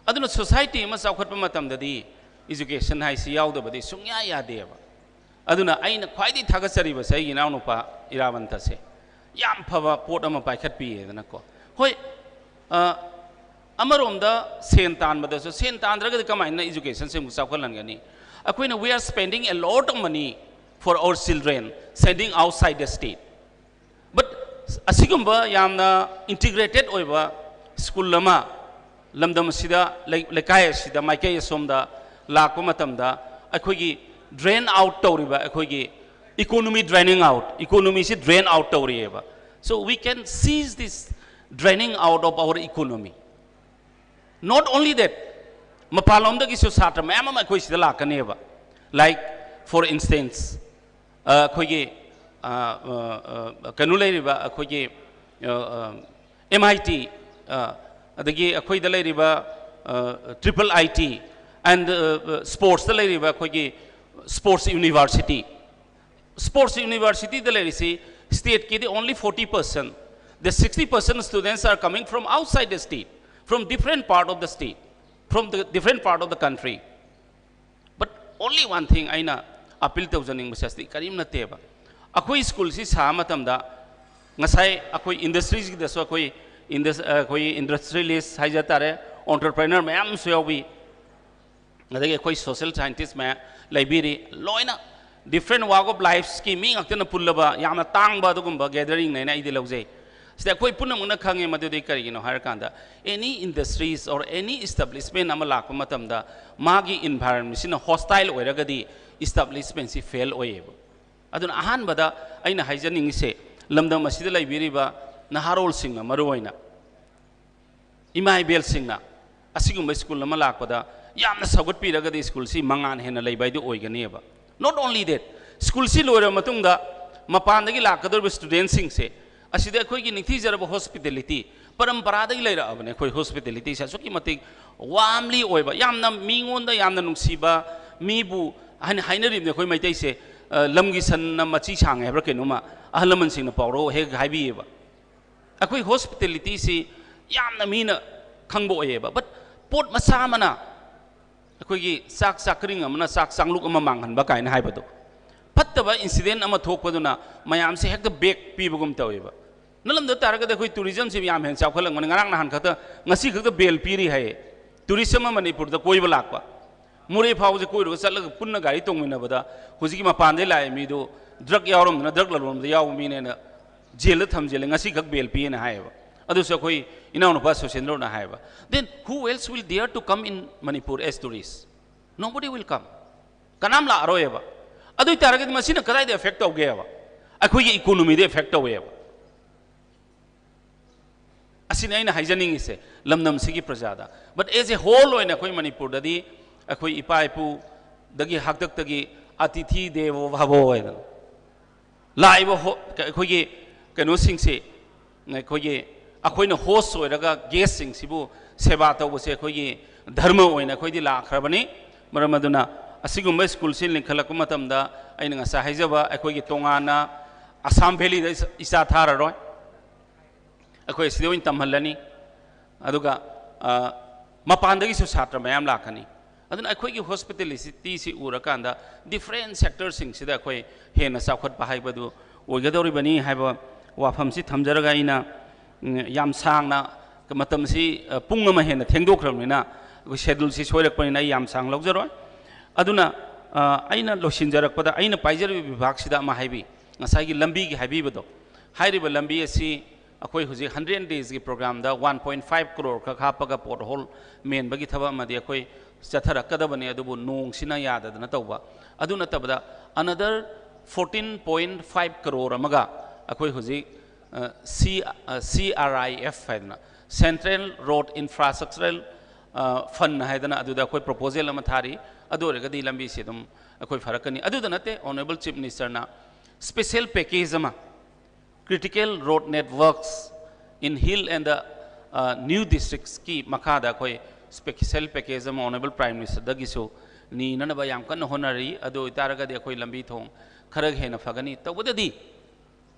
ꯑꯗꯨꯅ ꯁꯣꯁꯥꯏꯇꯤ ꯑꯃ ꯆꯥꯎꯈꯠꯄ ꯃꯇꯝꯗꯗꯤ ꯏꯖꯨꯀꯦꯁꯟ ꯍꯥꯏꯁꯤ ꯌꯥꯎꯗꯕꯗꯤ ꯁꯨꯡꯌꯥ ꯌꯥꯗꯦꯕ꯫ ꯑꯗꯨꯅ ꯑꯩꯅ ꯈ꯭ꯋꯥꯏꯗꯒꯤ ꯊꯥꯒꯠꯆꯔꯤꯕꯁꯦ ꯑꯩꯒꯤ ꯏꯅꯥꯎꯅꯨꯄꯥ ꯏꯔꯥꯕꯟꯇꯁꯦ ꯌꯥꯝ ꯐꯕ ꯄꯣꯠ ꯑꯃ ꯄꯥꯏꯈꯠꯄꯤꯌꯦꯗꯅꯀꯣ꯫ ꯍꯣꯏ, ꯑ, ꯑꯃꯔꯣꯝꯗ ꯁꯦꯟ ꯇꯥꯟꯕꯗꯁꯨ, ꯁꯦꯟ ꯇꯥꯟꯗ꯭ꯔꯒꯗꯤ ꯀꯃꯥꯏꯅ ꯏꯖꯨꯀꯦꯁꯟꯁꯦ ꯑꯃꯨꯛ ꯆꯥꯎꯈꯠꯍꯟꯒꯅꯤ? ꯑꯩꯈꯣꯏꯅ, we are spending a lot of money for our children sending outside the state. But ꯑꯁꯤꯒꯨꯝꯕ ꯌꯥꯝꯅ ꯏꯟꯇꯤꯒ꯭ꯔꯦꯇꯦꯠ ꯑꯣꯏꯕ ꯁ꯭ꯀꯨꯜ ꯑꯃ ꯂꯝꯗꯝ ꯑꯁꯤꯗ, ꯂꯩ-, ꯂꯩꯀꯥꯏ ꯑꯁꯤꯗ, ꯃꯥꯏꯀꯩ ꯑꯁꯣꯝꯗ ꯂꯥꯛꯄ ꯃꯇꯝꯗ ꯑꯩꯈꯣꯏꯒꯤ ꯗ꯭ꯔꯦꯟ ꯑꯥꯎꯠ ꯇꯧꯔꯤꯕ, ꯑꯩꯈꯣꯏꯒꯤ ꯏꯀꯣꯅꯣꯃꯤ ꯗ꯭ꯔꯦꯅꯤꯡ ꯑꯥꯎꯠ, ꯏꯀꯣꯅꯣꯃꯤꯁꯤ ꯗ꯭ꯔꯦꯟ ꯑꯥꯎꯠ ꯇꯧꯔꯤꯑꯕ꯫ So we can seize this draining out of our economy. Not only that, ꯃꯄꯥꯟꯂꯣꯝꯗꯒꯤꯁꯨ ꯁꯥꯇ꯭ꯔ ꯃꯌꯥꯝ ꯑꯃ ꯑꯩꯈꯣꯏ ꯁꯤꯗ ꯂꯥꯛꯀꯅꯦꯕ꯫ Like, for instance, ꯑ, ꯑꯩꯈꯣꯏꯒꯤ, ꯑ, ꯑ, ꯑ, ꯀꯩꯅꯣ ꯂꯩꯔꯤꯕ ꯑꯩꯈꯣꯏꯒꯤ, ꯑ, ꯑ, ꯑꯦꯝ ꯑꯥꯏ ꯇꯤ, ꯑ, ꯑꯗꯒꯤ ꯑꯩꯈꯣꯏꯗ ꯂꯩꯔꯤꯕ, ꯑ, ꯇ꯭ꯔꯤꯄꯜ ꯑꯥꯏ ꯇꯤ, and, ꯑ, ꯑ, ꯁ꯭ꯄꯣꯔꯠꯁꯇ ꯂꯩꯔꯤꯕ ꯑꯩꯈꯣꯏꯒꯤ ꯁ꯭ꯄꯣꯔꯠꯁ ꯌꯨꯅꯤꯚꯔꯁꯤꯇꯤ꯫ ꯁ꯭ꯄꯣꯔꯠꯁ ꯌꯨꯅꯤꯚꯔꯁꯤꯇꯤꯗ ꯂꯩꯔꯤꯁꯤ ꯁ꯭ꯇꯦꯠꯀꯤꯗꯤ only forty percent. The sixty percent students are coming from outside the state, from different part of the state, from the different part of the country. But only one thing ꯑꯩꯅ appeal ꯇꯧꯖꯅꯤꯡꯕꯁꯦ ꯑꯁꯤꯗꯤ ꯀꯔꯤꯝ ꯅꯠꯇꯦꯕ꯫ ꯑꯩꯈꯣꯏ ꯁ꯭ꯀꯨꯜꯁꯤ ꯁꯥꯕ ꯃꯇꯝꯗ ꯉꯁꯥꯏ ꯑꯩꯈꯣꯏ ꯏꯟꯗꯁꯇ꯭ꯔꯤꯁꯤꯗꯁꯨ ꯑꯩꯈꯣꯏ ꯏꯟꯗꯁ-, ꯑꯩꯈꯣꯏ ꯏꯟꯗꯁꯇ꯭ꯔꯤꯌꯦꯂꯤꯁ ꯍꯥꯏꯖ ꯇꯥꯔꯦ, ꯑꯣꯟꯇꯔꯄ꯭ꯔꯦꯅꯔ ꯃꯌꯥꯝ ꯑꯃꯁꯨ ꯌꯥꯎꯏ꯫ ꯑꯗꯒꯤ ꯑꯩꯈꯣꯏ social scientist ꯃꯌꯥꯝ ꯂꯩꯕꯤꯔꯤ, ꯂꯣꯏꯅ different walk of lifesꯀꯤ ꯃꯤ ꯉꯥꯛꯇꯅ ꯄꯨꯜꯂꯕ ꯌꯥꯝꯅ ꯇꯥꯡꯕ ꯑꯗꯨꯒꯨꯝꯕ gatheringꯅꯦꯅ ꯑꯩꯗꯤ ꯂꯧꯖꯩ꯫ ꯁꯤꯗ ꯑꯩꯈꯣꯏ ꯄꯨꯝꯅꯃꯛꯅ ꯈꯪꯉꯦ ꯃꯗꯨꯗꯤ ꯀꯔꯤꯒꯤꯅꯣ ꯍꯥꯏꯔꯀꯥꯟꯗ, any industries or any establishment ꯑꯃ ꯂꯥꯛꯄ ꯃꯇꯝꯗ ꯃꯥꯒꯤ environmentꯁꯤꯅ hostile ꯑꯣꯏꯔꯒꯗꯤ establishmentꯁꯤ fail ꯑꯣꯏꯌꯦꯕ꯫ ꯑꯗꯨꯅ ꯑꯍꯥꯟꯕꯗ ꯑꯩꯅ ꯍꯥꯏꯖꯅꯤꯡꯉꯤꯁꯦ, ꯂꯝꯗꯝ ꯑꯁꯤꯗ ꯂꯩꯕꯤꯔꯤꯕ ꯅꯍꯥꯔꯣꯜꯁꯤꯡꯅ ꯃꯔꯨꯑꯣꯏꯅ ꯏꯃꯥ ꯏꯕꯦꯜꯁꯤꯡꯅ ꯑꯁꯤꯒꯨꯝꯕ ꯁ꯭ꯀꯨꯜ ꯑꯃ ꯂꯥꯛꯄꯗ ꯌꯥꯝꯅ ꯁꯧꯒꯠꯄꯤꯔꯒꯗꯤ ꯁ꯭ꯀꯨꯜꯁꯤ ꯃꯉꯥꯜ ꯍꯦꯟꯅ ꯂꯩꯕ ꯍꯥꯏꯗꯨ ꯑꯣꯏꯒꯅꯦꯕ꯫ Not only that, ꯁ꯭ꯀꯨꯜꯁꯤ ꯂꯣꯏꯔꯕ ꯃꯇꯨꯡꯗ ꯃꯄꯥꯟꯗꯒꯤ ꯂꯥꯛꯀꯗꯧꯔꯤꯕ ꯁ꯭ꯇꯨꯗꯦꯟꯁꯤꯡꯁꯦ ꯑꯁꯤꯗ ꯑꯩꯈꯣꯏꯒꯤ ꯅꯤꯡꯊꯤꯖꯔꯕ hospitality, ꯄꯔꯝꯄꯔꯥꯗꯒꯤ ꯂꯩꯔꯛꯑꯕꯅꯦ꯫ ꯑꯩꯈꯣꯏ hospitalityꯁꯦ ꯑꯁꯨꯛꯀꯤ ꯃꯇꯤꯛ warmly ꯑꯣꯏꯕ, ꯌꯥꯝꯅ ꯃꯤꯉꯣꯟꯗ ꯌꯥꯝꯅ ꯅꯨꯡꯁꯤꯕ, ꯃꯤꯕꯨ ꯍꯥꯏꯅ ꯍꯥꯏꯅꯔꯤꯕꯅꯦ ꯑꯩꯈꯣꯏ ꯃꯩꯇꯩꯁꯦ, ꯑ, "ꯂꯝꯒꯤ ꯁꯟꯅ ꯃꯆꯤ ꯁꯥꯡꯉꯦ" ꯍꯥꯏꯕ꯭ꯔꯥ ꯀꯩꯅꯣꯝꯃ ꯑꯍꯜ ꯂꯃꯟꯁꯤꯡꯅ ꯄꯥꯎꯔꯧ ꯍꯦꯛ ꯍꯥꯏꯕꯤꯌꯦꯕ꯫ ꯑꯩꯈꯣꯏ hospitalityꯁꯤ ꯌꯥꯝꯅ ꯃꯤꯅ ꯈꯪꯕ ꯑꯣꯏꯌꯦꯕ, but ꯄꯣꯠ ꯃꯆꯥ ꯑꯃꯅ ꯑꯩꯈꯣꯏꯒꯤ ꯆꯥꯛ ꯆꯥꯛꯀꯔꯤꯡ ꯑꯃꯅ ꯆꯥꯛ ꯆꯥꯡꯂꯨꯛ ꯑꯃ ꯃꯥꯡꯍꯟꯕ ꯀꯥꯏꯅ ꯍꯥꯏꯕꯗꯣ, ꯐꯠꯇꯕ incident ꯑꯃ ꯊꯣꯛꯄꯗꯨꯅ ꯃꯌꯥꯝꯁꯦ ꯍꯦꯛꯇ back ꯄꯤꯕꯒꯨꯝ ꯇꯧꯋꯦꯕ꯫ ꯅꯠꯂꯝꯗ ꯇꯥꯔꯒꯗꯤ ꯑꯩꯈꯣꯏ tourismꯁꯤ ꯌꯥꯝ ꯍꯦꯟꯅ ꯆꯥꯎꯈꯠꯂꯝꯒꯅꯤ꯫ ꯉꯔꯥꯡ ꯅꯍꯥꯟ ꯈꯛꯇ, ꯉꯁꯤ ꯈꯛꯇ bail ꯄꯤꯔꯤ ꯍꯥꯏꯌꯦ, tourist ꯑꯃ ꯃꯅꯤꯄꯨꯔꯗ ꯀꯣꯏꯕ ꯂꯥꯛꯄ꯫ ꯃꯣꯔꯦ ꯐꯥꯎꯕꯁꯦ ꯀꯣꯏꯔꯨꯔꯒ ꯆꯠꯂꯒ ꯄꯨꯟꯅ ꯒꯥꯔꯤ ꯇꯣꯡꯃꯤꯟꯅꯕꯗ ꯍꯧꯖꯤꯛꯀꯤ ꯃꯄꯥꯟꯗꯩ ꯂꯥꯛꯏ ꯃꯤꯗꯨ drug ꯌꯥꯎꯔꯝꯗꯅ drug ꯂꯂꯣꯟꯕꯗ ꯌꯥꯎꯕ ꯃꯤꯅꯦꯅ ꯖꯦꯜꯗ ꯊꯝꯖꯤꯜꯂꯦ, ꯉꯁꯤꯈꯛ bail ꯄꯤꯌꯦꯅ ꯍꯥꯏꯌꯦꯕ꯫ ꯑꯗꯨꯁꯨ ꯑꯩꯈꯣꯏ ꯏꯅꯥꯎꯅꯨꯄꯥ ꯁꯨꯁꯦꯟꯗ꯭ꯔꯣꯅ ꯍꯥꯏꯌꯦꯕ꯫ Then who else will dare to come in Manipur as tourist? Nobody will come. ꯀꯅꯥꯝ ꯂꯥꯛꯑꯔꯣꯏꯕ꯫ ꯑꯗꯨ ꯑꯣꯏ ꯇꯥꯔꯒꯗꯤ ꯃꯁꯤꯅ ꯀꯗꯥꯏꯗ effect ꯇꯧꯒꯦꯕ? ꯑꯩꯈꯣꯏꯒꯤ economyꯗ effect ꯇꯧꯋꯦꯕ꯫ ꯑꯁꯤꯅꯤ ꯑꯩꯅ ꯍꯥꯏꯖꯅꯤꯡꯉꯤꯁꯦ ꯂꯝꯗꯝꯁꯤꯒꯤ ꯄ꯭ꯔꯖꯥꯗ꯫ But as a whole ꯑꯣꯏꯅ ꯑꯩꯈꯣꯏ ꯃꯅꯤꯄꯨꯔꯗꯗꯤ ꯑꯩꯈꯣꯏ ꯏꯄꯥ ꯏꯄꯨꯗꯒꯤ ꯍꯥꯛꯇꯛꯇꯒꯤ "ꯑꯇꯤꯊꯤ ꯗꯦꯕꯣ ꯚꯕꯣ" ꯍꯥꯏꯗꯅ ꯂꯥꯛꯏꯕ ꯍꯣ-, ꯑꯩꯈꯣꯏꯒꯤ ꯀꯩꯅꯣꯁꯤꯡꯁꯤ, ꯑꯩꯈꯣꯏꯒꯤ, ꯑꯩꯈꯣꯏꯅ host ꯑꯣꯏꯔꯒ guestꯁꯤꯡꯁꯤꯕꯨ ꯁꯦꯕꯥ ꯇꯧꯕꯁꯦ ꯑꯩꯈꯣꯏꯒꯤ ꯙꯔꯃ ꯑꯣꯏꯅ ꯑꯩꯈꯣꯏꯗꯤ ꯂꯥꯛꯈ꯭ꯔꯕꯅꯤ꯫ ꯃꯔꯝ ꯑꯗꯨꯅ ꯑꯁꯤꯒꯨꯝꯕ ꯁ꯭ꯀꯨꯜꯁꯤ ꯂꯤꯡꯈꯠꯂꯛꯄ ꯃꯇꯝꯗ ꯑꯩꯅ ꯉꯁꯥꯏ ꯍꯥꯏꯖꯕ ꯑꯩꯈꯣꯏꯒꯤ ꯇꯣꯉꯥꯟꯅ ꯑꯁꯥꯝ ꯚꯦꯂꯤꯗ ꯏꯆꯥ ꯊꯥꯔꯔꯣꯏ꯫ ꯑꯩꯈꯣꯏ ꯑꯁꯤꯗ ꯑꯣꯏꯅ ꯇꯝꯍꯜꯂꯅꯤ꯫ ꯑꯗꯨꯒ, ꯑ, ꯃꯄꯥꯟꯗꯒꯤꯁꯨ ꯁꯥꯇ꯭ꯔ ꯃꯌꯥꯝ ꯂꯥꯛꯀꯅꯤ꯫ ꯑꯗꯨꯅ ꯑꯩꯈꯣꯏꯒꯤ hospitalityꯁꯤ ꯎꯔꯀꯥꯟꯗ different sectorꯁꯤꯡꯁꯤꯗ ꯑꯩꯈꯣꯏ ꯍꯦꯟꯅ ꯆꯥꯎꯈꯠꯄ ꯍꯥꯏꯕꯗꯨ ꯑꯣꯏꯒꯗꯧꯔꯤꯕꯅꯤ ꯍꯥꯏꯕ ꯋꯥꯐꯝꯁꯤ ꯊꯝꯖꯔꯒ ꯑꯩꯅ, ꯎꯝ, ꯌꯥꯝ ꯁꯥꯡꯅ ꯃꯇꯝꯁꯤ, ꯑ, ꯄꯨꯡ ꯑꯃ ꯍꯦꯟꯅ ꯊꯦꯡꯗꯣꯛꯈ꯭ꯔꯕꯅꯤꯅ ꯑꯩꯈꯣꯏ ꯁꯦꯗꯨꯜꯁꯤ ꯁꯣꯏꯔꯛꯄꯅꯤꯅ ꯑꯩ ꯌꯥꯝ ꯁꯥꯡ ꯂꯧꯖꯔꯣꯏ꯫ ꯑꯗꯨꯅ ꯑ, ꯑꯩꯅ ꯂꯣꯏꯁꯤꯟꯖꯔꯛꯄꯗ ꯑꯩꯅ ꯄꯥꯏꯖꯔꯤꯕ ꯕꯤꯚꯥꯒꯁꯤꯗ ꯑꯃ ꯍꯥꯏꯕꯤ, ꯉꯁꯥꯏꯒꯤ ꯂꯝꯕꯤꯒꯤ ꯍꯥꯏꯕꯤꯕꯗꯣ, ꯍꯥꯏꯔꯤꯕ ꯂꯝꯕꯤ ꯑꯁꯤ ꯑꯩꯈꯣꯏ ꯍꯧꯖꯤꯛ ꯍꯟꯗ꯭ꯔꯦꯠ ꯗꯦꯖꯀꯤ ꯄ꯭ꯔꯣꯒ꯭ꯔꯥꯝꯗ ꯋꯥꯟ ꯄꯣꯏꯟ ꯐꯥꯏꯚ ꯀ꯭ꯔꯣꯔ ꯈꯛ ꯍꯥꯞꯄꯒ ꯄꯣꯠ ꯍꯣꯜ ꯃꯦꯟꯕꯒꯤ ꯊꯕꯛ ꯑꯃꯗꯤ ꯑꯩꯈꯣꯏ ꯆꯠꯊꯔꯛꯀꯗꯕꯅꯤ, ꯑꯗꯨꯕꯨ ꯅꯣꯡꯁꯤꯅ ꯌꯥꯗꯗꯅ ꯇꯧꯕ꯫ ꯑꯗꯨ ꯅꯠꯇꯕꯗ another fourteen point five crore ꯑꯃꯒ ꯑꯩꯈꯣꯏ ꯍꯧꯖꯤꯛ ꯁꯤ ꯁꯤ ꯑꯥꯔ ꯑꯥꯏ ꯑꯦꯐ ꯍꯥꯏꯗꯅ, Central Road Infrastructural Fund ꯍꯥꯏꯗꯅ ꯑꯗꯨꯗ ꯑꯩꯈꯣꯏ ꯄ꯭ꯔꯣꯄꯣꯖꯦꯜ ꯑꯃ ꯊꯥꯔꯤ꯫ ꯑꯗꯨ ꯑꯣꯏꯔꯒꯗꯤ ꯂꯝꯕꯤꯁꯤ ꯑꯗꯨꯝ ꯑꯩꯈꯣꯏ ꯐꯔꯛꯀꯅꯤ꯫ ꯑꯗꯨꯗ ꯅꯠꯇꯦ, Honourable Chief Minister ꯅ special package ꯑꯃ, Critical Road Networks in Hill and the New Districts ꯀꯤ ꯃꯈꯥꯗ ꯑꯩꯈꯣꯏ special package ꯑꯃ Honourable Prime Minister ꯗꯒꯤꯁꯨ ꯅꯤꯅꯅꯕ ꯌꯥꯝ ꯀꯟꯅ ꯍꯣꯠꯅꯔꯤ꯫ ꯑꯗꯨ ꯑꯣꯏꯇꯥꯔꯒꯗꯤ ꯑꯩꯈꯣꯏ ꯂꯝꯕꯤ ꯊꯣꯡ ꯈꯔ ꯍꯦꯟꯅ ꯐꯒꯅꯤ꯫ ꯇꯧꯕꯗꯗꯤ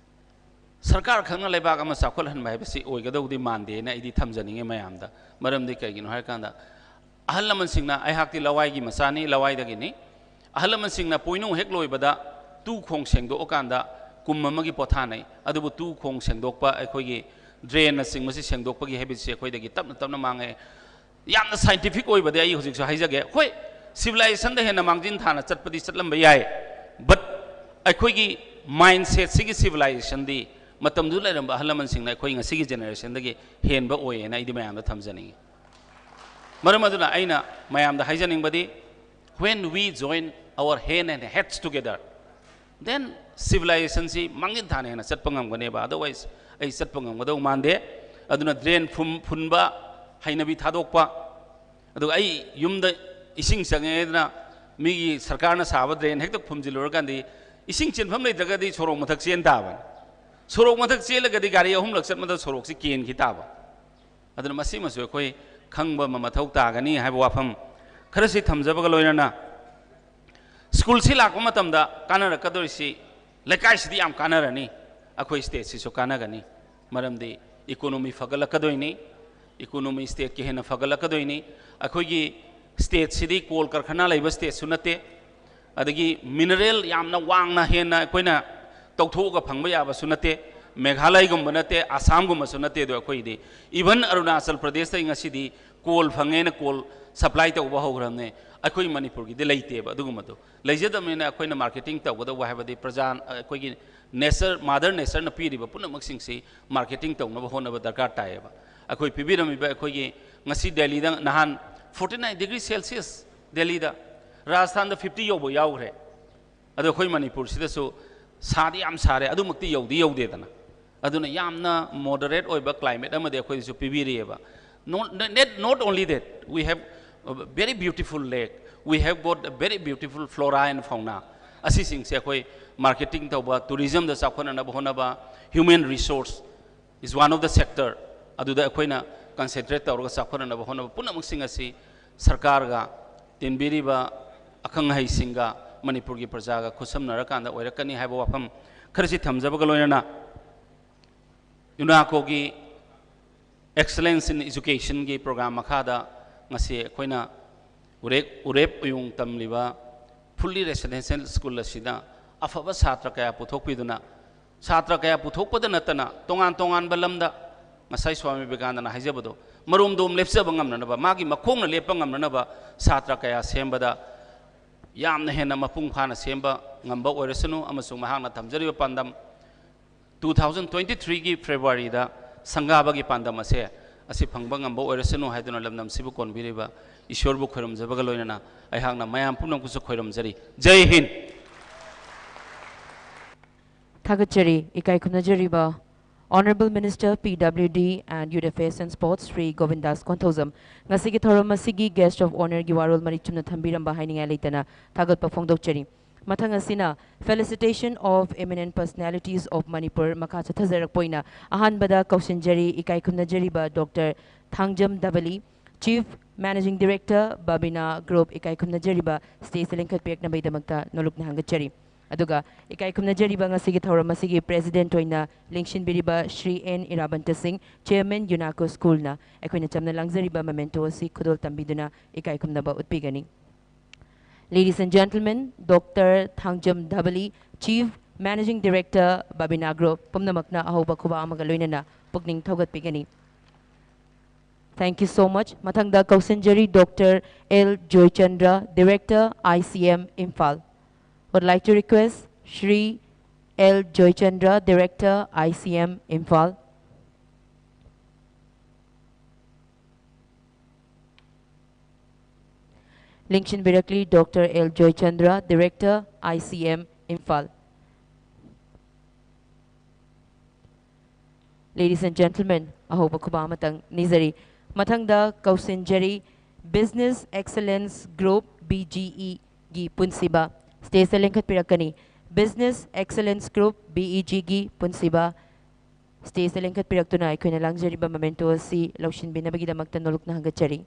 ꯁꯔꯀꯥꯔ ꯈꯛꯅ ꯂꯩꯕꯥꯛ ꯑꯃ ꯆꯥꯎꯈꯠꯍꯟꯕ ꯍꯥꯏꯕꯁꯤ ꯑꯣꯏꯒꯗꯧꯗꯤ ꯃꯥꯟꯗꯦꯅ ꯑꯩꯗꯤ ꯊꯝꯖꯅꯤꯡꯉꯤ ꯃꯌꯥꯝꯗ꯫ ꯃꯔꯝꯗꯤ ꯀꯩꯒꯤꯅꯣ ꯍꯥꯏꯔꯀꯥꯟꯗ, ꯑꯍꯜ ꯂꯃꯟꯁꯤꯡꯅ, ꯑꯩꯍꯥꯛꯇꯤ ꯂꯋꯥꯏꯒꯤ ꯃꯆꯥꯅꯤ, ꯂꯋꯥꯏꯗꯒꯤꯅꯤ, ꯑꯍꯜ ꯂꯃꯟꯁꯤꯡꯅ ꯄꯣꯏꯅꯨ ꯍꯦꯛ ꯂꯣꯏꯕꯗ ꯇꯨ ꯈꯣꯡ ꯁꯦꯡꯗꯣꯛꯑꯀꯥꯟꯗ ꯀꯨꯝ ꯑꯃꯒꯤ ꯄꯣꯊꯥꯅꯩ꯫ ꯑꯗꯨꯕꯨ ꯇꯨ ꯈꯣꯡ ꯁꯦꯡꯗꯣꯛꯄ, ꯑꯩꯈꯣꯏꯒꯤ ꯗ꯭ꯔꯦꯟꯅꯆꯤꯡꯕꯁꯤ ꯁꯦꯡꯗꯣꯛꯄꯒꯤ ꯍꯦꯕꯤꯠꯁꯤ ꯑꯩꯈꯣꯏꯗꯒꯤ ꯇꯞꯅ ꯇꯞꯅ ꯃꯥꯡꯉꯛꯑꯦ꯫ ꯌꯥꯝꯅ ꯁꯥꯏꯟꯇꯤꯐꯤꯛ ꯑꯣꯏꯕꯗꯤ ꯑꯩ ꯍꯧꯖꯤꯛꯁꯨ ꯍꯥꯏꯖꯒꯦ, ꯍꯣꯏ, ꯁꯤꯚꯤꯂꯥꯏꯖꯦꯁꯟꯗ ꯍꯦꯟꯅ ꯃꯥꯡꯖꯤꯟ ꯊꯥꯅ ꯆꯠꯄꯗꯤ ꯆꯠꯂꯝꯕ ꯌꯥꯏ, but ꯑꯩꯈꯣꯏꯒꯤ ꯃꯥꯏꯟꯁꯦꯠꯁꯤꯒꯤ ꯁꯤꯚꯤꯂꯥꯏꯖꯦꯁꯟꯗꯤ ꯃꯇꯝꯗꯨꯗ ꯂꯩꯔꯝꯕ ꯑꯍꯜ ꯂꯃꯟꯁꯤꯡꯅ ꯑꯩꯈꯣꯏ ꯉꯁꯤꯒꯤ ꯖꯦꯅꯦꯔꯦꯁꯟꯗꯒꯤ ꯍꯦꯟꯕ ꯑꯣꯏꯌꯦꯅ ꯑꯩꯗꯤ ꯃꯌꯥꯝꯗ ꯊꯝꯖꯅꯤꯡꯉꯤ꯫ ꯃꯔꯝ ꯑꯗꯨꯅ ꯑꯩꯅ ꯃꯌꯥꯝꯗ ꯍꯥꯏꯖꯅꯤꯡꯕꯗꯤ, when we join our hand and heads together, then ꯁꯤꯚꯤꯂꯥꯏꯖꯦꯁꯟꯁꯤ ꯃꯥꯡꯖꯤꯟ ꯊꯥꯅ ꯍꯦꯟꯅ ꯆꯠꯄ ꯉꯝꯒꯅꯦꯕ, otherwise ꯑꯩ ꯆꯠꯄ ꯉꯝꯒꯗꯧ ꯃꯥꯟꯗꯦ꯫ ꯑꯗꯨꯅ ꯗ꯭ꯔꯦꯟ ꯐꯨꯝ ꯐꯨꯟꯕ ꯍꯩꯅꯕꯤ ꯊꯥꯗꯣꯛꯄ, ꯑꯗꯨꯒ ꯑꯩ ꯌꯨꯝꯗ ꯏꯁꯤꯡ ꯆꯪꯉꯦꯗꯅ ꯃꯤꯒꯤ ꯁꯔꯀꯥꯔꯅ ꯁꯥꯕ ꯗ꯭ꯔꯦꯟ ꯍꯦꯛꯇ ꯐꯨꯝꯖꯤꯜꯂꯨꯔꯀꯥꯟꯗꯤ ꯏꯁꯤꯡ ꯆꯦꯟꯐꯝ ꯂꯩꯇ꯭ꯔꯒꯗꯤ ꯁꯣꯔꯣꯛ ꯃꯊꯛ ꯆꯦꯟ ꯇꯥꯕꯅꯤ꯫ ꯁꯣꯔꯣꯛ ꯃꯊꯛ ꯆꯦꯜꯂꯒꯗꯤ ꯒꯥꯔꯤ ꯑꯍꯨꯝꯂꯛ ꯆꯠꯄꯗ ꯁꯣꯔꯣꯛꯁꯤ ꯀꯦꯟꯈꯤ ꯇꯥꯕ꯫ ꯑꯗꯨꯅ ꯃꯁꯤꯃꯁꯨ ꯑꯩꯈꯣꯏ ꯈꯪꯕ ꯑꯃ ꯃꯊꯧ ꯇꯥꯒꯅꯤ ꯍꯥꯏꯕ ꯋꯥꯐꯝ ꯈꯔꯁꯤ ꯊꯝꯖꯕꯒ ꯂꯣꯏꯅꯅ, ꯁ꯭ꯀꯨꯜꯁꯤ ꯂꯥꯛꯄ ꯃꯇꯝꯗ ꯀꯥꯟꯅꯔꯛꯀꯗꯧꯔꯤꯁꯤ, ꯂꯩꯀꯥꯏꯁꯤꯗꯤ ꯌꯥꯝ ꯀꯥꯟꯅꯔꯅꯤ, ꯑꯩꯈꯣꯏ ꯁ꯭ꯇꯦꯠꯁꯤꯁꯨ ꯀꯥꯟꯅꯒꯅꯤ꯫ ꯃꯔꯝꯗꯤ ꯏꯀꯣꯅꯣꯃꯤ ꯐꯒꯠꯂꯛꯀꯗꯣꯏꯅꯤ, ꯏꯀꯣꯅꯣꯃꯤ ꯁ꯭ꯇꯦꯠꯀꯤ ꯍꯦꯟꯅ ꯐꯒꯠꯂꯛꯀꯗꯣꯏꯅꯤ꯫ ꯑꯩꯈꯣꯏꯒꯤ ꯁ꯭ꯇꯦꯠꯁꯤꯗꯤ ꯀꯣꯜ ꯀꯔꯈꯅꯥ ꯂꯩꯕ ꯁ꯭ꯇꯦꯠꯁꯨ ꯅꯠꯇꯦ, ꯑꯗꯒꯤ ꯃꯤꯅꯔꯦꯜ ꯌꯥꯝꯅ ꯋꯥꯡꯅ ꯍꯦꯟꯅ ꯑꯩꯈꯣꯏꯅ ꯇꯧꯊꯣꯛꯑꯒ ꯐꯪꯕ ꯌꯥꯕꯁꯨ ꯅꯠꯇꯦ꯫ ꯃꯦꯘꯥꯂꯌꯒꯨꯝꯕ ꯅꯠꯇꯦ, ꯑꯁꯥꯝꯒꯨꯝꯕꯁꯨ ꯅꯠꯇꯦ꯫ ꯑꯗꯣ ꯑꯩꯈꯣꯏꯗꯤ even ꯑꯔꯨꯅꯥꯆꯜ ꯄ꯭ꯔꯗꯦꯁꯇꯒꯤ ꯉꯁꯤꯗꯤ ꯀꯣꯜ ꯐꯪꯉꯦꯅ ꯀꯣꯜ ꯁꯄ꯭ꯂꯥꯏ ꯇꯧꯕ ꯍꯧꯈ꯭ꯔꯕꯅꯦ꯫ ꯑꯩꯈꯣꯏ ꯃꯅꯤꯄꯨꯔꯒꯤꯗꯤ ꯂꯩꯇꯦꯕ ꯑꯗꯨꯒꯨꯝꯕꯗꯣ꯫ ꯂꯩꯖꯗꯕꯅꯤꯅ ꯑꯩꯈꯣꯏꯅ ꯃꯥꯔꯀꯦꯇꯤꯡ ꯇꯧꯒꯗꯧꯕ ꯍꯥꯏꯕꯗꯤ ꯄ꯭ꯔꯖꯥ, ꯑꯩꯈꯣꯏꯒꯤ ꯅꯦꯆꯔ, ꯃꯥꯗꯔ ꯅꯦꯆꯔꯅ ꯄꯤꯔꯤꯕ ꯄꯨꯝꯅꯃꯛꯁꯤꯡꯁꯤ ꯃꯥꯔꯀꯦꯇꯤꯡ ꯇꯧꯅꯕ ꯍꯣꯠꯅꯕ ꯗꯔꯀꯥꯔ ꯇꯥꯏꯌꯦꯕ꯫ ꯑꯩꯈꯣꯏ ꯄꯤꯕꯤꯔꯝꯃꯤꯕ ꯑꯩꯈꯣꯏꯒꯤ ꯉꯁꯤ ꯗꯦꯜꯂꯤꯗ ꯅꯍꯥꯟ forty nine degree Celsius ꯗꯦꯜꯂꯤꯗ, ꯔꯥꯖꯁꯊꯥꯟꯗ fifty ꯌꯧꯕ ꯌꯥꯎꯈ꯭ꯔꯦ꯫ ꯑꯗꯣ ꯑꯩꯈꯣꯏ ꯃꯅꯤꯄꯨꯔꯁꯤꯗꯁꯨ ꯁꯥꯗꯤ ꯌꯥꯝ ꯁꯥꯔꯦ, ꯑꯗꯨꯃꯛꯇꯤ ꯌꯧꯗꯤ ꯌꯧꯗꯦꯗꯅ꯫ ꯑꯗꯨꯅ ꯌꯥꯝꯅ moderate ꯑꯣꯏꯕ climate ꯑꯃꯗꯤ ꯑꯩꯈꯣꯏꯗꯁꯨ ꯄꯤꯕꯤꯔꯤꯑꯕ꯫ Not, not, not only that, we have a very beautiful lake, we have got a very beautiful flora and fauna. ꯑꯁꯤꯁꯤꯡꯁꯦ ꯑꯩꯈꯣꯏ ꯃꯥꯔꯀꯦꯇꯤꯡ ꯇꯧꯕ, ꯇꯨꯔꯤꯖꯝꯗ ꯆꯥꯎꯈꯠꯅꯅꯕ ꯍꯣꯠꯅꯕ, human resource is one of the sector ꯑꯗꯨꯗ ꯑꯩꯈꯣꯏꯅ ꯀꯟꯁꯦꯟꯇ꯭ꯔꯦꯠ ꯇꯧꯔꯒ ꯆꯥꯎꯈꯠꯅꯅꯕ ꯍꯣꯠꯅꯕ ꯄꯨꯝꯅꯃꯛꯁꯤꯡ ꯑꯁꯤ ꯁꯔꯀꯥꯔꯒ, ꯇꯤꯟꯕꯤꯔꯤꯕ ꯑꯈꯪ ꯑꯍꯩꯁꯤꯡꯒ, ꯃꯅꯤꯄꯨꯔꯒꯤ ꯄ꯭ꯔꯖꯥꯒ ꯈꯨꯠꯁꯝꯅꯔꯀꯥꯟꯗ ꯑꯣꯏꯔꯛꯀꯅꯤ ꯍꯥꯏꯕ ꯋꯥꯐꯝ ꯈꯔꯁꯤ ꯊꯝꯖꯕꯒ ꯂꯣꯏꯅꯅ, ꯌꯨꯅꯥꯀꯣꯒꯤ Excellence in Educationꯒꯤ ꯄ꯭ꯔꯣꯒ꯭ꯔꯥꯝ ꯃꯈꯥꯗ ꯉꯁꯤ ꯑꯩꯈꯣꯏꯅ ꯎꯔꯦꯞ, ꯎꯔꯦꯞ ꯎꯌꯨꯡ ꯇꯝꯂꯤꯕ fully residential school ꯑꯁꯤꯗ ꯑꯐꯕ ꯁꯥꯇ꯭ꯔ ꯀꯌꯥ ꯄꯨꯊꯣꯛꯄꯤꯗꯨꯅ, ꯁꯥꯇ꯭ꯔ ꯀꯌꯥ ꯄꯨꯊꯣꯛꯄꯗ ꯅꯠꯇꯅ ꯇꯣꯉꯥꯟ ꯇꯣꯉꯥꯟꯕ ꯂꯝꯗ, ꯉꯁꯥꯏ ꯁ꯭ꯋꯥꯃꯤ ꯕꯤꯕꯦꯀꯥꯅꯟꯗꯅ ꯍꯥꯏꯖꯕꯗꯣ, ꯃꯔꯣꯝꯗꯣꯝ ꯂꯦꯞꯆꯕ ꯉꯝꯅꯅꯕ, ꯃꯥꯒꯤ ꯃꯈꯣꯡꯅ ꯂꯦꯞꯄ ꯉꯝꯅꯅꯕ ꯁꯥꯇ꯭ꯔ ꯀꯌꯥ ꯁꯦꯝꯕꯗ ꯌꯥꯝꯅ ꯍꯦꯟꯅ ꯃꯄꯨꯡ ꯐꯥꯅ ꯁꯦꯝꯕ ꯉꯝꯕ ꯑꯣꯏꯔꯁꯅꯨ꯫ ꯑꯃꯁꯨꯡ ꯃꯍꯥꯛꯅ ꯊꯝꯖꯔꯤꯕ ꯄꯥꯟꯗꯝ, two thousand twenty threeꯒꯤ Februaryꯗ ꯁꯪꯒꯥꯕꯒꯤ ꯄꯥꯟꯗꯝ ꯑꯁꯦ, ꯑꯁꯤ ꯐꯪꯕ ꯉꯝꯕ ꯑꯣꯏꯔꯁꯅꯨ ꯍꯥꯏꯗꯨꯅ ꯂꯝꯗꯝꯁꯤꯕꯨ ꯀꯣꯟꯕꯤꯔꯤꯕ ꯏꯁꯣꯔꯕꯨ ꯈꯣꯏꯔꯨꯝꯖꯕꯒ ꯂꯣꯏꯅꯅ ꯑꯩꯍꯥꯛꯅ ꯃꯌꯥꯝ ꯄꯨꯝꯅꯃꯛꯄꯨꯁꯨ ꯈꯣꯏꯔꯨꯝꯖꯔꯤ꯫ ꯖꯩ ꯍꯤꯟꯗ꯫ ꯊꯥꯒꯠꯆꯔꯤ꯫ ꯏꯀꯥꯏ ꯈꯨꯝꯅꯖꯔꯤꯕ Honourable Minister P W D and Youth Affairs and Sports Shri Govindas Konthoujam ꯉꯁꯤꯒꯤ ꯊꯧꯔꯝ ꯑꯁꯤꯒꯤ Guest of Honourꯒꯤ ꯋꯥꯔꯣꯜ ꯃꯔꯤꯛ ꯆꯨꯝꯅ ꯊꯝꯕꯤꯔꯝꯕ ꯍꯥꯏꯅꯤꯡꯉꯥꯏ ꯂꯩꯇꯅ ꯊꯥꯒꯠꯄ ꯐꯣꯡꯗꯣꯛꯆꯔꯤ꯫ ꯃꯊꯪ ꯑꯁꯤꯅ Felicitation of Eminent Personalities of Manipur ꯃꯈꯥ ꯆꯠꯊꯖꯔꯛꯄ ꯑꯣꯏꯅ ꯑꯍꯥꯟꯕꯗ ꯀꯧꯁꯤꯟꯖꯔꯤ ꯏꯀꯥꯏ ꯈꯨꯝꯅꯖꯔꯤꯕ Doctor Thangjam ꯗꯕꯂꯤ, Chief Managing Director, Babina Group, ꯏꯀꯥꯏ ꯈꯨꯝꯅꯖꯔꯤꯕ stageꯇ ꯂꯤꯡꯈꯠꯄꯤꯔꯛꯅꯕꯒꯤꯗꯃꯛꯇ ꯅꯣꯂꯨꯛꯅ ꯍꯪꯒꯠꯆꯔꯤ꯫ ꯑꯗꯨꯒ ꯏꯀꯥꯏ ꯈꯨꯝꯅꯖꯔꯤꯕ ꯉꯁꯤꯒꯤ ꯊꯧꯔꯝ ꯑꯁꯤꯒꯤ President ꯑꯣꯏꯅ ꯂꯦꯡꯁꯤꯟꯕꯤꯔꯤꯕ ꯁ꯭ꯔꯤ ꯑꯦꯟ ꯏꯔꯥꯕꯟꯇ ꯁꯤꯡ, Chairman ꯌꯨꯅꯥꯀꯣ ꯁ꯭ꯀꯨꯜꯅ ꯑꯩꯈꯣꯏꯅ ꯆꯝꯅ ꯂꯥꯡꯖꯔꯤꯕ memento ꯑꯁꯤ ꯈꯨꯗꯣꯜ ꯇꯝꯕꯤꯗꯨꯅ ꯏꯀꯥꯏ ꯈꯨꯝꯅꯕ ꯎꯠꯄꯤꯒꯅꯤ꯫ Ladies and gentlemen, Doctor Thangjam Dabali, Chief Managing Director, Babina Group, ꯄꯨꯝꯅꯃꯛꯅ ꯑꯍꯧꯕ ꯈꯨꯕꯥꯛ ꯑꯃꯒ ꯂꯣꯏꯅꯅ ꯄꯨꯛꯅꯤꯡ ꯊꯧꯒꯠꯄꯤꯒꯅꯤ꯫ Thank you so much. ꯃꯊꯪꯗ ꯀꯧꯁꯤꯟꯖꯔꯤ Doctor L Joychandra, Director, I C M, Imphal. Would like to request Shri L Joychandra, Director, I C M, Imphal. ꯂꯦꯡꯁꯤꯟꯕꯤꯔꯛꯂꯤ Doctor L Joychandra, Director, I C M, Imphal. Ladies and gentlemen, ꯑꯍꯧꯕ ꯈꯨꯕꯥꯛ ꯑꯃꯇꯪ ꯅꯤꯖꯔꯤ꯫ ꯃꯊꯪꯗ ꯀꯧꯁꯤꯟꯖꯔꯤ Business Excellence Group, B G E, ꯒꯤ ꯄꯨꯟꯁꯤꯕ ꯁ꯭ꯇꯦꯖꯇ ꯂꯦꯡꯈꯠꯄꯤꯔꯛꯀꯅꯤ꯫ Business Excellence Group, B E G, ꯒꯤ ꯄꯨꯟꯁꯤꯕ ꯁ꯭ꯇꯦꯖꯇ ꯂꯦꯡꯈꯠꯄꯤꯔꯛꯇꯨꯅ ꯑꯩꯈꯣꯏꯅ ꯂꯥꯡꯖꯔꯤꯕ ꯃꯣꯃꯦꯟꯇꯣ ꯑꯁꯤ ꯂꯧꯁꯤꯟꯕꯤꯅꯕꯒꯤꯗꯃꯛꯇ ꯅꯣꯂꯨꯛꯅ ꯍꯪꯒꯠꯆꯔꯤ꯫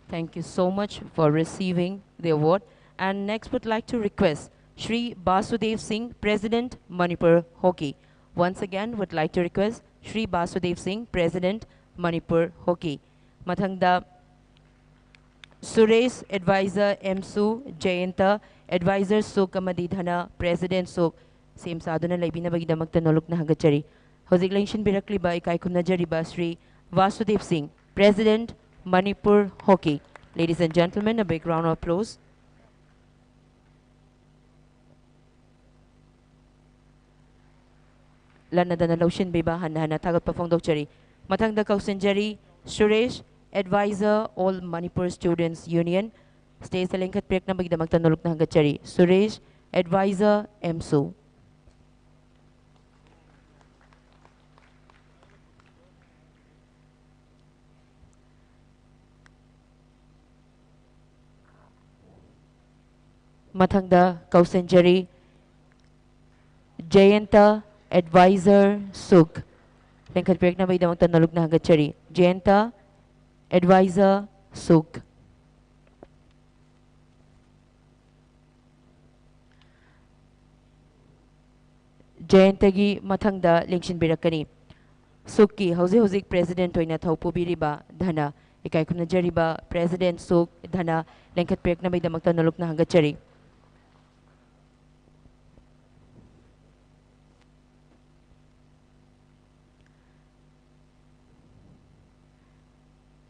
Thank you so much for receiving the award. And next would like to request Shri Basudev Singh, President, Manipur Hockey. Once again, would like to request Shri Basudev Singh, President, Manipur Hockey. ꯃꯊꯪꯗ Suresh, Advisor, ꯑꯦꯝꯁꯨ, ꯖꯌꯟꯇ, Advisor, ꯁꯨꯛ ꯑꯃꯗꯤ ꯙꯅ, President, ꯁꯨꯛ, ꯁꯦꯝ ꯁꯥꯗꯨꯅ ꯂꯩꯕꯤꯅꯕꯒꯤꯗꯃꯛꯇ ꯅꯣꯂꯨꯛꯅ ꯍꯪꯒꯠꯆꯔꯤ꯫ ꯍꯧꯖꯤꯛ ꯂꯦꯡꯁꯤꯟꯕꯤꯔꯛꯂꯤꯕ ꯏꯀꯥꯏ ꯈꯨꯝꯅꯖꯔꯤꯕ ꯁ꯭ꯔꯤ ꯋꯥꯁꯨꯗꯦꯕ ꯁꯤꯡ, President, Manipur Hockey. Ladies and gentlemen, a big round of applause. ꯂꯟꯅꯗꯅ ꯂꯧꯁꯤꯟꯕꯤꯕ ꯍꯟꯅ ꯍꯟꯅ ꯊꯥꯒꯠꯄ ꯐꯣꯡꯗꯣꯛꯆꯔꯤ꯫ ꯃꯊꯪꯗ ꯀꯧꯁꯤꯟꯖꯔꯤ Suresh, Advisor, All Manipur Students Union, ꯁ꯭ꯇꯦꯖꯇ ꯂꯦꯡꯈꯠꯄꯤꯔꯛꯅꯕꯒꯤꯗꯃꯛꯇ ꯅꯣꯂꯨꯛꯅ ꯍꯪꯒꯠꯆꯔꯤ꯫ ꯁꯨꯔꯦꯁ, Advisor, ꯑꯦꯝꯁꯨ꯫ ꯃꯊꯪꯗ ꯀꯧꯁꯤꯟꯖꯔꯤ ꯖꯌꯟꯇ, Advisor, ꯁꯨꯛ꯫ ꯂꯦꯡꯈꯠꯄꯤꯔꯛꯅꯕꯒꯤꯗꯃꯛꯇ ꯅꯣꯂꯨꯛꯅ ꯍꯪꯒꯠꯆꯔꯤ꯫ ꯖꯌꯟꯇ, Advisor, ꯁꯨꯛ꯫ ꯖꯌꯟꯇꯒꯤ ꯃꯊꯪꯗ ꯂꯦꯡꯁꯤꯟꯕꯤꯔꯛꯀꯅꯤ꯫ ꯁꯨꯛꯀꯤ ꯍꯧꯖꯤꯛ ꯍꯧꯖꯤꯛ president ꯑꯣꯏꯅ ꯊꯧ ꯄꯨꯕꯤꯔꯤꯕ ꯙꯅ, ꯏꯀꯥꯏ ꯈꯨꯝꯅꯖꯔꯤꯕ president ꯁꯨꯛ ꯙꯅ ꯂꯦꯡꯈꯠꯄꯤꯔꯛꯅꯕꯒꯤꯗꯃꯛꯇ ꯅꯣꯂꯨꯛꯅ ꯍꯪꯒꯠꯆꯔꯤ꯫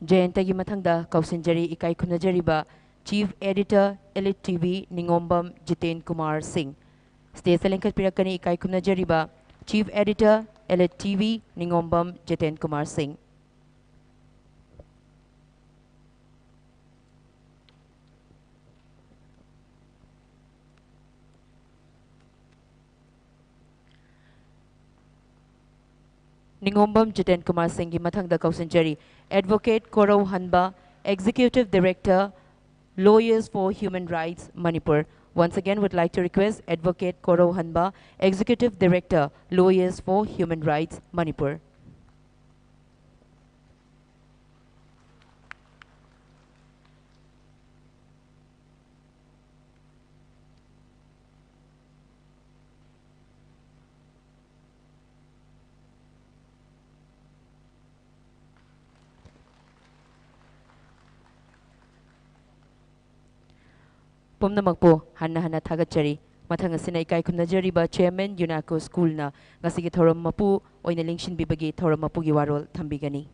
ꯖꯌꯟꯇꯒꯤ ꯃꯊꯪꯗ ꯀꯧꯁꯤꯟꯖꯔꯤ ꯏꯀꯥꯏ ꯈꯨꯝꯅꯖꯔꯤꯕ Chief Editor, Elite T V, ꯅꯤꯉꯣꯝꯕꯝ Jiten Kumar ꯁꯤꯡ꯫ Stageꯇ ꯂꯦꯡꯈꯠꯄꯤꯔꯛꯀꯅꯤ ꯏꯀꯥꯏ ꯈꯨꯝꯅꯖꯔꯤꯕ Chief Editor, Elite T V, ꯅꯤꯉꯣꯝꯕꯝ Jiten Kumar ꯁꯤꯡ꯫ ꯅꯤꯉꯣꯝꯕꯝ ꯖꯤꯇꯦꯟ ꯀꯨꯃꯥꯔ ꯁꯤꯡꯒꯤ ꯃꯊꯪꯗ ꯀꯧꯁꯤꯟꯖꯔꯤ Advocate ꯀꯣꯔꯧꯍꯟꯕ, Executive Director, Lawyers for Human Rights, Manipur. Once again, would like to request Advocate ꯀꯣꯔꯧꯍꯟꯕ, Executive Director, Lawyers for Human Rights, Manipur. ꯄꯨꯝꯅꯃꯛꯄꯨ ꯍꯟꯅ ꯍꯟꯅ ꯊꯥꯒꯠꯆꯔꯤ꯫ ꯃꯊꯪ ꯑꯁꯤꯅ ꯏꯀꯥꯏ ꯈꯨꯝꯅꯖꯔꯤꯕ Chairman, UNACO Schoolꯅ ꯉꯁꯤꯒꯤ ꯊꯧꯔꯝ ꯃꯄꯨ ꯑꯣꯏꯅ ꯂꯦꯡꯁꯤꯟꯕꯤꯕꯒꯤ ꯊꯧꯔꯝ ꯃꯄꯨꯒꯤ ꯋꯥꯔꯣꯜ ꯊꯝꯕꯤꯒꯅꯤ꯫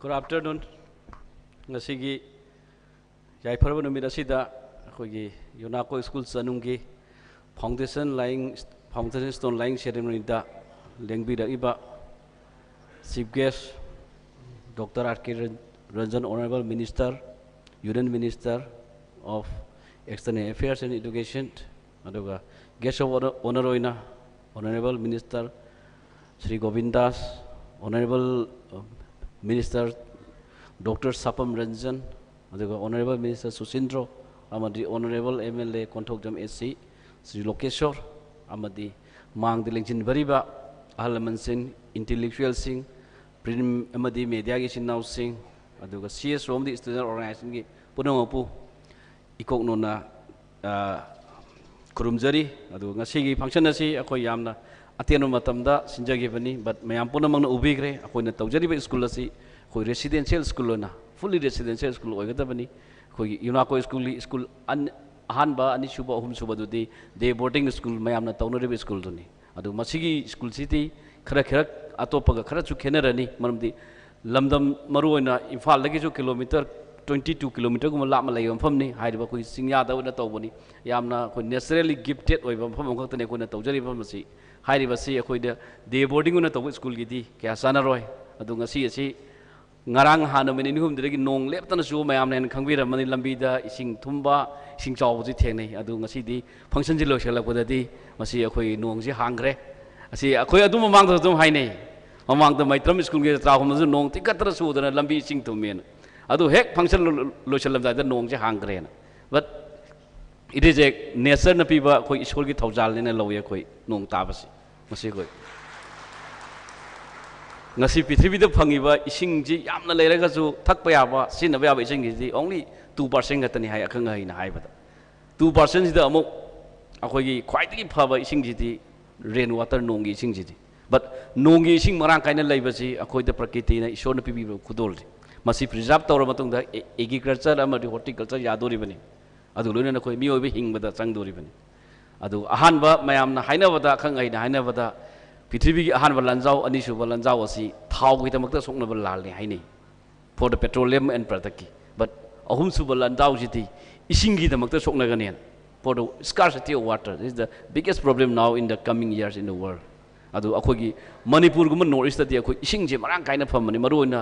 Good afternoon. ꯉꯁꯤꯒꯤ ꯌꯥꯏꯐꯔꯕ ꯅꯨꯃꯤꯠ ꯑꯁꯤꯗ ꯑꯩꯈꯣꯏꯒꯤ UNACO School ꯆꯅꯨꯡꯒꯤ foundation laying, foundation stone laying ceremonyꯗ ꯂꯦꯡꯕꯤꯔꯛꯏꯕ Chief Guest Doctor R K Ranjan, Honorable Minister, Union Minister of External Affairs and Education, ꯑꯗꯨꯒ Guest of Honor, Honor ꯑꯣꯏꯅ Honorable Minister Shri Gobin Das, Honorable, uh, Minister Doctor ꯁꯥꯄꯝ Ranjan, ꯑꯗꯨꯒ Honorable Minister ꯁꯨꯁꯤꯟꯗ꯭ꯔꯣ ꯑꯃꯗꯤ Honorable MLA Konthoujam AC, Shri ꯂꯣꯀꯦꯁꯣꯔ ꯑꯃꯗꯤ ꯃꯥꯡꯗ ꯂꯦꯡꯁꯤꯟꯕꯤꯔꯤꯕ ꯑꯍꯜ ꯂꯃꯟꯁꯤꯡ, ꯏꯟꯇꯦꯂꯦꯛꯆꯨꯋꯦꯜꯁꯤꯡ, print ꯑꯃꯗꯤ ꯃꯦꯗꯤꯌꯥꯒꯤ ꯏꯆꯤꯟ ꯏꯅꯥꯎꯁꯤꯡ, ꯑꯗꯨꯒ ꯁꯤ ꯑꯦꯁ ꯔꯣꯝꯗꯤ ꯁ꯭ꯇꯨꯗꯦꯟ ꯑꯣꯔꯒꯅꯥꯏꯖꯦꯁꯟꯒꯤ ꯄꯨꯝꯅꯃꯛꯄꯨ ꯏꯀꯣꯛꯅꯣꯅ, ꯑ, ꯈꯨꯔꯨꯝꯖꯔꯤ꯫ ꯑꯗꯨꯒ ꯉꯁꯤꯒꯤ ꯐꯪꯁꯟ ꯑꯁꯤ ꯑꯩꯈꯣꯏ ꯌꯥꯝꯅ ꯑꯇꯦꯟꯕ ꯃꯇꯝꯗ ꯁꯤꯟꯖꯈꯤꯕꯅꯤ, but ꯃꯌꯥꯝ ꯄꯨꯝꯅꯃꯛꯅ ꯎꯕꯤꯈ꯭ꯔꯦ꯫ ꯑꯩꯈꯣꯏꯅ ꯇꯧꯖꯔꯤꯕ ꯁ꯭ꯀꯨꯜ ꯑꯁꯤ ꯑꯩꯈꯣꯏ ꯔꯦꯁꯤꯗꯦꯟꯁꯤꯌꯦꯜ ꯁ꯭ꯀꯨꯜ ꯑꯣꯏꯅ, ꯐꯨꯜꯂꯤ ꯔꯦꯁꯤꯗꯦꯟꯁꯤꯌꯦꯜ ꯁ꯭ꯀꯨꯜ ꯑꯣꯏꯒꯗꯕꯅꯤ꯫ ꯑꯩꯈꯣꯏꯒꯤ ꯌꯨꯅꯥꯀꯣ ꯁ꯭ꯀꯨꯜꯒꯤ ꯁ꯭ꯀꯨꯜ ꯑꯟ-, ꯑꯍꯥꯟꯕ, ꯑꯅꯤꯁꯨꯕ, ꯑꯍꯨꯝꯁꯨꯕꯗꯨꯗꯤ ꯗꯦ ꯕꯣꯔꯗꯤꯡ ꯁ꯭ꯀꯨꯜ ꯃꯌꯥꯝꯅ ꯇꯧꯅꯔꯤꯕ ꯁ꯭ꯀꯨꯜꯗꯨꯅꯤ꯫ ꯑꯗꯨ ꯃꯁꯤꯒꯤ ꯁ꯭ꯀꯨꯜꯁꯤꯗꯤ ꯈꯔ, ꯈꯔ ꯑꯇꯣꯞꯄꯒ ꯈꯔꯁꯨ ꯈꯦꯠꯅꯔꯅꯤ, ꯃꯔꯝꯗꯤ ꯂꯝꯗꯝ ꯃꯔꯨꯑꯣꯏꯅ ꯏꯝꯐꯥꯜꯗꯒꯤꯁꯨ ꯀꯤꯂꯣꯃꯤꯇꯔ twenty two ꯀꯤꯂꯣꯃꯤꯇꯔꯒꯨꯝꯕ ꯂꯥꯞꯅ ꯂꯩꯕ ꯃꯐꯝꯅꯤ꯫ ꯍꯥꯏꯔꯤꯕ ꯑꯩꯈꯣꯏ ꯆꯤꯡꯌꯥꯗ ꯑꯣꯏꯅ ꯇꯧꯕꯅꯤ꯫ ꯌꯥꯝꯅ ꯑꯩꯈꯣꯏ ꯅꯦꯆꯔꯦꯜꯂꯤ ꯒꯤꯐꯇꯦꯠ ꯑꯣꯏꯕ ꯃꯐꯝ ꯑꯃꯈꯛꯇꯅꯤ ꯑꯩꯈꯣꯏꯅ ꯇꯧꯖꯔꯤꯕ ꯃꯐꯝ ꯑꯁꯤ꯫ ꯍꯥꯏꯔꯤꯕꯁꯤ ꯑꯩꯈꯣꯏꯗ ꯗꯦ ꯕꯣꯔꯗꯤꯡ ꯑꯣꯏꯅ ꯇꯧꯕ ꯁ꯭ꯀꯨꯜꯒꯤꯗꯤ ꯀꯌꯥ ꯆꯥꯟꯅꯔꯣꯏ꯫ ꯑꯗꯨ ꯉꯁꯤ ꯑꯁꯤ ꯉꯔꯥꯡ ꯍꯥꯟꯅ ꯅꯨꯃꯤꯠ ꯅꯤꯅꯤ ꯍꯨꯝꯗꯒꯤ ꯅꯣꯡ ꯂꯦꯞꯇꯅ ꯆꯨꯕ ꯃꯌꯥꯝꯅ ꯍꯦꯟꯅ ꯈꯪꯕꯤꯔꯝꯃꯅꯤ꯫ ꯂꯝꯕꯤꯗ ꯏꯁꯤꯡ ꯊꯨꯝꯕ, ꯏꯁꯤꯡ ꯆꯥꯎꯕꯁꯤ ꯊꯦꯡꯅꯩ꯫ ꯑꯗꯨ ꯉꯁꯤꯗꯤ ꯐꯪꯁꯟꯁꯤ ꯂꯣꯏꯁꯤꯜꯂꯛꯄꯗꯗꯤ ꯃꯁꯤ ꯑꯩꯈꯣꯏ ꯅꯣꯡꯁꯤ ꯍꯥꯡꯈ꯭ꯔꯦ꯫ ꯑꯁꯤ ꯑꯩꯈꯣꯏ ꯑꯗꯨꯝ ꯃꯃꯥꯡꯗꯁꯨ ꯑꯗꯨꯝ ꯍꯥꯏꯅꯩ, ꯃꯃꯥꯡꯗ ꯃꯩꯇ꯭ꯔꯝ ꯁ꯭ꯀꯨꯜꯒꯤ ꯆꯥꯎꯈꯨꯝꯗꯁꯨ ꯅꯣꯡ ꯇꯤꯡꯈꯠꯇꯅ ꯆꯨꯗꯅ ꯂꯝꯕꯤ ꯏꯁꯤꯡ ꯊꯨꯝꯃꯦꯅ꯫ ꯑꯗꯨ ꯍꯦꯛ ꯐꯪꯁꯟ ꯂꯣ-, ꯂꯣꯏꯁꯤꯜꯂꯝꯗꯥꯏꯗ ꯅꯣꯡꯁꯦ ꯍꯥꯡꯈ꯭ꯔꯦꯅ꯫ But it is a natureꯅ ꯄꯤꯕ ꯑꯩꯈꯣꯏ ꯏꯁꯣꯔꯒꯤ ꯊꯧꯖꯥꯜꯅꯦꯅ ꯂꯧꯏ ꯑꯩꯈꯣꯏ ꯅꯣꯡ ꯇꯥꯕꯁꯤ꯫ ꯃꯁꯤ ꯑꯩꯈꯣꯏ ꯉꯁꯤ ꯄ꯭ꯔꯤꯊꯤꯕꯤꯗ ꯐꯪꯉꯤꯕ ꯏꯁꯤꯡꯁꯤ ꯌꯥꯝꯅ ꯂꯩꯔꯒꯁꯨ ꯊꯛꯄ ꯌꯥꯕ, ꯁꯤꯖꯤꯟꯅꯕ ꯌꯥꯕ ꯏꯁꯤꯡꯁꯤꯗꯤ only two percent ꯈꯛꯇꯅꯤ ꯍꯥꯏ, ꯑꯈꯪ ꯑꯍꯩꯅ ꯍꯥꯏꯕꯗ꯫ Two percentꯁꯤꯗ ꯑꯃꯨꯛ ꯑꯩꯈꯣꯏꯒꯤ ꯈ꯭ꯋꯥꯏꯗꯒꯤ ꯐꯕ ꯏꯁꯤꯡꯁꯤꯗꯤ rain water, ꯅꯣꯡꯒꯤ ꯏꯁꯤꯡꯁꯤꯗꯤ꯫ But ꯅꯣꯡꯒꯤ ꯏꯁꯤꯡ ꯃꯔꯥꯡ ꯀꯥꯏꯅ ꯂꯩꯕꯁꯤ ꯑꯩꯈꯣꯏꯗ ꯄ꯭ꯔꯀꯤꯇꯤꯅ, ꯏꯁꯣꯔꯅ ꯄꯤꯕꯤꯕ ꯈꯨꯗꯣꯜꯁꯦ꯫ ꯃꯁꯤ preserve ꯇꯧꯔ ꯃꯇꯨꯡꯗ ꯑꯦ-, agriculture ꯑꯃꯗꯤ horticulture ꯌꯥꯗꯣꯔꯤꯕꯅꯤ꯫ ꯑꯗꯨꯒ ꯂꯣꯏꯅꯅ ꯑꯩꯈꯣꯏ ꯃꯤꯑꯣꯏꯕ ꯍꯤꯡꯕꯗ ꯆꯪꯗꯣꯔꯤꯕꯅꯤ꯫ ꯑꯗꯨ ꯑꯍꯥꯟꯕ ꯃꯌꯥꯝꯅ ꯍꯥꯏꯅꯕꯗ, ꯑꯈꯪ ꯑꯍꯩꯅ ꯍꯥꯏꯅꯕꯗ, ꯄ꯭ꯔꯤꯊꯤꯕꯤꯒꯤ ꯑꯍꯥꯟꯕ ꯂꯥꯟꯖꯥꯎ, ꯑꯅꯤꯁꯨꯕ ꯂꯥꯟꯖꯥꯎ ꯑꯁꯤ ꯊꯥꯎꯒꯤꯗꯃꯛꯇ ꯁꯣꯛꯅꯕ ꯂꯥꯜꯅꯤ ꯍꯥꯏꯅꯩ, for the petroleum and productꯀꯤ꯫ But ꯑꯍꯨꯝꯁꯨꯕ ꯂꯥꯟꯖꯥꯎꯁꯤꯗꯤ ꯏꯁꯤꯡꯒꯤꯗꯃꯛꯇ ꯁꯣꯛꯅꯒꯅꯦꯅ, for the scarcity of water. This is the biggest problem now in the coming years in the world. ꯑꯗꯨ ꯑꯩꯈꯣꯏꯒꯤ ꯃꯅꯤꯄꯨꯔꯒꯨꯝꯕ North Eastꯇꯗꯤ ꯑꯩꯈꯣꯏ ꯏꯁꯤꯡꯁꯦ ꯃꯔꯥꯡ ꯀꯥꯏꯅ ꯐꯪꯕꯅꯤ, ꯃꯔꯨꯑꯣꯏꯅ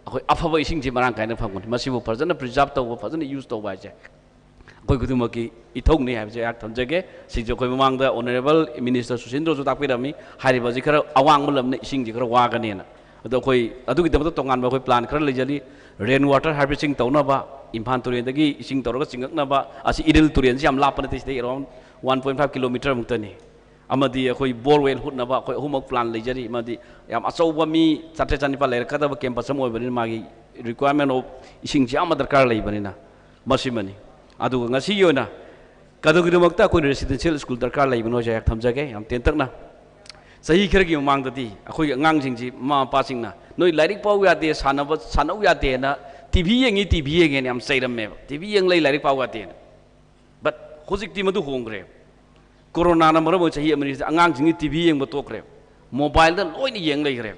ꯑꯩꯈꯣꯏ ꯑꯐꯕ ꯏꯁꯤꯡꯁꯦ ꯃꯔꯥꯡ ꯀꯥꯏꯅ ꯐꯪꯕꯅꯤ꯫ ꯃꯁꯤꯕꯨ ꯐꯖꯅ preserve ꯇꯧꯕ, ꯐꯖꯅ use ꯇꯧꯕ ꯍꯥꯏꯁꯦ ꯑꯩꯈꯣꯏ ꯈꯨꯗꯤꯡꯃꯛꯀꯤ ꯏꯊꯧꯅꯤ ꯍꯥꯏꯕꯁꯦ ꯑꯩꯍꯥꯛ ꯊꯝꯖꯒꯦ꯫ ꯁꯤꯁꯦ ꯑꯩꯈꯣꯏ ꯃꯃꯥꯡꯗ Honourable Minister ꯁꯨꯁꯤꯟꯗ꯭ꯔꯁꯨ ꯇꯥꯛꯄꯤꯔꯝꯃꯤ, ꯍꯥꯏꯔꯤꯕ ꯑꯁꯤ ꯈꯔ ꯑꯋꯥꯡꯕ ꯂꯝꯅ ꯏꯁꯤꯡꯁꯦ ꯈꯔ ꯋꯥꯒꯅꯦꯅ꯫ ꯑꯗꯣ ꯑꯩꯈꯣꯏ ꯑꯗꯨꯒꯤꯗꯃꯛꯇ ꯇꯣꯉꯥꯟꯕ ꯑꯩꯈꯣꯏ plan ꯈꯔ ꯂꯩꯖꯔꯤ꯫ Rain water harvesting ꯇꯧꯅꯕ, ꯏꯝꯐꯥꯜ ꯇꯨꯔꯦꯜꯗꯒꯤ ꯏꯁꯤꯡ ꯇꯧꯔꯒ ꯆꯤꯡꯉꯛꯅꯕ, ꯑꯁꯤ ꯏꯔꯤꯜ ꯇꯨꯔꯦꯜꯁꯤ ꯌꯥꯝ ꯂꯥꯞꯄ ꯅꯠꯇꯦ, ꯁꯤꯗꯩ around ꯋꯥꯟ ꯄꯣꯏꯟ ꯐꯥꯏꯚ ꯀꯤꯂꯣꯃꯤꯇꯔꯃꯨꯛꯇꯅꯤ꯫ ꯑꯃꯗꯤ ꯑꯩꯈꯣꯏ borewell ꯍꯨꯠꯅꯕ ꯑꯩꯈꯣꯏ ꯑꯍꯨꯝꯃꯛ plan ꯂꯩꯖꯔꯤ꯫ ꯑꯃꯗꯤ ꯌꯥꯝ ꯑꯆꯧꯕ ꯃꯤ ꯆꯥꯇ꯭ꯔꯦꯠ ꯆꯅꯤꯄꯥꯜ ꯂꯩꯔꯛꯀꯗꯕ campus ꯑꯃ ꯑꯣꯏꯕꯅꯤꯅ ꯃꯥꯒꯤ requirement of ꯏꯁꯤꯡꯁꯤ ꯌꯥꯝꯅ ꯗꯔꯀꯥꯔ ꯂꯩꯕꯅꯤꯅ ꯃꯁꯤꯃꯅꯤ꯫ ꯑꯗꯨꯒ ꯉꯁꯤꯒꯤ ꯑꯣꯏꯅ ꯀꯗꯧꯒꯤꯗꯃꯛꯇ ꯑꯩꯈꯣꯏꯅ residential school ꯗꯔꯀꯥꯔ ꯂꯩꯕꯅꯣ ꯍꯥꯏꯁꯦ ꯑꯩꯍꯥꯛ ꯊꯝꯖꯒꯦ ꯌꯥꯝ ꯇꯦꯟꯇꯛꯅ꯫ ꯆꯍꯤ ꯈꯔꯒꯤ ꯃꯃꯥꯡꯗꯗꯤ ꯑꯩꯈꯣꯏꯒꯤ ꯑꯉꯥꯡꯁꯤꯡꯁꯤ ꯃꯃꯥ ꯃꯄꯥꯁꯤꯡꯅ "ꯅꯣꯏ ꯂꯥꯏꯔꯤꯛ ꯄꯥꯎ ꯌꯥꯗꯦ, ꯁꯥꯟꯅꯕ ꯁꯥꯟꯅꯧ ꯌꯥꯗꯦꯅ, TV ꯌꯦꯡꯉꯤ, TV ꯌꯦꯡꯉꯦꯅ" ꯌꯥꯝ ꯆꯩꯔꯝꯃꯦꯕ꯫ "TV ꯌꯦꯡ ꯂꯩ, ꯂꯥꯏꯔꯤꯛ ꯄꯥꯎ ꯌꯥꯗꯦꯅ"꯫ But ꯍꯧꯖꯤꯛꯇꯤ ꯃꯗꯨ ꯍꯣꯡꯈ꯭ꯔꯦ꯫ ꯀꯣꯔꯣꯅꯥꯅ ꯃꯔꯝ ꯑꯣꯏꯔ ꯆꯍꯤ ꯑꯃꯅꯤꯁꯤꯗ ꯑꯉꯥꯡꯁꯤꯡꯒꯤ TV ꯌꯦꯡꯕ ꯇꯣꯛꯈ꯭ꯔꯦ꯫ Mobileꯗ ꯂꯣꯏꯅ ꯌꯦꯡ ꯂꯩꯈ꯭ꯔꯦ꯫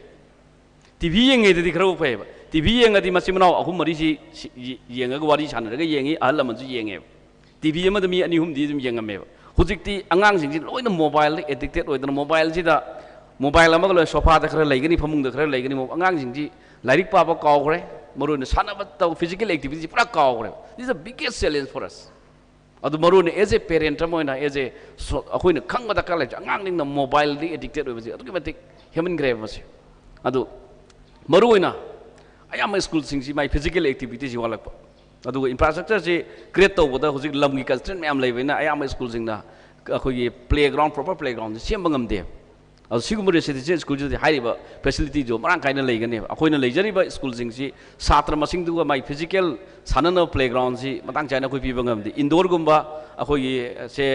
TV ꯌꯦꯡꯉꯩꯗꯗꯤ ꯈꯔꯕꯨ ꯐꯩꯌꯦꯕ꯫ TV ꯌꯦꯡꯉꯗꯤ ꯃꯆꯤꯟ ꯃꯅꯥꯎ ꯑꯍꯨꯝ ꯃꯔꯤꯁꯤ ꯁꯤ-, ꯌꯦ-, ꯌꯦꯡꯉꯒ ꯋꯥꯔꯤ ꯁꯥꯟꯅꯔꯒ ꯌꯦꯡꯉꯤ, ꯑꯍꯜ ꯂꯃꯟꯁꯨ ꯌꯦꯡꯉꯦꯕ꯫ TV ꯑꯃꯗ ꯃꯤ ꯑꯅꯤ ꯑꯍꯨꯝꯗꯤ ꯑꯗꯨꯝ ꯌꯦꯡꯉꯝꯃꯦꯕ꯫ ꯍꯧꯖꯤꯛꯇꯤ ꯑꯉꯥꯡꯁꯤꯡꯁꯤ ꯂꯣꯏꯅ mobileꯗ addicted ꯑꯣꯏꯗꯅ mobileꯁꯤꯗ, mobile ꯑꯃꯒ ꯂꯣꯏꯅ sofaꯗ ꯈꯔ ꯂꯩꯒꯅꯤ, ꯐꯃꯨꯡꯗ ꯈꯔ ꯂꯩꯒꯅꯤ, ꯑꯉꯥꯡꯁꯤꯡꯁꯤ ꯂꯥꯏꯔꯤꯛ ꯄꯥꯕ ꯀꯥꯎꯈ꯭ꯔꯦ, ꯃꯔꯨ ꯑꯣꯏꯅ ꯁꯥꯟꯅꯕ ꯇꯧ, physical activityꯁꯤ ꯄꯨꯔꯥ ꯀꯥꯎꯈ꯭ꯔꯦ꯫ This is the biggest challenge for us꯫ ꯑꯗꯨ ꯃꯔꯨ ꯑꯣꯏꯅ as a parent ꯑꯃ ꯑꯣꯏꯅ, as a so-, ꯑꯩꯈꯣꯏꯅ ꯈꯪꯕ ꯗꯔꯀꯥꯔ ꯂꯩꯕꯁꯦ ꯑꯉꯥꯡꯁꯤꯡꯅ mobileꯗ addicted ꯑꯣꯏꯕꯁꯦ ꯑꯗꯨꯛꯀꯤ ꯃꯇꯤꯛ ꯍꯦꯟꯃꯟꯈ꯭ꯔꯦꯕ ꯃꯁꯤ꯫ ꯑꯗꯨ ꯃꯔꯨ ꯑꯣꯏꯅ ꯑꯌꯥꯝꯕ schoolꯁꯤꯡꯁꯤ ꯃꯥꯏ physical activityꯁꯤ ꯋꯥꯠꯂꯛꯄ, ꯑꯗꯨꯒ infrastructureꯁꯤ create ꯇꯧꯕꯗ ꯍꯧꯖꯤꯛ ꯂꯝꯒꯤ constraint ꯃꯌꯥꯝ ꯂꯩꯕꯅꯤꯅ ꯑꯌꯥꯝꯕ schoolꯁꯤꯡꯅ ꯑꯩꯈꯣꯏꯒꯤ playground, proper playgroundꯁꯤ ꯁꯦꯝꯕ ꯉꯝꯗꯦ꯫ ꯑꯗꯨ ꯁꯤꯒꯨꯝꯕ residential schoolꯁꯤꯗꯤ ꯍꯥꯏꯔꯤꯕ facilityꯗꯣ ꯃꯔꯥꯡ ꯀꯥꯏꯅ ꯂꯩꯒꯅꯦꯕ꯫ ꯑꯩꯈꯣꯏꯅ ꯂꯩꯖꯔꯤꯕ schoolꯁꯤꯡꯁꯤ ꯁꯥꯇ꯭ꯔ ꯃꯁꯤꯡꯗꯨꯒ ꯃꯥꯏ physical ꯁꯥꯟꯅꯅꯕ playgroundꯁꯤ ꯃꯇꯥꯡ ꯆꯥꯅ ꯑꯩꯈꯣꯏ ꯄꯤꯕ ꯉꯝꯗꯦ꯫ Indoorꯒꯨꯝꯕ ꯑꯩꯈꯣꯏꯒꯤ ꯁꯦ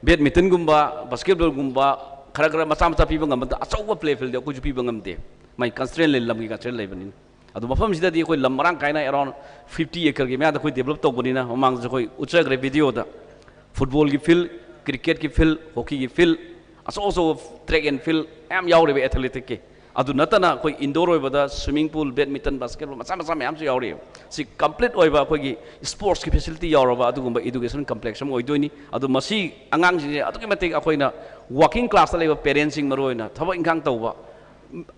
badmintonꯒꯨꯝꯕ, basketballꯒꯨꯝꯕ ꯈꯔ ꯈꯔ ꯃꯆꯥ ꯃꯆꯥ ꯄꯤꯕ ꯉꯝꯕꯗ ꯑꯆꯧꯕ play fieldꯗꯤ ꯑꯩꯈꯣꯏꯁꯨ ꯄꯤꯕ ꯉꯝꯗꯦ꯫ ꯃꯥꯏ constraint ꯂꯩ, ꯂꯝꯒꯤ constraint ꯂꯩꯕꯅꯤꯅ꯫ ꯑꯗꯨ ꯃꯐꯝꯁꯤꯗꯗꯤ ꯑꯩꯈꯣꯏ ꯂꯝ ꯃꯔꯥꯡ ꯀꯥꯏꯅ around fifty acreꯒꯤ ꯃꯌꯥꯗ ꯑꯩꯈꯣꯏ develop ꯇꯧꯕꯅꯤꯅ ꯃꯃꯥꯡꯗꯁꯨ ꯑꯩꯈꯣꯏ ꯎꯠꯆꯈ꯭ꯔꯦ videoꯗ꯫ Footballꯒꯤ field, cricketꯀꯤ field, hockeyꯒꯤ field, ꯑꯆꯧ ꯑꯆꯧꯕ track and field ꯃꯌꯥꯝ ꯌꯥꯎꯔꯤꯕ athleticꯀꯤ꯫ ꯑꯗꯨ ꯅꯠꯇꯅ ꯑꯩꯈꯣꯏ indoor ꯑꯣꯏꯕꯗ swimming pool, badminton, basketball ꯃꯆꯥ ꯃꯆꯥ ꯃꯌꯥꯝꯁꯨ ꯌꯥꯎꯔꯤꯕ꯫ ꯁꯤ complete ꯑꯣꯏꯕ ꯑꯩꯈꯣꯏꯒꯤ sportsꯀꯤ facility ꯌꯥꯎꯔꯕ ꯑꯗꯨꯒꯨꯝꯕ education complex ꯑꯃ ꯑꯣꯏꯗꯣꯏꯅꯤ꯫ ꯑꯗꯨ ꯃꯁꯤ ꯑꯉꯥꯡꯁꯤꯡꯁꯦ ꯑꯗꯨꯛꯀꯤ ꯃꯇꯤꯛ ꯑꯩꯈꯣꯏꯅ working classꯇ ꯂꯩꯕ parentꯁꯤꯡ ꯃꯔꯨ ꯑꯣꯏꯅ ꯊꯕꯛ ꯏꯪꯈꯥꯡ ꯇꯧꯕ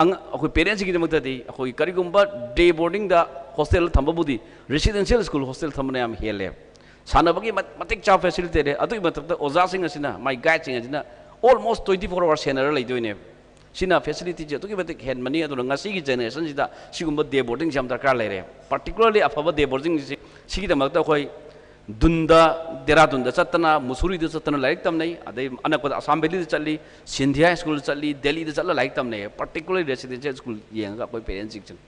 ꯑꯉ-, ꯑꯩꯈꯣꯏ parentꯁꯤꯡꯒꯤꯗꯃꯛꯇꯗꯤ ꯑꯩꯈꯣꯏ ꯀꯔꯤꯒꯨꯝꯕ day boardingꯗ hostel ꯊꯝꯕꯕꯨꯗꯤ residential school hostel ꯊꯝꯕꯅ ꯌꯥꯝ ꯍꯦꯜꯂꯦ꯫ ꯁꯥꯟꯅꯕꯒꯤ ꯃ-, ꯃꯇꯤꯛ ꯆꯥꯕ facility ꯂꯩꯔꯦ꯫ ꯑꯗꯨꯒꯤ ꯃꯊꯛꯇ ꯑꯣꯖꯥꯁꯤꯡ ꯑꯁꯤꯅ, ꯃꯥꯏ guideꯁꯤꯡ ꯑꯁꯤꯅ almost twenty four hours ꯁꯦꯟꯅꯔ ꯂꯩꯗꯣꯏꯅꯦꯕ꯫ ꯁꯤꯅ facilityꯁꯦ ꯑꯗꯨꯛꯀꯤ ꯃꯇꯤꯛ ꯍꯦꯟꯕꯅꯤ꯫ ꯑꯗꯨꯅ ꯉꯁꯤꯒꯤ generationꯁꯤꯗ ꯁꯤꯒꯨꯝꯕ day boardingꯁꯦ ꯌꯥꯝ ꯗꯔꯀꯥꯔ ꯂꯩꯔꯦ꯫ Particularly ꯑꯐꯕ day boardingꯁꯤ, ꯁꯤꯒꯤꯗꯃꯛꯇ ꯑꯩꯈꯣꯏ ꯗꯨꯟꯗ, ꯗꯦꯔꯥꯗꯨꯟꯗ ꯆꯠꯇꯅ, ꯃꯨꯁꯨꯔꯤꯗ ꯆꯠꯇꯅ ꯂꯥꯏꯔꯤꯛ ꯇꯝꯅꯩ꯫ ꯑꯗꯩ ꯑꯅꯛꯄꯗ ꯑꯁꯥꯝ ꯚꯦꯂꯤꯗ ꯆꯠꯂꯤ, ꯁꯤꯟꯙꯤꯌꯥ ꯁ꯭ꯀꯨꯜꯗ ꯆꯠꯂꯤ, ꯗꯦꯜꯂꯤꯗ ꯆꯠꯂ ꯂꯥꯏꯔꯤꯛ ꯇꯝꯅꯩ꯫ ꯄꯥꯔꯇꯤꯀꯨꯂꯔ ꯔꯦꯁꯤꯗꯦꯟꯁꯤꯌꯦꯜ ꯁ꯭ꯀꯨꯜ ꯌꯦꯡꯉꯒ ꯑꯩꯈꯣꯏ ꯄꯦꯔꯦꯟꯁꯁꯤꯡꯁꯤꯅ꯫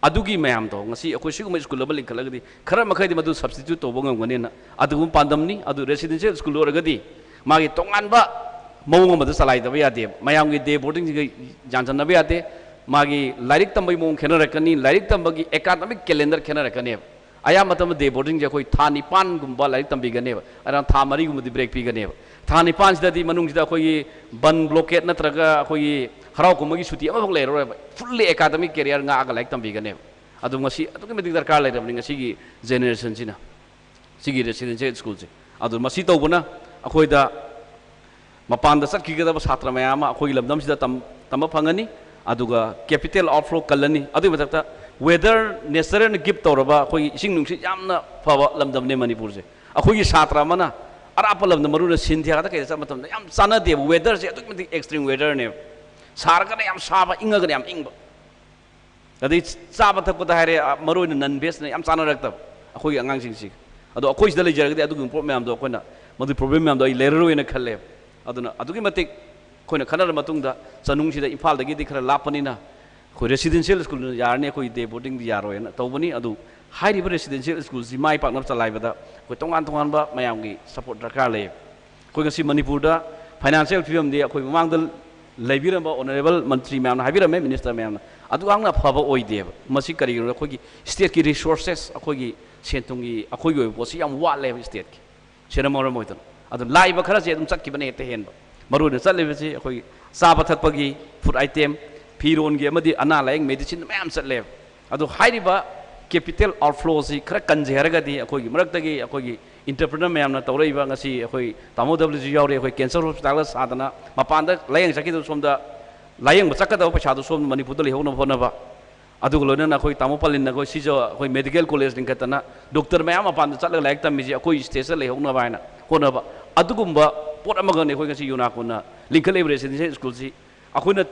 ꯑꯗꯨꯒꯤ ꯃꯌꯥꯝꯗꯣ ꯉꯁꯤ ꯑꯩꯈꯣꯏ ꯁꯤꯒꯨꯝꯕ ꯁ꯭ꯀꯨꯜ ꯑꯃ ꯂꯤꯡꯈꯠꯂꯒꯗꯤ ꯈꯔ ꯃꯈꯩꯗꯤ ꯃꯗꯨ ꯁꯕꯁꯇꯤꯇ꯭ꯌꯨꯠ ꯇꯧꯕ ꯉꯝꯒꯅꯤꯅ ꯑꯗꯨꯒꯨꯝꯕ ꯄꯥꯟꯗꯝꯅꯤ꯫ ꯑꯗꯨ ꯔꯦꯁꯤꯗꯦꯟꯁꯤꯌꯦꯜ ꯁ꯭ꯀꯨꯜ ꯑꯣꯏꯔꯒꯗꯤ ꯃꯥꯒꯤ ꯇꯣꯉꯥꯟꯕ ꯃꯑꯣꯡ ꯑꯃꯗ ꯆꯂꯥꯏꯗꯕ ꯌꯥꯗꯦꯕ꯫ ꯃꯌꯥꯝꯒꯤ ꯗꯦ ꯕꯣꯔꯗꯤꯡꯁꯤꯒ ꯌꯥꯟꯁꯤꯟꯅꯕ ꯌꯥꯗꯦ꯫ ꯃꯥꯒꯤ ꯂꯥꯏꯔꯤꯛ ꯇꯝꯕꯒꯤ ꯃꯑꯣꯡ ꯈꯦꯠꯅꯔꯛꯀꯅꯤ, ꯂꯥꯏꯔꯤꯛ ꯇꯝꯕꯒꯤ ꯑꯦꯀꯥꯗꯃꯤꯛ ꯀꯦꯂꯦꯟꯗꯔ ꯈꯦꯠꯅꯔꯛꯀꯅꯦꯕ꯫ ꯑꯌꯥꯝꯕ ꯃꯇꯝꯗ ꯗꯦ ꯕꯣꯔꯗꯤꯡꯁꯦ ꯑꯩꯈꯣꯏ ꯊꯥ ꯅꯤꯄꯥꯟꯒꯨꯝꯕ ꯂꯥꯏꯔꯤꯛ ꯇꯝꯕꯤꯒꯅꯦꯕ, ꯑꯗꯨꯅ ꯊꯥ ꯃꯔꯤꯒꯨꯝꯕꯗꯤ ꯕ꯭ꯔꯦꯛ ꯄꯤꯒꯅꯦꯕ꯫ ꯊꯥ ꯅꯤꯄꯥꯟꯁꯤꯗꯗꯤ ꯃꯅꯨꯡꯁꯤꯗ ꯑꯩꯈꯣꯏꯒꯤ ꯕꯟ ꯕ꯭ꯂꯣꯀꯦꯠ ꯅꯠꯇ꯭ꯔꯒ ꯑꯩꯈꯣꯏꯒꯤ ꯍꯔꯥꯎ ꯀꯨꯝꯍꯩꯒꯤ ꯁꯨꯇꯤ ꯑꯃꯐꯥꯎ ꯂꯩꯔꯔꯣꯏꯕ꯫ ꯐꯨꯜꯂꯤ ꯑꯦꯀꯥꯗꯃꯤꯛ ꯀꯦꯔꯤꯌꯔ ꯉꯥꯛꯑꯒ ꯂꯥꯏꯔꯤꯛ ꯇꯝꯕꯤꯒꯅꯦꯕ꯫ ꯑꯗꯨ ꯃꯁꯤ ꯑꯗꯨꯛꯀꯤ ꯃꯇꯤꯛ ꯗꯔꯀꯥꯔ ꯂꯩꯔꯕꯅꯤ ꯉꯁꯤꯒꯤ ꯖꯦꯅꯦꯔꯦꯁꯟꯁꯤꯅ, ꯁꯤꯒꯤ ꯔꯦꯁꯤꯗꯦꯟꯁꯤꯌꯦꯜ ꯁ꯭ꯀꯨꯜꯁꯦ꯫ ꯑꯗꯨ ꯃꯁꯤ ꯇꯧꯕꯅ ꯑꯩꯈꯣꯏꯗ ꯃꯄꯥꯟꯗ ꯆꯠꯈꯤꯒꯗꯕ ꯁꯥꯇ꯭ꯔ ꯃꯌꯥꯝ ꯑꯃ ꯑꯩꯈꯣꯏꯒꯤ ꯂꯝꯗꯝꯁꯤꯗ ꯇꯝ-, ꯇꯝꯕ ꯐꯪꯒꯅꯤ꯫ ꯑꯗꯨꯒ ꯀꯦꯄꯤꯇꯦꯜ ꯑꯥꯎꯠꯐ꯭ꯂꯣ ꯀꯜꯂꯅꯤ꯫ ꯑꯗꯨꯒꯤ ꯃꯊꯛꯇ ꯋꯦꯗꯔ, ꯅꯦꯆꯔꯅ ꯒꯤꯐ ꯇꯧꯔꯕ ꯑꯩꯈꯣꯏꯒꯤ ꯏꯁꯤꯡ ꯅꯨꯡꯁꯤꯠ ꯌꯥꯝꯅ ꯐꯕ ꯂꯝꯗꯝꯅꯦ ꯃꯅꯤꯄꯨꯔꯁꯦ꯫ ꯑꯩꯈꯣꯏꯒꯤ ꯁꯥꯇ꯭ꯔ ꯑꯃꯅ ꯑꯔꯥꯞꯄ ꯂꯝꯗ, ꯃꯔꯨ ꯑꯣꯏꯅ ꯁꯤꯟꯙꯤꯌꯥꯗ ꯀꯩꯗ ꯆꯠꯄ ꯃꯇꯝꯗ ꯌꯥꯝ ꯆꯥꯟꯅꯗꯦꯕ꯫ ꯋꯦꯗꯔꯁꯦ ꯑꯗꯨꯛꯀꯤ ꯃꯇꯤꯛ ꯑꯦꯛꯁꯇ꯭ꯔꯤꯝ ꯋꯦꯗꯔꯅꯦꯕ꯫ ꯁꯥꯔꯒꯅ ꯌꯥꯝ ꯁꯥꯕ, ꯏꯪꯉꯒꯅ ꯌꯥꯝ ꯏꯪꯕ꯫ ꯑꯗꯩ ꯆꯥꯕ ꯊꯛꯄꯗ ꯍꯥꯏꯔꯦ, ꯑ, ꯃꯔꯨ ꯑꯣꯏꯅ ꯅꯟ ꯚꯦꯖꯅ ꯌꯥꯝ ꯆꯥꯅꯔꯛꯇꯕ ꯑꯩꯈꯣꯏꯒꯤ ꯑꯉꯥꯡꯁꯤꯡꯁꯤꯒ꯫ ꯑꯗꯣ ꯑꯩꯈꯣꯏ ꯁꯤꯗ ꯂꯩꯖꯔꯒꯗꯤ ꯑꯗꯨꯒꯨꯝꯕ ꯄꯣꯠ ꯃꯌꯥꯝꯗꯣ ꯑꯩꯈꯣꯏꯅ, ꯃꯗꯨꯒꯤ ꯄ꯭ꯔꯣꯕ꯭ꯂꯦꯝ ꯃꯌꯥꯝꯗꯣ ꯑꯩ ꯂꯩꯔꯔꯣꯏꯅ ꯈꯜꯂꯦꯕ꯫ ꯑꯗꯨꯅ ꯑꯗꯨꯛꯀꯤ ꯃꯇꯤꯛ ꯑꯩꯈꯣꯏꯅ ꯈꯟꯅꯔ ꯃꯇꯨꯡꯗ, ꯆꯅꯨꯡꯁꯤꯗ ꯏꯝꯐꯥꯜꯗꯒꯤꯗꯤ ꯈꯔ ꯂꯥꯞꯄꯅꯤꯅ ꯑꯩꯈꯣꯏ ꯔꯦꯁꯤꯗꯦꯟꯁꯤꯌꯦꯜ ꯁ꯭ꯀꯨꯜꯅ ꯌꯥꯔꯅꯤ, ꯑꯩꯈꯣꯏ ꯗꯦ ꯕꯣꯔꯗꯤꯡꯗꯤ ꯌꯥꯔꯣꯏꯅ ꯇꯧꯕꯅꯤ꯫ ꯑꯗꯨ ꯍꯥꯏꯔꯤꯕ ꯔꯦꯁꯤꯗꯦꯟꯁꯤꯌꯦꯜ ꯁ꯭ꯀꯨꯜꯁꯤ ꯃꯥꯏ ꯄꯥꯛꯅꯕ ꯆꯂꯥꯏꯕꯗ ꯑꯩꯈꯣꯏ ꯇꯣꯉꯥꯟ ꯇꯣꯉꯥꯟꯕ ꯃꯌꯥꯝꯒꯤ ꯁꯄꯣꯔꯠ ꯗꯔꯀꯥꯔ ꯂꯩꯌꯦꯕ꯫ ꯑꯩꯈꯣꯏ ꯉꯁꯤ ꯃꯅꯤꯄꯨꯔꯗ ꯐꯥꯏꯅꯥꯟꯁꯤꯌꯦꯜ ꯐꯤꯕꯝꯗꯤ ꯑꯩꯈꯣꯏ ꯃꯃꯥꯡꯗ ꯂꯩꯕꯤꯔꯝꯕ ꯑꯣꯅꯔꯦꯕꯜ ꯃꯟꯇ꯭ꯔꯤ ꯃꯌꯥꯝꯅ ꯍꯥꯏꯕꯤꯔꯝꯃꯦ, ꯃꯤꯅꯤꯁꯇꯔ ꯃꯌꯥꯝꯅ, ꯑꯗꯨ ꯌꯥꯝꯅ ꯑꯐꯕ ꯑꯣꯏꯗꯦꯕ꯫ ꯃꯁꯤ ꯀꯔꯤꯒꯤꯅꯣꯗ ꯑꯩꯈꯣꯏꯒꯤ ꯁ꯭ꯇꯦꯠꯀꯤ ꯔꯤꯁꯣꯔꯁꯦꯁ, ꯑꯩꯈꯣꯏꯒꯤ ꯁꯦꯟ ꯊꯨꯝꯒꯤ ꯑꯩꯈꯣꯏꯒꯤ ꯑꯣꯏꯕ ꯄꯣꯠꯁꯤ ꯌꯥꯝ ꯋꯥꯠꯂꯦꯕ ꯁ꯭ꯇꯦꯠꯀꯤ꯫ ꯁꯤꯅ ꯃꯔꯝ ꯑꯣꯏꯗꯅ꯫ ꯑꯗꯨ ꯂꯥꯛꯏꯕ ꯈꯔꯁꯦ ꯑꯗꯨꯝ ꯆꯠꯈꯤꯕꯅ ꯍꯦꯛꯇ ꯍꯦꯟꯕ꯫ ꯃꯔꯨ ꯑꯣꯏꯅ ꯆꯠꯂꯤꯕꯁꯤ ꯑꯩꯈꯣꯏꯒꯤ ꯆꯥꯕ ꯊꯛꯄꯒꯤ, ꯐꯨꯗ ꯑꯥꯏꯇꯦꯝ, ꯐꯤꯔꯣꯟꯒꯤ ꯑꯃꯗꯤ ꯑꯅꯥ ꯂꯥꯏꯌꯦꯡ, ꯃꯦꯗꯤꯁꯤꯟ ꯃꯌꯥꯝ ꯆꯠꯂꯦꯕ꯫ ꯑꯗꯣ ꯍꯥꯏꯔꯤꯕ ꯀꯦꯄꯤꯇꯦꯜ ꯑꯥꯎꯠꯐ꯭ꯂꯣꯁꯤ ꯈꯔ ꯀꯟꯖꯩ ꯍꯥꯏꯔꯒꯗꯤ ꯑꯩꯈꯣꯏꯒꯤ ꯃꯔꯛꯇꯒꯤ ꯑꯩꯈꯣꯏꯒꯤ ꯏꯟꯇꯔꯄ꯭ꯔꯤꯅꯔ ꯃꯌꯥꯝꯅ ꯇꯧꯔꯛꯏꯕ, ꯉꯁꯤ ꯑꯩꯈꯣꯏ ꯇꯥꯃꯣ ꯗꯕ꯭ꯂꯤꯎꯁꯨ ꯌꯥꯎꯔꯤ, ꯑꯩꯈꯣꯏ ꯀꯦꯟꯁꯔ ꯍꯣꯁꯄꯤꯇꯥꯜꯗ ꯁꯥꯗꯅ ꯃꯄꯥꯟꯗ ꯂꯥꯏꯌꯦꯡ ꯆꯠꯈꯤꯗꯕ ꯁꯣꯝꯗ ꯂꯥꯏꯌꯦꯡꯕ ꯆꯠꯀꯗꯕ ꯄꯩꯁꯥꯗꯣ ꯁꯣꯝꯗ ꯃꯅꯤꯄꯨꯔꯗ ꯂꯩꯍꯧꯅꯕ ꯍꯣꯠꯅꯕ, ꯑꯗꯨꯒ ꯂꯣꯏꯅꯅ ꯑꯩꯈꯣꯏ ꯇꯥꯃꯣ ꯄꯥꯂꯤꯟꯅ ꯑꯩꯈꯣꯏ ꯁꯤꯖ ꯑꯩꯈꯣꯏ ꯃꯦꯗꯤꯀꯦꯜ ꯀꯣꯂꯦꯖ ꯂꯤꯡꯈꯠꯇꯅ ꯗꯣꯛꯇꯔ ꯃꯌꯥꯝ ꯃꯄꯥꯟꯗ ꯆꯠꯂꯒ ꯂꯥꯏꯔꯤꯛ ꯇꯝꯃꯤꯁꯤ ꯑꯩꯈꯣꯏ ꯁ꯭ꯇꯦꯠꯁꯤꯗ ꯂꯩꯍꯧꯅꯕ ꯍꯥꯏꯅ ꯍꯣꯠꯅꯕ, ꯑꯗꯨꯒꯨꯝꯕ ꯄꯣꯠ ꯑꯃꯒꯅꯤ ꯑꯩꯈꯣꯏ ꯉꯁꯤ ꯌꯨꯅꯥꯀꯣꯟꯅ ꯂꯤꯡꯈꯠꯂꯛꯏꯕ ꯔꯦꯁꯤꯗꯦꯟꯁꯤꯌꯦꯜ ꯁ꯭ꯀꯨꯜꯁꯤ꯫ ꯑꯩꯈꯣꯏꯅ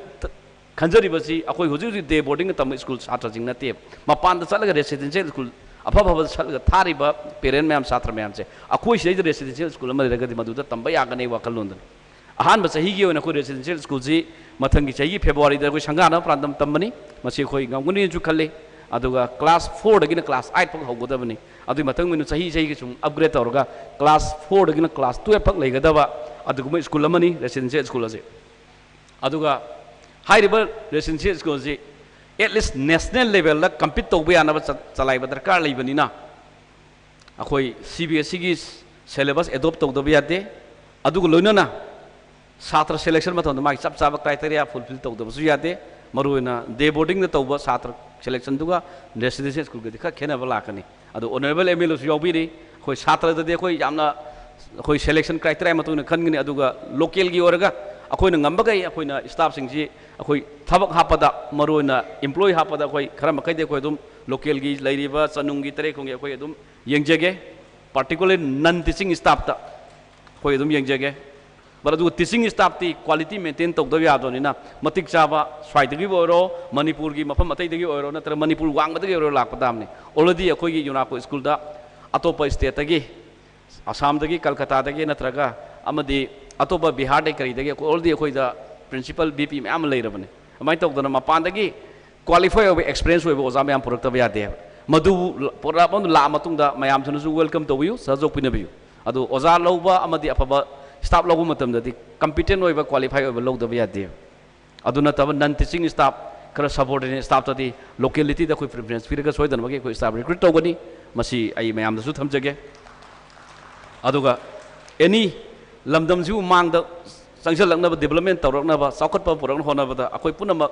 ꯈꯟꯖꯔꯤꯕꯁꯤ ꯑꯩꯈꯣꯏ ꯍꯧꯖꯤꯛ ꯍꯧꯖꯤꯛ ꯗꯦ ꯕꯣꯔꯗꯤꯡꯗ ꯇꯝꯕ ꯁ꯭ꯀꯨꯜ ꯁꯥꯇ꯭ꯔꯁꯤꯡ ꯅꯠꯇꯦꯕ, ꯃꯄꯥꯟꯗ ꯆꯠꯂꯒ ꯔꯦꯁꯤꯗꯦꯟꯁꯤꯌꯦꯜ ꯁ꯭ꯀꯨꯜ ꯑꯐ ꯑꯐꯕꯗ ꯁꯠꯂꯒ ꯊꯥꯔꯤꯕ parent ꯃꯌꯥꯝ, ꯁꯥꯇ꯭ꯔ ꯃꯌꯥꯝꯁꯦ, ꯑꯩꯈꯣꯏ ꯁꯤꯗꯩꯗ residential school ꯑꯃ ꯂꯩꯔꯒꯗꯤ ꯃꯗꯨꯗ ꯇꯝꯕ ꯌꯥꯒꯅꯤ ꯋꯥꯈꯜꯂꯣꯟꯗꯨꯅꯤ꯫ ꯑꯍꯥꯟꯕ ꯆꯍꯤꯒꯤ ꯑꯣꯏꯅ ꯑꯩꯈꯣꯏ residential schoolꯁꯤ ꯃꯊꯪꯒꯤ ꯆꯍꯤꯒꯤ Februaryꯗ ꯑꯩꯈꯣꯏ ꯁꯪꯒꯥꯅꯕ ꯄ꯭ꯔꯥꯟꯗꯝ ꯊꯝꯕꯅꯤ꯫ ꯃꯁꯤ ꯑꯩꯈꯣꯏ ꯉꯝꯒꯅꯤꯅꯁꯨ ꯈꯜꯂꯤ꯫ ꯑꯗꯨꯒ class fourꯗꯒꯤꯅ class eight ꯐꯥꯎ ꯍꯧꯒꯗꯕꯅꯤ꯫ ꯑꯗꯨꯒꯤ ꯃꯊꯪ ꯑꯣꯏꯅ ꯆꯍꯤ ꯆꯍꯤꯒꯤ ꯁꯨꯝ upgrade ꯇꯧꯔꯒ class fourꯗꯒꯤꯅ class twelve ꯐꯥꯎ ꯂꯩꯒꯗꯕ ꯑꯗꯨꯒꯨꯝꯕ school ꯑꯃꯅꯤ residential school ꯑꯁꯤ꯫ ꯑꯗꯨꯒ ꯍꯥꯏꯔꯤꯕ residential schoolꯁꯤ at least national levelꯗ compete ꯇꯧꯕ ꯌꯥꯅꯕ ꯆ-, ꯆꯂꯥꯏꯕ ꯗꯔꯀꯥꯔ ꯂꯩꯕꯅꯤꯅ, ꯑꯩꯈꯣꯏ CBSEꯒꯤ syllabus adopt ꯇꯧꯗꯕ ꯌꯥꯗꯦ꯫ ꯑꯗꯨꯒ ꯂꯣꯏꯅꯅ ꯁꯥꯇ꯭ꯔ selection ꯃꯇꯝꯗ ꯃꯥꯒꯤ ꯆꯞ ꯆꯥꯕ criteria fulfill ꯇꯧꯗꯕꯁꯨ ꯌꯥꯗꯦ꯫ ꯃꯔꯨꯑꯣꯏꯅ day boardingꯗ ꯇꯧꯕ ꯁꯥꯇ꯭ꯔ selectionꯗꯨꯒ residential schoolꯒꯗꯤ ꯈꯔ ꯈꯦꯠꯅꯕ ꯂꯥꯛꯀꯅꯤ꯫ ꯑꯗꯣ honourable MLAꯁꯨ ꯌꯥꯎꯕꯤꯔꯤ꯫ ꯑꯩꯈꯣꯏ ꯁꯥꯇ꯭ꯔꯗꯗꯤ ꯑꯩꯈꯣꯏ ꯌꯥꯝꯅ, ꯑꯩꯈꯣꯏ selection criteria ꯃꯇꯨꯡ ꯏꯟꯅ ꯈꯟꯒꯅꯤ꯫ ꯑꯗꯨꯒ localꯒꯤ ꯑꯣꯏꯔꯒ ꯑꯩꯈꯣꯏꯅ ꯉꯝꯕꯈꯩ ꯑꯩꯈꯣꯏꯅ staffꯁꯤꯡꯁꯤ ꯑꯩꯈꯣꯏ ꯊꯕꯛ ꯍꯥꯞꯄꯗ, ꯃꯔꯨꯑꯣꯏꯅ employee ꯍꯥꯞꯄꯗ ꯑꯩꯈꯣꯏ ꯈꯔ ꯃꯈꯩꯗꯤ ꯑꯩꯈꯣꯏ ꯑꯗꯨꯝ localꯒꯤ ꯂꯩꯔꯤꯕ ꯆꯅꯨꯡꯒꯤ, ꯇꯔꯦꯠꯈꯣꯡꯒꯤ ꯑꯩꯈꯣꯏ ꯑꯗꯨꯝ ꯌꯦꯡꯖꯒꯦ꯫ Particularly non teaching staffꯇ ꯑꯩꯈꯣꯏ ꯑꯗꯨꯝ ꯌꯦꯡꯖꯒꯦ꯫ But ꯑꯗꯨꯒ teaching staffꯇꯤ quality maintain ꯇꯧꯗꯕ ꯌꯥꯗꯕꯅꯤꯅ, ꯃꯇꯤꯛ ꯆꯥꯕ ꯁ꯭ꯋꯥꯏꯗꯒꯤꯕꯨ ꯑꯣꯏꯔꯣ, ꯃꯅꯤꯄꯨꯔꯒꯤ ꯃꯐꯝ ꯑꯇꯩꯗꯒꯤ ꯑꯣꯏꯔꯣ, ꯅꯠꯇ꯭ꯔꯒ ꯃꯅꯤꯄꯨꯔ ꯋꯥꯡꯃꯗꯒꯤ ꯑꯣꯏꯔꯣ ꯂꯥꯛꯄ ꯇꯥꯕꯅꯤ꯫ Already ꯑꯩꯈꯣꯏꯒꯤ ꯌꯨꯅꯥꯀꯣ schoolꯗ ꯑꯇꯣꯞꯄ stateꯇꯒꯤ, ꯑꯁꯥꯝꯗꯒꯤ, ꯀꯜꯀꯇꯥꯗꯒꯤ ꯅꯠꯇ꯭ꯔꯒ ꯑꯃꯗꯤ ꯑꯇꯣꯞꯄ ꯕꯤꯍꯥꯔꯗꯒꯤ ꯀꯔꯤꯗꯒꯤ already ꯑꯩꯈꯣꯏꯗ principal VP ꯃꯌꯥꯝ ꯑꯃ ꯂꯩꯔꯕꯅꯤ꯫ ꯑꯗꯨꯃꯥꯏꯅ ꯇꯧꯗꯅ ꯃꯄꯥꯟꯗꯒꯤ qualify ꯑꯣꯏꯕ, experience ꯑꯣꯏꯕ ꯑꯣꯖꯥ ꯃꯌꯥꯝ ꯄꯨꯔꯛꯇꯕ ꯌꯥꯗꯦꯕ꯫ ꯃꯗꯨ ꯄꯨꯔꯛꯑꯕ ꯂꯥꯛꯑ ꯃꯇꯨꯡꯗ ꯃꯌꯥꯝꯗꯨꯅꯁꯨ welcome ꯇꯧꯕꯤꯌꯨ, ꯁꯍꯖꯣꯛ ꯄꯤꯅꯕꯤꯌꯨ꯫ ꯑꯗꯨ ꯑꯣꯖꯥ ꯂꯧꯕ ꯑꯃꯗꯤ ꯑꯐꯕ staff ꯂꯧꯕ ꯃꯇꯝꯗꯗꯤ competent ꯑꯣꯏꯕ, qualify ꯑꯣꯏꯕ ꯂꯧꯗꯕ ꯌꯥꯗꯦ꯫ ꯑꯗꯨ ꯅꯠꯇꯕ non teaching staff, ꯈꯔ subordinate staffꯇꯗꯤ localityꯗ ꯑꯩꯈꯣꯏ preference ꯄꯤꯔꯒ ꯁꯣꯏꯗꯅꯃꯛꯀꯤ ꯑꯩꯈꯣꯏ staff recruit ꯇꯧꯒꯅꯤ꯫ ꯃꯁꯤ ꯑꯩ ꯃꯌꯥꯝꯗꯁꯨ ꯊꯝꯖꯒꯦ꯫ ꯑꯗꯨꯒ any ꯂꯝꯗꯝꯁꯤꯕꯨ ꯃꯥꯡꯗ ꯆꯪꯁꯤꯜꯂꯛꯅꯕ, development ꯇꯧꯔꯛꯅꯕ, ꯆꯥꯎꯈꯠꯄ ꯄꯨꯔꯛꯅꯕ ꯍꯣꯠꯅꯕꯗ ꯑꯩꯈꯣꯏ ꯄꯨꯝꯅꯃꯛ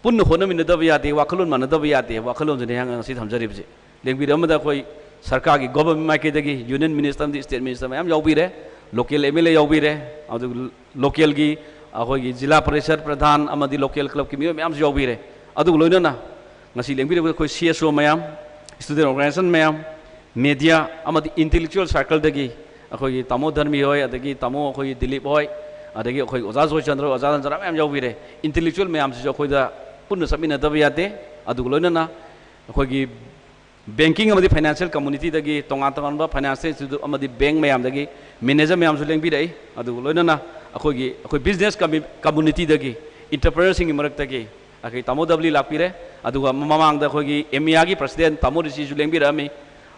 ꯄꯨꯟꯅ ꯍꯣꯠꯅꯃꯤꯟꯅꯗꯕ ꯌꯥꯗꯦ, ꯋꯥꯈꯜꯂꯣꯟ ꯃꯥꯟꯅꯗꯕ ꯌꯥꯗꯦ꯫ ꯋꯥꯈꯜꯂꯣꯟꯁꯤꯅꯤ ꯑꯩꯍꯥꯛꯅ ꯉꯁꯤ ꯊꯝꯖꯔꯤꯕꯁꯤ꯫ ꯂꯦꯡꯕꯤꯔꯛ ꯑꯃꯗ ꯑꯩꯈꯣꯏ ꯁꯔꯀꯥꯔꯒꯤ, government ꯃꯥꯏꯀꯩꯗꯒꯤ union minister ꯑꯃꯗꯤ state minister ꯃꯌꯥꯝ ꯌꯥꯎꯕꯤꯔꯦ, local MLA ꯌꯥꯎꯕꯤꯔꯦ, ꯑꯗꯨꯒ localꯒꯤ ꯑꯩꯈꯣꯏꯒꯤ ꯖꯤꯂꯥ ꯄꯔꯤꯁꯠ ꯄ꯭ꯔꯙꯥꯟ ꯑꯃꯗꯤ local clubꯀꯤ ꯃꯤꯑꯣꯏ ꯃꯌꯥꯝꯁꯨ ꯌꯥꯎꯕꯤꯔꯦ꯫ ꯑꯗꯨꯒ ꯂꯣꯏꯅꯅ ꯉꯁꯤ ꯂꯦꯡꯕꯤꯔꯛꯄꯗ ꯑꯩꯈꯣꯏ CSO ꯃꯌꯥꯝ, student organization ꯃꯌꯥꯝ, media ꯑꯃꯗꯤ intellectual circleꯗꯒꯤ ꯑꯩꯈꯣꯏꯒꯤ ꯇꯥꯃꯣ ꯙꯔꯃꯤ ꯍꯣꯏ, ꯑꯗꯒꯤ ꯇꯥꯃꯣ ꯑꯩꯈꯣꯏꯒꯤ ꯗꯤꯂꯤꯞ ꯍꯣꯏ, ꯑꯗꯒꯤ ꯑꯩꯈꯣꯏ ꯑꯣꯖꯥ ꯖꯣꯏꯆꯟꯗ꯭ꯔ, ꯑꯣꯖꯥ ꯔꯟꯖꯅꯥ ꯃꯌꯥꯝ ꯌꯥꯎꯕꯤꯔꯦ꯫ Intellectual ꯃꯌꯥꯝꯁꯤꯁꯨ ꯑꯩꯈꯣꯏꯗ ꯄꯨꯟꯅ ꯆꯠꯃꯤꯟꯅꯗꯕ ꯌꯥꯗꯦ꯫ ꯑꯗꯨꯒ ꯂꯣꯏꯅꯅ ꯑꯩꯈꯣꯏꯒꯤ Banking ꯑꯃꯗꯤ financial communityꯗꯒꯤ ꯇꯣꯉꯥꯟ ꯇꯣꯉꯥꯟꯕ financial institute ꯑꯃꯗꯤ bank ꯃꯌꯥꯝꯗꯒꯤ manager ꯃꯌꯥꯝꯁꯨ ꯂꯦꯡꯕꯤꯔꯛꯏ꯫ ꯑꯗꯨꯒ ꯂꯣꯏꯅꯅ ꯑꯩꯈꯣꯏꯒꯤ, ꯑꯩꯈꯣꯏ business commu-, communityꯗꯒꯤ entrepreneurꯁꯤꯡꯒꯤ ꯃꯔꯛꯇꯒꯤ ꯑꯩꯈꯣꯏ ꯇꯥꯃꯣ ꯗꯕꯂꯤ ꯂꯥꯛꯄꯤꯔꯦ꯫ ꯑꯗꯨꯒ ꯃꯃꯥꯡꯗ ꯑꯩꯈꯣꯏꯒꯤ ꯑꯦꯃꯤꯌꯥꯒꯤ president ꯇꯥꯃꯣ ꯔꯤꯁꯤꯁꯨ ꯂꯦꯡꯕꯤꯔꯛꯑꯝꯃꯤ꯫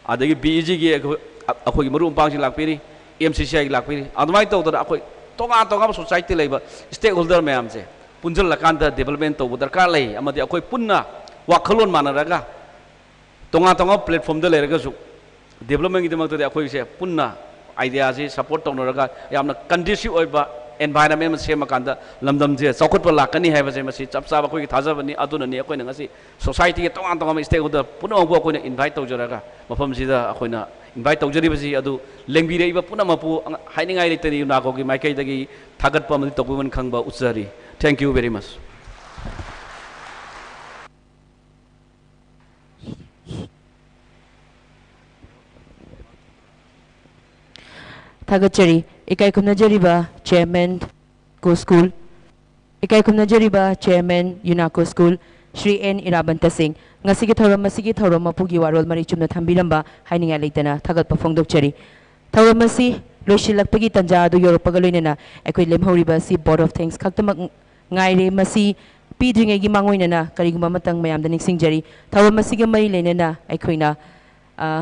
ꯑꯗꯒꯤ BEGꯒꯤ ꯑꯩꯈꯣꯏ, ꯑꯩꯈꯣꯏꯒꯤ ꯃꯔꯨꯞ ꯃꯄꯥꯡꯁꯤꯡ ꯂꯥꯛꯄꯤꯔꯤ, MCCIꯒꯤ ꯂꯥꯛꯄꯤꯔꯤ꯫ ꯑꯗꯨꯃꯥꯏꯅ ꯇꯧꯗꯅ ꯑꯩꯈꯣꯏ ꯇꯣꯉꯥꯟ ꯇꯣꯉꯥꯟꯕ society ꯂꯩꯕ stakeholder ꯃꯌꯥꯝꯁꯦ ꯄꯨꯟꯁꯤꯜꯂꯀꯥꯟꯗ development ꯇꯧꯕ ꯗꯔꯀꯥꯔ ꯂꯩ꯫ ꯑꯃꯗꯤ ꯑꯩꯈꯣꯏ ꯄꯨꯟꯅ ꯋꯥꯈꯜꯂꯣꯟ ꯃꯥꯟꯅꯔꯒ ꯇꯣꯉꯥꯟ ꯇꯣꯉꯥꯟꯕ platformꯗ ꯂꯩꯔꯒꯁꯨ developmentꯒꯤꯗꯃꯛꯇꯗꯤ ꯑꯩꯈꯣꯏꯁꯦ ꯄꯨꯟꯅ ideaꯁꯤ support ꯇꯧꯅꯔꯒ ꯌꯥꯝꯅ conducive ꯑꯣꯏꯕ environment ꯑꯃ ꯁꯦꯝꯃꯀꯥꯟꯗ ꯂꯝꯗꯝꯁꯦ ꯆꯥꯎꯈꯠꯄ ꯂꯥꯛꯀꯅꯤ ꯍꯥꯏꯕꯁꯦ ꯃꯁꯤ ꯆꯞ ꯆꯥꯕ ꯑꯩꯈꯣꯏꯒꯤ ꯊꯥꯖꯕꯅꯤ꯫ ꯑꯗꯨꯅꯅꯤ ꯑꯩꯈꯣꯏꯅ ꯉꯁꯤ societyꯒꯤ ꯇꯣꯉꯥꯟ ꯇꯣꯉꯥꯟꯕ stakeholder ꯄꯨꯝꯅꯃꯛꯄꯨ ꯑꯩꯈꯣꯏꯅ invite ꯇꯧꯖꯔꯒ ꯃꯐꯝꯁꯤꯗ ꯑꯩꯈꯣꯏꯅ invite ꯇꯧꯖꯔꯤꯕꯁꯤ꯫ ꯑꯗꯨ ꯂꯦꯡꯕꯤꯔꯛꯏꯕ ꯄꯨꯝꯅꯃꯛꯄꯨ ꯍꯥꯏꯅꯤꯡꯉꯥꯏ ꯂꯩꯇꯅ UNACOꯒꯤ ꯃꯥꯏꯀꯩꯗꯒꯤ ꯊꯥꯒꯠꯄ ꯑꯃꯗꯤ ꯇꯧꯕꯤꯃꯜ ꯈꯪꯕ ꯎꯠꯆꯔꯤ꯫ Thank you very much꯫ ꯊꯥꯒꯠꯆꯔꯤ꯫ ꯏꯀꯥꯏ ꯈꯨꯝꯅꯖꯔꯤꯕ chairman ꯀꯣ school, ꯏꯀꯥꯏ ꯈꯨꯝꯅꯖꯔꯤꯕ chairman UNACO school Shri N Irabanta Singh, ꯉꯁꯤꯒꯤ ꯊꯧꯔꯝ ꯑꯁꯤꯒꯤ ꯊꯧꯔꯝ ꯃꯄꯨꯒꯤ ꯋꯥꯔꯣꯜ ꯃꯔꯤꯛ ꯆꯨꯝꯅ ꯊꯝꯕꯤꯔꯝꯕ ꯍꯥꯏꯅꯤꯡꯉꯥꯏ ꯂꯩꯇꯅ ꯊꯥꯒꯠꯄ ꯐꯣꯡꯗꯣꯛꯆꯔꯤ꯫ ꯊꯧꯔꯝ ꯑꯁꯤ ꯂꯣꯏꯁꯤꯜꯂꯛꯄꯒꯤ ꯇꯥꯟꯖꯥ ꯑꯗꯨ ꯌꯧꯔꯛꯄꯒ ꯂꯣꯏꯅꯅ ꯑꯩꯈꯣꯏ ꯂꯦꯝꯍꯧꯔꯤꯕ ꯑꯁꯤ vote of thanks ꯈꯛꯇꯃꯛ ꯉꯥꯏꯔꯦ꯫ ꯃꯁꯤ ꯄꯤꯗ꯭ꯔꯤꯉꯩꯒꯤ ꯃꯥꯡꯑꯣꯏꯅꯅ ꯀꯔꯤꯒꯨꯝꯕ ꯑꯃꯇꯪ ꯃꯌꯥꯝꯗ ꯅꯤꯡꯁꯤꯡꯖꯔꯤ꯫ ꯊꯧꯔꯝ ꯑꯁꯤꯒ ꯃꯔꯤ ꯂꯩꯅꯅ ꯑꯩꯈꯣꯏꯅ, ꯑ,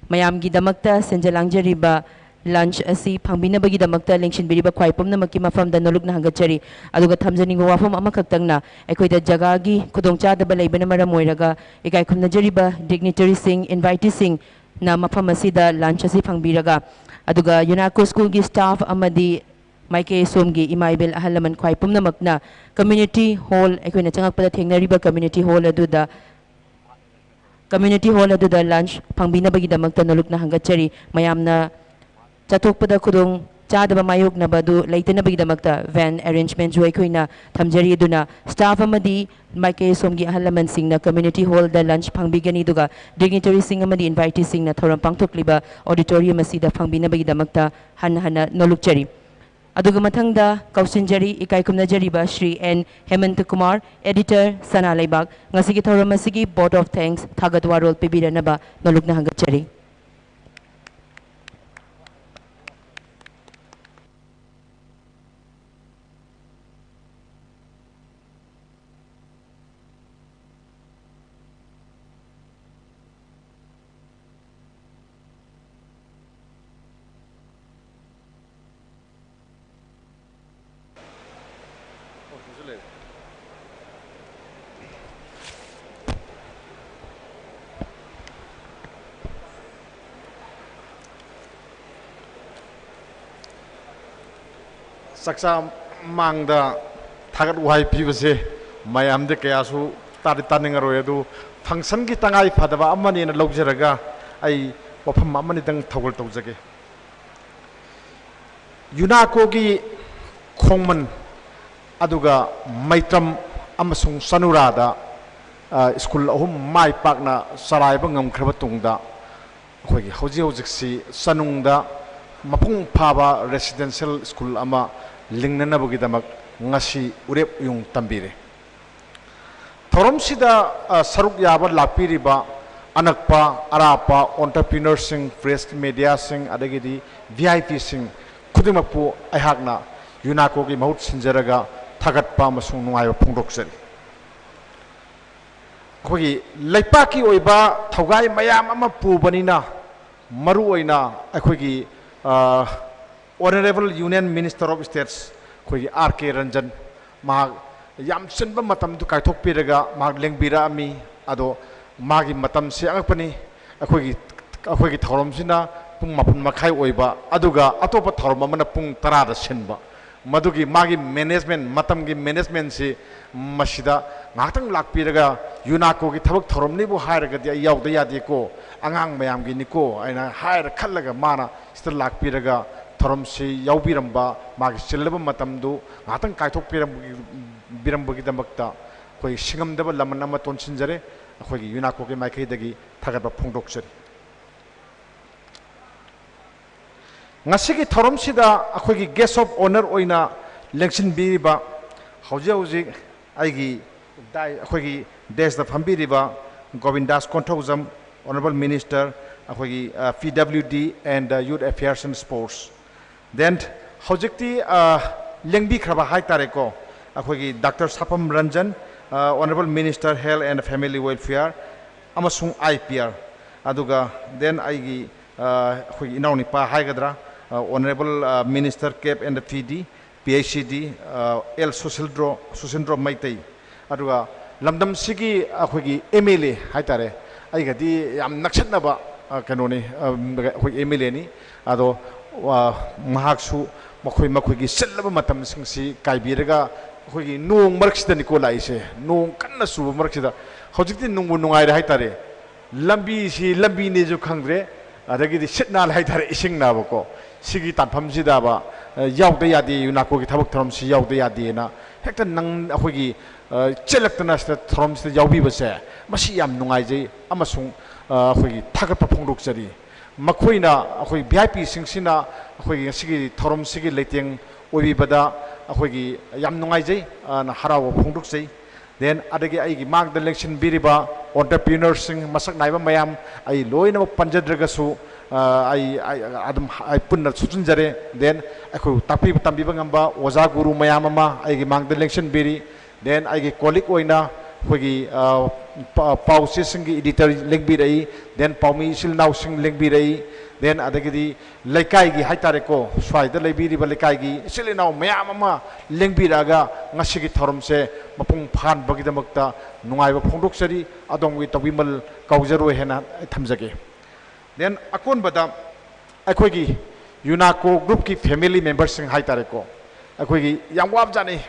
ꯃꯌꯥꯝꯒꯤꯗꯃꯛꯇ ꯁꯤꯟꯖ ꯂꯥꯡꯖꯔꯤꯕ lunch ꯑꯁꯤ ꯐꯪꯕꯤꯅꯕꯒꯤꯗꯃꯛꯇ ꯂꯦꯡꯁꯤꯟꯕꯤꯔꯤꯕ ꯈ꯭ꯋꯥꯏ ꯄꯨꯝꯅꯃꯛꯀꯤ ꯃꯐꯝꯗ ꯅꯣꯂꯨꯛꯅ ꯍꯪꯒꯠꯆꯔꯤ꯫ ꯑꯗꯨꯒ ꯊꯝꯖꯅꯤꯡꯕ ꯋꯥꯐꯝ ꯑꯃꯈꯛꯇꯪꯅ, ꯑꯩꯈꯣꯏꯗ ꯖꯒꯥꯒꯤ ꯈꯨꯗꯣꯡꯆꯥꯗꯕ ꯂꯩꯕꯅ ꯃꯔꯝ ꯑꯣꯏꯔꯒ ꯏꯀꯥꯏ ꯈꯨꯝꯅꯖꯔꯤꯕ dignitaryꯁꯤꯡ, inviteeꯁꯤꯡꯅ ꯃꯐꯝ ꯑꯁꯤꯗ lunch ꯑꯁꯤ ꯐꯪꯕꯤꯔꯒ, ꯑꯗꯨꯒ UNACO schoolꯒꯤ staff ꯑꯃꯗꯤ ꯃꯥꯏꯀꯩ ꯑꯁꯣꯝꯒꯤ ꯏꯃꯥ ꯏꯕꯦꯜ ꯑꯍꯜ ꯂꯃꯟ ꯈ꯭ꯋꯥꯏ ꯄꯨꯝꯅꯃꯛꯅ community hall, ꯑꯩꯈꯣꯏꯅ ꯆꯪꯉꯛꯄꯗ ꯊꯦꯡꯅꯔꯤꯕ community hall ꯑꯗꯨꯗ, community hall ꯑꯗꯨꯗ lunch ꯐꯪꯕꯤꯅꯕꯒꯤꯗꯃꯛꯇ ꯅꯣꯂꯨꯛꯅ ꯍꯪꯒꯠꯆꯔꯤ꯫ ꯃꯌꯥꯝꯅ ꯆꯠꯊꯣꯛꯄꯗ ꯈꯨꯗꯣꯡ ꯆꯥꯗꯕ ꯃꯥꯌꯣꯛꯅꯕ ꯑꯗꯨ ꯂꯩꯇꯅꯕꯒꯤꯗꯃꯛꯇ van arrangementꯁꯨ ꯑꯩꯈꯣꯏꯅ ꯊꯝꯖꯔꯤ꯫ ꯑꯗꯨꯅ staff ꯑꯃꯗꯤ ꯃꯥꯏꯀꯩ ꯑꯁꯣꯝꯒꯤ ꯑꯍꯜ ꯂꯃꯟꯁꯤꯡꯅ community hallꯗ lunch ꯐꯪꯕꯤꯒꯅꯤ, ꯑꯗꯨꯒ dignitaryꯁꯤꯡ ꯑꯃꯗꯤ inviteeꯁꯤꯡꯅ ꯊꯧꯔꯝ ꯄꯥꯡꯊꯣꯛꯂꯤꯕ auditorium ꯑꯁꯤꯗ ꯐꯪꯕꯤꯅꯕꯒꯤꯗꯃꯛꯇ ꯍꯟꯅ ꯍꯟꯅ ꯅꯣꯂꯨꯛꯆꯔꯤ꯫ ꯑꯗꯨꯒ ꯃꯊꯪꯗ ꯀꯧꯁꯤꯟꯖꯔꯤ, ꯏꯀꯥꯏ ꯈꯨꯝꯅꯖꯔꯤꯕ ꯁ꯭ꯔꯤ ꯑꯦꯟ ꯍꯦꯃꯟꯇ ꯀꯨꯃꯥꯔ, editor, ꯁꯅꯥ ꯂꯩꯕꯥꯛ, ꯉꯁꯤꯒꯤ ꯊꯧꯔꯝ ꯑꯁꯤꯒꯤ vote of thanks, ꯊꯥꯒꯠ ꯋꯥꯔꯣꯜ ꯄꯤꯕꯤꯔꯅꯕ ꯅꯣꯂꯨꯛꯅ ꯍꯪꯒꯠꯆꯔꯤ꯫ ꯆꯥꯛꯆꯥ ꯃꯥꯡꯗ ꯊꯥꯒꯠ ꯋꯥꯍꯩ ꯄꯤꯕꯁꯦ ꯃꯌꯥꯝꯗꯤ ꯀꯌꯥꯁꯨ ꯇꯥꯗꯤ ꯇꯥꯅꯤꯡꯉꯔꯣꯏ, ꯑꯗꯨ functionꯒꯤ ꯇꯉꯥꯏ ꯐꯗꯕ ꯑꯃꯅꯦꯅ ꯂꯧꯖꯔꯒ ꯑꯩ ꯋꯥꯐꯝ ꯑꯃꯅꯤꯗꯪ ꯊꯧꯒꯜ ꯇꯧꯖꯒꯦ꯫ UNACOꯒꯤ ꯈꯣꯡꯃꯟ, ꯑꯗꯨꯒ ꯃꯩꯇ꯭ꯔꯝ ꯑꯃꯁꯨꯡ ꯆꯅꯨꯔꯥꯗ, ꯑ, ꯁ꯭ꯀꯨꯜ ꯑꯍꯨꯝ ꯃꯥꯏ ꯄꯥꯛꯅ ꯆꯂꯥꯏꯕ ꯉꯝꯈ꯭ꯔꯕ ꯇꯨꯡꯗ, ꯑꯩꯈꯣꯏꯒꯤ ꯍꯧꯖꯤꯛ ꯍꯧꯖꯤꯛꯁꯤ ꯆꯅꯨꯡꯗ ꯃꯄꯨꯡ ꯐꯥꯕ residential ꯁ꯭ꯀꯨꯜ ꯑꯃ ꯂꯤꯡꯅꯅꯕꯒꯤꯗꯃꯛ ꯉꯁꯤ ꯎꯔꯦꯞ ꯎꯌꯨꯡ ꯇꯝꯕꯤꯔꯦ꯫ ꯊꯧꯔꯝꯁꯤꯗ, ꯑ, ꯁꯔꯨꯛ ꯌꯥꯕ ꯂꯥꯛꯄꯤꯔꯤꯕ ꯑꯅꯛꯄ ꯑꯔꯥꯞꯄ entrepreneurꯁꯤꯡ, press mediaꯁꯤꯡ, ꯑꯗꯒꯤꯗꯤ VIPꯁꯤꯡ ꯈꯨꯗꯤꯡꯃꯛꯄꯨ ꯑꯩꯍꯥꯛꯅ UNACOꯒꯤ ꯃꯍꯨꯠ ꯁꯤꯟꯖꯔꯒ ꯊꯥꯒꯠꯄ ꯑꯃꯁꯨꯡ ꯅꯨꯡꯉꯥꯏꯕ ꯐꯣꯡꯗꯣꯛꯆꯔꯤ꯫ ꯑꯩꯈꯣꯏꯒꯤ ꯂꯩꯄꯥꯛꯀꯤ ꯑꯣꯏꯕ ꯊꯧꯒꯥꯏ ꯃꯌꯥꯝ ꯑꯃ ꯄꯨꯕꯅꯤꯅ, ꯃꯔꯨꯑꯣꯏꯅ ꯑꯩꯈꯣꯏꯒꯤ, ꯑ, Honourable Union Minister of States ꯑꯩꯈꯣꯏꯒꯤ R K Ranjan, ꯃꯍꯥꯛ ꯌꯥꯝ ꯆꯤꯟꯕ ꯃꯇꯝꯗꯨ ꯀꯥꯏꯊꯣꯛꯄꯤꯔꯒ ꯃꯍꯥꯛ ꯂꯦꯡꯕꯤꯔꯛꯑꯝꯃꯤ꯫ ꯑꯗꯣ ꯃꯥꯒꯤ ꯃꯇꯝꯁꯦ ꯑꯉꯛꯄꯅꯤ꯫ ꯑꯩꯈꯣꯏꯒꯤ, ꯑꯩꯈꯣꯏꯒꯤ ꯊꯧꯔꯝꯁꯤꯅ ꯄꯨꯡ ꯃꯥꯄꯟ ꯃꯈꯥꯏ ꯑꯣꯏꯕ, ꯑꯗꯨꯒ ꯑꯇꯣꯞꯄ ꯊꯧꯔꯝ ꯑꯃꯅ ꯄꯨꯡ ꯇꯔꯥꯗ ꯁꯤꯟꯕ꯫ ꯃꯗꯨꯒꯤ ꯃꯥꯒꯤ management, ꯃꯇꯝꯒꯤ managementꯁꯤ ꯃꯁꯤꯗ ꯉꯥꯏꯍꯥꯛꯇꯪ ꯂꯥꯛꯄꯤꯔꯒ, UNACOꯒꯤ ꯊꯕꯛ ꯊꯧꯔꯝꯅꯤꯕꯨ ꯍꯥꯏꯔꯒꯗꯤ ꯑꯩ ꯌꯥꯎꯗ ꯌꯥꯗꯦꯀꯣ, ꯑꯉꯥꯡ ꯃꯌꯥꯝꯒꯤꯅꯤꯀꯣ ꯍꯥꯏꯅ ꯍꯥꯏꯔ ꯈꯜꯂꯒ ꯃꯥꯅ ꯁꯤꯗ ꯂꯥꯛꯄꯤꯔꯒ ꯊꯧꯔꯝꯁꯤ ꯌꯥꯎꯕꯤꯔꯝꯕ, ꯃꯥꯒꯤ ꯆꯤꯜꯂꯕ ꯃꯇꯝꯗꯨ ꯉꯥꯏꯍꯥꯛꯇꯪ ꯀꯥꯏꯊꯣꯛꯄꯤꯔꯝꯕꯒꯤ-, ꯕꯤꯔꯝꯕꯒꯤꯗꯃꯛꯇ ꯑꯩꯈꯣꯏ ꯁꯤꯡꯉꯝꯗꯕ ꯂꯃꯟ ꯑꯃ ꯇꯣꯟꯁꯤꯟꯖꯔꯦ꯫ ꯑꯩꯈꯣꯏꯒꯤ UNACOꯒꯤ ꯃꯥꯏꯀꯩꯗꯒꯤ ꯊꯥꯒꯠꯄ ꯐꯣꯡꯗꯣꯛꯆꯔꯤ꯫ ꯉꯁꯤꯒꯤ ꯊꯧꯔꯝꯁꯤꯗ ꯑꯩꯈꯣꯏꯒꯤ guest of honour ꯑꯣꯏꯅ ꯂꯦꯡꯁꯤꯟꯕꯤꯔꯤꯕ, ꯍꯧꯖꯤꯛ ꯍꯧꯖꯤꯛ ꯑꯩꯒꯤ ꯗꯥꯏ-, ꯑꯩꯈꯣꯏꯒꯤ dais ꯇ ꯐꯝꯕꯤꯔꯤꯕ ꯒꯣꯕꯤꯟꯗꯥꯁ ꯀꯣꯟꯊꯧꯖꯝ, Honourable Minister, ꯑꯩꯈꯣꯏꯒꯤ, ꯑ, P W D and, ꯑ, Youth Affairs and Sports꯫ Then ꯍꯧꯖꯤꯛꯇꯤ, ꯑ, ꯂꯦꯡꯕꯤꯈ꯭ꯔꯕ ꯍꯥꯏ ꯇꯥꯔꯦꯀꯣ, ꯑꯩꯈꯣꯏꯒꯤ ꯗꯥꯛꯇꯔ ꯁꯥꯐꯝ ꯔꯟꯖꯟ, ꯑ, Honourable Minister Health and Family Welfare ꯑꯃꯁꯨꯡ I P R, ꯑꯗꯨꯒ then ꯑꯩꯒꯤ, ꯑ, ꯑꯩꯈꯣꯏꯒꯤ ꯏꯅꯥꯎꯅꯨꯄꯥ ꯍꯥꯏꯒꯗ꯭ꯔꯥ, ꯑ, Honourable, ꯑ, Minister Cap and P D, P H E D, ꯑ, ꯑꯦꯜ ꯁꯨꯁꯤꯜꯗ꯭ꯔꯣ, ꯁꯨꯁꯤꯟꯗ꯭ꯔꯣ ꯃꯩꯇꯩ, ꯑꯗꯨꯒ ꯂꯝꯗꯝꯁꯤꯒꯤ ꯑꯩꯈꯣꯏꯒꯤ M L A ꯍꯥꯏ ꯇꯥꯔꯦ, ꯑꯩꯒꯗꯤ ꯌꯥꯝ ꯅꯛꯁꯤꯟꯅꯕ, ꯑ, ꯀꯩꯅꯣꯅꯤ, ꯑ, ꯑꯩꯈꯣꯏ M L A ꯅꯤ꯫ ꯑꯗꯣ, ꯑ, ꯃꯍꯥꯛꯁꯨ ꯃꯈꯣꯏ ꯃꯈꯣꯏꯒꯤ ꯆꯤꯜꯂꯕ ꯃꯇꯝꯁꯤꯡꯁꯤ ꯀꯥꯏꯕꯤꯔꯒ ꯑꯩꯈꯣꯏꯒꯤ ꯅꯣꯡ ꯃꯔꯛꯁꯤꯗꯅꯤꯀꯣ ꯂꯥꯛꯏꯁꯦ, ꯅꯣꯡ ꯀꯟꯅ ꯆꯨꯕ ꯃꯔꯛꯁꯤꯗ꯫ ꯍꯧꯖꯤꯛꯇꯤ ꯅꯨꯡꯕꯨ ꯅꯨꯡꯉꯥꯏꯔꯦ ꯍꯥꯏ ꯇꯥꯔꯦ꯫ ꯂꯝꯕꯤꯁꯤ ꯂꯝꯕꯤꯅꯦꯁꯨ ꯈꯪꯗ꯭ꯔꯦ, ꯑꯗꯒꯤꯗꯤ ꯁꯤꯠ ꯅꯥꯜꯂꯦ ꯍꯥꯏ ꯇꯥꯔꯦ, ꯏꯁꯤꯡ ꯅꯥꯕꯀꯣ꯫ ꯁꯤꯒꯤ ꯇꯥꯟꯐꯝꯁꯤꯗꯕ, ꯑ, ꯌꯥꯎꯗ ꯌꯥꯗꯦ, ꯌꯨꯅꯥꯀꯣꯒꯤ ꯊꯕꯛ ꯊꯧꯔꯝꯁꯤ ꯌꯥꯎꯗ ꯌꯥꯗꯦꯅ ꯍꯦꯛꯇ ꯅꯪ ꯑꯩꯈꯣꯏꯒꯤ, ꯑ, ꯆꯦꯜꯂꯛꯇꯅ ꯁꯤꯗ ꯊꯧꯔꯝꯁꯤꯗ ꯌꯥꯎꯕꯤꯕꯁꯦ, ꯃꯁꯤ ꯌꯥꯝ ꯅꯨꯡꯉꯥꯏꯖꯩ ꯑꯃꯁꯨꯡ, ꯑ, ꯑꯩꯈꯣꯏꯒꯤ ꯊꯥꯒꯠꯄ ꯐꯣꯡꯗꯣꯛꯆꯔꯤ꯫ ꯃꯈꯣꯏꯅ, ꯑꯩꯈꯣꯏ V I P ꯁꯤꯡꯁꯤꯅ ꯑꯩꯈꯣꯏꯒꯤ ꯉꯁꯤꯒꯤ ꯊꯧꯔꯝꯁꯤꯒꯤ ꯂꯩꯇꯦꯡ ꯑꯣꯏꯕꯤꯕꯗ ꯑꯩꯈꯣꯏꯒꯤ ꯌꯥꯝ ꯅꯨꯡꯉꯥꯏꯖꯩ, ꯑꯅ ꯍꯔꯥꯎꯕ ꯐꯣꯡꯗꯣꯛꯆꯩ꯫ Then ꯑꯗꯒꯤ ꯑꯩꯒꯤ ꯃꯥꯡꯗ ꯂꯦꯡꯁꯤꯟꯕꯤꯔꯤꯕ entrepreneur ꯁꯤꯡ, ꯃꯁꯛ ꯅꯥꯏꯕ ꯃꯌꯥꯝ, ꯑꯩ ꯂꯣꯏꯅꯃꯛ ꯄꯟꯖꯗ꯭ꯔꯒꯁꯨ, ꯑ, ꯑꯩ, ꯑꯩ ꯑꯗꯨꯝ ꯑꯩ ꯄꯨꯟꯅ ꯁꯨꯞꯆꯤꯟꯖꯔꯦ꯫ Then ꯑꯩꯈꯣꯏꯕꯨ ꯇꯥꯛꯄꯤꯕ ꯇꯝꯕꯤꯕ ꯉꯝꯕ ꯑꯣꯖꯥ ꯒꯨꯔꯨ ꯃꯌꯥꯝ ꯑꯃ ꯑꯩꯒꯤ ꯃꯥꯡꯗ ꯂꯦꯡꯁꯤꯟꯕꯤꯔꯤ꯫ Then ꯑꯩꯒꯤ colleague ꯑꯣꯏꯅ ꯑꯩꯈꯣꯏꯒꯤ, ꯑ, ꯄ-, ꯄꯥꯎ ꯆꯦꯁꯤꯡꯒꯤ editor ꯂꯦꯡꯕꯤꯔꯛꯏ, then ꯄꯥꯎꯃꯤ ꯏꯆꯤꯜ ꯏꯅꯥꯎꯁꯤꯡ ꯂꯦꯡꯕꯤꯔꯛꯏ, then ꯑꯗꯒꯤꯗꯤ ꯂꯩꯀꯥꯏꯒꯤ ꯍꯥꯏ ꯇꯥꯔꯦꯀꯣ, ꯁ꯭ꯋꯥꯏꯗ ꯂꯩꯕꯤꯔꯤꯕ ꯂꯩꯀꯥꯏꯒꯤ ꯏꯆꯤꯜ ꯏꯅꯥꯎ ꯃꯌꯥꯝ ꯑꯃ ꯂꯦꯡꯕꯤꯔꯛꯑꯒ ꯉꯁꯤꯒꯤ ꯊꯧꯔꯝꯁꯦ ꯃꯄꯨꯡ ꯐꯥꯍꯟꯕꯒꯤꯗꯃꯛꯇ ꯅꯨꯡꯉꯥꯏꯕ ꯐꯣꯡꯗꯣꯛꯆꯔꯤ꯫ ꯑꯗꯣꯝꯒꯤ ꯇꯧꯕꯤꯃꯜ ꯀꯥꯎꯖꯔꯣꯏ ꯍꯥꯏꯅ ꯑꯩ ꯊꯝꯖꯒꯦ꯫ Then ꯑꯀꯣꯟꯕꯗ ꯑꯩꯈꯣꯏꯒꯤ ꯌꯨꯅꯥꯀꯣ group ꯀꯤ family member ꯁꯤꯡ ꯍꯥꯏ ꯇꯥꯔꯦꯀꯣ, ꯑꯩꯈꯣꯏꯒꯤ ꯌꯥꯝ ꯋꯥꯕꯖꯥꯠꯅꯤ꯫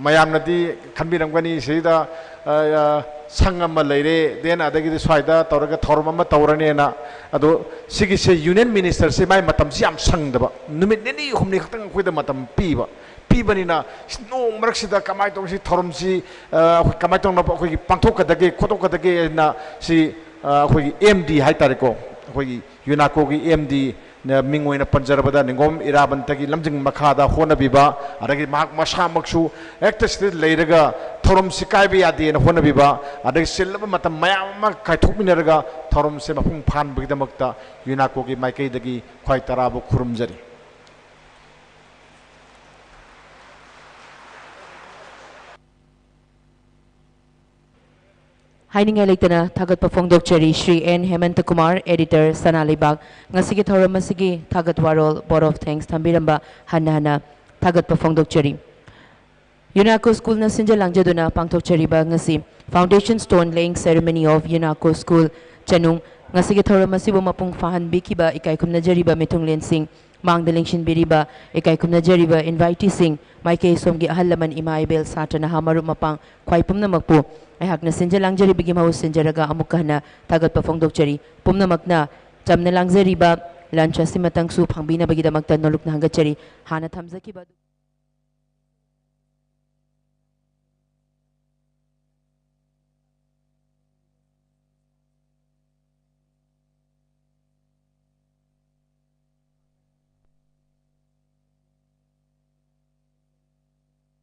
ꯃꯌꯥꯝꯅꯗꯤ ꯈꯟꯕꯤꯔꯝꯒꯅꯤ ꯁꯤꯗ, ꯑ, ꯑ, ꯁꯪ ꯑꯃ ꯂꯩꯔꯦ, then ꯑꯗꯒꯤꯗꯤ ꯁ꯭ꯋꯥꯏꯗ ꯇꯧꯔꯒ ꯊꯧꯔꯝ ꯑꯃ ꯇꯧꯔꯅꯦꯅ꯫ ꯑꯗꯣ ꯁꯤꯒꯤꯁꯦ union minister ꯁꯦ ꯃꯥꯏ ꯃꯇꯝꯁꯤ ꯌꯥꯝ ꯁꯪꯗꯕ, ꯅꯨꯃꯤꯠ ꯅꯤꯅꯤ ꯍꯨꯝꯅꯤ ꯈꯛꯇꯪ ꯑꯩꯈꯣꯏꯗ ꯃꯇꯝ ꯄꯤꯕ, ꯄꯤꯕꯅꯤꯅ ꯅꯣꯡ ꯃꯔꯛꯁꯤꯗ ꯀꯃꯥꯏꯅ ꯇꯧꯁꯤ, ꯊꯧꯔꯝꯁꯤ, ꯑ, ꯑꯩꯈꯣꯏ ꯀꯃꯥꯏꯅ ꯇꯧꯅꯕ ꯑꯩꯈꯣꯏꯒꯤ ꯄꯥꯡꯊꯣꯛꯀꯗꯒꯦ, ꯈꯣꯠꯇꯣꯛꯀꯗꯒꯦ ꯍꯥꯏꯅ ꯁꯤ, ꯑ, ꯑꯩꯈꯣꯏꯒꯤ M D ꯍꯥꯏ ꯇꯥꯔꯦꯀꯣ, ꯑꯩꯈꯣꯏꯒꯤ ꯌꯨꯅꯥꯀꯣꯒꯤ M D ꯃꯤꯡ ꯑꯣꯏꯅ ꯄꯟꯖꯔꯕꯗ ꯅꯤꯡꯒꯣꯝ ꯏꯔꯥꯕꯟꯇꯒꯤ ꯂꯝꯖꯤꯡ ꯃꯈꯥꯗ ꯍꯣꯠꯅꯕꯤꯕ, ꯑꯗꯒꯤ ꯃꯍꯥꯛ ꯃꯁꯥꯃꯛꯁꯨ ꯍꯦꯛꯇ ꯁꯤꯗ ꯂꯩꯔꯒ ꯊꯧꯔꯝꯁꯤ ꯀꯥꯏꯕ ꯌꯥꯗꯦꯅ ꯍꯣꯠꯅꯕꯤꯕ, ꯑꯗꯒꯤ ꯆꯤꯜꯂꯕ ꯃꯇꯝ ꯃꯌꯥꯝ ꯑꯃ ꯀꯥꯏꯊꯣꯛꯃꯤꯟꯅꯔꯒ ꯊꯧꯔꯝꯁꯦ ꯃꯄꯨꯡ ꯐꯥꯍꯟꯕꯒꯤꯗꯃꯛꯇ UNACOꯒꯤ ꯃꯥꯏꯀꯩꯗꯒꯤ ꯈ꯭ꯋꯥꯏ ꯇꯔꯥꯕꯨ ꯈꯨꯔꯨꯝꯖꯔꯤ꯫ ꯍꯥꯏꯅꯤꯡꯉꯥꯏ ꯂꯩꯇꯅ ꯊꯥꯒꯠꯄ ꯐꯣꯡꯗꯣꯛꯆꯔꯤ ꯁ꯭ꯔꯤ ꯑꯦꯟ ꯍꯦꯃꯟꯇ ꯀꯨꯃꯥꯔ, editor, ꯁꯅꯥ ꯂꯩꯕꯥꯛ꯫ ꯉꯁꯤꯒꯤ ꯊꯧꯔꯝ ꯑꯁꯤꯒꯤ ꯊꯥꯒꯠ ꯋꯥꯔꯣꯜ, vote of thanks, ꯊꯝꯕꯤꯔꯝꯕ ꯍꯟꯅ ꯍꯟꯅ ꯊꯥꯒꯠꯄ ꯐꯣꯡꯗꯣꯛꯆꯔꯤ꯫ UNACO schoolꯅ ꯁꯤꯟꯖ ꯂꯥꯡꯖꯗꯨꯅ ꯄꯥꯡꯊꯣꯛꯆꯔꯤꯕ ꯉꯁꯤ foundation stone laying ceremony of UNACO school, ꯆꯅꯨꯡ꯫ ꯉꯁꯤꯒꯤ ꯊꯧꯔꯝ ꯑꯁꯤꯕꯨ ꯃꯄꯨꯡ ꯐꯥꯍꯟꯕꯤꯈꯤꯕ ꯏꯀꯥꯏ ꯈꯨꯝꯅꯖꯔꯤꯕ ꯃꯤꯊꯨꯡꯂꯦꯟꯁꯤꯡ, ꯃꯥꯡꯗ ꯂꯦꯡꯁꯤꯟꯕꯤꯔꯤꯕ ꯏꯀꯥꯏ ꯈꯨꯝꯅꯖꯔꯤꯕ inviteeꯁꯤꯡ, ꯃꯥꯏꯀꯩ ꯁꯣꯝꯒꯤ ꯑꯍꯜ ꯂꯃꯟ, ꯏꯃꯥ ꯏꯕꯦꯜ, ꯁꯥꯇ꯭ꯔ ꯅꯍꯥ ꯃꯔꯨꯞ ꯃꯄꯥꯡ, ꯈ꯭ꯋꯥꯏ ꯄꯨꯝꯅꯃꯛꯄꯨ ꯑꯩꯍꯥꯛꯅ ꯁꯤꯟꯖ ꯂꯥꯡꯖꯔꯤꯕꯒꯤ ꯃꯍꯨꯠ ꯁꯤꯟꯖꯔꯒ ꯑꯃꯨꯛꯀ ꯍꯟꯅ ꯊꯥꯒꯠꯄ ꯐꯣꯡꯗꯣꯛꯆꯔꯤ꯫ ꯄꯨꯝꯅꯃꯛꯅ ꯆꯝꯅ ꯂꯥꯡꯖꯔꯤꯕ lunch ꯑꯁꯤꯃꯇꯪꯁꯨ ꯐꯪꯕꯤꯅꯕꯒꯤꯗꯃꯛꯇ ꯅꯣꯂꯨꯛꯅ ꯍꯪꯒꯠꯆꯔꯤ꯫ ꯍꯥꯟꯅ ꯊꯝꯖꯈꯤꯕ ꯑꯗꯨ